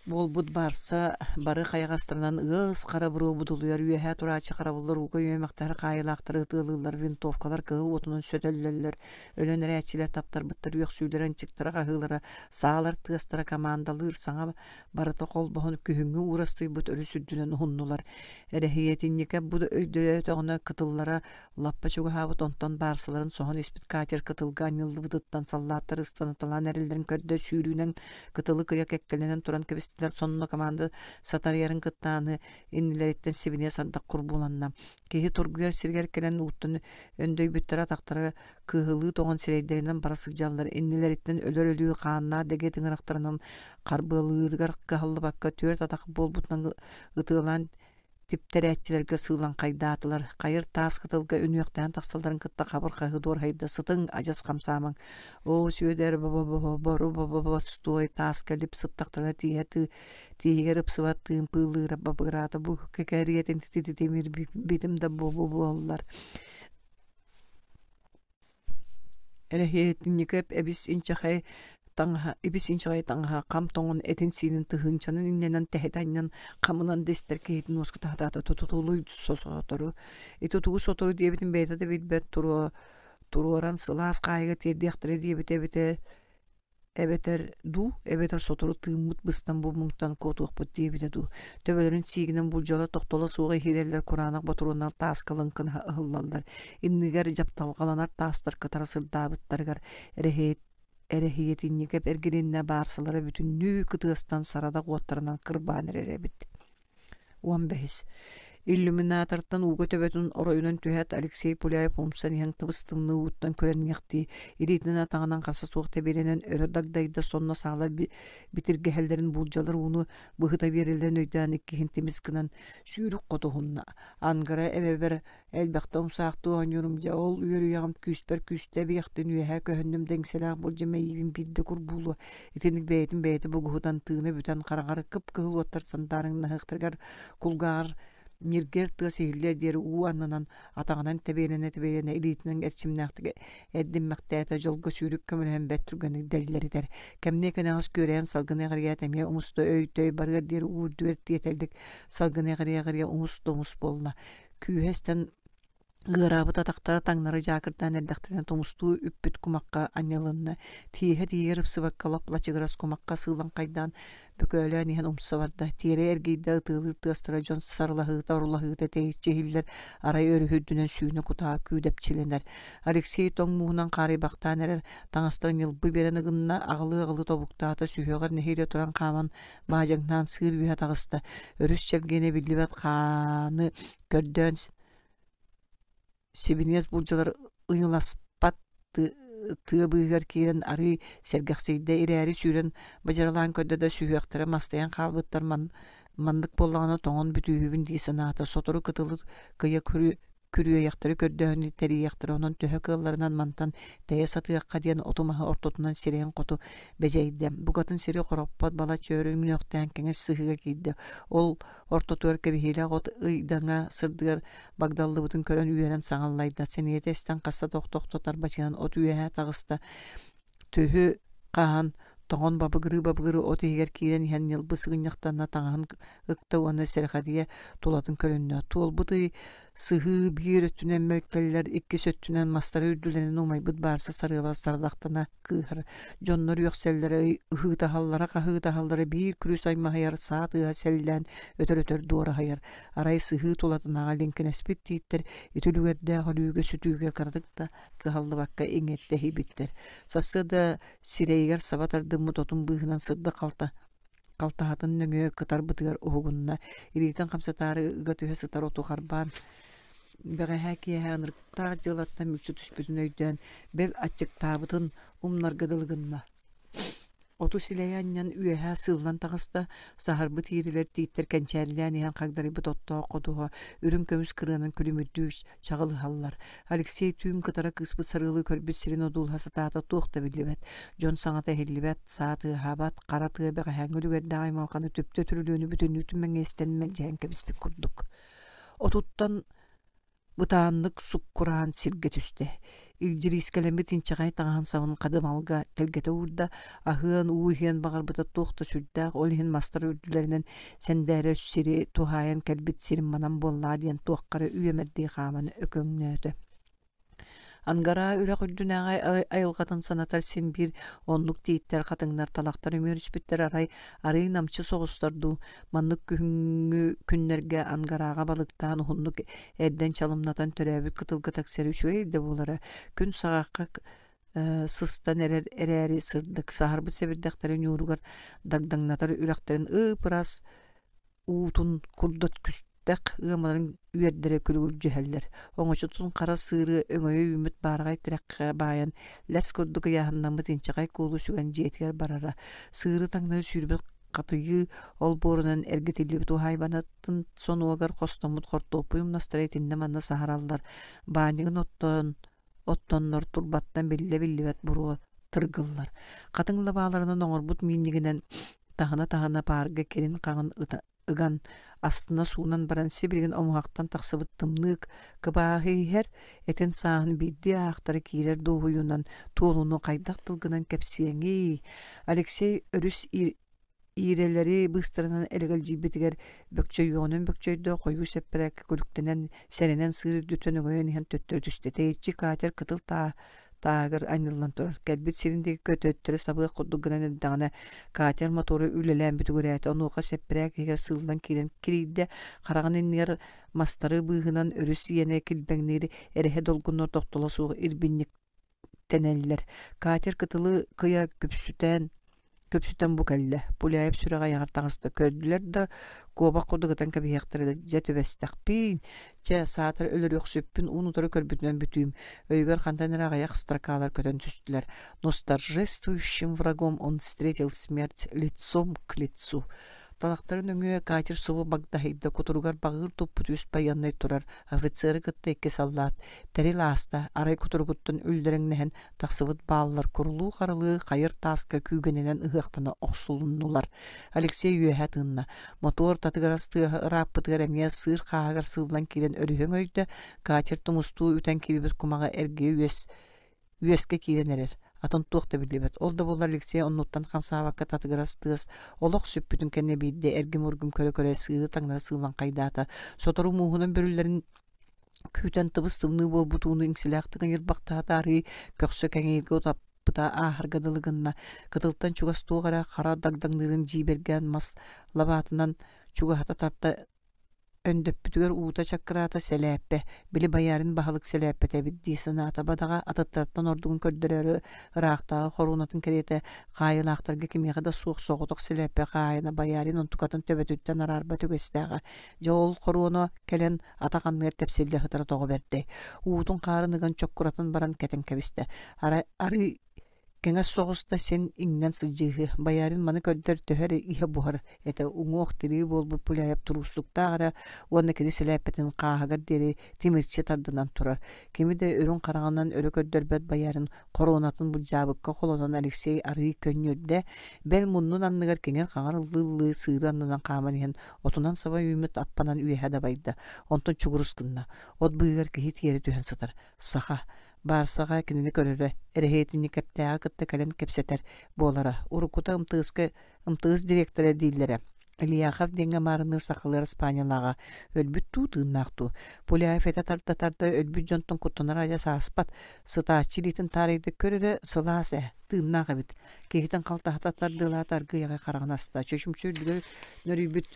буолбут баарса бары хайаҕастарынан ыас хара буруо будулуйар үөһээ турааччы харабыллар ууга үөмэхтэһэр хаайыылаахтары ытыалыыллар винтовкалар кыһыл уотунан сөтөллөллөр өлөн эрээччилэр таптарбыттар үөхсүүлэрэ ынчыктара хаһыылара саалар тыастара командалыыр саҥа барыта холбоһон күһүҥҥү уурастыйбыт өрүс үрдүнэн уһуннулар эрэһиэтинньикэп бу өйдөөтөҕүнэ кытыллара Лаппа чугаһаабыт онтон баарсаларын соһон испит катер кытылга анньыллыбытыттан саллааттар ыстаныталаан эрэллэрин көрдө сүүрүүнэн кытылы кыйа кэккэлэнэн туран кэбистилэр сонно команда сатарыйарын кытта аны иннилэриттэн сибиниэ сардах курбууланна киһи тургуйар сиригэр кэлэн ууттан өндөйбүттэрэ атахтара кыыһылыы тоҥон сирэйдэринэн бара сылдьаллар иннилэриттэн өлөр өлүү хааннаах дэгэ тыҥырахтарынан харбыалыырыгар кыһаллыбакка түөрт атах буолбутунан ытыалаан Типтэрээччилэргэ сыылаҥхайдаатылар, хайыр таас кытылга үнүөхтээн тахсалларын кытта хабыр хаһыы дуорһайда сытыҥ, адьас хамсаамаҥ. Оо, Сүөдэр, бо-бо-бо-бо-бостуой тааска лип сыттахтарына тииһэ тииһигэр ыпсыбат тыымпыылыыра бабыгыраата бу кэкэриэтин тититимирбитим да буоллар. Эрэһиэтинньикэп эбис инчэҕэй таҥаһа ибис инчэҕэй таҥаһа хам тоҥон этин-сиинин тыһыынчанан иннэнэн тэһитэ анньан хамынан да истэр киһитин уоскута сатаата тутулуй сотору ити тугу сотору диэбитин бэйэтэ да билбэт туруо туруоран сылаас хаайыга тиэрдиэхтэрэ диэбитэ эбитэ Эбэтэр дуу, эбэтэр сотору тыыммыт быстан бу муҥтан куотуохпут диэбитэ дуу. Төбөлөрүн сиигинэн булдьалар тохтоло суох иһиирэллэр, кураанах ботуруоннар тааска лыҥкынаһа ыһыллаллар. Иннигэр дьапталҕаланар таастар кытара сырдаабыттарыгар эрэһиэтинньикэп эргилиннэ баарсалара бүтүннүү кытыастан сарадах уоттарынан кырбаан эрэр эбит. 15. Иллюминатортан ууга төбөтүн оройунан түһээт Алексей Пуляев умсан иһэн тыбыс-тымныы ууттан күрэниэхтии, илиитинэн атаҕынан харса суох тэбиэлэнэн өрө дагдайда сонно саалар битиргэһэллэрин буулдьалар ууну быһыта биэрэллэрин өйдөөн иккиһин тимис гынан сүүрүк хотуһунна. Ангара эбэбэр элбэхтэ умсаахтыы оонньуурум дьэ ол үөрүйэҕим күүспэр күүстэ эбиэхтин үөһээ көһүннүм да иҥсэлээх булдьа мэйиибин биирдэ курбуулуо итинник бэйэтин бэйэтэ бугуһутан тыына бүтэн хараҕар кып-кыһыл уоттар сандаарыҥнаһыахтарыгар кулгааҕар ньиргиэр тыас иһиллиэр диэри уу аннынан атаҕынан тэбиэлэнэ-тэбиэлэнэ илиитинэн эрчимнээхтик эрдиммэхтээтэ дьолго сүүрүк көмөлөһөн бэрт түргэнник дэллэритэр кэмниэ кэнэҕэс күөрэйэн салгыны эҕирийээт эмиэ умуста өй-төй барыар диэри уу үрдүгэр тиэтэллик салгыны эҕирийэ-эҕирийэ умус да умус буолла күүһэ эстэн ыараабыт атахтара таҥнары дьаакырдаан эрдэхтэринэ тумустуу үппүт кумахха анньылынна тииһэ тиийэр ыпсыбакка лап-лачыгырас кумахха сыылаҥхайдаан бөкөөлөөн иһэн умса барда тиэрэ эргийдэ ытыалыыр тыастара дьон сарылаһыыта орулаһыыта тэйиччи иһиллэр арай өрүһү үрдүнэн сүүнэ кутаа күүдэпчилэнэр Алексей тоҥ мууһунан хаарыйбахтаан эрэр таҥастарын ньылбы биэрэн ыгынна аҕылыы-аҕылыы тобуктаата сүһүөҕэр нэһиилэ туран хааман баадьаҥнаан сыыр үөһэ таҕыста өрүс чэлгиэнэ биллибэт хааны көрдөөн сибиниэс булдьалар ыйыласпат тыа быыһыгар киирэн арыы сэргэхсийдэ ирээри сүүрэн бадьаралаан көрдө да сүһүөхтэрэ мастайан хаалбыттар маннык буоллаҕына тоҥон бүтүүһүбүн дии санаата сотору кытылы кыйа күрүөйэхтэри көрдөһөнү тэрийиэхтэрэ онон төһө кыалларынан мантан тэйэ сатыахха диэн оту-маһы ортотунан сирэйин хоту бэдьэйдэ букатын сири хороппот балачча өр үҥүөхтээн кэҥэс сыһыыга киирдэ ол ортотугар кэбиһиилээх от ыйдаҥа сырдыгар багдаллыбытын көрөн үөрэн саҥаллайда сэниэтэ эстэн хаста да охто-охто тарбачыһан от үөһэ таҕыста Түһү хаһан, тоҥон бабыгырыы-бабыгырыы от иһигэр киирэн иһэн ньылбы сыгынньахтанна таҥаһын ыкта уонна сэрэхэдийэ тулатын көрүннэ. Туолбут ый сыһыы биир өттүнэн мэлтэллэр, иккис өттүнэн мастары үрдүлэринэн умайбыт баарса сарыала сарылахтана кыыһар. Дьоннор үөхсэллэрэ, ыһыытаһаллара, хаһыытаһаллара биир күрүс аймаһыйар саа тыаһа сэллээн өтөр-өтөр дуораһыйар. Арай сыһыы тулатынааҕы лиҥкинэспит тииттэр ити үлүгэрдээх өлүүгэ-сүтүүгэ кыратык да кыһаллыбакка иҥэттэһийбиттэр. Сарсыарда сирэйигэр саба тардыммыт отун быыһынан сырдык халта халтаһатын нөҥүө кытарбытыгар уһугунна. Илиитин хамсатаары ыга түһэ сытар оту харбаан бэҕэһээ киэһэ ынырыктаах дьыалаттан мүччү түспүтүн өйдөөн, бэл аччыктаабытын умнарга дылы гынна. Оту силэйэ анньан үөһэ сыыллан таҕыста, саһарбыт иирилэр тииттэр кэнчээрилээн иһэн хагдарыйбыт оттоох ходуһа үрүҥ көмүс кырыанан күлүмүрдүү чаҕылыһаллар. Алексей түүн кытара кыыспыт сарыалы көрбүт сирин одуулаһа сатаата туох да биллибэт. Дьон саҥата иһиллибэт, саа тыаһаабат, хара тыа бэҕэһээҥҥи үлүгэрдээх аймалҕаны түптэ түрүлүөнү бүтүннүүтүн мэҥиэстэн мэлдьэһэн кэбиспит курдук. Отуттан Бытааннык суккураан сиргэ түстэ, илдьириискэлэммит инчэҕэй таҥаһын сабын хадымалга тэлгэтэ уурда, аһыан, уу иһиэн баҕарбыта туох да сүрдээх, ол иһин мастар үрдүлэринэн сэндээрэр сири туһаайан кэлбит сирим манан буоллаа диэн туохха эрэ үөмэрдии хааман өкөҥнөөтө. Ангараа үрэх үрдүнээҕи айылҕатын санатар син биир оннук тииттэр, хатыҥнар, талахтар үмүөрүспүттэр арай арыый намчы соҕустар дуу, маннык күһүҥҥү күннэргэ Ангарааҕа балыктаан уһуннук эрдэн чалымнатан төрөөбүт кытылга тахсар үчүгэй да буолара. Күн саҕахха сыстан эрэр эрээри сырдык, саһарбыт сэбирдэхтэрин ньууругар дагдаҥнатар үрэхтэрин ып-ыраас уутун курдат күстэх ыамаларын үөрдэрэ күлүгүрдьүһэллэр. Оҥочотун хара сыыры өҥөйө үүммүт баараҕай тирэххэ баайан, лэс курдук ыйааһыннаммыт инчэҕэй куулу сүгэн дьиэтигэр барара. Сыыры таҥнары сүүрбүт хатыйыы олбуорунан эргитиллибит уһаайбанатын сонуогар хостоммут хортуоппуй умнастара итиннэ-манна саһараллар. Баанньыгын оттоон оттоннор турбаттан биллэ-биллибэт буруо тыргыллар. Хатыҥ лабааларынан оҥорбут миинньигинэн таһына-таһына паарга кирин-хаҕын ыган, астына суунан баран сибилигин омуһахтан тахсыбыт тымныы кыбааһы иһэр, этин сааһын биирдии аахтара киирэр дуоһуйуунан туолууну хайдах тылгынан кэпсиэҥий? Алексей өрүс иирэлэри быыстарынан элэгэлдьийбитигэр бөкчөйүөҕүнэн бөкчөйдө, хойуу сэппэрээккэ күлүктэнэн, сэрэнэн сыыр үрдүттэн өҥөйөн иһэн төттөрү түстэ. Тэйиччи катер кытыл тааһыгар анньыллан турар. Кэлбит сирин диэки көтөттөрү сабыах курдук гынан эрдэҕинэ, катер мотуора үлэлээн бүтүгүрээтэ. Онуоха сэппэрээк иһигэр сыыллан киирэн кирийдэ, хараҕын иннигэр мастары быыһынан өрүс иэнэ килбэҥниир эрэһэ долгуннар тохтоло суох ирбинньиктэнэллэр. Катер кытылы кыйа күпсүтэн Көпсүтэн бу кэллэ, Пуляев сүрэҕэ айаҕар таҕыста, көрдүлэр да, куобах курдук ытан кэбиһиэхтэрэ да, дьэ түбэстэхпиин, чэ, саатар өлөрүөхсүппүн уун-утары көрбүтүнэн бүтүүм, өйүгэр хантан эрэ аҕыйах строкалар көтөн түстүлэр. Но с торжествующим врагом он встретил смерть лицом к лицу. Талахтарын өҥүө катер субу багдаһыйда, кутуругар баҕыыр туппут үс байыаннай турар, офицеры кытта икки саллаат. Тэрил ааста, арай кутуругуттан үллэрэҥнэһэн Тахсыбыт бааллар курулуу-харылыы хайыр тааска күүгэнинэн ыһыахтана охсулуннулар. Алексей үөһэ тыынна. Мотуор татыгырас тыаһа ырааппытыгар эмиэ сыыр хааһыгар сыыллан киирэн өрүһүҥ өйдө, катер тумустуу үтэн киирбит кумаҕа эргийэ үөс үөскэ киирэн эрэр. Атын туох да биллибэт. Ол да буоллар Алексей оннуттан хамсаабакка татыгырас тыас олох сүппүтүн кэннэ биирдэ эргим-ургум көрө-көрө сыыры таҥнары сыыллан хайдаата. Сотору мууһунан бүрүллэрин Күүтэн тыбыс-тымныы буолбут ууну иҥсэлээхтик ыҥырбахтаата арыы көхсө кэҥииргэ утаппыта ааһарга дылы гынна, кытылтан чугас туох эрэ хара дагдаҥныырын дьиибэргээн мас лабаатынан чугаһата тарта өндөппүтүгэр уута чаккыраата сэлээппэ, били боярин баһылык сэлээппэтэ эбит дии санаата бадаҕа атыттартан ордугун көрдөрөөрү ыраахтааҕы хоруонатын кэриэтэ хаайыылаахтарга кимиэхэ да суох соҕотох сэлээппэ хаайына боярин онтукатын төбөтүттэн араарбат үгэстээҕэ. Дьэ ол хоруона кэлэн атах анныгар тэпсиллэ сытара тоҕо бэрдэй. Уутун хаарын ыган чоккуратан баран кэтэн кэбистэ. Арай арыы кэҥэс соҕус да син иҥнэн сылдьыыһы. Боярин маны көрдөр төһө эрэ иһэ буһар этэ уҥуох-тирии буолбут Пуляев туруусуктаах эрэ уонна кини сэлээппэтин хааһыгар диэри тимирчи тардынан турар. Кими да үрүҥ хараҕынан өрө көрдөрбөт боярин хоруонатын былдьаабыкка холонон Алексей арыый көнньүөрдэ, бэл муннун анныгар киҥир-хаҥар ыллыы-ыллыы сыыры аннынан хааман иһэн отунан саба үүммүт аппанан үөһэ дабайда, онтон чугурус гынна. От быыһыгар киһи тиэрэ түһэн сытар. Саха. Баарсаҕа кинини көрөрө, эрэһиэтинньикэптээҕи кытта кэлэн кэпсэтэр буолара. Уруккута МТС-ка МТС дириэктэрэ дииллэрэ. Ильяхов диэҥҥэ маарынныыр сахалыы араспаанньалааҕа өлбүт дуу, тыыннаах дуу. Пуляев этэ тарда-тарда өлбүт дьонтон куттанар адьас ааспат. Сытааччы илиитин таарыйда көр эрэ, сылаас ээ, тыыннаах эбит. Киһитин халтаһата тардыалаата аргыый аҕай хараҕын аста. Чочумча үрдүгэр нөрүйбүт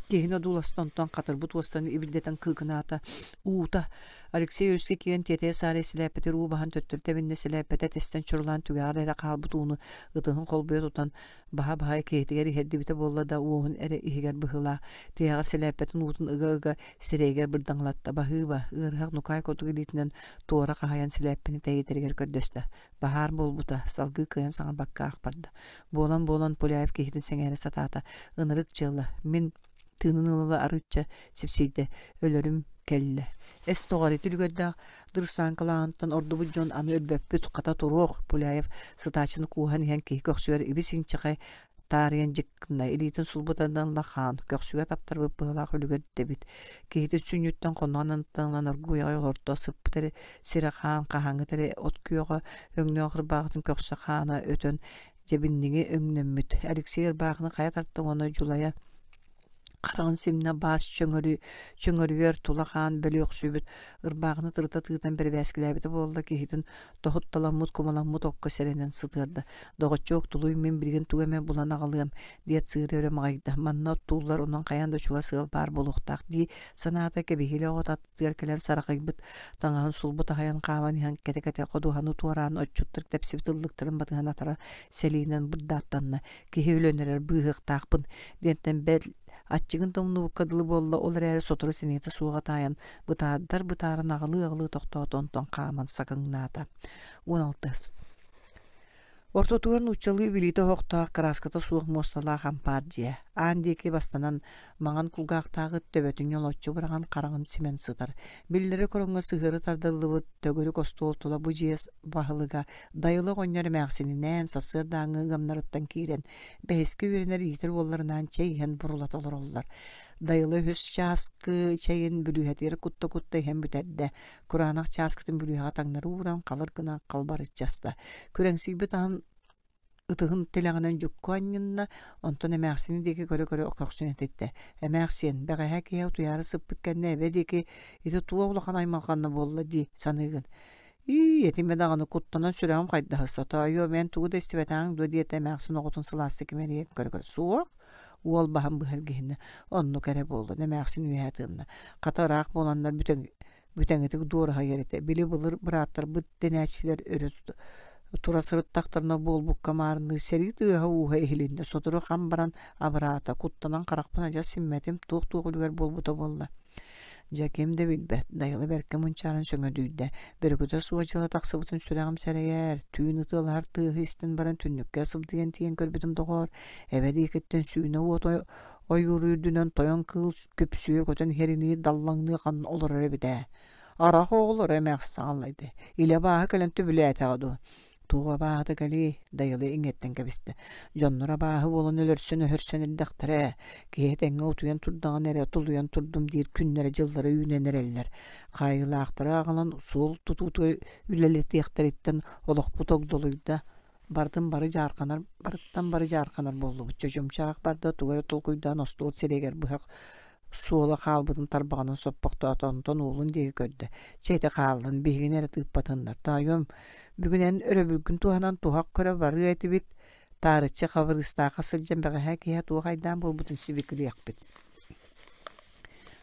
киһини одууласта, онтон хатырбыт уостан ибирдэтэн кыыкынаата. Уута. Алексей өрүскэ киирэн тиэтэйэ-саарыйа силээппэтигэр уу баһан төттөрү тэбиннэ, силээппэтэ тэстэн чурулаан түгэҕэр эрэ хаалбыт ууну ытыһын холбуйа тутан баһа-баһа киһитигэр иһэрдибитэ буолла да уоһун эрэ иһигэр быһыылаах, тиһэҕэр сэлээппэтин уутун ыга-ыга сирэйигэр бырдаҥалатта, баһыыба, ыарыһах нукаай курдук илиитинэн туора хаһыйан сэлээппэни тэйитэригэр көрдөстө. Баһаар буолбута, салгыы кыайан саҥарбакка ах барда. Буолан-буолан Пуляев киһитин сэҥээрэ сатаата, ынырык дьыала, мин тыынын ыла-ыла арыычча сипсийдэ, өлөрүм кэллэ. Эс тоҕо ити үлүгэрдээх дырсааҥкалааҕыттан ордубут дьон аны өлбөппүт, хата туруох, Пуляев сытааччыны кууһан иһэн киһи көхсүгэр ибис-инчэҕэй таарыйан дьиккинэ, илиитин сулбутардан ыла хаан, көхсүгэ таптарбыт быһыылаах үлүгэрдэбит. Киһитин сүнньүттэн хонноҕун анныттан ылан оргууй аҕай олордо, сыппыт эрэ сирэ хаан, хаһааҥҥыта эрэ от күөҕэ, өҥнөөх ырбааҕытын көхсө хаана өтөн дьэбинниҥи өҥнөммүт. Алексей ырбаахыны хайа тарта уонна дьулайа хараҕын симнэ баас чөҥөрү чөҥөрүгэр тула хаан бөлүөхсүбүт ырбаахыны тырыта тыытан бэрэбээскилээбитэ буолла киһитин тоһутталаммыт кумаламмыт окко сэрэнэн сытыарда доҕоччуок тулуй мин билигин тугу эмэ булан аҕалыам диэт сыыры өрө маҕайда манна оттууллар онон хайаан да чугас ыал баар буолуохтаах дии санаата кэбиһиилэ оҕото аттыгар кэлэн сарахыйбыт таҥаһын сулбу таһыйан хааман иһэн кэтэ-кэтэ ходуһаны туораан отчуттар тэпсибит ыллыктарын батыһан атара сэлиинэн бырдааттанна киһи өлөн эрэр быыһыахтаахпын диэнтэн бэл аччыгын да умнубукка дылы буолла ол эрээри сотору сэниэтэ суоҕа таайан бытаардар бытааран аҕылыы-аҕылыы тохтоото онтон хааман сакыҥнаата 16 Ортотугар нууччалыы билиитэ оһохтоох, кырааската суох муосталаах ампаар дьиэ. Аан диэки бастанан, маҥан кулгаахтааҕы төбөтүн ньолоччу быраҕан хараҕын симэн сытар. Биллэрэ короҥҥо сыһыары тардыллыбыт төгүрүк остуол тула бу дьиэ баһылыга Дайыла оҕонньор эмээхсининээн сарсыардааҥҥы ыамнарыттан киирэн, бэһискэ үөрэнэр иитэр уолларынаан чэй иһэн бурулата олороллор. Дайыла үһүс чааскы чэйин бүлүүһэтигэр кутта-кутта иһэн бүтэрдэ. Кураанах чааскытын бүлүүһэҕэ таҥнары ууран халыр гына халбарыччы аста. Күрэҥсийбит аһын ытыһын тилэҕинэн дьукку анньынна, онтон эмээхсини диэки көрө-көрө көхсүн этиттэ. Эмээхсиэн, бэҕэһээ киэһэ утуйаары сыппыт кэннэ эбэ диэки ити туох улахан аймалҕанна буолла дии саныыгын. Ии, этимэ даҕаны куттанан сүрэҕим хайдаһыста, тоойуом эн тугу да истибэтэҕиҥ дуо диэтэ эмээхсин оҕотун сылаастык имэрийэн көрө-көрө. Суох, уол баһын быһа илгиһиннэ. Оннук эрэ буоллун, эмээхсин үөһэ тыынна. Хата ыраах буоланнар бүтэҥ бүтэҥитик дуораһыйар этэ. Били былыр бырааттарбыт дэнээччилэр өрө Тура сырыттахтарына буолбукка маарынныыр сэрии тыаһа-ууһа иһилиннэ, сотору хам баран абыраата, куттанан харахпын адьас симмэтим, туох-туох үлүгэр буолбута буолла. Дьэ, ким да билбэт, Дайыла бэркэ мунчааран сөҥөдүйдэ, бөрүкүтэ суох дьыала тахсыбытын сүрэҕим сэрэйэр, түүн ытыалаһар тыаһы истэн баран түннүккэ сыбдыйан тиийэн көрбүтүм доҕоор, эбэ диэкиттэн сүүнэ уот ойуур үрдүнэн тойон кыыл күпсүө көтөн иһэринии даллаҥныы ханна олорор эбит ээ. Арах оҕолоро эмээхсин аллайда. Илэ абааһы кэлэн түбүлээтэҕэ дуо? Туох абааһыта кэлиэй? Дайылы иҥиэттэн кэбистэ. Дьоннор абааһы буолан өлөрсөн-өһөрсөн эрдэхтэрэ. Киһи этэҥҥэ утуйан турдаҕына эрэ тулуйан турдум диир күннэрэ-дьыллара үүнэн эрэллэр. Хаайыылаахтары аҕалан суол тутуутугар үлэлэтиэхтэриттэн олохпут огдолуйда. Барытын бары дьаарханар, барыттан бары дьаарханар буоллубут. Чочумчаах барда тугу эрэ толкуйдаан остуол сирэйигэр быһах суола хаалбытын тарбаҕынан соппохтоото, онтон уолун диэки көрдө: «Чэ ити хааллын, биһигини эрэ тыыппатыннар. Тоойуом, бүгүн эн өрөбүлгүн туһанан туһах көрө барыа этибит, таарыччы Хабырыыстаахха сылдьан бэҕэһээ киэһэ туох айдаан буолбутун сибикилиэхпит».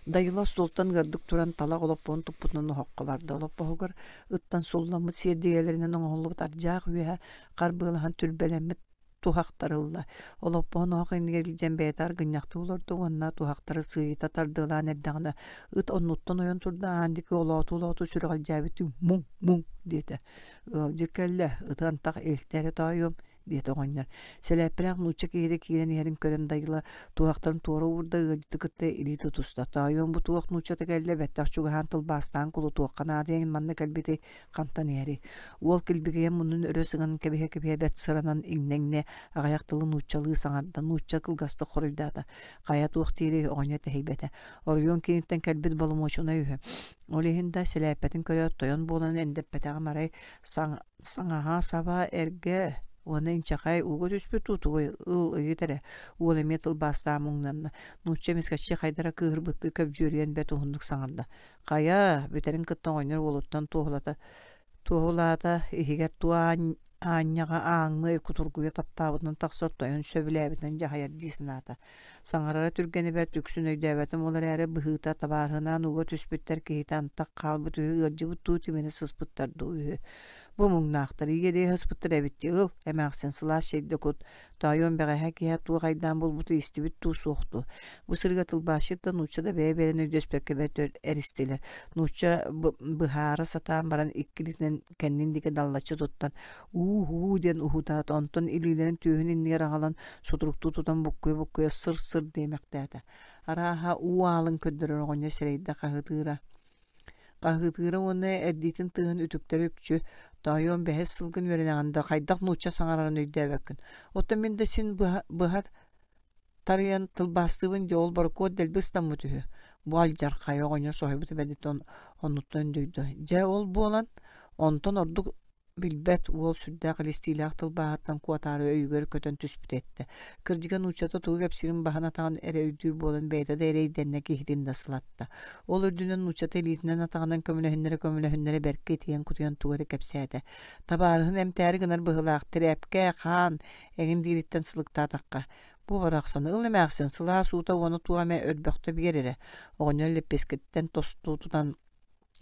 Дайыла остуолтан ыардык туран талах олоппоһун туппутунан оһоххо барда. Олоппоһугар ыттан сулламмыт сиэрдийэлэринэн оҥоһуллубут ардьаах үөһэ харбыалаһан түрбэлэммит туһахтар ылла. Олоппоһун оһох иннигэр илдьэн бэйэтэ аргынньахтыы олордо уонна туһахтары сыыйыта тардыалаан эрдэҕинэ ыт оннуттан ойон турда, аан диэки олоотуу-олоотуу сүрэҕэлдьээбиттии муҥ-муҥ диэтэ. Ыалдьыт кэллэ, ыты антах илтэ эрэ тоойуом диэтэ оҕонньор. Сэлээппэлээх нуучча киһитэ киирэн иһэрин көрөн Дайыла туһахтарын туора уурда, ыалдьыты кытта илии тутуста. Тоойуом бу туох нууччата кэллэ, бэттэх чугаһаан тылбаастаан кулутуохха наадыйан манна кэлбити хантан иһэрий? Уол килбигийэн муннун өрө сыҥан кэбиһэ-кэбиһэ бэрт сыранан иҥнэ-иҥнэ аҕыйах тылы нууччалыы саҥарда, нуучча кылгастык хоруйдаата. Хайа туох диирий, оҕонньор тэһийбэтэ. Оройуон кииниттэн кэлбит боломуочунай үһү. Ол иһин да сэлээппэтин көрөөт тойон буолан эндэппэтэҕим арай саҥаһа саба эргэ уонна инчэҕэй ууга түспүт туутугуй ыл ыйыт эрэ уол эмиэ тылбаастаан муҥнанна нуучча эмискэччи хайдара кыыһырбыттыы көбдьүөрүйэн бэрт уһуннук саҥарда хайа бүтэрин кытта оҕонньор уолуттан туоһулата туоһулаата иһигэр туо аанньаҕа ааҥныай кутургуйа таптаабытынан тахсар тойон сөбүлээбитинэн дьаһайар дии санаата Саҥарара түргэнэ бэрт үксүн өйдөөбөтүм, ол эрээри быһыыта табаарыһынаан ууга түспүттэр киһитэ антах хаалбыт үһү, ыалдьыбыт дуу, тимирэ сыспыттар дуу үһү. Бу муҥнаахтар иэдэйэ сыспыттар эбит дии, ыл, эмээхсин, сылаас чэйдэ кут, тоойуом бэҕэһээ киэһэ туох айдаан буолбуту истибит дуу, суох дуу. Бу сырыыга тылбаасчыт да, нуучча да бэйэ-бэйэлэрин өйдөспөккө бэрт өр эристилэр. Нуучча быһаара сатаан баран икки илиитинэн кэннин диэки даллаччы туттан уу-һуу диэн уһуутаата, онтон илиилэрин түөһүн иннигэр аҕалан сутуруктуу тутан буккуйа-буккуйа сыр-сыр диэмэхтээтэ. Арааһа, уу аалын көрдөрөр оҕонньор сэрэйдэ хаһыытыыра. Хаһыытыыра уонна эрдиитин тыаһын үтүктэрэ үкчү, тоойуом бэһис сылгын үөрэнэҕин да хайдах нуучча саҥарарын өйдөөбөккүн. Оттон мин да син быһа, быһа тарыйан тылбаастыыбын дии, ол борокуот дэлби ыстаммыт үһү. Бу алдьархай оҕонньор соһуйбута бэрдиттэн оннуттан өндөйдө. Дьэ ол буолан, онтон ордук Билбэт уол сүрдээх илистиилээх тылбааһыттан куотаары өйүгэр көтөн түспүтэ эттэ. Кырдьыга нууччата тугу кэпсиирин баһын-атаҕын эрэ өйдүүр буолан бэйэтэ да эрэйдэннэ киһитин да сылатта. Ол үрдүнэн нууччата илиитинэн-атаҕынан көмөлөһүннэрэ-көмөлөһүннэрэ бэркэ итийэн-кутуйан тугу эрэ кэпсээтэ. Табаарыһын эмтээри гынар быһыылаах тирээпкэ, хаан эҥин диириттэн сылыктаатахха, бу барахсаны ыл эмээхсин сылаас уута уонна туох эмэ өрбөхтө биэр эрэ. Оҕонньор лэппиэскэтиттэн тосту тутан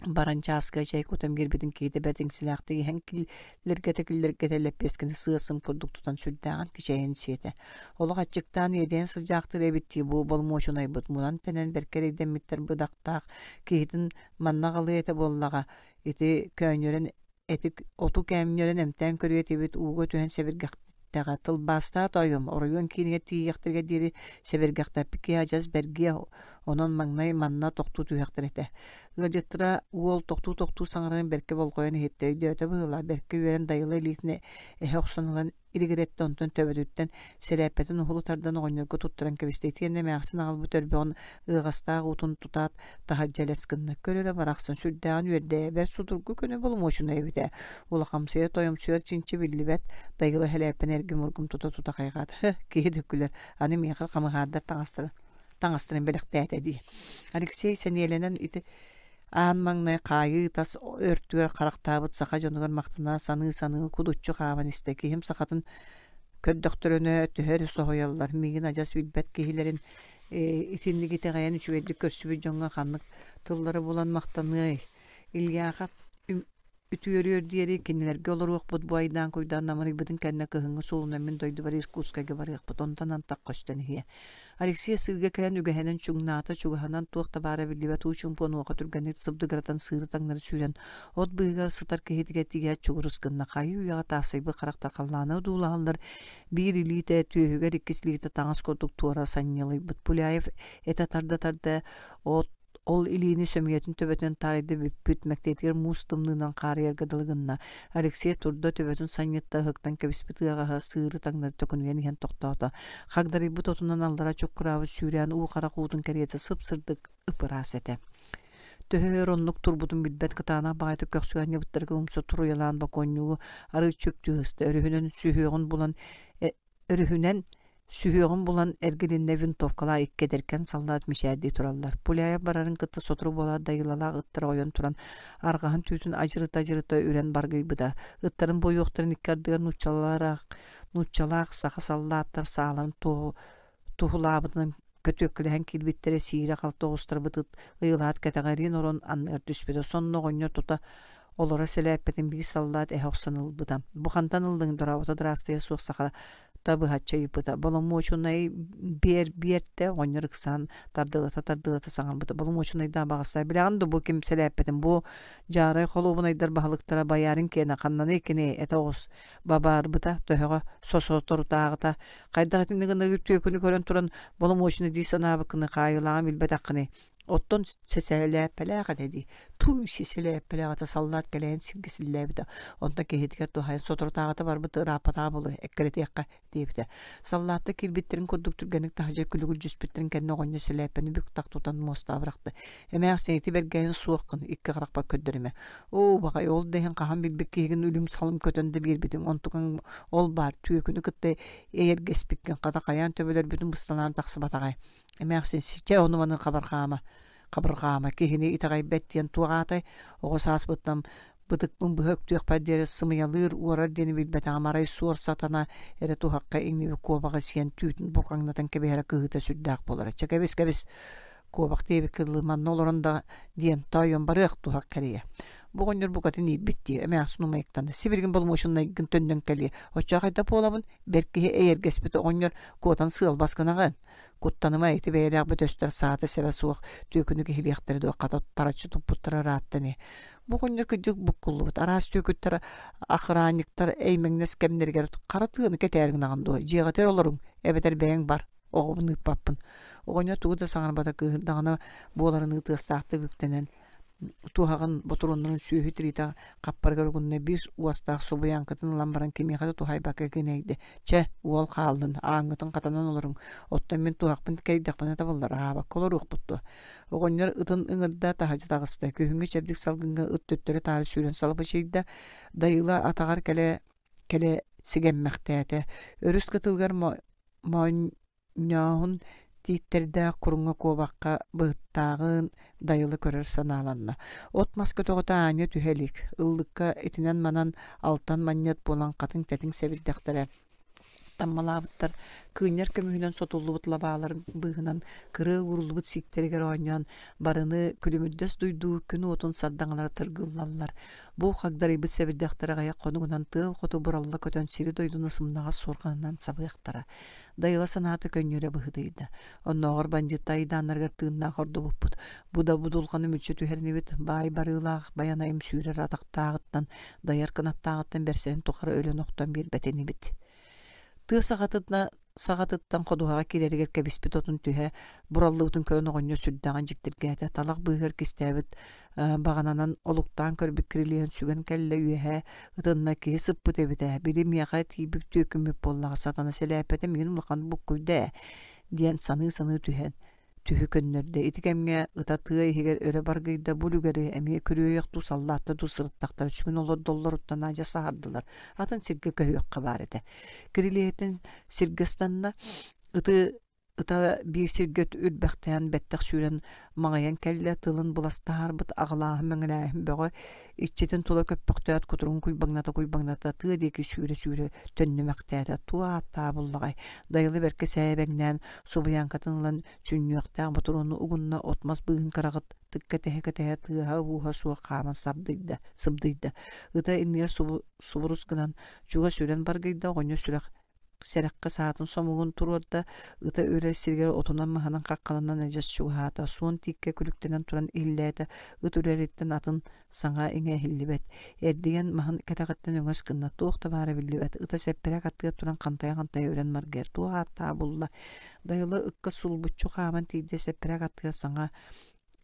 баран чааскыга чэй кутан биэрбитин киһитэ бэрт иҥсэлээхтик иһэн киллэргэтэ-киллэргэтэ лэппиэскэни сыа-сым курдук тутан сүрдээҕин кичэйэн сиэтэ. Олох аччыктаан иэдэйэн сылдьаахтыыр эбит дии бу болмуочунайбыт мунан-тэнэн бэркэ эрэйдэммиттэр быдахтаах киһитин манна аҕалыа этэ буоллаҕа ити көөнньөрөн эти оту кээмньөрөн эмтээн көрүө этибит ууга түһэн сэбиргэхтэҕэ тылбаастаа тоойуом оройуон киинигэр тиийиэхтэригэр диэри сэбиргэхтэппит киһи адьас бэргиэ онон маҥнай манна тохтуу түһүөхтэрэ этэ ыалдьыттара уол тохтуу-тохтуу саҥарарын бэркэ болҕойон иһиттэ өйдөөтө быһыылаах бэркэ үөрэн Дайыла илиитин эһэ охсон ылан илигирэттэ онтон төбөтүттэн сэлээппэтин уһулу тардан оҕонньорго туттаран кэбистэ итиэннэ эмээхсин аҕалбыт өрбөҕүн ыаҕастаах уутун тутаат таһырдьа элэс гынна көр эрэ барахсан сүрдээҕин үөрдэ бэрт судургу көнө боломуочунай эбит ээ улахамсыйа тойомсуйар чинчи биллибэт Дайыла сэлээппэни эргим-ургум тута-тута хайҕаата һы киһи да күлэр аны миэхэ хамыһаардар таҥастара таҥастарын бэлэхтээтэ дии Алексей сэниэлэнэн ити Аан маҥнай хаайыы тас өртүгэр харахтаабыт саха дьонугар махтана саныы-саныы кудуччу хааман истэ. Киһим сахатын көрдөхтөрүнэ төһө эрэ соһуйаллар, миигин адьас билбэт киһилэрин итинник итэҕэйэн үчүгэйдик көрсүбүт дьоҥҥо ханнык тыллары булан махтаныай. Ильяха. Үтүөрүөр диэри кинилэргэ олоруохпут бу айдаан-куйдаан намырыйбытын кэннэ кыһыҥҥы суолунан мин дойдубар Иркутскайга барыахпыт, онтон антах көстөн иһиэ. Алексей сыырга кэлэн үгэһинэн чуҥнаата, чугаһынан туох да баара биллибэт уу чуумпу онуоха түргэнник сыбдыгыратан сыыры таҥнары сүүрэн от быыһыгар сытар киһитигэр тиийээт чугурус гынна. Хайыы үйэҕэ таассайбыт харахтар халлааны одуулаһаллар, биир илиитэ түөһүгэр, иккис илиитэ таҥас курдук туора санньылыйбыт. Пуляев этэ тарда-тарда от Ол илиини сөмүйэтин төбөтүнэн таарыйда бүппүт, мэктиэтигэр муус тымныынан хаарыйарга дылы гынна. Алексей турда, төбөтүн санньытта, ыһыктан кэбиспит ыаҕаһа сыыры таҥнары төкүнүйэн иһэн тохтоото. Хагдарыйбыт отунан аллара чуккураабыт сүүрээн уу харах уутун кэриэтэ сып-сырдык, ып-ыраас этэ. Төһө өр оннук турбутун билбэт кытаанах баҕайытык көхсүгэ анньыбыттарыгар умса туруйалаан бокуонньугу арыычча үктүү сыста, өрүһүнэн сүһүөҕүн булан Өрүһүнэн сүһүөҕүн булан эргилиннэ винтовкалаах икки эдэркээн саллаат мичээрдии тураллар. Пуляев барарын кытта сотору буолаат Дайыылалаах ыттара ойон туран арҕаһын түүтүн адьырыта-адьырыта үрэн баргыйбыта. Ыттарын буойуохтарын икки ардыгар нууччалаах, нууччалаах саха саллааттар сааларын туһулаабытынан көтүөккэлэһэн киирбиттэрэ сиирэ-халты оҕустарбыт ыт ыйылаат кэтэҕэриин орон анныгар түспүтэ. Сонно оҕонньор тута олоро сэлээппэтин биир саллаат эһэ охсон ылбыта. Бу хантан ыллыҥ дорообото дыраастыйа суох саха та быһаччы ыйыппыта. Боломуочунай биэр биэртэ оҕонньор ыксаан тардыалата-тардыалата саҥарбыта. Боломуочунайдаах баҕастаа билэҕин да бу ким сэлээппэтин бу дьаарай холуобунайдар баһылыктара боярин киэнэ ханнаный кини этэ оҕус бабаарбыта төһөҕө сосоторутааҕыта хайдах итинник гынаргы түөкүнү көрөн туран боломуочунай дии санаабыккыны хаайыылааҕын билбэтэххиний оттон сэлээппэлээх этэ дии тууй сэлээппэлээх этэ саллаат кэлэйэн сиргэ силлээбитэ онтон киһитигэр туһаайан соторутааҕыта барбыт ырааппатаҕа буолуо эккирэтиэххэ диэбитэ. Саллааттар киирбиттэрин курдук түргэнник таһырдьа күлүгүлдьүспүттэрин кэннэ оҕонньор сэлээппэни бүк-тах тутан муостаҕа бырахта. Эмээхсин ити бэргэһин суоххун икки харахпар көрдөрүмэ. Оо, баҕай, ол да иһин хаһан билбит киһигин үлүм-салым көтөн да биэрбитиҥ, онтукаҥ ол баар түөкүнү кытта эйэргэспиккин хата хайаан төбөлөрбүтүн бысталаан тахсыбатаҕай. Эмээхсин чэ ону-маны хабарҕаама хабырҕаама киһини итэҕэйбэт диэн туох аатай оҕо сааспыттан бытыкпын быһа үктүөхпэр диэри сымыйалыыр, уорар диэни билбэтэҕим арай суор сатана эрэ туһахха иҥнибит куобаҕы сиэн түүтүн бурҕаҥнатан кэбиһэрэ кыһыыта сүрдээх буолара. Чэ кэбис-кэбис куобах диэбиккэ дылы манна олорон да диэн тоойуом барыах туһах кэрийэ. Бу оҕонньор букатын иирбит дии эмээхсин умайыктанна. Сибилигин боломуочунайгын төннөн кэлиэ. Оччоҕо хайдах буолабын? Бэрт киһи эйэргэспит оҕонньор куотан сыалбас гынаҕын. Куттаныма ити бэйэлээх бөтөстөр саата-сэбэ суох түөкүнү киһилиэхтэрэ дуо хата тараччы туппуттара ыраатта ини. Бу оҕонньор кырдьык буккуллубут араас түөкүттэр охранниктар эймэҥнэс кэмнэригэр хара тыаны кэтээри гынаҕын дуо дьиэҕитигэр олоруҥ эбэтэр бэйэҥ бар оҕобун ыыппаппын. Оҕонньор тугу да саҥарбата кыыһырдаҕына буоларыныы тыастаахтык үктэнэн туһаҕын ботуруоннарын сүөһү тириитэ хаппарыгар угунна биир уостаах субуйааҥкытын ылан баран кимиэхэ да туһаайбакка гинэйдэ чэ уол хааллын ааҥҥытын хатанан олоруҥ оттон мин туһахпын кэйдэхпинэ табыллар аһаабакка олоруохпут дуо оҕонньор ытын ыҥырда таһырдьа таҕыста күһүҥҥү чэбдик салгыҥҥа ыт төттөрү-таары сүүрэн салабычыйда Дайыла атаҕар кэлэ кэлэ сигэммэхтээтэ өрүс кытылыгар Моонньооһун тииттэрдээх куруҥҥа куобахха быһыттааҕын Дайылы көрөр санааланна. От-мас көтөҕөтө аанньа түһэ илик, ыллыкка итинэн-манан алтан манньыат буолан хатыҥ тэтиҥ сэбирдэхтэрэ таммалаабыттар, кыынньар көмүһүнэн сотуллубут лабааларын быыһынан кырыа ууруллубут сииктэригэр оонньоон барыны күлүмүрдэс дуйдуу күн уотун сардаҥалара тыргыллаллар. Бу хагдарыйбыт сэбирдэхтэрэ аҕыйах хонугунан тыал хоту буралла көтөн сири-дойдуну сымнаҕас суорҕанынан сабыахтара. Дайыла санаата көнньүөрэ быһыытыйда. Оннооҕор бандьыыттар айдааннарыгар тыыннаах ордубуппут. Бу да будулҕаны мүччү түһэринибит, баай барыылаах байанайым сүүрэр атахтааҕыттан, дайар кынаттааҕыттан бэрсэрин тухары өлөн-охтон биэрбэт инибит. Тыа саҕатытына саҕатыттан ходуһаҕа киирэригэр кэбиспит отун түһэ бураллыбытын көрөн оҕонньор сүрдээҕин дьиктиргээтэ. Талах быыһыгар кистээбит баҕананан олуктаан көрбүт кирилиэһин сүгэн кэллэ үөһэ ытынна киһи сыппыт эбит ээ били миэхэ тиийбит түөкүммүт буоллаҕа сатана сэлээппэтэ миигин улахан буккуйда ээ диэн саныы-саныы түһэн түһү көннөрдө ити кэмҥэ ыта тыа иһигэр өрө баргыйда бу үлүгэри эмиэ күрүөйэх дуу саллаатта дуу сырыттахтара сүгүн олордоллоруттан адьас аһардылар атын сиргэ көһүөххэ баар этэ кирилиэһиттэн сиргэ ыстанна ыты Ыта биир сиргэ үрбэхтээн бэттэх сүүрэн маҥайан кэллэ, тылын быластаһарбыт аҕылааһын-мэҥилээһин бөҕө, иччитин тула көппөхтөөт кутуругун куйбаҥната-куйбаҥната тыа диэки сүүрэ-сүүрэ төннүмэхтээтэ. Туох ааттаах буллаҕай, Дайылы бэркэ сээбэҥнээн, субуйааҥкатын ылан сүнньүөхтээх ботуруону угунна, от-мас быыһын кыраҕыт. Баттык кэтэһэ-кэтэһэ тыаһа-ууһа суох хааман сабдыйда, сыбдыйда. Ыта иннигэр субурус гынан чугас үрэн баргыйда, оҕонньор сүрэх сэрэххэ саатын сомугун туруорда, ыта үрэр сиригэр отунан-маһынан хаххаланан адьас чугаһаата, суон тииккэ күлүктэнэн туран иһиллээтэ, ыт үрэриттэн атын саҥа-иҥэ иһиллибэт. Эрдийэн маһын кэтэҕиттэн өҥөс гынна, туох да баара биллибэт. Ыта сэппэрээк аттыгар туран хантайа-хантайа үрэн маргыйар, туох ааттааҕа булла. Дайыла ыкка сулбуччу хааман тиийдэ, сэппэрээк аттыгар саҥа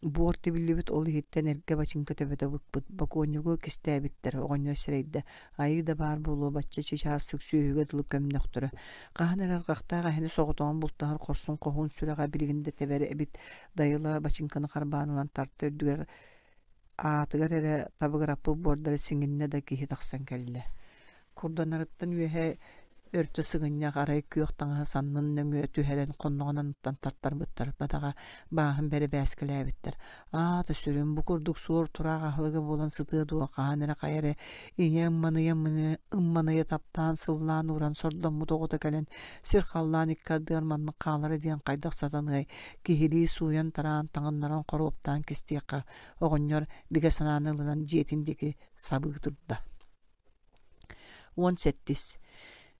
Буор тибиллибит ол иһиттэн эргэ бачыыҥка төбөтө быкпыт, бокуонньугу кистээбиттэр, оҕонньор сэрэйдэ, айыы да баар буолуо бачча чычаас сүөһүгэ дылы көмнөхтөрө. Хаһан эрэ арҕахтаах эһэни соҕотоҕун бултаһар хорсун хоһуун сүрэҕэ билигин да тэбэр эбит. Дайыла бачыыҥканы харбаан ылан тарта үрдүгэр аатыгар эрэ табыгыраппыт буордара сиҥиннэ да киһи тахсан кэллэ. Курданарыттан үөһэ өртө сыгынньах арай күөх таҥаһы саннын нөҥүө түһэрэн хонноҕун анныттан тартарбыттар, бадаҕа бааһын бэрэбээскэлээбиттэр. Аата сүрүн бу курдук суор тураах аһылыга буолан сытыа дуо, хаһан эрэ хайа эрэ ийэ ымманыйа ымманыйа таптаан сыллаан ууран сордоммут оҕото кэлэн сир-халлаан икки ардыгар маннык хаалара диэн хайдах сатаныай, киһилии сууйан-тараан, таҥыннаран хоруоптаан кистиэххэ, оҕонньор бигэ санааны ылынан дьиэтин диэки сабыы турда. 17.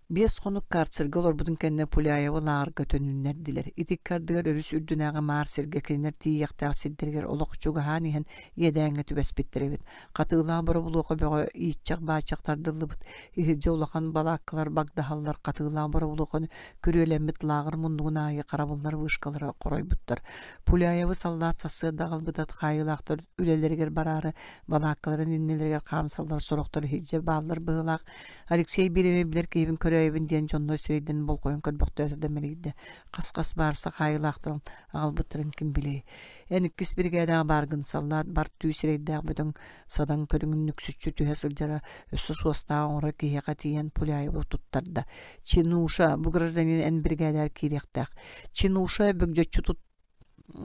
5 хонук карцерга олорбутун кэннэ Пуляевы лааҕырга төнүннэрдилэр. Ити икки ардыгар өрүс үрдүнээҕи маар сиргэ кинилэр тиийиэхтээх сирдэригэр олох чугаһаан иһэн иэдээҥҥэ түбэспиттэр эбит. Хатыылаах боробулуоха бөҕө ииччэх-бааччах тардыллыбыт. Иһирдьэ улахан балааккалар багдаһаллар, хатыылаах боробулуоханы күрүөлэммит лааҕыр муннугун аайы харабыллар вышкалара хоройбуттар. Пуляевы саллаат сарсыарда аҕалбыта хаайыылаахтар үлэлэригэр бараары балааккаларын иннилэригэр хаамсаллар, сорохтор иһирдьэ бааллар быһыылаах. Алексей биир эмэ билэр киһибин көрөөйөбүн диэн дьоннор сирэйдэрин болҕойон көрбөхтөөтө да мэлийдэ. Хас-хас баарса хаайыылаахтарын аҕалбыттарын ким билиэй. Эн иккис биригээдэҕэ бааргын, саллаат бар түү сирэйдээх бөдөҥ садаҥ көрүҥүн нүксүччү түһэ сылдьара өссө суостаах оҥоро киһиэхэ тиийэн Пуляевы туттарда. Чинуша, бу гражданин эн биригээдээр киириэхтээх. Чинуша бүгдьөччү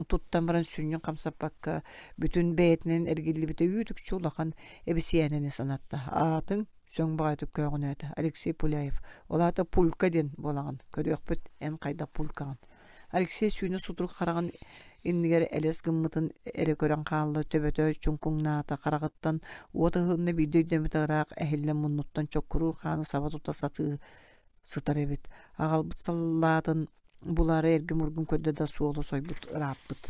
туттан баран сүнньүн хамсаппакка бүтүн бэйэтинэн эргиллибитэ үүт-үкчү улахан эбисийээнэни санатта. Аатыҥ сөҥ баҕайытык көөҕүнээтэ Алексей Пуляев. Ол аата Пулька диэн буолаҕын. Көрүөхпүт эн хайдах пулькаҕын. Алексей сүүнэ сутурук хараҕын иннигэр элэс гыммытын эрэ көрөн хаалла, төбөтө чуҥкуҥнаата, хараҕыттан уот ыһылынна биирдэ өйдөммүтэ ыраах эһиллэн муннуттан чоккуруур хааны саба тута сатыы сытар эбит. Аҕалбыт саллаатын булаары эргим-ургум көрдө да суола сойбут ырааппыт.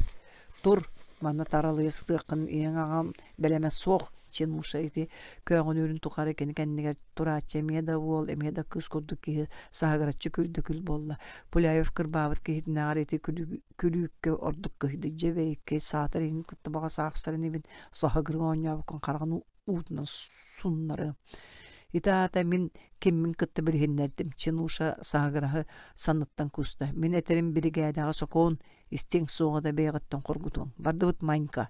Тур, манна таралыйа сытыаххын ийэҥ-аҕам бэлэмэ суох, Чинуша ити көөҕүнүүрүн тухары кини кэннигэр турааччы эмиэ да уол, эмиэ да кыыс курдук киһи саһыгыраччы күл да күл буолла. Пуляев кырбаабыт киһитинээҕэр ити күлүүккэ ордук кыһыйда. Дьэ бэйиккэй саатар иһин кытта баҕа саахсарын ибин саһыгырыы оонньообуккун хараҕын уутунан суннарыам. Ити аата мин киммин кытта билиһиннэрдим. Чинуша саһыгыраһы санныттан кууста. Мин этэрим биригээдэҕэ сокуон, истиҥ суоҕа да бэйэҕиттэн хоргутуоҥ. Бардыбыт Манька.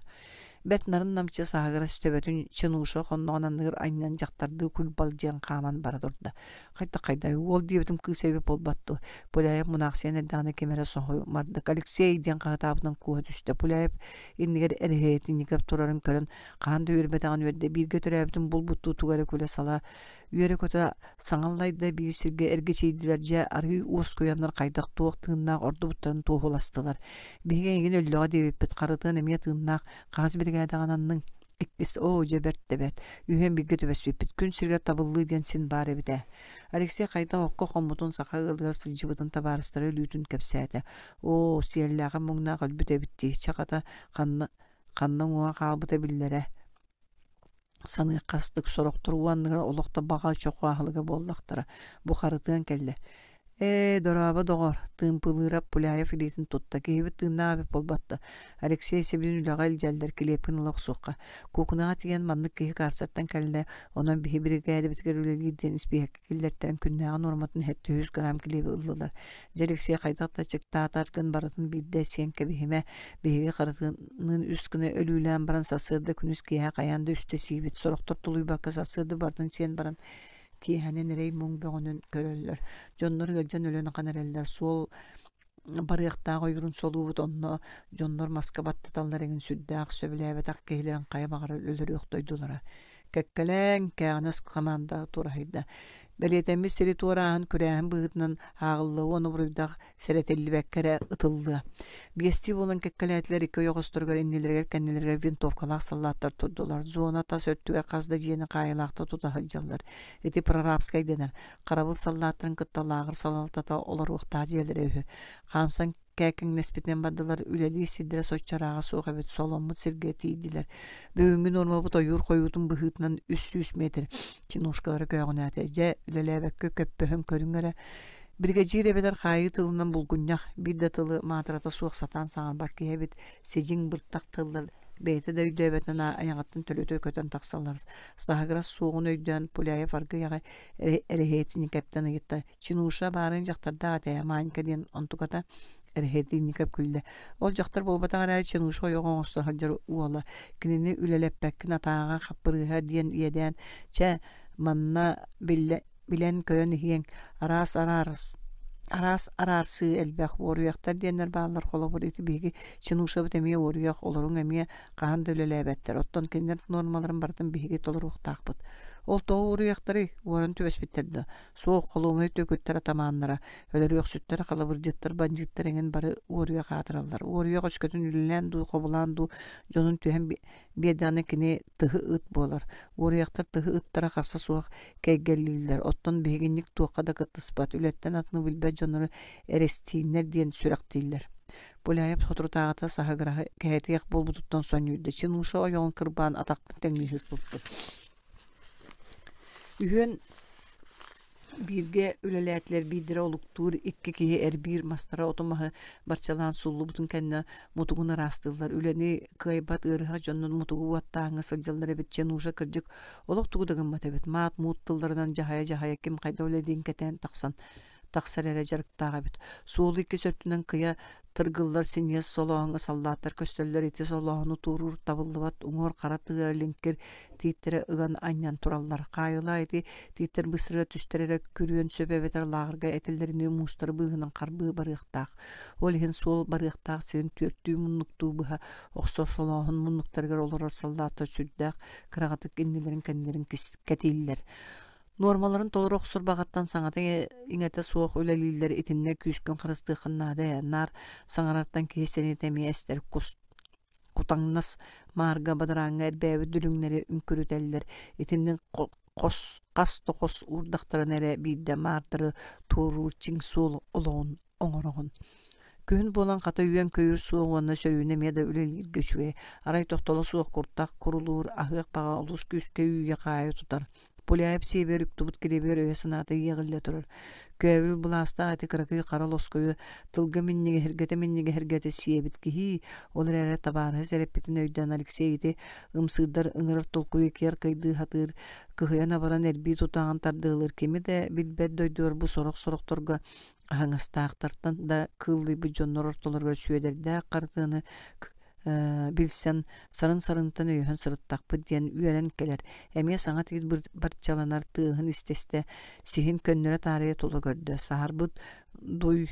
Бэрт нарын-намчы саһыгырас төбөтүн Чинуша хонноҕун анныгар анньан дьахтардыы кульбалдьыйан хааман бара турда. Хайда-хайда уол диэбитим кыыс эбит буолбат дуо? Пуляев мунаахсыйан эрдэҕинэ ким эрэ соһуймардык Алексей диэн хаһытаабытынан кууһа түстэ. Пуляев иннигэр эрэһиэтинньикэп турарын көрөн хаһан да үөрбэтэҕин үөрдэ, бииргэ төрөөбүтүн булбуттуу тугу эрэ күлэ-сала, үөрэ-көтө саҥаллайда, биир сиргэ эргичийдилэр, дьэ арыый уоскуйаннар хайдах туох тыыннаах ордубуттарын туоһуластылар. Биһиги эйигин өллөҕө диэбиппит, харытыан эмиэ тыыннаах, хаһыс биригээдэҕин анныҥ? Иккис, оо, дьэ бэрт да бэрт, үһүөн бииргэ түбэспиппит, күн сиригэр табыллыы диэн син баар эбит ээ. Алексей хайдах окко хоммутун, саха ыалыгар сылдьыбытын табаарыстара өлүүтүн кэпсээтэ. Оо, сиэллээҕи муҥнаах өлбүт эбит дии, чэ хата ханна Ханна уҥуоҕа хаалбыта биллэрэ саныахха астык сорохтор уу анныгар олох да баҕа чоху аһылыга буоллахтара бу харытыан кэллэ ээ дорообо доҕор тыымпылыырап Пуляев илиитин тутта киһибит тыыннаах эбит буолбат да Алексей сибилин үлэҕэ илдьэллэр килиэпкин ыла охсуохха куукунаҕа тиийэн маннык киһи карцертан кэллэ онон биһи биригээдэбитигэр үлэлиир диэн испииһэккэ киллэртэрэн күннээҕи нуорматын 700 грамм килиэби ыллылар. Дьэ Алексей хайдах да аччыктаатаргын барытын биирдэ сиэн кэбиһимэ, биһиги харытыныын үс гына өлүүлээн баран сарсыарда күнүс киэһэ хайаан да үстэ сиибит, сорохтор тулуйбакка сарсыарда барытын сиэн баран киэһэнэн эрэй-муҥ бөҕөнөн көрөллөр. Дьоннор ыалдьан өлөн ахан эрэллэр, суол барыахтаах ойуурун солуубут онно дьоннор маска баттаталлар эҥин сүрдээх сөбүлээбэтэх киһилэрин хайа баҕарар өлөрүөх дойдулара. Кэккэлээҥ, кээҕинэс хамаанда туораһыйда. Бэлиэтэммит сири туорааһын күрээһин быһыытынан ааҕыллыа уонна буруйдаах сэрэтиллибэккэ эрэ ытыллыа. Биэстии буолан кэккэлээтилэр икки ойоҕосторугар иннилэригэр-кэннилэригэр винтовкалаах саллааттар турдулар. Зона тас өттүгэр хас да дьиэни хаайыылаахтар тута сылдьаллар. Ити прорабскай дэнэр. Харабыл саллааттарын кытта лааҕыр салалтата олоруохтаах дьиэлэрэ үһү. Хаамсан кээкэҥнэспитинэн бардылар, үлэлиир сирдэрэ соччо ырааҕа суох эбит, соломмут сиргэ тиийдилэр. Бүгүҥҥү нуормабыт ойуур хойуутун быһыытынан 300 метр чинушкалара көөҕүнээтэ. Дьэ, үлэлээбэккэ көппөһөн көрүҥ эрэ. Биригэдьиир эбэтэр хаайыы тылынан булгунньах, биир да тылы маатырата суох сатаан саҥарбат киһи эбит, сидьиҥ быртах тыллар бэйэтэ да өйдөөбөтүн айаҕыттан төлүтэ көтөн тахсаллар. Саһыгырас суоҕун өйдөөн Пуляев аргыый аҕай эрэһиэтинньикэптэн ыйытта: Чинуша баарын дьахтардаах этэ, Манька диэн онтуката эрэһиэтинньикэп күллэ. Ол дьахтар буолбатах эрээри Чинуша ойоҕо оҥосто сылдьар уола. Кинини үлэлэппэккин атааҕа хаппырыыһа диэн иэдээн, чэ, манна биллэ билэн-көрөн иһиэҥ, араас араарыс араас араарсыы элбэх, уоруйахтар диэннэр бааллар холобур ити биһиги Чинушабыт эмиэ уоруйах, олоруҥ эмиэ хаһан да үлэлээбэттэр, оттон кинилэр нуормаларын барытын биһиги толоруохтаахпыт. Ол тоҕо уоруйахтарый? Уоран түбэспиттэр да? Суох, холуобунай түөкүттэр атамааннара, өлөрүөхсүттэр, халабырдьыттар, бандьыыттар эҥин бары уоруйах аатыраллар. Уоруйах өскөтүн үлэлээн дуу, хобулаан дуу дьонун түһэн биэрдэҕинэ кини тыһы ыт буолар. Уоруйахтар тыһы ыттара харса суох кэйгэллииллэр. Оттон биһигинньик туохха да кыттыспат, үлэттэн атыны билбэт дьоннору эрэстииннэр диэн сүрэхтииллэр. Пуляев соторутааҕыта саһыгыраһы кэһэтиэх буолбутуттан сонньуйда. Чинуша ойоҕун кырбаан атахпын тэҥнии сыспыппыт. Үһүөн бииргэ үлэлээтилэр, биирдэрэ олуктуур, икки киһи эрбиир мастара оту-маһы барчалаан сууллубутун кэннэ мутугун ыраастыыллар. Үлэни кыайбат ыарыһах дьоннор мутугу уоттааҥҥа сылдьаллар эбит. Ченуша кырдьык олох тугу да гыммат эбит. Маат-муут тылларынан дьаһайа-дьаһайа ким хайдах үлэлиирин кэтээн тахсан тахсар эрэ дьарыктаах эбит. Суолу иккис өттүнэн кыйа тыргыллар синньигэс солооһуҥҥа саллааттар көстөллөр ити солооһуну туоруур табыллыбат уҥуор хара тыа лиҥкир тииттэрэ ыган анньан тураллар. Хаайылаа ити тииттэр быстарыга түстэр эрэ күрүөн сөп эбэтэр лааҕырга этэллэринии муустары быыһынан харбыы барыахтаах. Ол иһин суол барыахтаах сирин түөртүү муннуктуу быһа охсор солооһун муннуктарыгар олорор саллааттар сүрдээх кыраҕатык иннилэрин-кэннилэрин кэтииллэр. Нуормаларын толоро охсор баҕаттан саҥата-иҥэтэ суох үлэлииллэр итиннэ күүскүн харыстыаххын наада ээ, наар саҥарартан киһи сэниэтэ эмиэ эстэр кус кутаҥнас маарга бадарааҥҥа эрбээбит дүлүҥнэри үҥкүрүтэллэр итинник хос хас да хос уурдахтарына эрэ биирдэ маардары туоруур чиҥ суол олоҕун оҥороҕун. Күһүн буолан хата үөн-көйүүр суох уонна сөрүүнэ эмиэ да үлэлииргэ үчүгэй. Арай тохтоло суох куртах курулуур, аһыах баҕа олус күүскэ үүйэ-хаайа тутар. Пуляев сиэбигэр үктубут килиэбигэр өйө-санаата иэҕиллэ турар. Көөбүл былаастаах ити кыракый хара лоскуйу тылга минньигэһиргэтэ-минньигэһиргэтэ сиэбит киһи, ол эрээри табаарыһа сэрэппитин өйдөөн Алексей ити ымсыырдар ыҥырар толкуйу киэр кыйдыы сатыыр, кыһыйан-абаран эрбии тутааҕын тардыалыыр кими да билбэт дойдугар бу сорох-сорохторго аһаҥастаахтартан да кыыллыйбыт дьоннор ортолоругар Сүөдэрдээх Харытыаны билсэн сарын-сарынтан өйөһөн сырыттахпыт диэн үөрэн кэлэр. Эмиэ саҥа тиит барчаланар тыаһын истэ-истэ сиһин көннөрө таарыйа тула көрдө. Саһарбыт дуй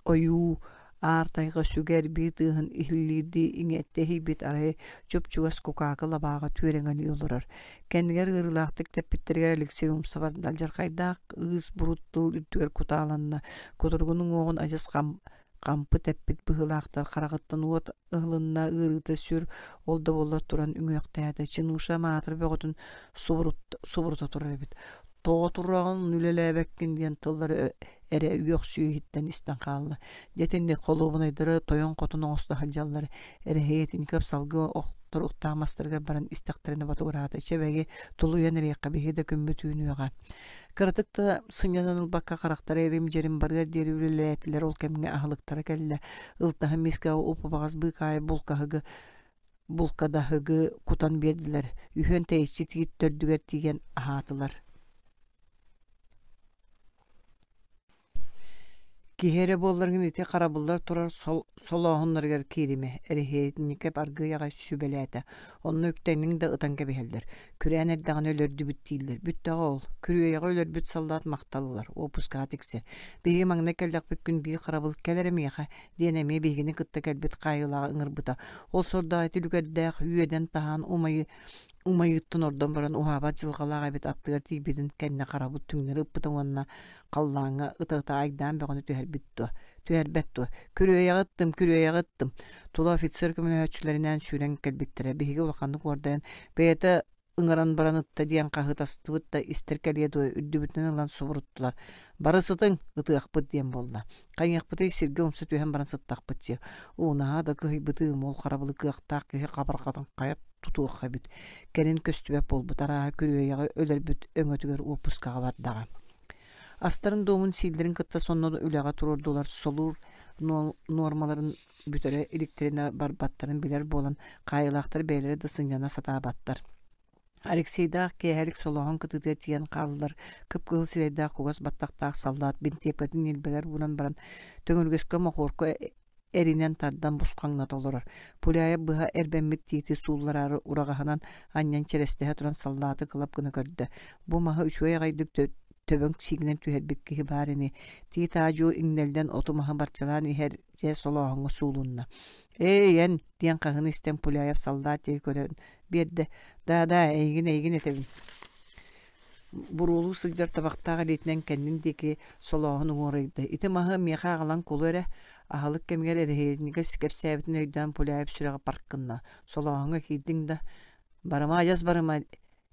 ойуу аар тайҕа сүгэ эрбии тыаһын иһиллиирдии иҥиэттэ иһийбит арай чуп-чугас кукаакы лабааҕа түөрэҥэлии олорор. Кэннигэр ыарыылаахтык тэппиттэригэр Алексей умса барда, алдьархайдаах ыыс бурут тыл үрдүгэр кутааланна, кутуругун уҥуоҕун адьас хам хампы тэппит быһыылаахтар хараҕыттан уот ыһылынна, ыарыыта сүр, ол да буоллар туран үҥүөхтээтэ. Чинуша маатыр бөҕөтүн субурута турар эбит. Тоҕо тураҕын үлэлээбэккин диэн тыллары эрэ үөхсүү иһиттэн истэн хаалла. Дьэ итинник холуобунайдары тойон-хотун оҥосто сылдьаллар. Эрэһиэтинкэп салгыы охтор уктаах мастарыгар баран истэхтэринэ ботугураата. Чэ бэйи, тулуйан эриэххэ биһиги да күммүт үүнүөҕэ. Кыратык да сынньанан ылбакка харахтара ирим-дьирим барыар диэри үлэлээтилэр. Ол кэмҥэ аһылыктара кэллэ. Ылтаһын миискэҕэ уп-убаҕас быыкаайы булкаһыгы булкадаһыгы кутан биэрдилэр. Үһүөн тэйиччи тиит төрдүгэр тиийэн аһаатылар. Киһи эрэ буолларгын ити харабыллар турар солооһуннарыгар кииримэ, эрэһиэтинньикэп аргыый аҕай сүбэлээтэ. Онно үктэнниҥ да ытан кэбиһэллэр. Күрээн эрдэҕинэ өлөрдүбүт дииллэр. Бүттэҕэ ол. Күрүөйэҕэ өлөрбүт саллаат махтал ылар, уоппускаҕа тиксэр. Биһиги маҥнай кэллэхпит күн биир харабыл кэл эрэ миэхэ диэн эмиэ биһигини кытта кэлбит хаайыылааҕы ыҥырбыта. Ол сордоох ити үлүгэрдээх үөдэн таһаан умайыы. Умайыыттан ордон баран уһаабат дьылҕалаах эбит аттыгар тиийбитин кэннэ харабыт түҥнэри ыппыта уонна халлааҥҥа ыта-ыта айдаан бөҕөнү түһэрбит дуо, түһэрбэт дуо? Күрүөйэҕи ыттым, күрүөйэҕи ыттым. Тула офицер көмөлөһөөччүлэринээн сүүрэн кэлбиттэрэ. Биһиги улаханнык уордайан, бэйэтэ ыҥыран баран ытта диэн хаһыытастыбыт да истэр кэлиэ дуо, үрдүбүтүнэн ылан субуруттулар. Бары сытыҥ, ытыахпыт диэн буолла. Хайыахпытый сиргэ умса түһэн баран сыттахпыт дии. Уу наһаа да кыһыйбытыым, ол харабылы кыахтаах киһи хабарҕатын хайа тутуох эбит. Кэлин көстүбэт буолбут арааһа күрүөйэҕи өлөрбүт өҥөтүгэр уоппускаҕа бардаҕа. Астарын дуомун сииллэрин кытта сонно үлэҕэ туруордулар солуур нуормаларын бүтэрэ иликтэринэ барбаттарын билэр буолан хаайыылаахтар бэйэлэрэ да сынньана сатаабаттар. Алексейдаах киэһэлик солооһун кытыытыгар тиийэн хааллылар, кып-кыһыл сирэйдээх кугас баттахтаах саллаат бинтиэпкэтин ньилбэгэр ууран баран, төҥүргэскэ мохуорка эринэн тардан бусхаҥната олорор. Пуляев быһа эрбэммит тиити сууллараары ураҕаһынан анньан чэрэстэһэ туран саллааты кылап гына көрдө. Бу маһы үчүгэй аҕайдык төбөҥ сиигинэн түһэрбит киһи баар ини. Тиит аа-дьуо иҥнэллэн оту-маһы барчалаан иһэр дьэ солооһуҥҥа суулунна. «Эй, эн!» диэн хаһыыны истэн Пуляев саллаат диэки көрөн биэрдэ. «Да-да, эйигин, эйигин этэбин» буруолуу сылдьар табахтаах илиитинэн кэннин диэки солооһун уҥуор ыйда. «Ити маһы миэхэ аҕалан кулу эрэ» аһылык кэмигэр эрэһиэдинньикэ кэпсээбитин өйдөөн Пуляев сүрэҕэ парк гынна. «Солооһуҥҥа киирдиҥ да, барыма адьас барыма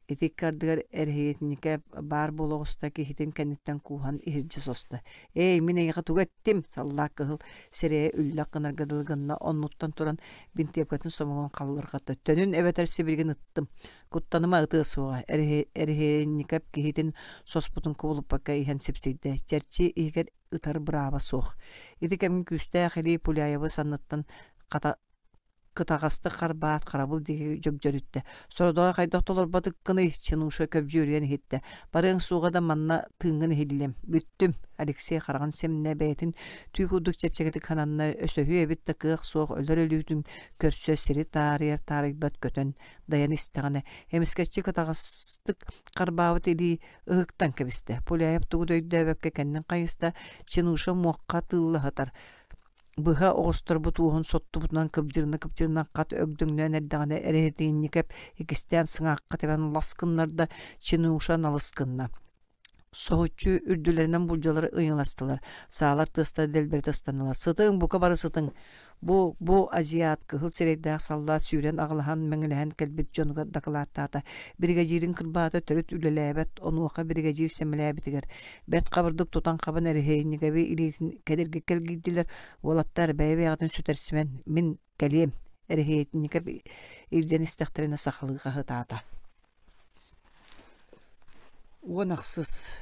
Ити икки ардыгар эрэһиэтинньикэ баар буола оҕуста киһитин кэнниттэн кууһан иһирдьэ состо. «Эй, мин эйиэхэ тугу эттим?» саллаат кыһыл сирэйэ үллэх гынарга дылы гынна, оннуттан туран бинтиэпкэтин сомоҕун халлырҕатта. «Төнүн эбэтэр сибилигин ыттым. Куттаныма ытыа суоҕа» эрэһиэнньикэп киһитин соспутун кубулуппакка иһэн сипсийдэ. Чэрчи иһигэр ытар бырааба суох. Ити кэмҥэ күүстээх илии Пуляевы санныттан хата кытаҕастык харбаат харабыл диэки дьөгдьөрүттэ. Сородоҕо хайдах толорботуккунуй? Чинуша көбдьүөрүйэн иһиттэ. Барыаҥ суоҕа да манна тыыҥҥын иһиллиэм. Бүттүм. Алексей хараҕын сэмнэ бэйэтин түү курдук чэпчэкитик хананна өсөһүү эбит да кыах суох өлөр өлүүтүн көрсө сири таарыйар таарыйбат көтөн дайан истэҕинэ эмискэччи кытаҕастык харбаабыт илии ыһыктан кэбистэ. Пуляев тугу да өйдөөбөккө кэннин хайыста Чинуша муохха тыыллаһытар Быһа оҕустарбыт уоһун соттубутунан кыбдьырына-кыбдьырына хат өгдөҥнөөн эрдэҕинэ Эрэһэтиинньикэп иккистээн сыҥаахха тэбэн лас гыннарда, Чинуша налыс гынна. Соһуччу үрдүлэринэн булдьалар ыйыластылар, саалар тыастара дэлбэритэ ыстаннылар. «Сытыҥ, бука бары сытыҥ!» Бу, бу азиат кыһыл сирэйдээх саллаат сүүрэн аҕылаһан мэҥилэһэн кэлбит дьонугар дакылааттаата. Биригэдьиирин кырбаата төрүт үлэлээбэт, онуоха биригэдьиир сэмэлээбитигэр Бэрт хабырдык тутан-хабан эрэһиэнньигэби илиитин кэдэрги кэлгийдилэр, уолаттар бэйэ-бэйэҕитин сүтэрсимэн, мин кэлиэм, эрэһиэтинньикэп илдьэн истэхтэринэ сахалыы хаһытаата. Уон ахсыс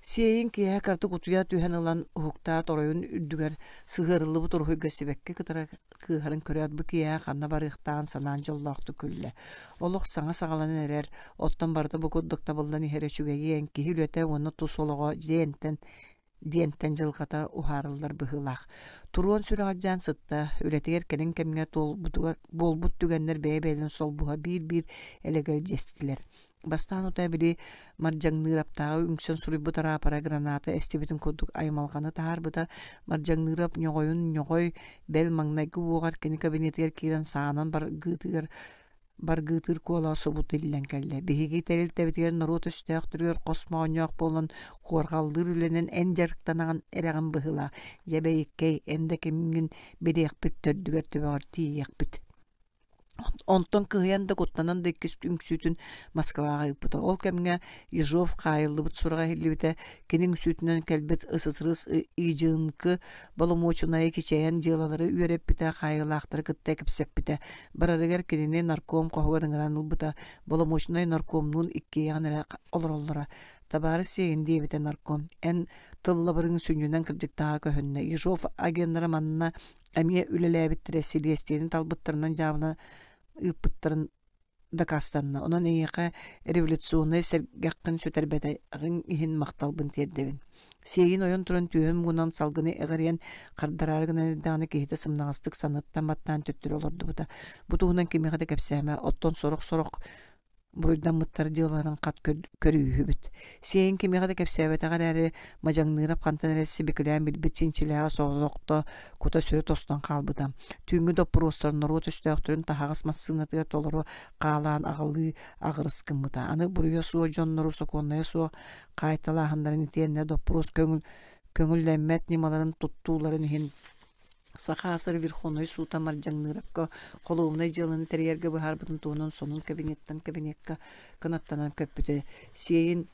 Сиэйин киэһэ кыратык утуйа түһэн ылан уһуктаат оройун үрдүгэр сыһыарыллыбыт уруһуйга сибэкки кытара кыыһарын көрөөт бу киэһэ ханна барыахтааҕын санаан дьоллоохтук күллэ. Олох саҥа саҕаланан эрэр, оттон барыта бу курдук табыллан иһэрэ үчүгэйиэн, киһи үлэтэ уонна тус олоҕо дьиэнтэн диэнтэн дьылҕата уһаарыллар быһыылаах. Туруон сүрэҕэлдьээн сытта, үлэтигэр кэлин кэмҥэ туолбутугар буолбут түгэннэр бэйэ-бэйэлэрин солбуһа биир-биир элэгэлдьэстилэр. Бастаан утаа били Мардьаҥныыраптааҕы үҥсэн суруйбут араапара граната эстибитин курдук аймалҕаны таһаарбыта. Мардьаҥныырап ньоҕойун ньоҕой, бэл маҥнайгы уоҕар кини кабинетыгар киирэн саанан баргыытыгар баргыытыыр куолаҕа субу тиллэн кэллэ. Биһиги тэрилтэбитигэр норуот өстөөхтөрүгэр хос моонньоох буолан хуорҕаллыыр үлэнэн эн дьарыктанаҕын эрэҕин быһыылаах. Дьэ бэйиккэй, эн да кимҥин билиэхпит, төрдүгэр төбөҕөр тиийиэхпит. Онтон кыһыйан да, куттанан да иккис үҥсүүтүн Москваҕа ыыппыта. Ол кэмҥэ Ежов хаайыллыбыт сураҕа иһиллибитэ. Кини үҥсүүтүнэн кэлбит СССР ИДьНК боломуочунайа кичэйэн дьыалалары үөрэппитэ, хаайыылаахтары кытта кэпсэппитэ. Барарыгар кинини нарком хоһугар ыҥыран ылбыта. Боломуочунай наркомнуун иккиэйэҕин эрэ олороллоро. «Табаарыс сиэйин» диэбитэ нарком. «Эн тыллабарыҥ сүнньүнэн кырдьыктааҕа көһүннэ. Ежов агеннара манна эмиэ үлэлээбиттэрэ силиэстийэни талбыттарынан дьаабына ыыппыттарын дакаастанна. Онон эйиэхэ революционнай сэргэххин сүтэрбэтэҕиҥ иһин махталбын тиэрдэбин. Сиэйин ойон туран түөһүн муҥунан салгыны эҕирийэн хардараары гынан эрдэҕинэ киһитэ сымнаҕастык санныттан баттаан төттөрү олордубута. Бу туһунан кимиэхэ да кэпсээмэ, оттон сорох-сорох Буруйдаммыттар дьыалаларын хат көрүүһүбүт. Сиэйин кимиэхэ да кэпсээбэтэҕэ эрээри, Мадьаҥныырап хантан эрэ сибикилээн билбит чинчилээҕэ соҕотохто кута-сүрэ тостон хаалбыта. Түүҥҥү доппуруостар норуот өстөөхтөрүн таһаҕас массыынатыгар толору хаалаан аҕалыы аҕырыс гыммыта. Аны буруйа суох дьоннору сокуоннайа суох хаайталааһыннарын итиэннэ доппуруос көҥүл көҥүллэммэт ньымаларын туттууларын иһин Саха АССР Верховнай суута Мардьаҥныырапка холуобунай дьыаланы тэрийэргэ быһаарбытын туһунан сонун кабинеттан кабинекка кынаттанан көппүтэ. Сиэйин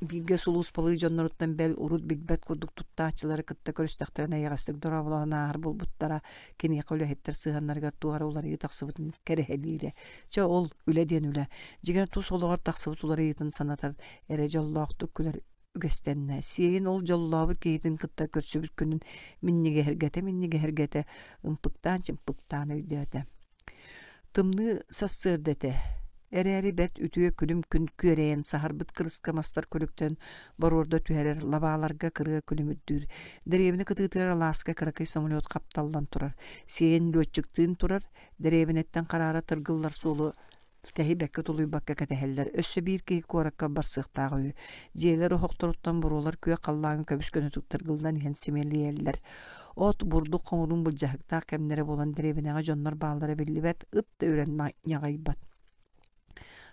бииргэ сулууспалыы дьонноруттан бэл урут билбэт курдук туттааччылары кытта көрүстэхтэринэ эйэҕэстик дорооболоһон ааһар буолбуттара киниэхэ үлэһиттэр сыһыаннарыгар туох эрэ уларыйыы тахсыбытын кэрэһэлиирэ. Чэ ол үлэ диэн үлэ. Дьиҥэр тус олоҕор тахсыбыт уларыйыытын санатар эрэ дьоллоохтук күлэр үгэстэннэ. Сиэйин ол дьоллообут киһитин кытта көрсүбүт күнүн минньигэһиргэтэ-минньигэһиргэтэ ымпыктаан-чымпыктаан өйдөөтө. Тымныы сарсыарда этэ. Эрээри бэрт үтүө күлүм күн күөрэйэн саһарбыт кырыска мастар күлүктэн боруорда түһэрэр лабааларга кырыа күлүмүрдүүр. Дэриэбинэ кытыытыгар алааска кыракый самолет хапталлан турар. Сиэйин лүөччүктүүн турар, дэриэбинэттэн хараара тыргыллар суолу Тэһийбэккэ тулуйбакка кэтэһэллэр. Өссө биир киһи куоракка барсыахтаах үһү. Дьиэлэр оһохторуттан буруолар күөх халлааҥҥа көбүс-көнөтүк тыргыллан иһэн симэлийэллэр. От, бурдук хомуруун былдьаһыктаах кэмнэрэ буолан дэриэбинэҕэ дьоннор бааллара биллибэт, ыт да үрэн ньаҕыйбат.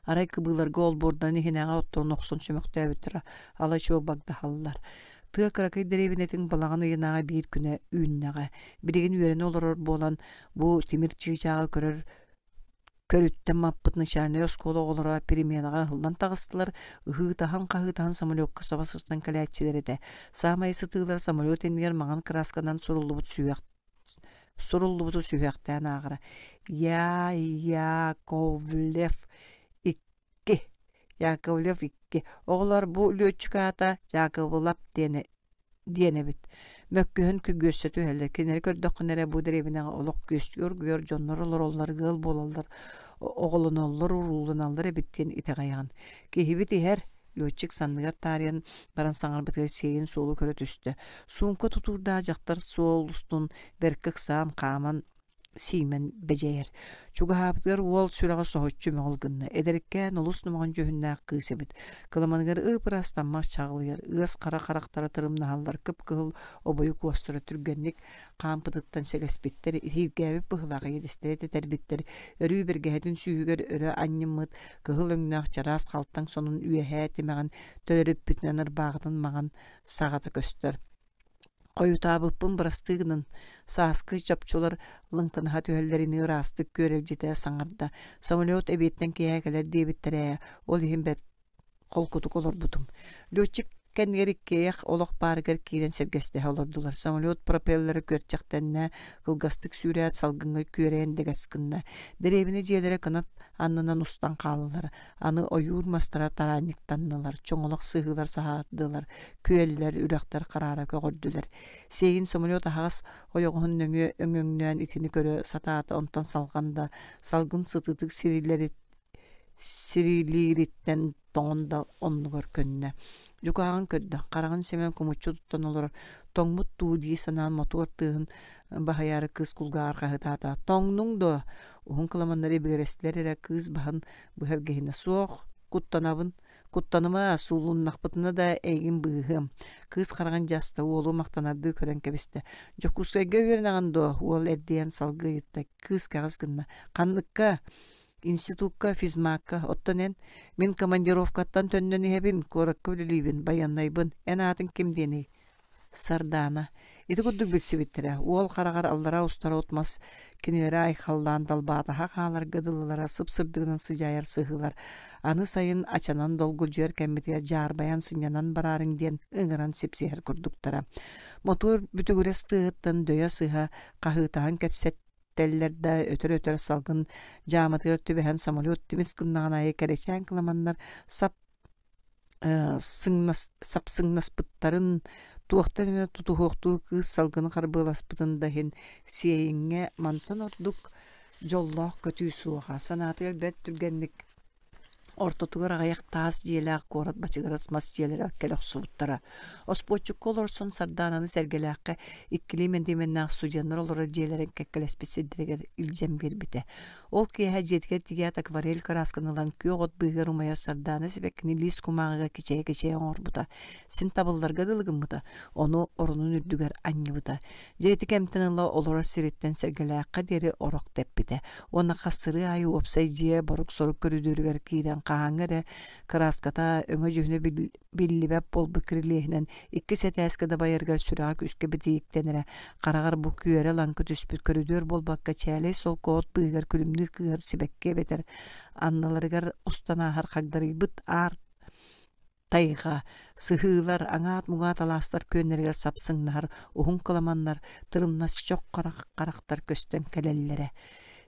Арай кыбыыларга олбуордан иһинээҕи отторун охсон чөмөхтөөбүттэрэ ала-чуо багдаһаллар. Тыа кыракый дэриэбинэтин балаҕан ыйынааҕы биир күнэ үүннэҕэ. Билигин үөрэнэ олорор буолан, бу тимир чыычааҕы көрөр Көрүттэн маппыт начальнай оскуола оҕолоро переменаҕа ыһыллан таҕыстылар, ыһыытаһан-хаһыытаһан самолекка саба сырсан кэлээччилэр этэ. Саамай сытыылара самолет иннигэр маҥан кыраасканан суруллубут сүһүөх суруллубуту сүһүөхтээн ааҕара: «Я Яковлев икки, Яковлев икки. Оҕолор бу лүөччүк аата Дьаакыбылап диэн диэн эбит. Мөккүһэн күгүөссэ түһэллэр. Кинилэри көрдөххүнэ эрэ бу дэриэбинэҕэ олох күөстүү оргуйар дьоннор олороллор, ыал буолаллар, оҕолоноллор, урууланаллар эбит диэн итэҕэйэҕин. Киһибит иһэр, летчик санныгар таарыйан баран саҥарбытыгар сиэйин суолу көрө түстэ. Суумка тутуурдаах дьахтар суол устун бэркэ ыксаан хааман Сиимэн бэдьэйэр. Чугаһаабытыгар уол сүрэҕэ соһуччу мөҕүл гынна. Эдэркээн олус номоҕон дьүһүннээх кыыс эбит. Кыламаныгар ып-ыраас таммах чаҕылыйар, ыас хара харахтара тырымнаһаллар, кып-кыһыл обойук уостара түргэнник хаампытыттан сэгэспиттэр, иһииргээбит быһыылаах иэдэстэрэ тэтэрбиттэр, өрүү бэргэһэтин сүүһүгэр өрө анньыммыт кыһыл өҥнөөх чараас халтаҥ сонун үөһээ тимэҕин төлөрүппүтүнэн ырбааҕытын маҥан саҕата көстөр. Хойутаабыппын бырастыы гынан, сааскы чопчулар лыҥкынаһа түһэллэринии ыраастык күөрэлдьитэ саҥарда: «Самолет эбиэттэн киэһэ кэлэр диэбиттэрэ ээ, ол иһин бэрт холкутук олорбутум». Летчик кэннигэр иккиэйэх олох баарыгар киирэн сэргэстэһэ олордулар. Самолет пропеллера күөрчэхтэннэ, кылгастык сүүрээт салгыҥҥа күөрэйэн дэгэс гынна. Дэриэбинэ дьиэлэрэ кынат аннынан устан хааллылар. Аны ойуур мастара тараанньыктаннылар, чоҥолох сыһыылар саһаардылар, күөллэр, үрэхтэр хараара көҕөрдүлэр. Сиэйин самолет аһаҕас ойоҕоһун нөҥүө өҥөҥнөөн итини көрө сатаата, онтон салҕан да, салгын сытыытык сирилиириттэн тоҥон да оннугар көннө. Дьукааҕын көрдө, хараҕын симэн кумуччу туттан олорор, тоҥмут дуу дии санаан мотуор тыаһын баһыйаары кыыс кулгааҕар хаһытаата: «Тоҥнуҥ дуо?» Уһун кыламаннары ибигирэстилэр эрэ кыыс баһын быһар киһинэ суох, куттанабын, куттаныма, суулуннахпытына да эйигин быыһыам. Кыыс хараҕын дьаста, уолу махтанардыы көрөн кэбистэ. Дьокуускайга үөрэнэҕин дуо? Уол эрдийэн салгыы ыйытта. Кыыс кэҕис гынна. Ханныкка? Институкка, физмакка. Оттон эн? Мин командировкаттан төннөн иһэбин, куоракка үлэлиибин, байыаннайбын. Эн аатыҥ ким диэний? Сардаана ити курдук билсибиттэрэ, уол хараҕар аллараа устар от-мас кинилэри айхаллаан далбаатаһа хааларга дылылара сып-сырдыгынан сыдьаайар сыһыылар, аны сайын ачанан долгулдьуйар кэммитигэр дьаарбайан сынньанан бараарыҥ диэн ыҥыран сипсиһэр курдуктара. Мотуор бүтүгүрэс тыаһыттан дөйө сыһа хаһыытаһан кэпсэттэллэр да, өтөр-өтөр салгын дьааматыгар түбэһэн самолет тимис гыннаҕын аайы кэрэчээн кыламаннар сап сапсыҥнаспыттарын, туохтан эрэ тутуһуохтуу кыыс салгыны харбыаласпытын да иһин Сиэйиҥҥэ мантан ордук дьоллоох көтүү суоҕа, санаатыгар бэрт түргэнник Ортотугар аҕыйах таас дьиэлээх куорат бачыгырас мас дьиэлэрэ кэлэ охсубуттара. Оспуоччукка олорсон Сардаананы Сэргэлээххэ иккилии мэндиэмэннээх студеннар олорор дьиэлэрин кэккэлэспит сирдэригэр илдьэн биэрбитэ. Ол киэһэ дьиэтигэр тиийээт акварель кыраасканы ылан күөх от быыһыгар умайар Сардаана сибэккини лиис кумааҕыга кичэйэ-кичэйэ оҥорбута. Син табылларга дылы гыммыта, ону оронун үрдүгэр анньыбыта. Дьэ ити кэмтэн ыла олорор сириттэн Сэргэлээххэ диэри орох тэппитэ уонна хас сырыы аайы уопсай дьиэ борук-сорук көрүдүөрүгэр киирэн хаһааҥҥы эрэ кырааската өҥө-дьүһүнэ биллибэт буолбут кирилиэһинэн иккис этээскэ дабайарыгар сүрэҕэ күүскэ битииктэнэрэ, хараҕар бу күөрэ-лаҥкы түспүт көрүдүөр буолбакка чээлэй солко от быыһыгар күлүмнүү кыыһар сибэкки эбэтэр анныларыгар устан ааһар хагдарыйбыт аар Тайҕа, сыһыылар, аҥаат-муҥаат алаастар күөннэригэр сапсыҥнаһар уһун кыламаннар, тырымнас чох харахтар көстөн кэлэллэрэ.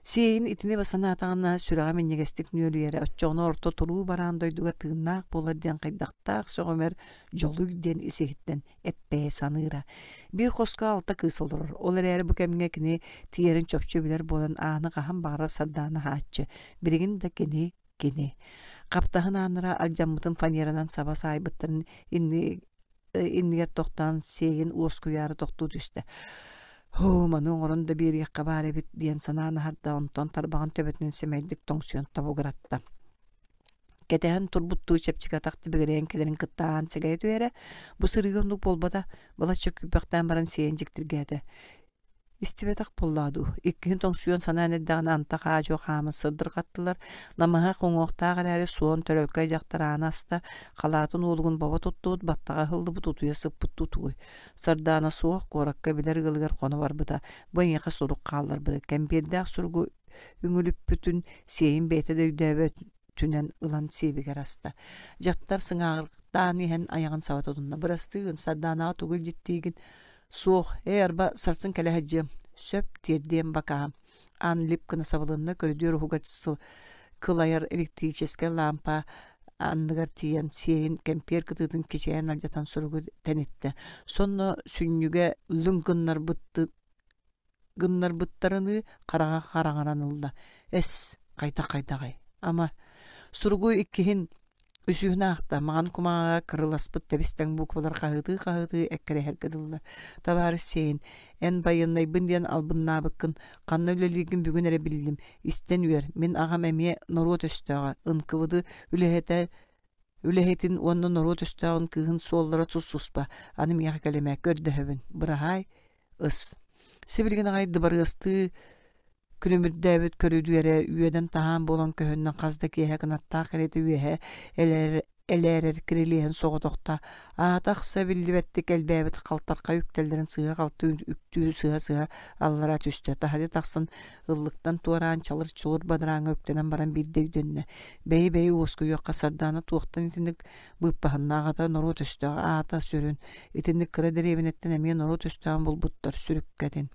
Сиэйин итини санаатаҕына сүрэҕэ минньигэстик нүөлүйэрэ, оччоҕуна орто туруу бараан дойдуга тыыннаах буолар диэн хайдахтаах сөҕүмэр дьолуй диэн ис-иһиттэн эппэйэ саныыра. Биир хоско алта кыыс олорор, ол эрээри бу кэмҥэ кини тиийэрин чопчу билэр буолан ааны хаһан баҕарар сардаана аһааччы. Билигин да кини кини хаптаһын ааннара алдьаммытын фанеранан саба саайбыттарын иннигэр тохтоон сиэйин уоскуйаары тохтуу түстэ һуу маны оҥорон да биэриэххэ баар эбит диэн санаан аһарда онтон тарбаҕын төбөтүнэн сэмэйдик тоҥсуйан тобугуратта кэтэһэн турбуттуу чэпчэки атах тибигирэйэн кэлэрин кытта аан сэгэйэ түһэрэ бу сырыыга оннук буолбата балачча күүппэхтээн баран сиэйин дьиктиргээтэ Истибэтэх буоллаа дуу, иккиһин тоҥсуйуон санаан эрдэҕинэ антах аа-дьуо хааман сырдырҕаттылар, намыһах уҥуохтаах эрээри суон төрөлкөй дьахтар ааны аста, халаатын уолугун бобо туттубут, баттаҕа ыһыллыбыт утуйа сыппыт тутугуй. Сардаана суох, куоракка билэр ыалыгар хоно барбыта, бу эйиэхэ сурук хаалларбыта, кэмпиэрдээх суругу үҥүлүппүтүн сиэйин бэйэтэ да өйдөөбөт түнэн ылан сиэбигэр аста. Дьахтар сыҥааҕыртаан иһэн айаҕын саба тутунна. Бырастыы гын, Сардаанаҕа тугу илдьиттиигин? Суох, ээ, арба, сарсын кэлэ сылдьыам. Сөп, тиэрдиэм бакаа. Аан лип гына сабылынна, көрүдүөр уһугар кылайар электрическэй лаампа анныгар тиийэн сиэйин кэмпиэр кытыытын кичэйэн алдьатан суругу тэниттэ. Сонно сүнньүгэ лүҥ гыннарбыт гыннарбыттарыныы хараҕа хараҥаран ылла: «Эс, хайдах-хайдаҕый, ама, суругу иккиһин, үсүһүн аахта, маҥан кумааҕыга кырыласпыт тэбис-тэҥ буквалар хаһыытыы-хаһыытыы эккирэһэргэ дылылар. Табаарыс Сиэйин, эн байыаннайбын диэн албыннаабыккын, ханна үлэлииргин бүгүн эрэ биллим, истэн үөр, мин аҕам эмиэ норуот өстөөҕө, ынкыбыды үлэһитэ үлэһитин уонна норуот өстөөҕүн кыыһын суоллара тус-туспа, аны миэхэ кэлимэ, көрдөһөбүн, быраһаай, Ыс Сибилигин аҕай дыбарыастыы күлүмүрдээбит көрүдүөрэ үөдэн-таһаан буолан көһүннэ хас да киэһэ кынаттаах кэриэтэ үөһэ элээрэр кирилиэһин соҕотохто аата-ахса биллибэттик элбээбит халтархай үктэллэрин сыыһа-халты үктүү сыһа-сыһа аллара түстэ таһырдьа тахсан ыллыктан туораан чалыр-чулур бадарааҥҥа үктэнэн баран биирдэ өйдөннө бэйи-бэйи уоскуйуохха Сардаана туохтан итинник Быыппаһынна аҕата норуот өстөөҕө аата сүрүн, итинник кыра дэриэбинэттэн эмиэ норуот өстөөҕүн булбуттар сүрүккэтин.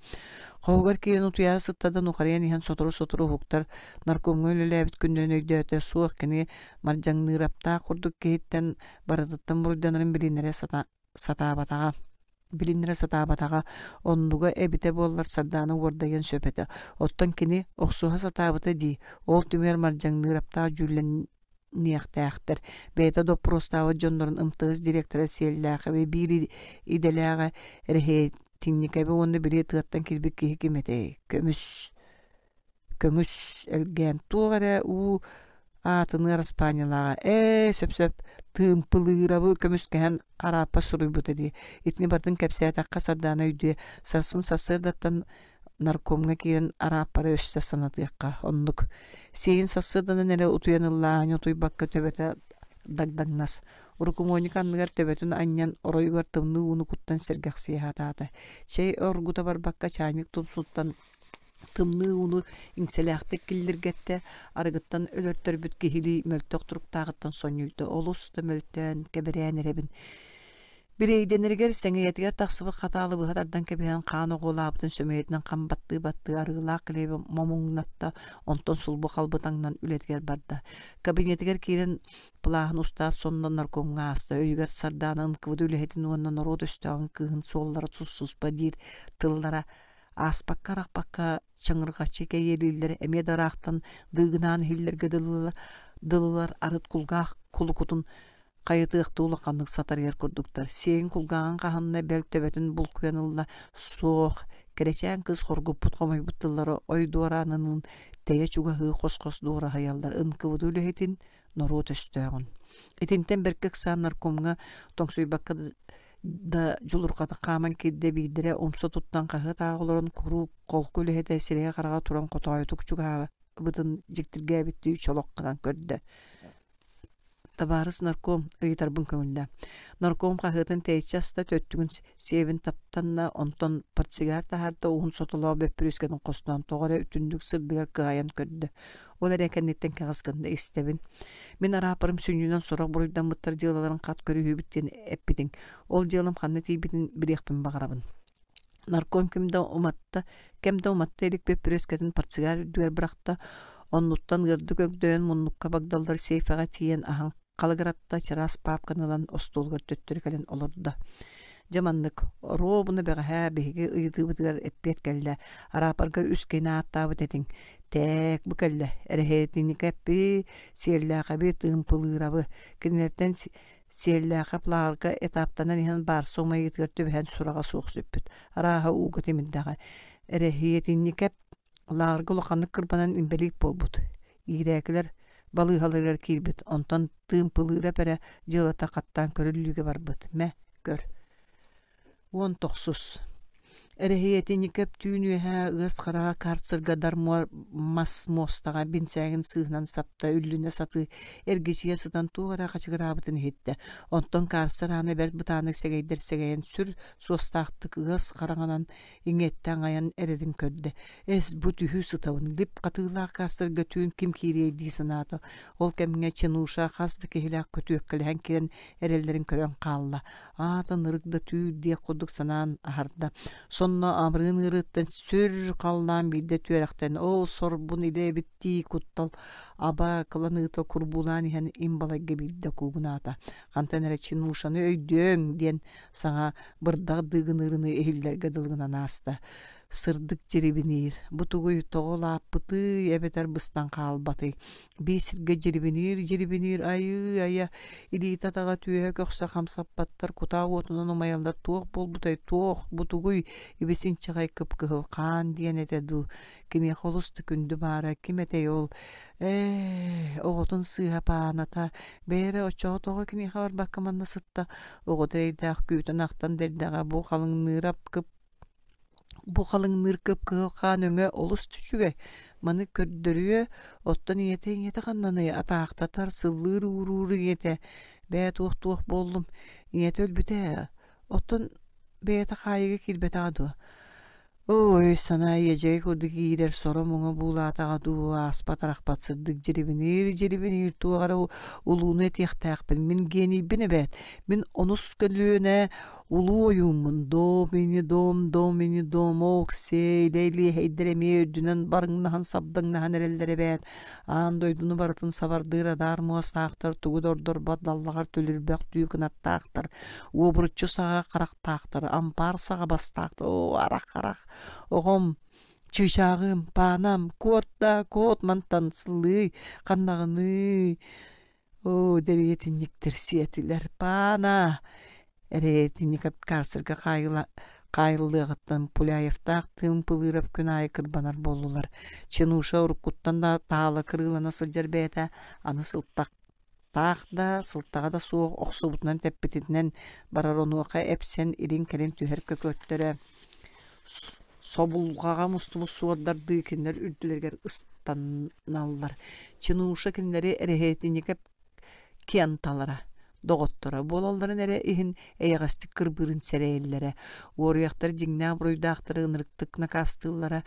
Хоһугар киирэн утуйаары сытта да нухарыйан иһэн сотору-сотору уһуктар, наркомҥа үлэлээбит күннэрин өйдөөтө, суох кини мардьаҥныыраптаах курдук киһиттэн барытыттан буруйданарын билинэрэ сатаабатаҕа билиннэрэ сатаабатаҕа, оннуга эбитэ буоллар Сардаана уордайыан сөп этэ. Оттон кини охсуһа сатаабыта дии, ол түмүгэр мардьаҥныыраптаах дьүүллэниэхтээхтэр. Бэйэтэ доппуруостаабыт дьоннорун МТС директора Сиэллээхэби биир идэлээҕэ Эрэһиэтинньикэби уонна били тыаттан киирбит киһи ким этэй? Көмүс көҥүс элгээн туох эрэ уу аатыныы араспаанньалааҕа ээ сөп-сөп тыымпылыырабы көмүскэһэн арааппа суруйбута дии итини барытын кэпсээтэххэ Сардаана өйдүө сарсын сарсыардаттан наркомҥа киирэн арааппары өссө санатыахха оннук сиэйин сарсыарданан эрэ утуйан ылла аанньа утуйбакка төбөтө дагдаҥнас урукумуонньук анныгар төбөтүн анньан оройугар тымныы ууну куттан сэргэхсийэ сатаата чэй оргута барбакка чаанньык тумсуттан Тымныы ууну иҥсэлээхтик киллиргэттэ, арыгыттан өлөртөрбүт киһилии мөлтөх туруктааҕыттан сонньуйда, олус да мөлтөөн, кэбирээн эрэбин. Бирэйдэнэригэр сэҥийэтигэр тахсыбыт хатаалы быһа тардан кэбиһэн хаан оҕуолаабытын сөмүйэтинэн хам баттыы-баттыы арыылаах килиэби момуҥнатта, онтон сулбу халбытаҥнан үлэтигэр барда. Кабинетыгар киирэн плаһын устаат сонно наркомҥа ааста, өйүгэр Сардаана ынкыбыт үлэһитин уонна норуот өстөөҕүн кыыһын суоллара тус-туспа диир тыллара ааспакка-арахпакка чаҥырҕаччы кэйиэлииллэр эмиэ да ыраахтан дыыгынаан иһиллэргэ дылылар. дылылар арыт кулгаах кулукутун хайытыахтыы улаханнык сатарыйар курдуктар. Сиэҥ кулгааҕын хаһынна, бэл төбөтүн булкуйан ылла. Суох, кэрэчээн кыыс хоргуппут-хомойбут тыллара ой дуорааныныын тэйэ чугаһыы хос-хос дуораһыйаллар ынкыбыды үлэһитин, норуот өстөөҕүн. Итинтэн бэркэ ыксаан наркомҥа тоҥсуйбакка да дьулурҕатык хааман киирдэ биирдэрэ умса туттан хаһыат ааҕа олорон куруук холку үлэһитэ сирэйэ-хараҕа туран хотоойутук чугаһаабытын дьиктиргээбиттии чолох гынан көрдө. Табаарыс нарком ыйытарбын көҥүллээ. Нарком хаһыатын тэйиччи аста, төттүгүн сиэбин таптанна, онтон портсигар таһаарда, уһун сотолоох бөппүрүүскэтин хостоон тоҕо эрэ үтүндүк сырдыгар кыайан көрдө. Ол эрэ кэнниттэн кэҕис гынна истэбин. Мин араапарым сүнньүнэн сорох буруйдаммыттар дьыалаларын хат көрүһүүбүт диэн эппитиҥ. Ол дьыалам ханна тиийбитин билиэхпин баҕарабын. Нарком ким да уматта, кэм да уматта илик бөппүрүөскэтин портсигар үрдүгэр бырахта, оннуттан ыардык өгдөйөн муннукка багдаллар сейфэҕэ тиийэн аһан халыгыратта, чараас паапканы ылан остуолугар төттөрү кэлэн олордо. Дьэ маннык, оруобуна бэҕэһээ биһиги ыйытыыбытыгар эппиэт кэллэ, араапаргар үс киһини ааттаабыт этиҥ. Тээк, бу кэллэ, эрэһиэтинньикэппи, сиэллээхэби, тыымпылыырабы. Кинилэртэн Сиэллээхэп лааҕырга этаптанан иһэн баарса умайыытыгар түбэһэн сураҕа суох сүппүт. Арааһа ууга тимирдэҕэ. Эрэһиэтинньикэп лааҕырга улаханнык кырбанан инбэлиит буолбут. Иирээкилэр балыыһаларыгар киирбит, онтон тыымпылыырап эрэ дьыалата хаттаан көрүллүүгэ барбыт. Мэ, көр. 19. Эрэһиэтинньикэп түүн үөһэ ыас хараҕа карцерга дар мас муостаҕа бинсээгин сыыһынан сапта үллүнэ сатыы эргичийэ сытан туох эрэ хачыгыраабытын иһиттэ. Онтон карцер аана бэрт бытааннык сэгэйдэр сэгэйэн сүр суостаахтык ыас хараҥанан иҥиэттэ аҥайан эрэрин көрдө. Эс, бу түһүү сытабын, лип хатыылаах карцерга түүн ким киириэй дии санаата. Ол кэмҥэ Чинуша хас да киһилээх көтүөккэлэһэн киирэн эрэллэрин көрөн хаалла. Аата ынырык да түүл диэх курдук санаан аһарда. Сонно амырыын ыарыыттан сүр халлаан биирдэ түөрэхтэн «Оо, сорбун илэ эбит дии» куттал аба кыланыыта курбуулаан иһэн им балайга биирдэ куугунаата. Хантан эрэ Чинушаны өйдүөҥ диэн саҥа бырдах дыыгыныырыныы иһиллэргэ дылы гынан ааста. Сырдык дьирибиниир. Бу тугуй тоҕо улааппытый эбэтэр быстан хаалбатый? Биир сиргэ дьирибиниир-дьирибиниир айыы-айа, илиитэ-атаҕа түөһэ көхсө хамсаппаттар, кутаа уотунан умайаллар туох буолбутай, туох, бу тугуй, ибис-инчэҕэй кып-кыһыл хаан диэн этэ дуу, киниэхэ олус да күндү баара, ким этэй ол, ээ, оҕотун сыыһа пааната, бэйэ эрэ оччоҕо тоҕо киниэхэ барбакка манна сытта, оҕото эрэйдээх күүтэн-ахтан да эрдэҕэ бу халыҥныырап кып Бу халыҥныыр кып-кыһыл хаан өҥө олус да үчүгэй, маны көрдөрүө, оттон ийэтэ ийэтэ ханнаный, атаахтатар, сыллыыр-ууруур ийэтэ, бээ туох-туох буоллум, ийэтэ өлбүтэ ээ, оттон бэйэтэ хаайыыга киирбэтэҕэ дуо Оо, өй-санаа иэдьэгэй курдук иирэр соро-муҥа буулаатаҕа дуу, ааспат-арахпат сырдык дьирибиниир-дьирибиниир туох эрэ улууну этиэхтээхпин, мин генийбин эбээт, мин онус көлүөнэ Улуу ойууммун дом ини дом дом ини дом оок-сиэ илэ-илиэһэйдэр эмиэ үрдүнэн барыҥнаһан сабдаҥнаһан эрэллэр эбээт аан дойдуну барытын сабардыыр адаар муостаахтар тугу да ордорбот даллаҕар түлүрбэх түү кынаттаахтар уобуруччу саҕа харахтаахтар ампаар саҕа бастаахтар оо арах-арах оҕом чыычааҕым паанам куот да куот мантан сыллыый ханнаҕыный Оо, дэриэтинньиктэр сиэтилэр, паана! Эрээтинньикэп карцерга хаайыллыаҕыттан Пуляевтаах Тыымпылыырап күн аайы кырбанар буоллулар. Чинуша уруккуттан да таала кырыылана сылдьар бэйэтэ аны сылтахтаах да, сылтаҕа да суох охсубутунан тэппитинэн барар онуоха эпсэн илин-кэлин түһэр көкөттөрө собулҕаҕа мустубут суордардыы кинилэр үрдүлэригэр ыстаналлар. Чинуша кинилэри эрэһиэтинньикэп кианталара, доҕотторо буолалларын эрэ иһин эйэҕэстик кырбыырын сэрэйэллэрэ. Уоруйахтар дьиҥнээх буруйдаахтары ынырыктык накаастыыллара,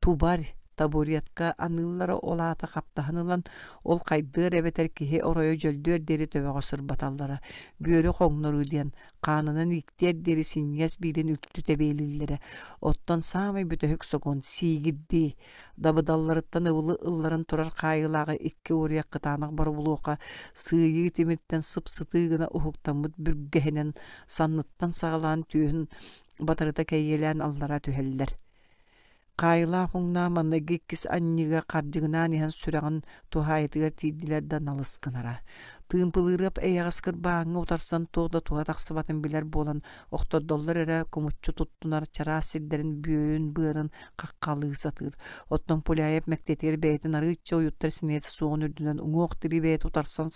тубарь табуретка аныыллара ол аата хаптаһын ылан, ол хайдыар эбэтэр киһи оройо дьөлдүөр диэри төбөҕө сырбаталлара, бүөрү хоҥноруу диэн хаанынан ииктиэр диэри синньигэс биилин үлтү тэбиэлииллэрэ. Оттон саамай бүтэһик сокуон сиигирдии. Дабыдалларыттан ыбылы ылларан турар хаайыылааҕы икки уоруйах кытаанах боробулуоха сыыйыы тимиртэн сып-сытыы гына уһуктаммыт бүргэһинэн санныттан саҕалаан түөһүн батарыта кэйиэлээн аллара түһэллэр. Хаайылаах муҥнаах маҥнайгы иккис анньыыга хардьыгынаан иһэн сүрэҕин туһаайытыгар тиийдилэр да налыс гынара. Тыымпылыырап эйэҕэс кырбааҥҥа утарсан туох да туһа тахсыбатын билэр буолан, охтордоллор эрэ кумуччу туттунар чараас сирдэрин бүөрүн-быарын хаххалыы сатыыр. Оттон Пуляев мэктиэтигэр бэйэтин арыычча уйуттар симиэтэ суоҕун үрдүнэн уҥуох-тирии бэйэтэ утарсан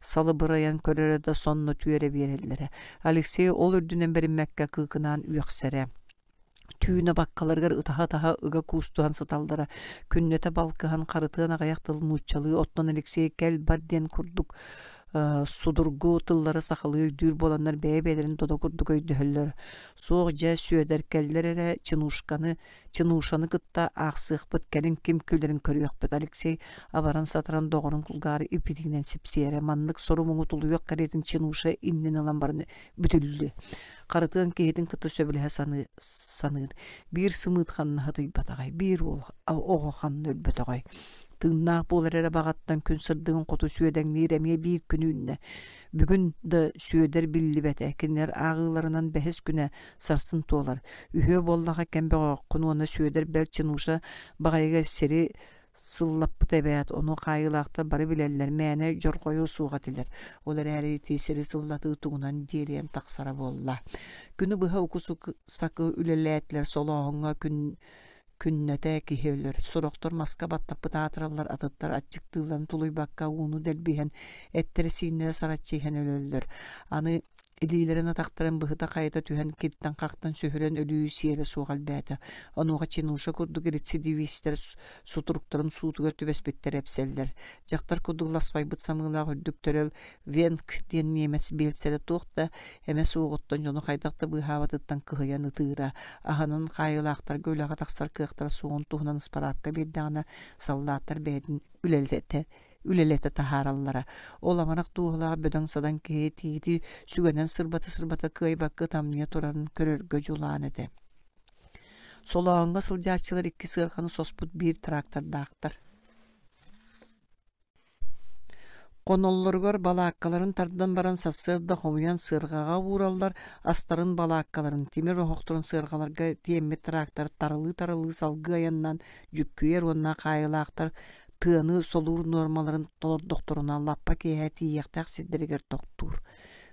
салыбырайан көрөрө да сонно түөрэ биэрэллэрэ. Алексей ол үрдүнэн бэриммэккэ кыыкынаан үөхсэрэ. Түүн абаккаларыгар ытаһа-ытаһа ыга куустуһан сыталлара, күннэтэ балкыһан харытыан аҕыйах тыл нууччалыы, оттон Алексей кэл-бар диэн курдук судургу тыллары сахалыы өйдүүр буоланнар бэйэ-бэйэлэрин додо курдук өйдөһөллөр. Суох дьэ Сүөдэр кэллэр эрэ Чинушканы, Чинушаны кытта аахсыахпыт, кэлин ким күлэрин көрүөхпүт. Алексей абаран-сатаран доҕорун кулгаары иппитигинэн сипсиэрэ. Маннык сору-муҥу тулуйуох кэриэтин Чинуша иннин ылан баран бүтүллүө. Харытыан киһитин кытта сөбүлэһэ саныыр. Биир сымыыт ханна сытыйбатаҕай, биир уол оҕо ханна өлбөтөҕөй. Тыыннаах буолар эрэ баҕаттан күн сырдыгын хоту сүөдэҥниир эмиэ биир күн үүннэ. Бүгүн да Сүөдэр биллибэтэ, кинилэр ааҕыыларынан бэһис күнэ сарсын туолар. Үһүө буоллаҕа кэм бөҕөххүн уонна Сүөдэр бэл Чинуша баҕайыга сири сыллаппыта эбээт, ону хаайыылаахтар бары билэллэр, мээнэ дьорҕойуо суох этилэр. Ол эрээри ити сири сыллатыы тугунан диэлийэн тахсара буолла. Күнү быһа уку-сакы үлэлээтилэр, солооһуҥҥа күн күннэтэ киһи өлөр. Сорохтор маска баттаппыт аатыраллар, атыттар аччыктыылларын тулуйбакка ууну дэлбиһэн, эттэрэ-сииннэрэ сараччы иһэн өлөллөр. Аны Илиилэрин-атахтарын быһыта-хайыта түһэн киртэн-хахтан сүһүрэн өлүү сиэрэ суох элбээтэ. Онуоха Чинуша курдук рецидивистэр сутуруктарын суутугар түбэспиттэр эпсэллэр. Дьахтар курдук ласпайбыт самыылаах үрдүк төрөл Венк диэн немец биэлсэрэ туох да эмэ суоҕуттан дьону хайдах да быыһаабатыттан кыһыйан ытыыра, аһынан хаайыылаахтарга үлэҕэ тахсар кыахтара суоҕун туһунан ыспараапка биэрдэҕинэ саллааттар бэйэтин үлэлэтэ үлэлэтэ таһаараллара. Ол амарах дууһалаах бөдөҥ-садаҥ киһи тиити сүгэнэн сырбата-сырбата кыайбакка ытамньыйа турарын көрөргө дьулаан этэ. Солооһуҥҥа сылдьааччылар икки сыарҕаны соспут биир трактордаахтар. Хоноллоругар балааккаларын тардан баран сарсыарда хомуйан сыарҕаҕа уураллар, астарын балааккаларын, тимир оһохторун сыарҕаларга тиэммит трактор тарылыы-тарылыы салгыы айаннаан дьүккүйэр уонна хаайылаахтар тыаны солуур нуормаларын толордохторуна лаппа киэһэ тиийиэхтээх сирдэригэр тохтуур.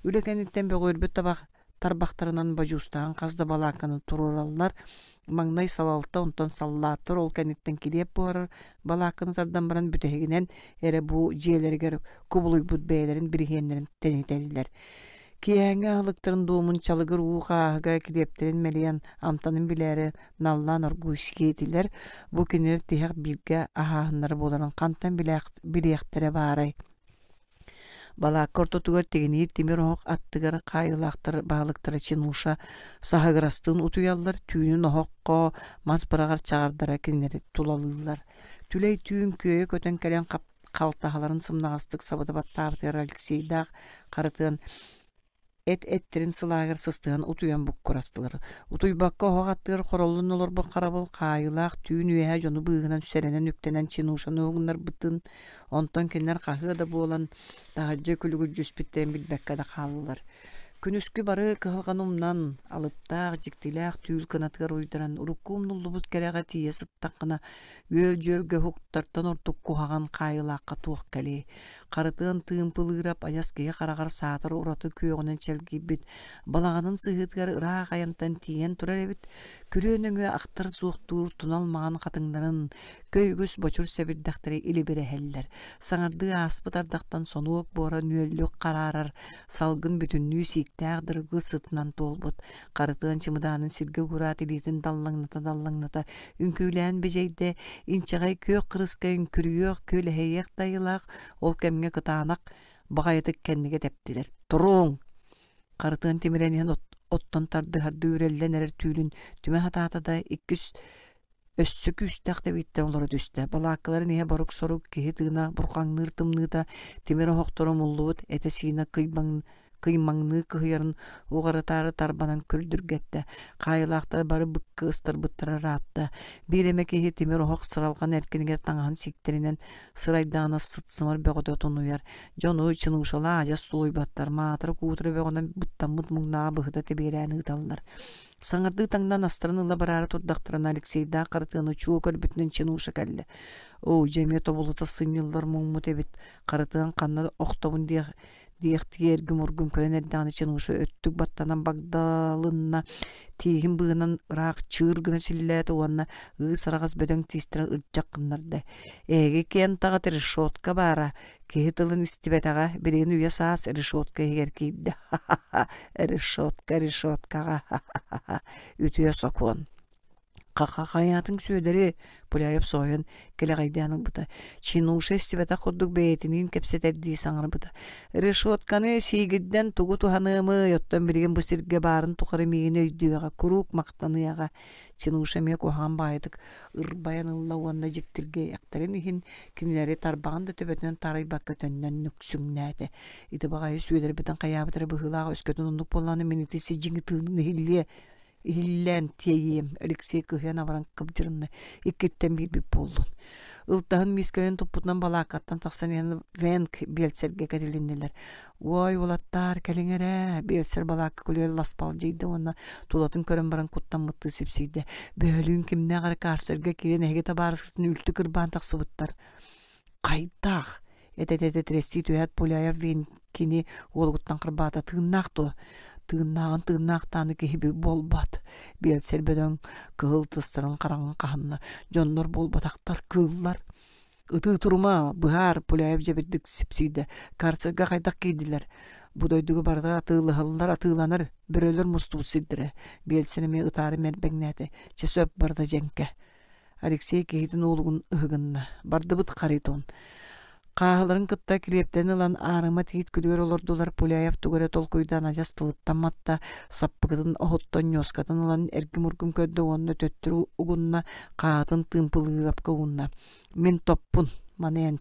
Үлэ кэнниттэн бөҕүөрбүт табах тарбахтарынан бодьуустаһан хас да балаакканы туруораллар. Маҥнай салалта, онтон саллааттар ол кэнниттэн килиэп буһарар балаакканы тардан баран бүтэһигинэн эрэ бу дьиэлэригэр кубулуйбут бэйэлэрин бириһиэннэрин тэнитэллэр. Киэһээҥҥи аһылыктарын дуомун чалыгыр уу хааһыга килиэптэрин мэлийэн амтанын билээри наллаан оргууй сиэтилэр. Бу кинилэр тиһэх бииргэ аһааһыннара буоларын хантан билиэхтэрэ баарай? Балаакка ортотугар тигиниир тимир оһох аттыгар хаайыылаахтар баһылыктара Чинуша саһыгырастыын утуйаллар, түүнүн оһоххо мас быраҕар чаҕардара кинилэри тулалыыллар. Түлэй түүн күөйэ көтөн кэлэн халтаһаларын сымнаҕастык сабыта баттаабытыгар Алексейдаах Харытыан эт эттэрин сылааһыгар сыстыһан утуйан буккурастылар. Утуйбакка оһох аттыгар хороллон олорбут харабыл хаайыылаах түүн үөһэ дьону быыһынан сэрэнэн үктэнэн Чинушаны уһугуннарбытын, онтон кинилэр хаһыа да буолан таһырдьа күлүгүрдьүспүттэрин билбэккэ да хааллылар. Күнүскү бары кыһалҕаны умнан, алыптаах, дьиктилээх түүл кынатыгар уйдаран, урукку умнуллубут кэрэҕэ тиийэ сыттаххына, Үөл-дьүөлгэ уһуктартан ордук куһаҕан хаайыылаахха туох кэлиэй? Харытыан Тыымпылыырап айас киһи хараҕар саатар ураты күөҕүнэн чэлгийбит балаҕанын сыһыытыгар ыраах айантан тиийэн турар эбит. Күрүө нөҥүө ахтар суохтуур тунал маҥан хатыҥнарын көй үгүс бочур сэбирдэхтэри илибирэһэллэр. Саҥардыы ааспыт ардахтан сонуок буора нүөллүк хараарар, салгын бүтүннүү сииктээх дыргыл сытынан туолбут. Харытыан чымыдаанын сиргэ угураат илиитин даллаҥната-даллаҥната үҥкүүлээн бэдьэйдэ, инчэҕэй күөх кырыска үҥкүрүйүөх, күөлэһийиэх да айылаах ол кэмҥэ кытаанах баҕайытык кэннигэ тэптилэр. Туруҥ! Харытыан тимирэн иһэн оттон тардыһардыы үрэллэн эрэр түүлүн түмэ сатаата да иккис өссө күүстээх тэбииттэн олоро түстэ. Балааккаларын иһэ борук-сорук, киһи тыына бурҕаҥныыр тымныыта, тимир оһохторо умуллубут, этэ-сиинэ кыйбаҥ кыймаҥныы кыһыйарын уҕарытаары тарбанан күрдүргэттэ. Хаайыылаахтар бары быкка ыстарбыттара ыраатта. Биир эмэ киһи тимир оһох сыралҕан эркинигэр таҥаһын сиктэринэн сырайдаҕына сыт-сымар бөҕөтө тунуйар. Дьону чинушалаах адьас тулуйбаттар, маатыра-куутура бөҕөнөн быттаммыт муҥнааҕы быһыта тэбиэлээн ыыталлар. Саҥардыы таҥнан астарын ыла бараары турдахтарына Алексейдаах Харытыаны чуо көрбүтүнэн чинуша кэллэ. Оо, дьэ эмиэ тобулута сынньыллар муҥмут эбит. Харытыан ханна охтобун диэх диэхтии эргим-ургум көрөн эрдэҕинэ Чинуша өттүк баттанан багдалынна, тииһин быыһынан ыраах чыыр гына силлээтэ уонна ыыс араҕас бөдөҥ тиистэрин ырдьах гыннарда. Эһиги кентаҕыт решетка баара, киһи тылын истибэтэҕэ, билигин үйэ саас решетка иһигэр киирдэ. Решетка, решеткаҕа, үтүө сокуон. Ха-ха-хайаатыҥ Сүөдэри, Пуляев соһуйан кэлэҕэйдээн ылбыта. Чинуша истибэтэх курдук бэйэтиниин кэпсэтэрдии саҥарбыта. Решетканы сиигирдэн тугу туһаныамый, оттон билигин бу сиргэ баарын тухары миигин өйдүөҕэ, куруук махтаныаҕа. Чинуша эмиэ куһаҕан баҕайытык ырбайан ылла уонна дьиктиргээхтэрин иһин кинилэри тарбаҕын да төбөтүнэн таарыйбакка төннөн нүксүҥнээтэ. Ити баҕайы Сүөдэрбитин хайаабыт эрэ быһыылаах өскөтүн оннук буоллаҕына мин ити сидьиҥи тыынын иһиллиэ Иһиллээн тиэйиэм, Алексей кыһыйан абаран кыбдьырынна, иккиттэн биирбит буоллун. Ылтаһын миискэлэрин туппутунан балааккаттан тахсан иһэн Венк биэлсэргэ кэтилиннилэр. Уой, уолаттаар, кэлиҥ эрэ! Биэлсэр балаакка күлүгэр ласпалдьыйда уонна тулатын көрөн баран куттаммыттыы сипсийдэ. Бөһөлүүн кимнээх эрэ карцерга киирэн эһиги табаарыскытын үлтү кырбаан тахсыбыттар. Хайдах? Этэ-этэ тирэстии түһээт Пуляев кини уолугуттан харбаата тыыннаах дуо? Тыыннааҕын тыыннаахтааны киһи буолбат. Биэлсэр бөдөҥ кыһыл тыстарын хараҥа хаһынна. Дьоннор буолбатахтар, кыыллар. Ытыы турума, быһаар, Пуляев дьэбирдик сипсийдэ. Карцерга хайдах киирдилэр? Бу дойдуга барыта атыылаһыллар, атыыланар, бөрөлөр мустубут сирдэрэ. Биэлсэр эмиэ ытаары мэрбэҥнээтэ. Чэ сөп барыта дьэҥкэ. Алексей киһитин уолугун ыһыгынна. Бардыбыт Харитон. Хааһыларын кытта килиэптэрин ылан аарыма тиит күлүгэр олордулар Пуляев тугу эрэ толкуйдаан адьас тылыттан матта, саппыкытын оһоттон ньуоскатын ылан эргим-ургум көрдө уонна төттөрү угунна, хаатын тыымпылыырапка уунна. Мин топпун, маны эн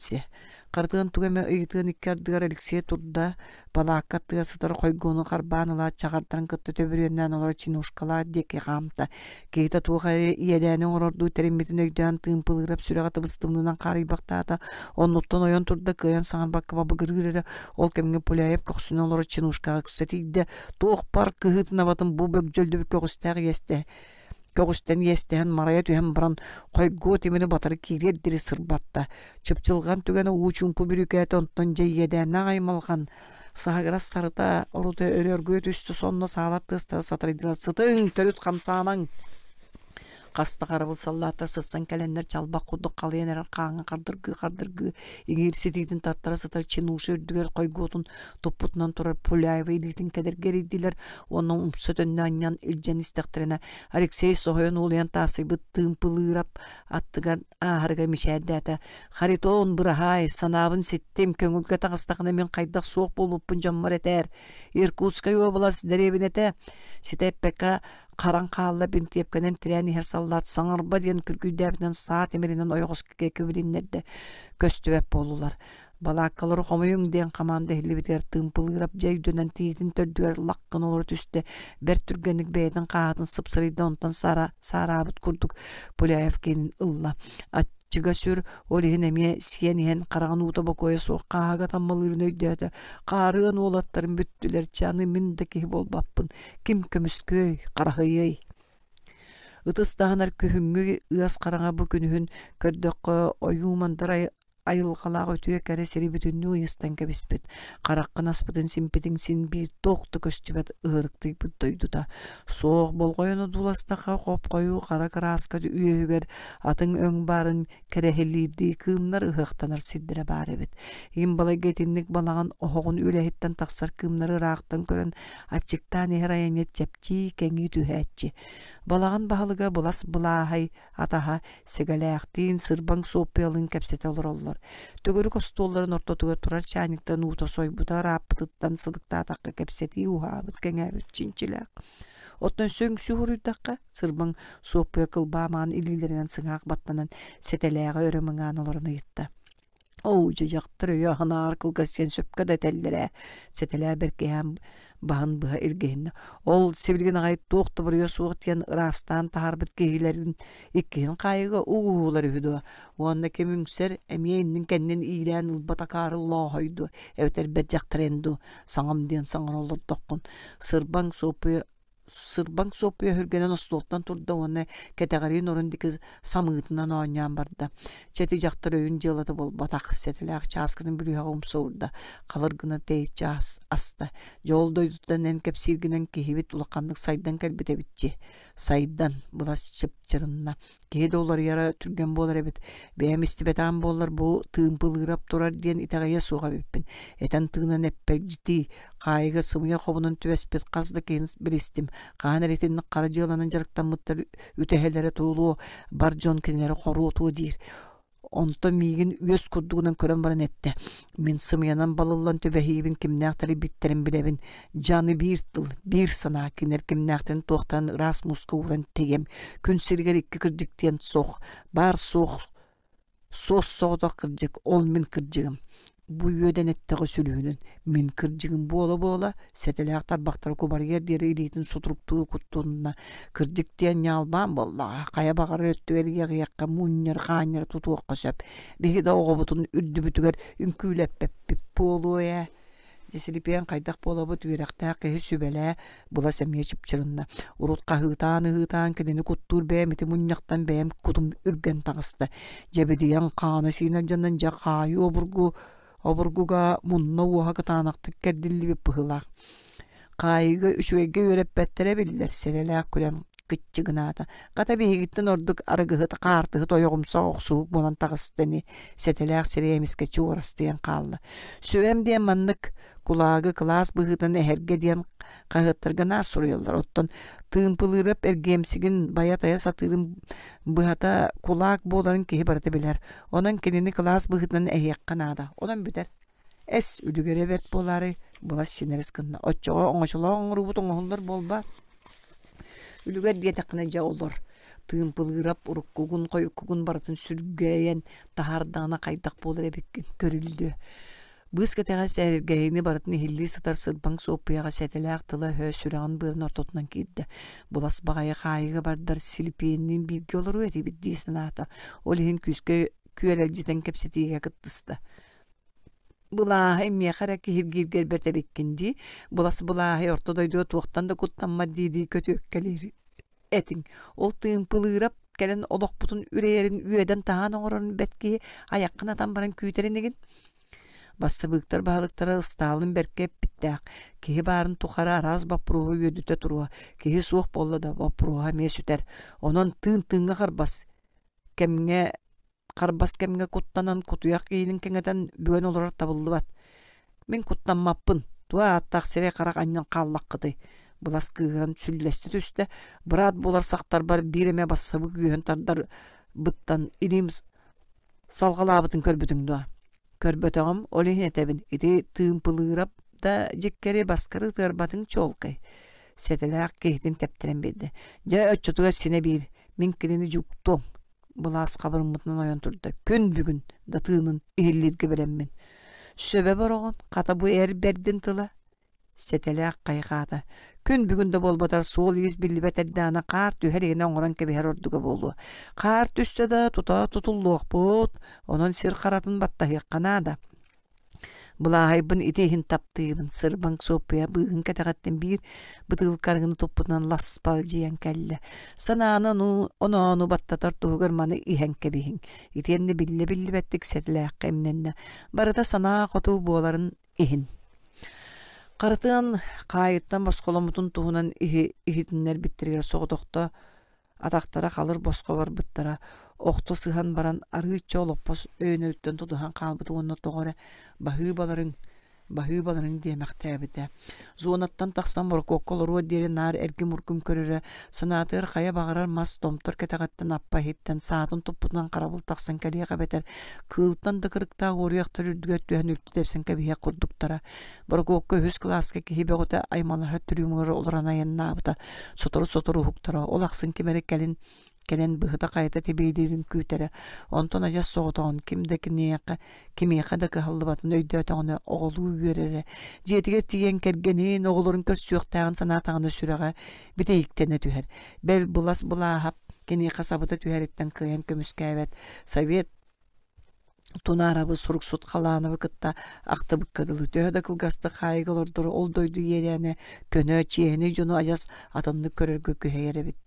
Харытыан тугу эмэ ыйытыан икки ардыгар Алексей турда, балаакка аттыгар сытар хойгуону харбаан ылаат чаҕардарын кытта төбүрүөннээн олорор чинушкалаах диэки хаамта. Киһитэ туох эрэ иэдээни оҥорордуу тэриммитин өйдөөн тыымпылыырап сүрэҕэ тыбыстымнынан хаарыйбахтаата, оннуттан ойон турда кыайан саҥарбакка бабыгырыыр эрэ, ол кэмҥэ Пуляев көхсүнэн олорор чинушкаҕа ыкса тиийдэ, туох баар кыһыытын абатын бу бөгдьөллүбүт көҕүстээх иэстэһэ көҕүстэн иэстэһэн марайа түһэн баран хойгуо тимири батары киириэр диэри сырбатта. Чыпчылҕан түгэнэ уу чуумпу бүрүүкээтэ онтон дьэ иэдээннээх аймалҕан саһыгырас сарыта орута өрө оргуйа түстэ сонно саалар тыастара сатарыйдылар сытыҥ төрүт хамсаамаҥ Хаста харабыл саллааттар сырсан кэлэннэр чалбах курдук халыйан эрэр хааҥҥа хардыргыы-хардыргыы иҥиир ситиитин тартара сытар чинуша үрдүгэр хойгуотун туппутунан турар Пуляева илиитин кэдэргэ эрийдилэр уонна умса төннө анньан илдьэн истэхтэринэ Алексей соһуйан уолуйан таасыйбыт Тыымпылыырап аттыгар ааһарыгар мичээрдээтэ «Харитон, быраһаай, санаабын ситтим, көҥүлгэ таҕыстахына мин хайдах суох буолбуппун дьоммор этээр. Иркутскай уобалас дэриэбинэтэ ситэ эппэккэ харан хаалла бинтиэпкэнэн тирээн иһэр саллаат саҥарба диэн күргүйдээбитинэн саа тимиринэн ойоҕоско кэбилиннэрдэ көстүбэт буоллулар Балааккалары хомуйуҥ диэн хамаанда иһиллибитигэр Тыымпылыырап дьэ өйдөнөн тиитин төрдүгэр лах гына олоро түстэ, бэрт түргэнник бэйэтин хааһытын сыпсырыйда онтон сара саараабыт курдук Пуляев киэнин ылла. Аччыга сүр, ол иһин эмиэ сиэн иһэн хараҕын уута бокуойа суох хааһыга таммалыырын өйдөөтө. Хаарыан уолаттарым бүттүлэр, чэ аны мин да киһи буолбаппын, ким көмүскүөй, хараһыйыай Ытыс таһынар күһүҥҥү ыас хараҥа бу күнүһүн көрдөххө ойуу мандар айылҕалаах үтүө кэрэ сири бүтүннүү ыйыстан кэбиспит, хараххын аспытын симпитиҥ син биир туох да көстүбэт ыһырыктыйбыт дойдута. Суох болҕойон одууластахха хоп-хойуу хара кырааска үөһүгэр атын өҥ баарын кэрэһилиирдии кыымнар ыһыахтанар сирдэрэ баар эбит. Им балайга итинник балаҕан оһоҕун үлэһиттэн тахсар кыымнары ыраахтан көрөн аччыктаан иһэр айанньыт чэпчии кэҥии түһээччи. Балаҕан баһылыга Былас Былааһай атаһа Сэгэлээхтиин сырбаҥ Суоппуйалыын кэпсэтэ олороллор. Төгүрүк остуолларын ортотугар турар чаанньыктан уута сойбута ырааппытыттан сылыктаатахха кэпсэтии уһаабыт-кэҥээбит чинчилээх. Оттон сөҥсүү суруйдахха, сырбаҥ Суоппуйа кылбаа маҥан илиилэринэн сыҥаах баттанан сэтэлээҕи өрө мыҥаан олорон ыйытта. Оо, дьэ дьахтар өйө аһынааҕар кылгас сиэн сөпкө да этэллэр ээ, сэтэлээ бэркиһээн баһын быһа илгиһиннэ. Ол сибилигин аҕай туох да буруйа суох диэн ыраастаан таһаарбыт киһилэрин иккиһин хаайыыга угуһуулар үһү дуо? Уонна ким үҥсэр, эмиэ иннин-кэннин иилээн ылбат акаары лооһой дуо, эбэтэр бэрт дьахтар эн дуу, саҥам диэн саҥара олордоххун. Сырбаҥ Суоппуйа Сырбаҥ Суоппуйа өһүргэнэн остуолтан турда уонна кэтэҕэриин орун диэки самыытынан оонньоон барда. Чэ ити дьахтар өйүн дьыалата буолбатах, сэтэлээх чааскытын бүлүүһэҕэ умса уурда, халыр гына тэйиччи аста. Дьэ ол дойдутуттан эн кэпсииргинэн киһибит улаханнык сайдан кэлбит эбитчи. Сайдан, былас чыпчырынна. Киһи да уларыйара түргэн буолар эбит. Бэйэм истибэтэҕим буоллар бу тыымпылыырап турар диэн итэҕэйиэ суох эбиппин. Этэн-тыынан эппэкдьитии, хаайыга сымыйа хобунан түбэспит хас да киһини билистим. Хаһан эрэ итинник хара дьыаланан дьарыктаммыттар үтэһэлэрэ туолуо, бар дьон кинилэри хоруотуо диир. Онтон миигин үөс курдугунан көрөн баран эттэ: «Мин сымыйанан балыллан түбэһиибин кимнээх тэрийбиттэрин билэбин. Дьаны биир тыл, биир санаа кинилэр кимнээхтэрин туохтарын ыраас мууска ууран тэйэм. Күн сиригэр икки кырдьык диэн суох. Баар суох суос соҕотох кырдьык, ол мин кырдьыгым. Бу үөдэн эттэҕэ сүлүһүнүн, мин кырдьыгым буола-буола, сэтэлээх тарбахтара кубарыйар диэри илиитин сутуруктуу куттунна. Кырдьык диэн ньаалбаан буоллаҕа, хайа баҕарар өттүгэр иэҕиэххэ, мунньар, хаанньары тутуохха сөп. Биһиги да оҕобутун үрдүбүтүгэр үҥкүүлэппэппит буолуо ээ. Дьэ Силипиэн хайдах буолабыт үөрэхтээх киһи сүбэлээ, былас эмиэ чыпчырынна. Урут хаһыытаан-ыһыытаан кинини куттуур бэйэм ити мунньахтан бэйэм кутум үргэн таҕыста. Дьэбидийэн хаана сиинэ алдьанан дьэ хаайыы обургу обургуга мунна уоһа кытаанахтык кэрдиллибит быһыылаах. Хаайыыга үчүгэйгэ үөрэппэттэрэ биллэр, сэрэлээх күлэн кыччыгынаата. Хата биһигиттэн ордук арыгыһыт, хаартыһыт ойоҕумсах охсуһук буолан таҕыста ини, сэтэлээх сирэйэ эмискэччи уорастыйан хаалла. Сүбэм диэн маннык, кулаагы кылаас быһыытынан эһэргэ диэн хаһыаттарга наар суруйаллар. Оттон Тыымпылыырап эргиэмсигин байа-тайа сатыырын быһата кулаак буоларын киһи барыта билэр. Онон кинини кылаас быһыытынан эһиэххэ наада. Онон бүтэр. Эс, үлүгэрэ бэрт буолаары, былас чинэрис гынна. Оччоҕо оҥочолоох оҥоруубут оҥоһуллар буолбаат? Үлүгэр диэтэххинэ дьэ олор. Тыымпылыырап уруккугун, хойуккугун барытын сүргэйэн таһаардаҕына хайдах буолар эбиккин көрүллүө. Быыс кэтэҕэ сэһэргэһиини барытын иһиллии сытар сырбаҥ Суоппуйаҕа сэтэлээх тыла-өһө сүрэҕин быарын ортотунан киирдэ. Былас баҕайы хаайыыга бардар Силипиэнниин бииргэ олоруо этибит дии санаата. Ол иһин күүскэ күөрэлдьитэн кэпсэтиигэ кыттыста. Былааһай миэхэ эрэ киһиргииргэр бэрт эбиккин дии, былас былааһай орто дойдуга туохтан да куттаммат дии-дии көтүөккэлиир этиҥ. Ол тыымпылыырап кэлэн олохпутун үрэйэрин үөдэн-таһаан оҥорорун бэрт киһи айаххын атан баран күүтэр инигин. Бассабыыктар баһылыктара Ыстаалын бэркэ эппиттээх: киһи баарын тухары араас боппуруоһу үөдүтэ туруо, киһи суох буолла да боппуруоһа эмиэ сүтэр. Онон тыын-тыыҥҥа харбас кэмҥэ Харбас кэмҥэ куттанан кутуйах киһитин кэҥэтэн бүгэн олорор табыллыбат. Мин куттаммаппын, туох ааттаах сирэй-харах анньан хааллаххытый? Былас кыыһыран сүллэстэ түстэ, быраат буолар сахтарбар биир эмэ бассабык үөһүн тардар быттан илиим салҕалаабытын көрбүтүҥ дуо? Көрбөтөҕүм, ол иһин этэбин, ити тыымпылыырап да дьиккэри баскары ытыарбатыҥ чуолкай. Сэтэлээх киһитин тэптэрэн биэрдэ. Дьэ, оччотугар синэ биир, мин кинини дьуктуом. Былаас хабырыммытынан ойон турда. Күн бүгүн да тыынын иһиллииргэ бэлэммин. Сөбө бороҕон, хата бу эр бэрдин тыла. Сэтэлээх хайҕаата. Күн бүгүн да буолбатар суол-иис биллибэт эрдэҕинэ хаар түһэр иһинэ оҥорон кэбиһэр ордуга буолуо. Хаар түстэ да тута тутуллуохпут, онон сир харатын баттаһыахха наада. Былааһайбын ити иһин таптыыбын, сырбаҥ Суоппуйа быыһын кэтэҕиттэн биир бытыылка арыгыны туппутунан ласпалдьыйан кэллэ. Санааны оноону баттатар туһугар маны иһэн кэбиһиҥ. Итиэннэ биллэ-биллибэттик сэтилээххэ имнэннэ. Барыта санаа хоту буоларын иһин. Харытыан хаайыттан босхоломмутун туһунан иһитиннэрбиттэригэр соҕотохто Атахтара халыр босхо барбыттара, охто сыһан баран арыычча олоппос өйөнөрүттэн тутуһан хаалбыт уонна тоҕо эрэ «баһыыбаларыҥ, баһыыбаларыҥ» диэмэхтээбитэ. Зонаттан тахсан борокуокка олоруор диэри наар эргим-ургум көрөрө, санаатыгар хайа баҕарар мас томтор кэтэҕиттэн аппа иһиттэн саатын туппутунан харабыл тахсан кэлиэх эбэтэр кыылтан да кырыктаах уоруйахтар үрдүгэр түһэн үлтү тэпсэн кэбиһиэх курдуктара. Борокуокка үһүс кылааска киһи бөҕөтө аймалаһар түрүүмүгэр олорон айаннаабыта. Сотору-сотору уһуктара, ол ахсын ким эрэ кэлин кэлэн быһыта-хайыта тэбиэлиирин күүтэрэ. Онтон адьас соҕотоҕун ким да киниэхэ, кимиэхэ да кыһаллыбатын өйдөөтөҕүнэ оҕолуу үөрэрэ. Дьиэтигэр тиийэн кэргэнин, оҕолорун көрсүөхтээҕин санаатаҕына сүрэҕэ бүтэйиктэнэ түһэр. Бэл Былас Былааһап киниэхэ сабыта түһэриттэн кыайан көмүскээбэт. Совет Тунаарабы суруксут Халаанабы кытта ахтыбыкка дылы төһө да кылгастык хаайыга олордор ол дойду иэдээнэ көнө, чиэһинэй дьону адьас атыннык көрөргө күһэйэр эбит.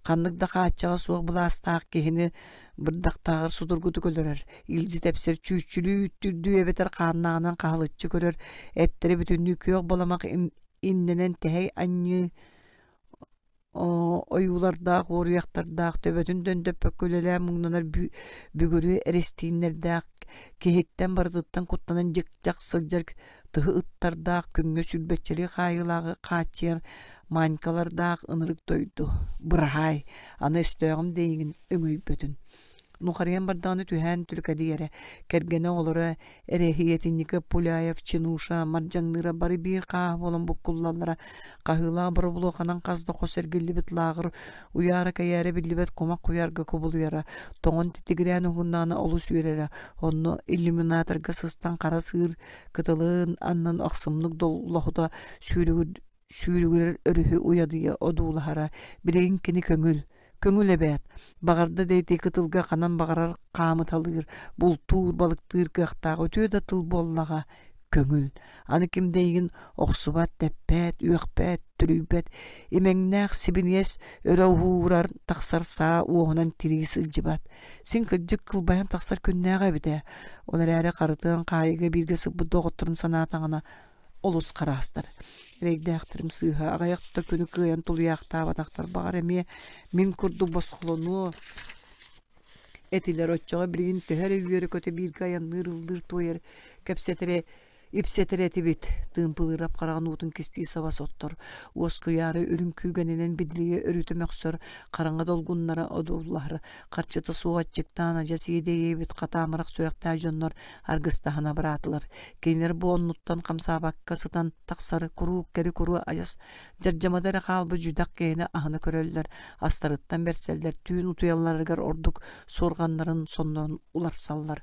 Ханнык да хааччаҕа суох былаастаах киһини бырдахтааҕар судургутук өлөрөр, илдьи тэпсэр чүүччүлүү үүттүүрдүү эбэтэр хааннааҕынан хаһылыччы көрөр, эттэрэ бүтүннүү күөх баламах иннэнэн тэһэй анньыы ойуулардаах, уоруйахтардаах, төбөтүн дөндөппөккө үлэлээн муҥнанар бүгүрү эрэстииннэрдээх, киһиттэн барытыттан куттанан дьик-дьах сылдьар тыһы ыттардаах, күҥҥэ сүүрбэччэлии хаайыылааҕы хааччыйар маанькалардаах ынырык дойду. Быраһаай, аны өстөөҕүм да эйигин өҥөйбөтүн. Нухарыйан бардаҕына түһээн түлүкэдийэрэ, кэргэнэ оҕолоро Эрэһиэтинньикэ Пуляев, Чинуша, Мардьаҥныыра бары биир хааһы буолан буккуллаллара, хаһыылаах боробулуоханан хас да хос эргиллибит лааҕыр уйаара-кэйээрэ биллибэт кумах куйаарга кубулуйара, тоҥон титигирээн уһуннаҕына олус үөрэрэ, онно иллюминаторга сыстан хара сыыр кытылын аннын ахсымнык доллоһута сүүрүгүрэр өрүһү уйадыйа одуулаһара, билигин кини көҥүл, көҥүл эбээт, баҕарда да ити кытылга ханан баҕарар хаамыталыыр, бултуур, балыктыыр кыахтаах үтүө да тыл буоллаҕа, көҥүл. Аны ким да эйигин охсубат, тэппэт, үөхпэт, түрүйбэт, имэҥнээх сибиниэс өрө уһуурар тахсар саа уоһунан тирии сылдьыбат. Син кырдьык кылбайан тахсар күннээх эбит ээ. Ол эрээри харытыан хаайыыга бииргэ сыппыт доҕотторун санаатаҕына олус хараастар. Эрэйдээхтэрим сыыһа аҕыйах да күнү кыайан тулуйаахтаабатахтар баҕар эмиэ мин курдук босхолонуо этилэр оччоҕо билигин төһө эрэ үөрэ-көтө бииргэ айанныыр ыллыыр туойар кэпсэтэрэ ипсэтэр этибит Тыымпылыырап хараҕын уутун кистии саба соттор уоскуйаары үрүҥ күүгэнинэн бидилийэ өрүтэ мөхсөр хараҥа долгуннара одуулаһар харчыта суох аччыктаан адьас иэдэйиэбит хатаамырах сүрэхтээх дьоннор аргыстаһан абыраатылар. Кинилэр бу оннуттан хамсаабакка сытан тахсары куруук кэри-куру адьас дьардьамада эрэ хаалбыт дьүдэх киһини аһына көрөллөр, астарыттан бэрсэллэр, түүн утуйалларыгар ордук суорҕаннарын, соннорун уларсаллар.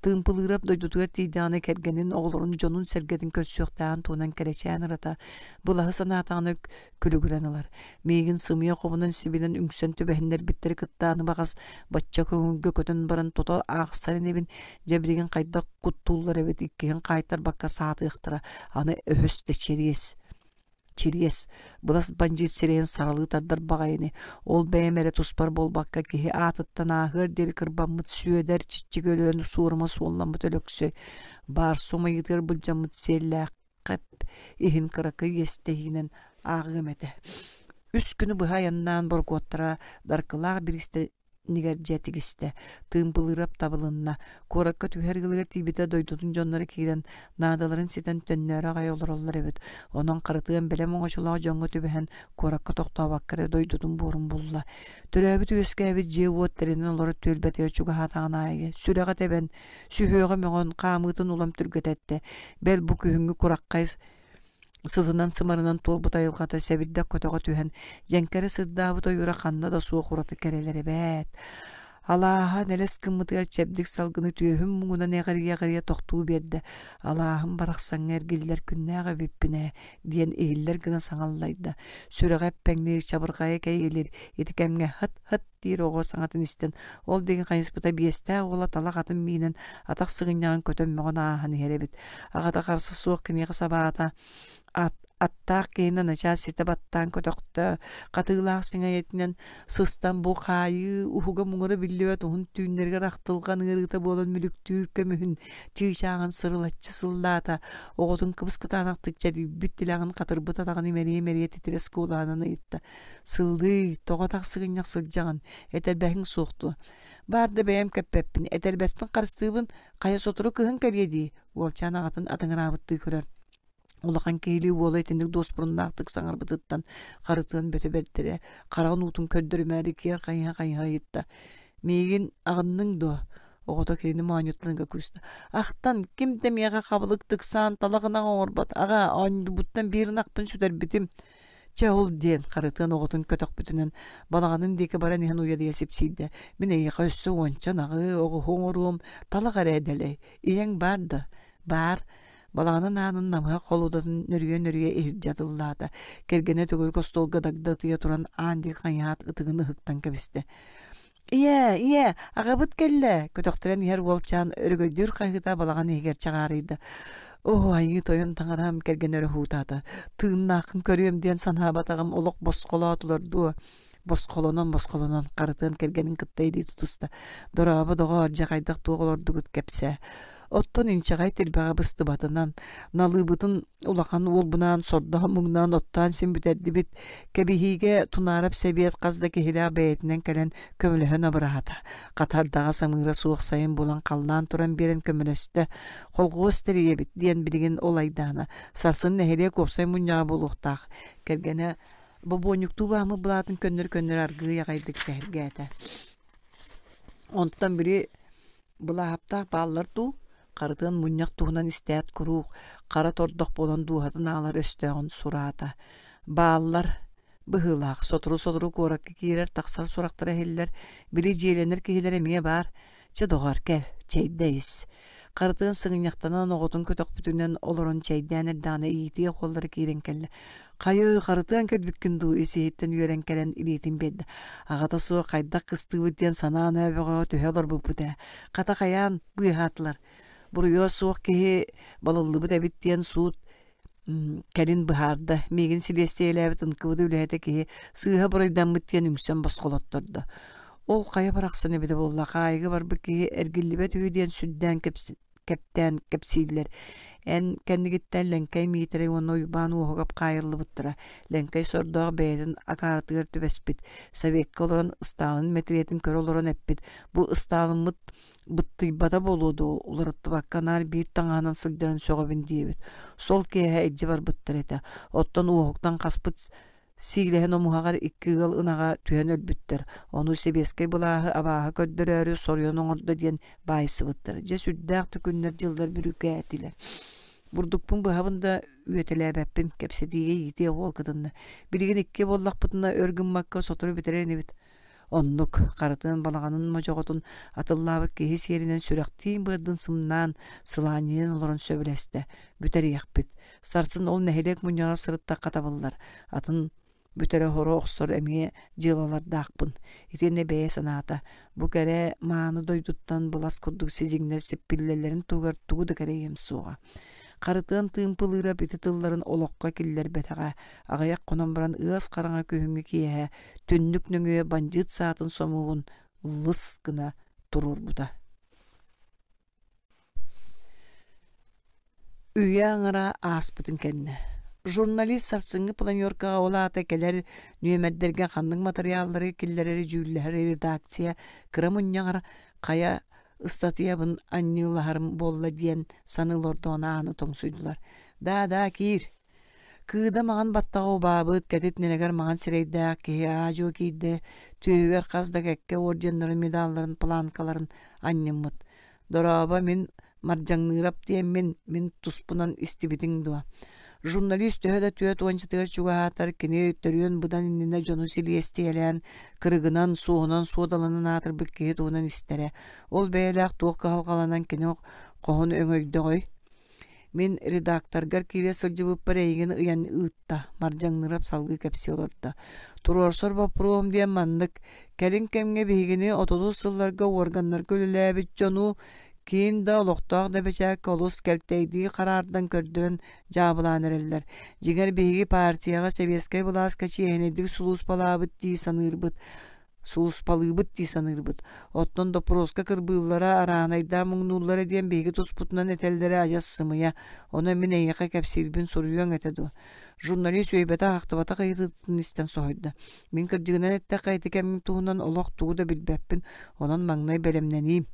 Тыымпылыырап дойдутугар тиийдэҕинэ кэргэнин, оҕолорун, дьонун-сэргэтин көрсүөхтээҕин туһунан кэрэчээн ырата, былаһы санаатаҕына күлүгүрэн ылар. Миигин сымыйа хобунан сибинэн үҥсэн түбэһиннэрбиттэри кытта аны баҕас бачча көҥүлгэ көтөн баран тото аахсар инибин, дьэ билигин хайдах куттууллар эбит иккиһин хаайтарбакка саатыахтара, аны өһөс да чириэс. Чириэс, былас бандьыыт сирэйин саралыы тардар баҕайыны, ол бэйэм эрэ туспар буолбакка киһи аатыттан ааһыар диэри кырбаммыт Сүөдэр чиччик өлөрөн суорума суолламмыт Өлөксөй, баар сумайыытыгар былдьаммыт сиэллээх хэп иһин кыракый иэстэһиинэн ааҕыам этэ. Үс күнү быһа айаннаан борокуоттара Даркылаах бириистэнигэр дьэ тигистэ. Тыымпылыырап табылынна. Куоракка түһэр ыалыгар тиийбитэ дойдутун дьонноро киирэн, наадаларын ситэн төннөөрү аҕай олороллор эбит. Онон харытыан бэлэм оҥочолоох дьоҥҥо түбэһэн, куоракка тохтообокко эрэ дойдутун буорун булла. Төрөөбүт-үөскээбит дьиэ-уот тэринэн олорор түөлбэтигэр чугаһаатаҕын аайы сүрэҕэ тэбэн, сүһүөҕэ мөҕөн, хаамыытын улам түргэтэттэ. Бэл бу күһүҥҥү кураххай сытынан-сымарынан туолбут айылҕата сэбирдэх көтөҕө түһэн, дьэҥкэрэ сырдаабыт ойуура ханна да суох ураты кэрэлэр эбээт. Алааһа нэлэс гыммытыгар чэбдик салгыны түөһүм муҥунан эҕирийэ-эҕирийэ тохтуу биэрдэ. Алааһым барахсаҥҥа эргиллэр күннээх эбиппин ээ, диэн иһиллэр гына саҥаллайда. Сүрэҕэ эппэҥниир, чабырҕайа кэйилир, ити кэмҥэ һыт-һыт диир оҕо саҥатын истэн, ол диэки хайыспыта биэстээх уола талах атын миинэн атах сыгынньаҕын көтөммөҕүн ааһан иһэр эбит. Аҕата харса суох киниэхэ сабаата аттаах киһини начаас ситэ баттаан көтөхтө, хатыылаах сиҥэйэтинэн сыстан бу хаайыы уһуга муҥура биллибэт уһун түүннэригэр ахтылҕан ыарыыта буолан мүлүктүүр көмүһүн чыычааҕын сырылаччы сыллаата, оҕотун кыбыс-кытаанахтык чэрийбит тилэҕин хатырбыт атаҕын имэрийэ-имэрийэ титирэс куолаһынан ыйытта: Сыллыый, тоҕо тахсыгынньах сылдьаҕын, этэрбэһиҥ суох дуо? Баар да бэйэм кэппэппин, этэрбэспин харыстыыбын, хайа сотору кыһын кэлиэ дии, уолчаан аҕатын атыҥыраабыттыы көрөр. Улахан киһилии уола итинник дуоспуруннаахтык саҥарбытыттан харытыан бөтө бэрдэрэ, хараҕын уутун көрдөрүмээри киэр хайыһа-хайыһа ыйытта: «Миигин аҕынныҥ дуо?» Оҕото кинини моонньуттан ыга күүстэ. «Ахтан, ким да миэхэ хабылык тыксаан талах ынах оҥорбот, аҕаа, оонньуурбуттан биир ынахпын сүтэрбитим. Чэ ол диэн Харытыан оҕотун көтөхпүтүнэн балаҕанын диэки баран иһэн уйадыйа сипсийдэ. Мин эйиэхэ өссө уонча ынаҕы, оҕуһу оҥоруом, талах эрэ дэлэй. Ийэҥ баар да? Баар. Балаҕанын аанын намыһах холуодатын нөрүйэ-нөрүйэ иһирдьэ атыллаата. Кэргэнэ төгүрүк остуолга дагда ытыйа туран аан диэки хайыһаат ытыгын ыһыктан кэбистэ. «Ийээ, ийээ, аҕабыт кэллэ!» көтөхтөрөн иһэр уолчаан өрөгөйдүүр хаһыыта балаҕан иһигэр чаҕаарыйда. «Оо, айыы тойон таҥарам!» кэргэнэ өрө уһуутаата. «Тыыннааххын көрүөм диэн санаабатаҕым олох босхолоотулар дуо?» Босхолонон-босхолонон Харытыан кэргэнин кытта илии тутуста. «Дорообо, доҕоор, дьэ хайдах туох олордугут кэпсээ. Оттон инчэҕэй тирбэҕэ быстыбатынан, налыыбытын улахан уолбунаан сордоһон муҥнаан оттоон син бүтэрдибит. Кэбиһиигэ Тунаарап сэбиэт хас да киһилээх бэйэтинэн кэлэн көмөлөһөн абыраата. Хатардаҕа самыыра суох сайын булан халлаан туран биэрэн көмөлөстө. Холхуос тэрийэбит диэн билигин ол айдаана. Сарсын нэһилиэк уопсай мунньаҕа буолуохтаах. Кэргэнэ бобуонньуктуу бааммыт былаатын көннөр-көннөр аргыый аҕайдык сэһэргээтэ. Онтон били Былааһаптаах бааллар дуу, Харытыан мунньах туһунан истээт куруук хара тордох буолан дууһатын аалар өстөөҕүн сураата. Бааллар быһыылаах, сотору-сотору куоракка киирэр-тахсар сурахтара иһиллэр, били дьиэлэнэр киһилэрэ эмиэ баар. Чэ, доҕоор, кэл, чэйдэ ис. Харытыан сыгынньахтанан оҕотун көтөхпүтүнэн олорон чэйдээн эрдэҕинэ иитиэх уоллара киирэн кэллэ. Хайыы, харытыан кэлбиккин дуу, ис-иһиттэн үөрэн кэлэн илиитин биэрдэ. Аҕата суох хайдах кыстыыбыт диэн санаан бөҕөҕө түһэ олорбуппут ээ. Хата хайаан быыһаатылар. Буруйа суох киһи балыллыбыт эбит диэн суут кэлин быһаарда. Миигин силиэстийэлээбит ынкыбыт үлэһитэ киһи сыыһа буруйдаммыт диэн үҥсэн босхолоттордо. Ол хайа барахсан эбитэ буолла, хаайыга барбыт киһи эргиллибэт үһү диэн сүрдээн кэптээн кэпсииллэр. Эн кэннигиттэн Лэҥкэй Миитэрэй уонна Уйбаан Уоһугап хаайыллыбыттара. Лэҥкэй сордоох бэйэтин акааратыгар түбэспит. Советка олорон Ыстаалын мэтириэтин көрө олорон эппит: «Бу Ыстаалыммыт быттыйбата буолуо дуо, уларыттыбакка наар биир таҥаһынан сылдьарын сөҕөбүн» диэбит. Сол киэһэ илдьэ барбыттар этэ. Оттон Уоһуктан хаспыт Сиилэһин омуһаҕар икки ыал ынаҕа түһэн өлбүттэр, ону сэбиэскэй былааһы абааһы көрдөрөөрү соруйан оҥордо диэн баайсыбыттар. Дьэ сүрдээх да күннэр-дьыллар бүрүүкээтилэр. Бурдукпун быһабын да үөтэлээбэппин, кэпсэтиигэ иитиэх уол кытынна. Билигин икки буоллахпытына өр гыммакка сотору бүтэрэр инибит. Оннук, харытын балаҕанын модьоҕотун атыллаабыт киһи сиэринэн сүрэхтиин-быардын сымнаан, сылаанньыйан олорон сөбүлэстэ. Бүтэриэхпит. Сарсын ол нэһилиэк мунньаҕар сырыттахха табыллар. Атын бүтэрэ-оһоро охсор эмиэ дьыалалардаахпын. Итиэннэ бэйэ санаата, бу кэрэ мааны дойдуттан былас курдук сидьиҥнэр сиппиллэллэрин туһугар тугу да кэрэйиэм суоҕа. Харытыан Тыымпылыырап ити тылларын олоххо киллэрбэтэҕэ. Аҕыйах хонон баран ыас хараҥа күһүҥҥү киэһэ түннүк нөҥүө бандьыыт саатын сомуогун лыс гына туруорбута. Үйэ аҥара ааспытын кэннэ журналист сарсыҥҥы планеркаҕа ол аата кэлэр нүөмэрдэргэ ханнык матырыйааллары киллэрэри дьүүллэһэр редакция кыра мунньаҕар хайа ыстатыйабын анньыылаһарым буолла диэн саныы олордоҕуна ааны тоҥсуйдулар. «Да-да, киир!» Кыыда маҥан баттаҕа убаабыт, кэтит нэлэгэр маҥан сирэйдээх киһи аа-дьуо киирдэ, түөһүгэр хас да кэккэ орденнарын, медалларын, планкаларын анньыммыт. «Дорообо, мин Мардьаҥныырап диэммин, мин туспунан истибитиҥ дуо?» Журналист төһө да түөрт уончатыгар чугаһаатар, кини төрүөн быдан иннинэ дьону силиэстийэлээн, кырыгынан, суоһунан суодаланан аатырбыт киһи туһунан истэрэ. Ол бэйэлээх туох кыһалҕаланан кини хоһун өҥөйдөҕөй? Мин редакторгар киирэ сылдьыбыппар эйигин ыйан ыытта, Мардьаҥныырап салгыы кэпсии олордо. Туруорсар боппуруоһум диэн маннык, кэлин кэмҥэ биһигини отутус сылларга уорганнарга үлэлээбит дьону киин да олохтоох да бэчээккэ олус кэлтэйдии хараардан көрдөрөн дьаабылаан эрэллэр. Дьиҥэр биһиги партияҕа сэбиэскэй былааска чиэһинэйдик сулууспалаабыт дии саныырбыт. Сулууспалыыбыт дии саныырбыт. Оттон доппуруоска кырбыыллара, араанайдаан муҥнууллара диэн биһиги туспутунан этэллэрэ адьас сымыйа. Ону мин эйиэхэ кэпсиирбин суруйуоҥ этэ дуо? Журналист үөйбэтэх-ахтыбатах ыйытыытын истэн соһуйда. Мин кырдьыгынан эттэххэ, ити кэмим туһунан олох тугу да билбэппин, онон маҥнай бэлэмнэниим.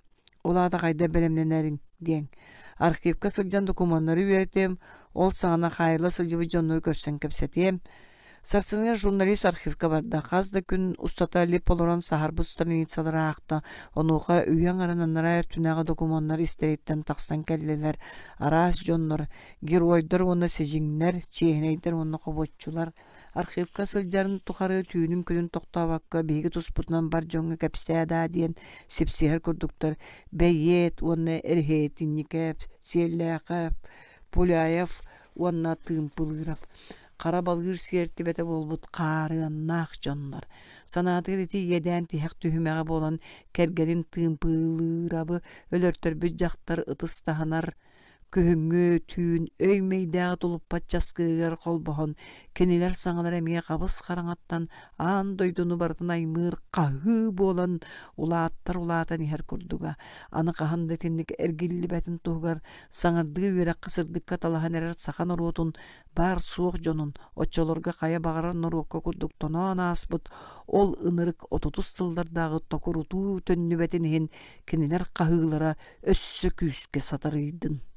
Ол аата хайдах бэлэмнэнэриҥ диэҥ. Архивка сылдьан докумуоннары үөрэтиэм, ол саҕана хаайылла сылдьыбыт дьоннору көрсөн кэпсэтиэм. Сарсыныгар журналист архивка барда. Хас да күн устата лип олорон саһарбыт страницалары аахта. Онуоха үйэ аҥарын анараа өртүнээҕи докумуоннар истэриттэн тахсан кэллилэр. Араас дьоннор, геройдар уонна сидьиҥнэр, чиэһинэйдэр уонна хобуоччулар. Архивка сылдьарын тухары түүнүн-күнүн тохтообокко биһиги туспутунан бар дьоҥҥо кэпсээ даа диэн сипсиһэр курдуктар Бэйиэт уонна Эрэһиэтинньикэп, Сиэллээхэп, Пуляев уонна Тыымпылыырап хара балыыр сиэртибэтэ буолбут хаарыаннаах дьоннор. Санаатыгар ити иэдээн тиһэх түһүмэҕэ буолан кэргэнин Тыымпылыырабы өлөртөрбүт дьахтар ытыс таһынар Күһүҥҥү түүн өй-мэйдээҕи тулуппат часкыыгар холбоһон, кинилэр саҥалара эмиэ хабыс-хараҥаттан аан дойдуну барытын аймыыр хаһыы буолан улааттар улаатан иһэр курдуга. Аны хаһан да итинник эргиллибэтин туһугар саҥардыы үөрэххэ-сырдыкка талаһан эрэр саха норуотун баар-суох дьонун оччолорго хайа баҕарар норуокка курдук тоноон ааспыт ол ынырык отутус сыллардааҕы токурутуу төннүбэтин иһин кинилэр хаһыылара өссө күүскэ сатарыйдын.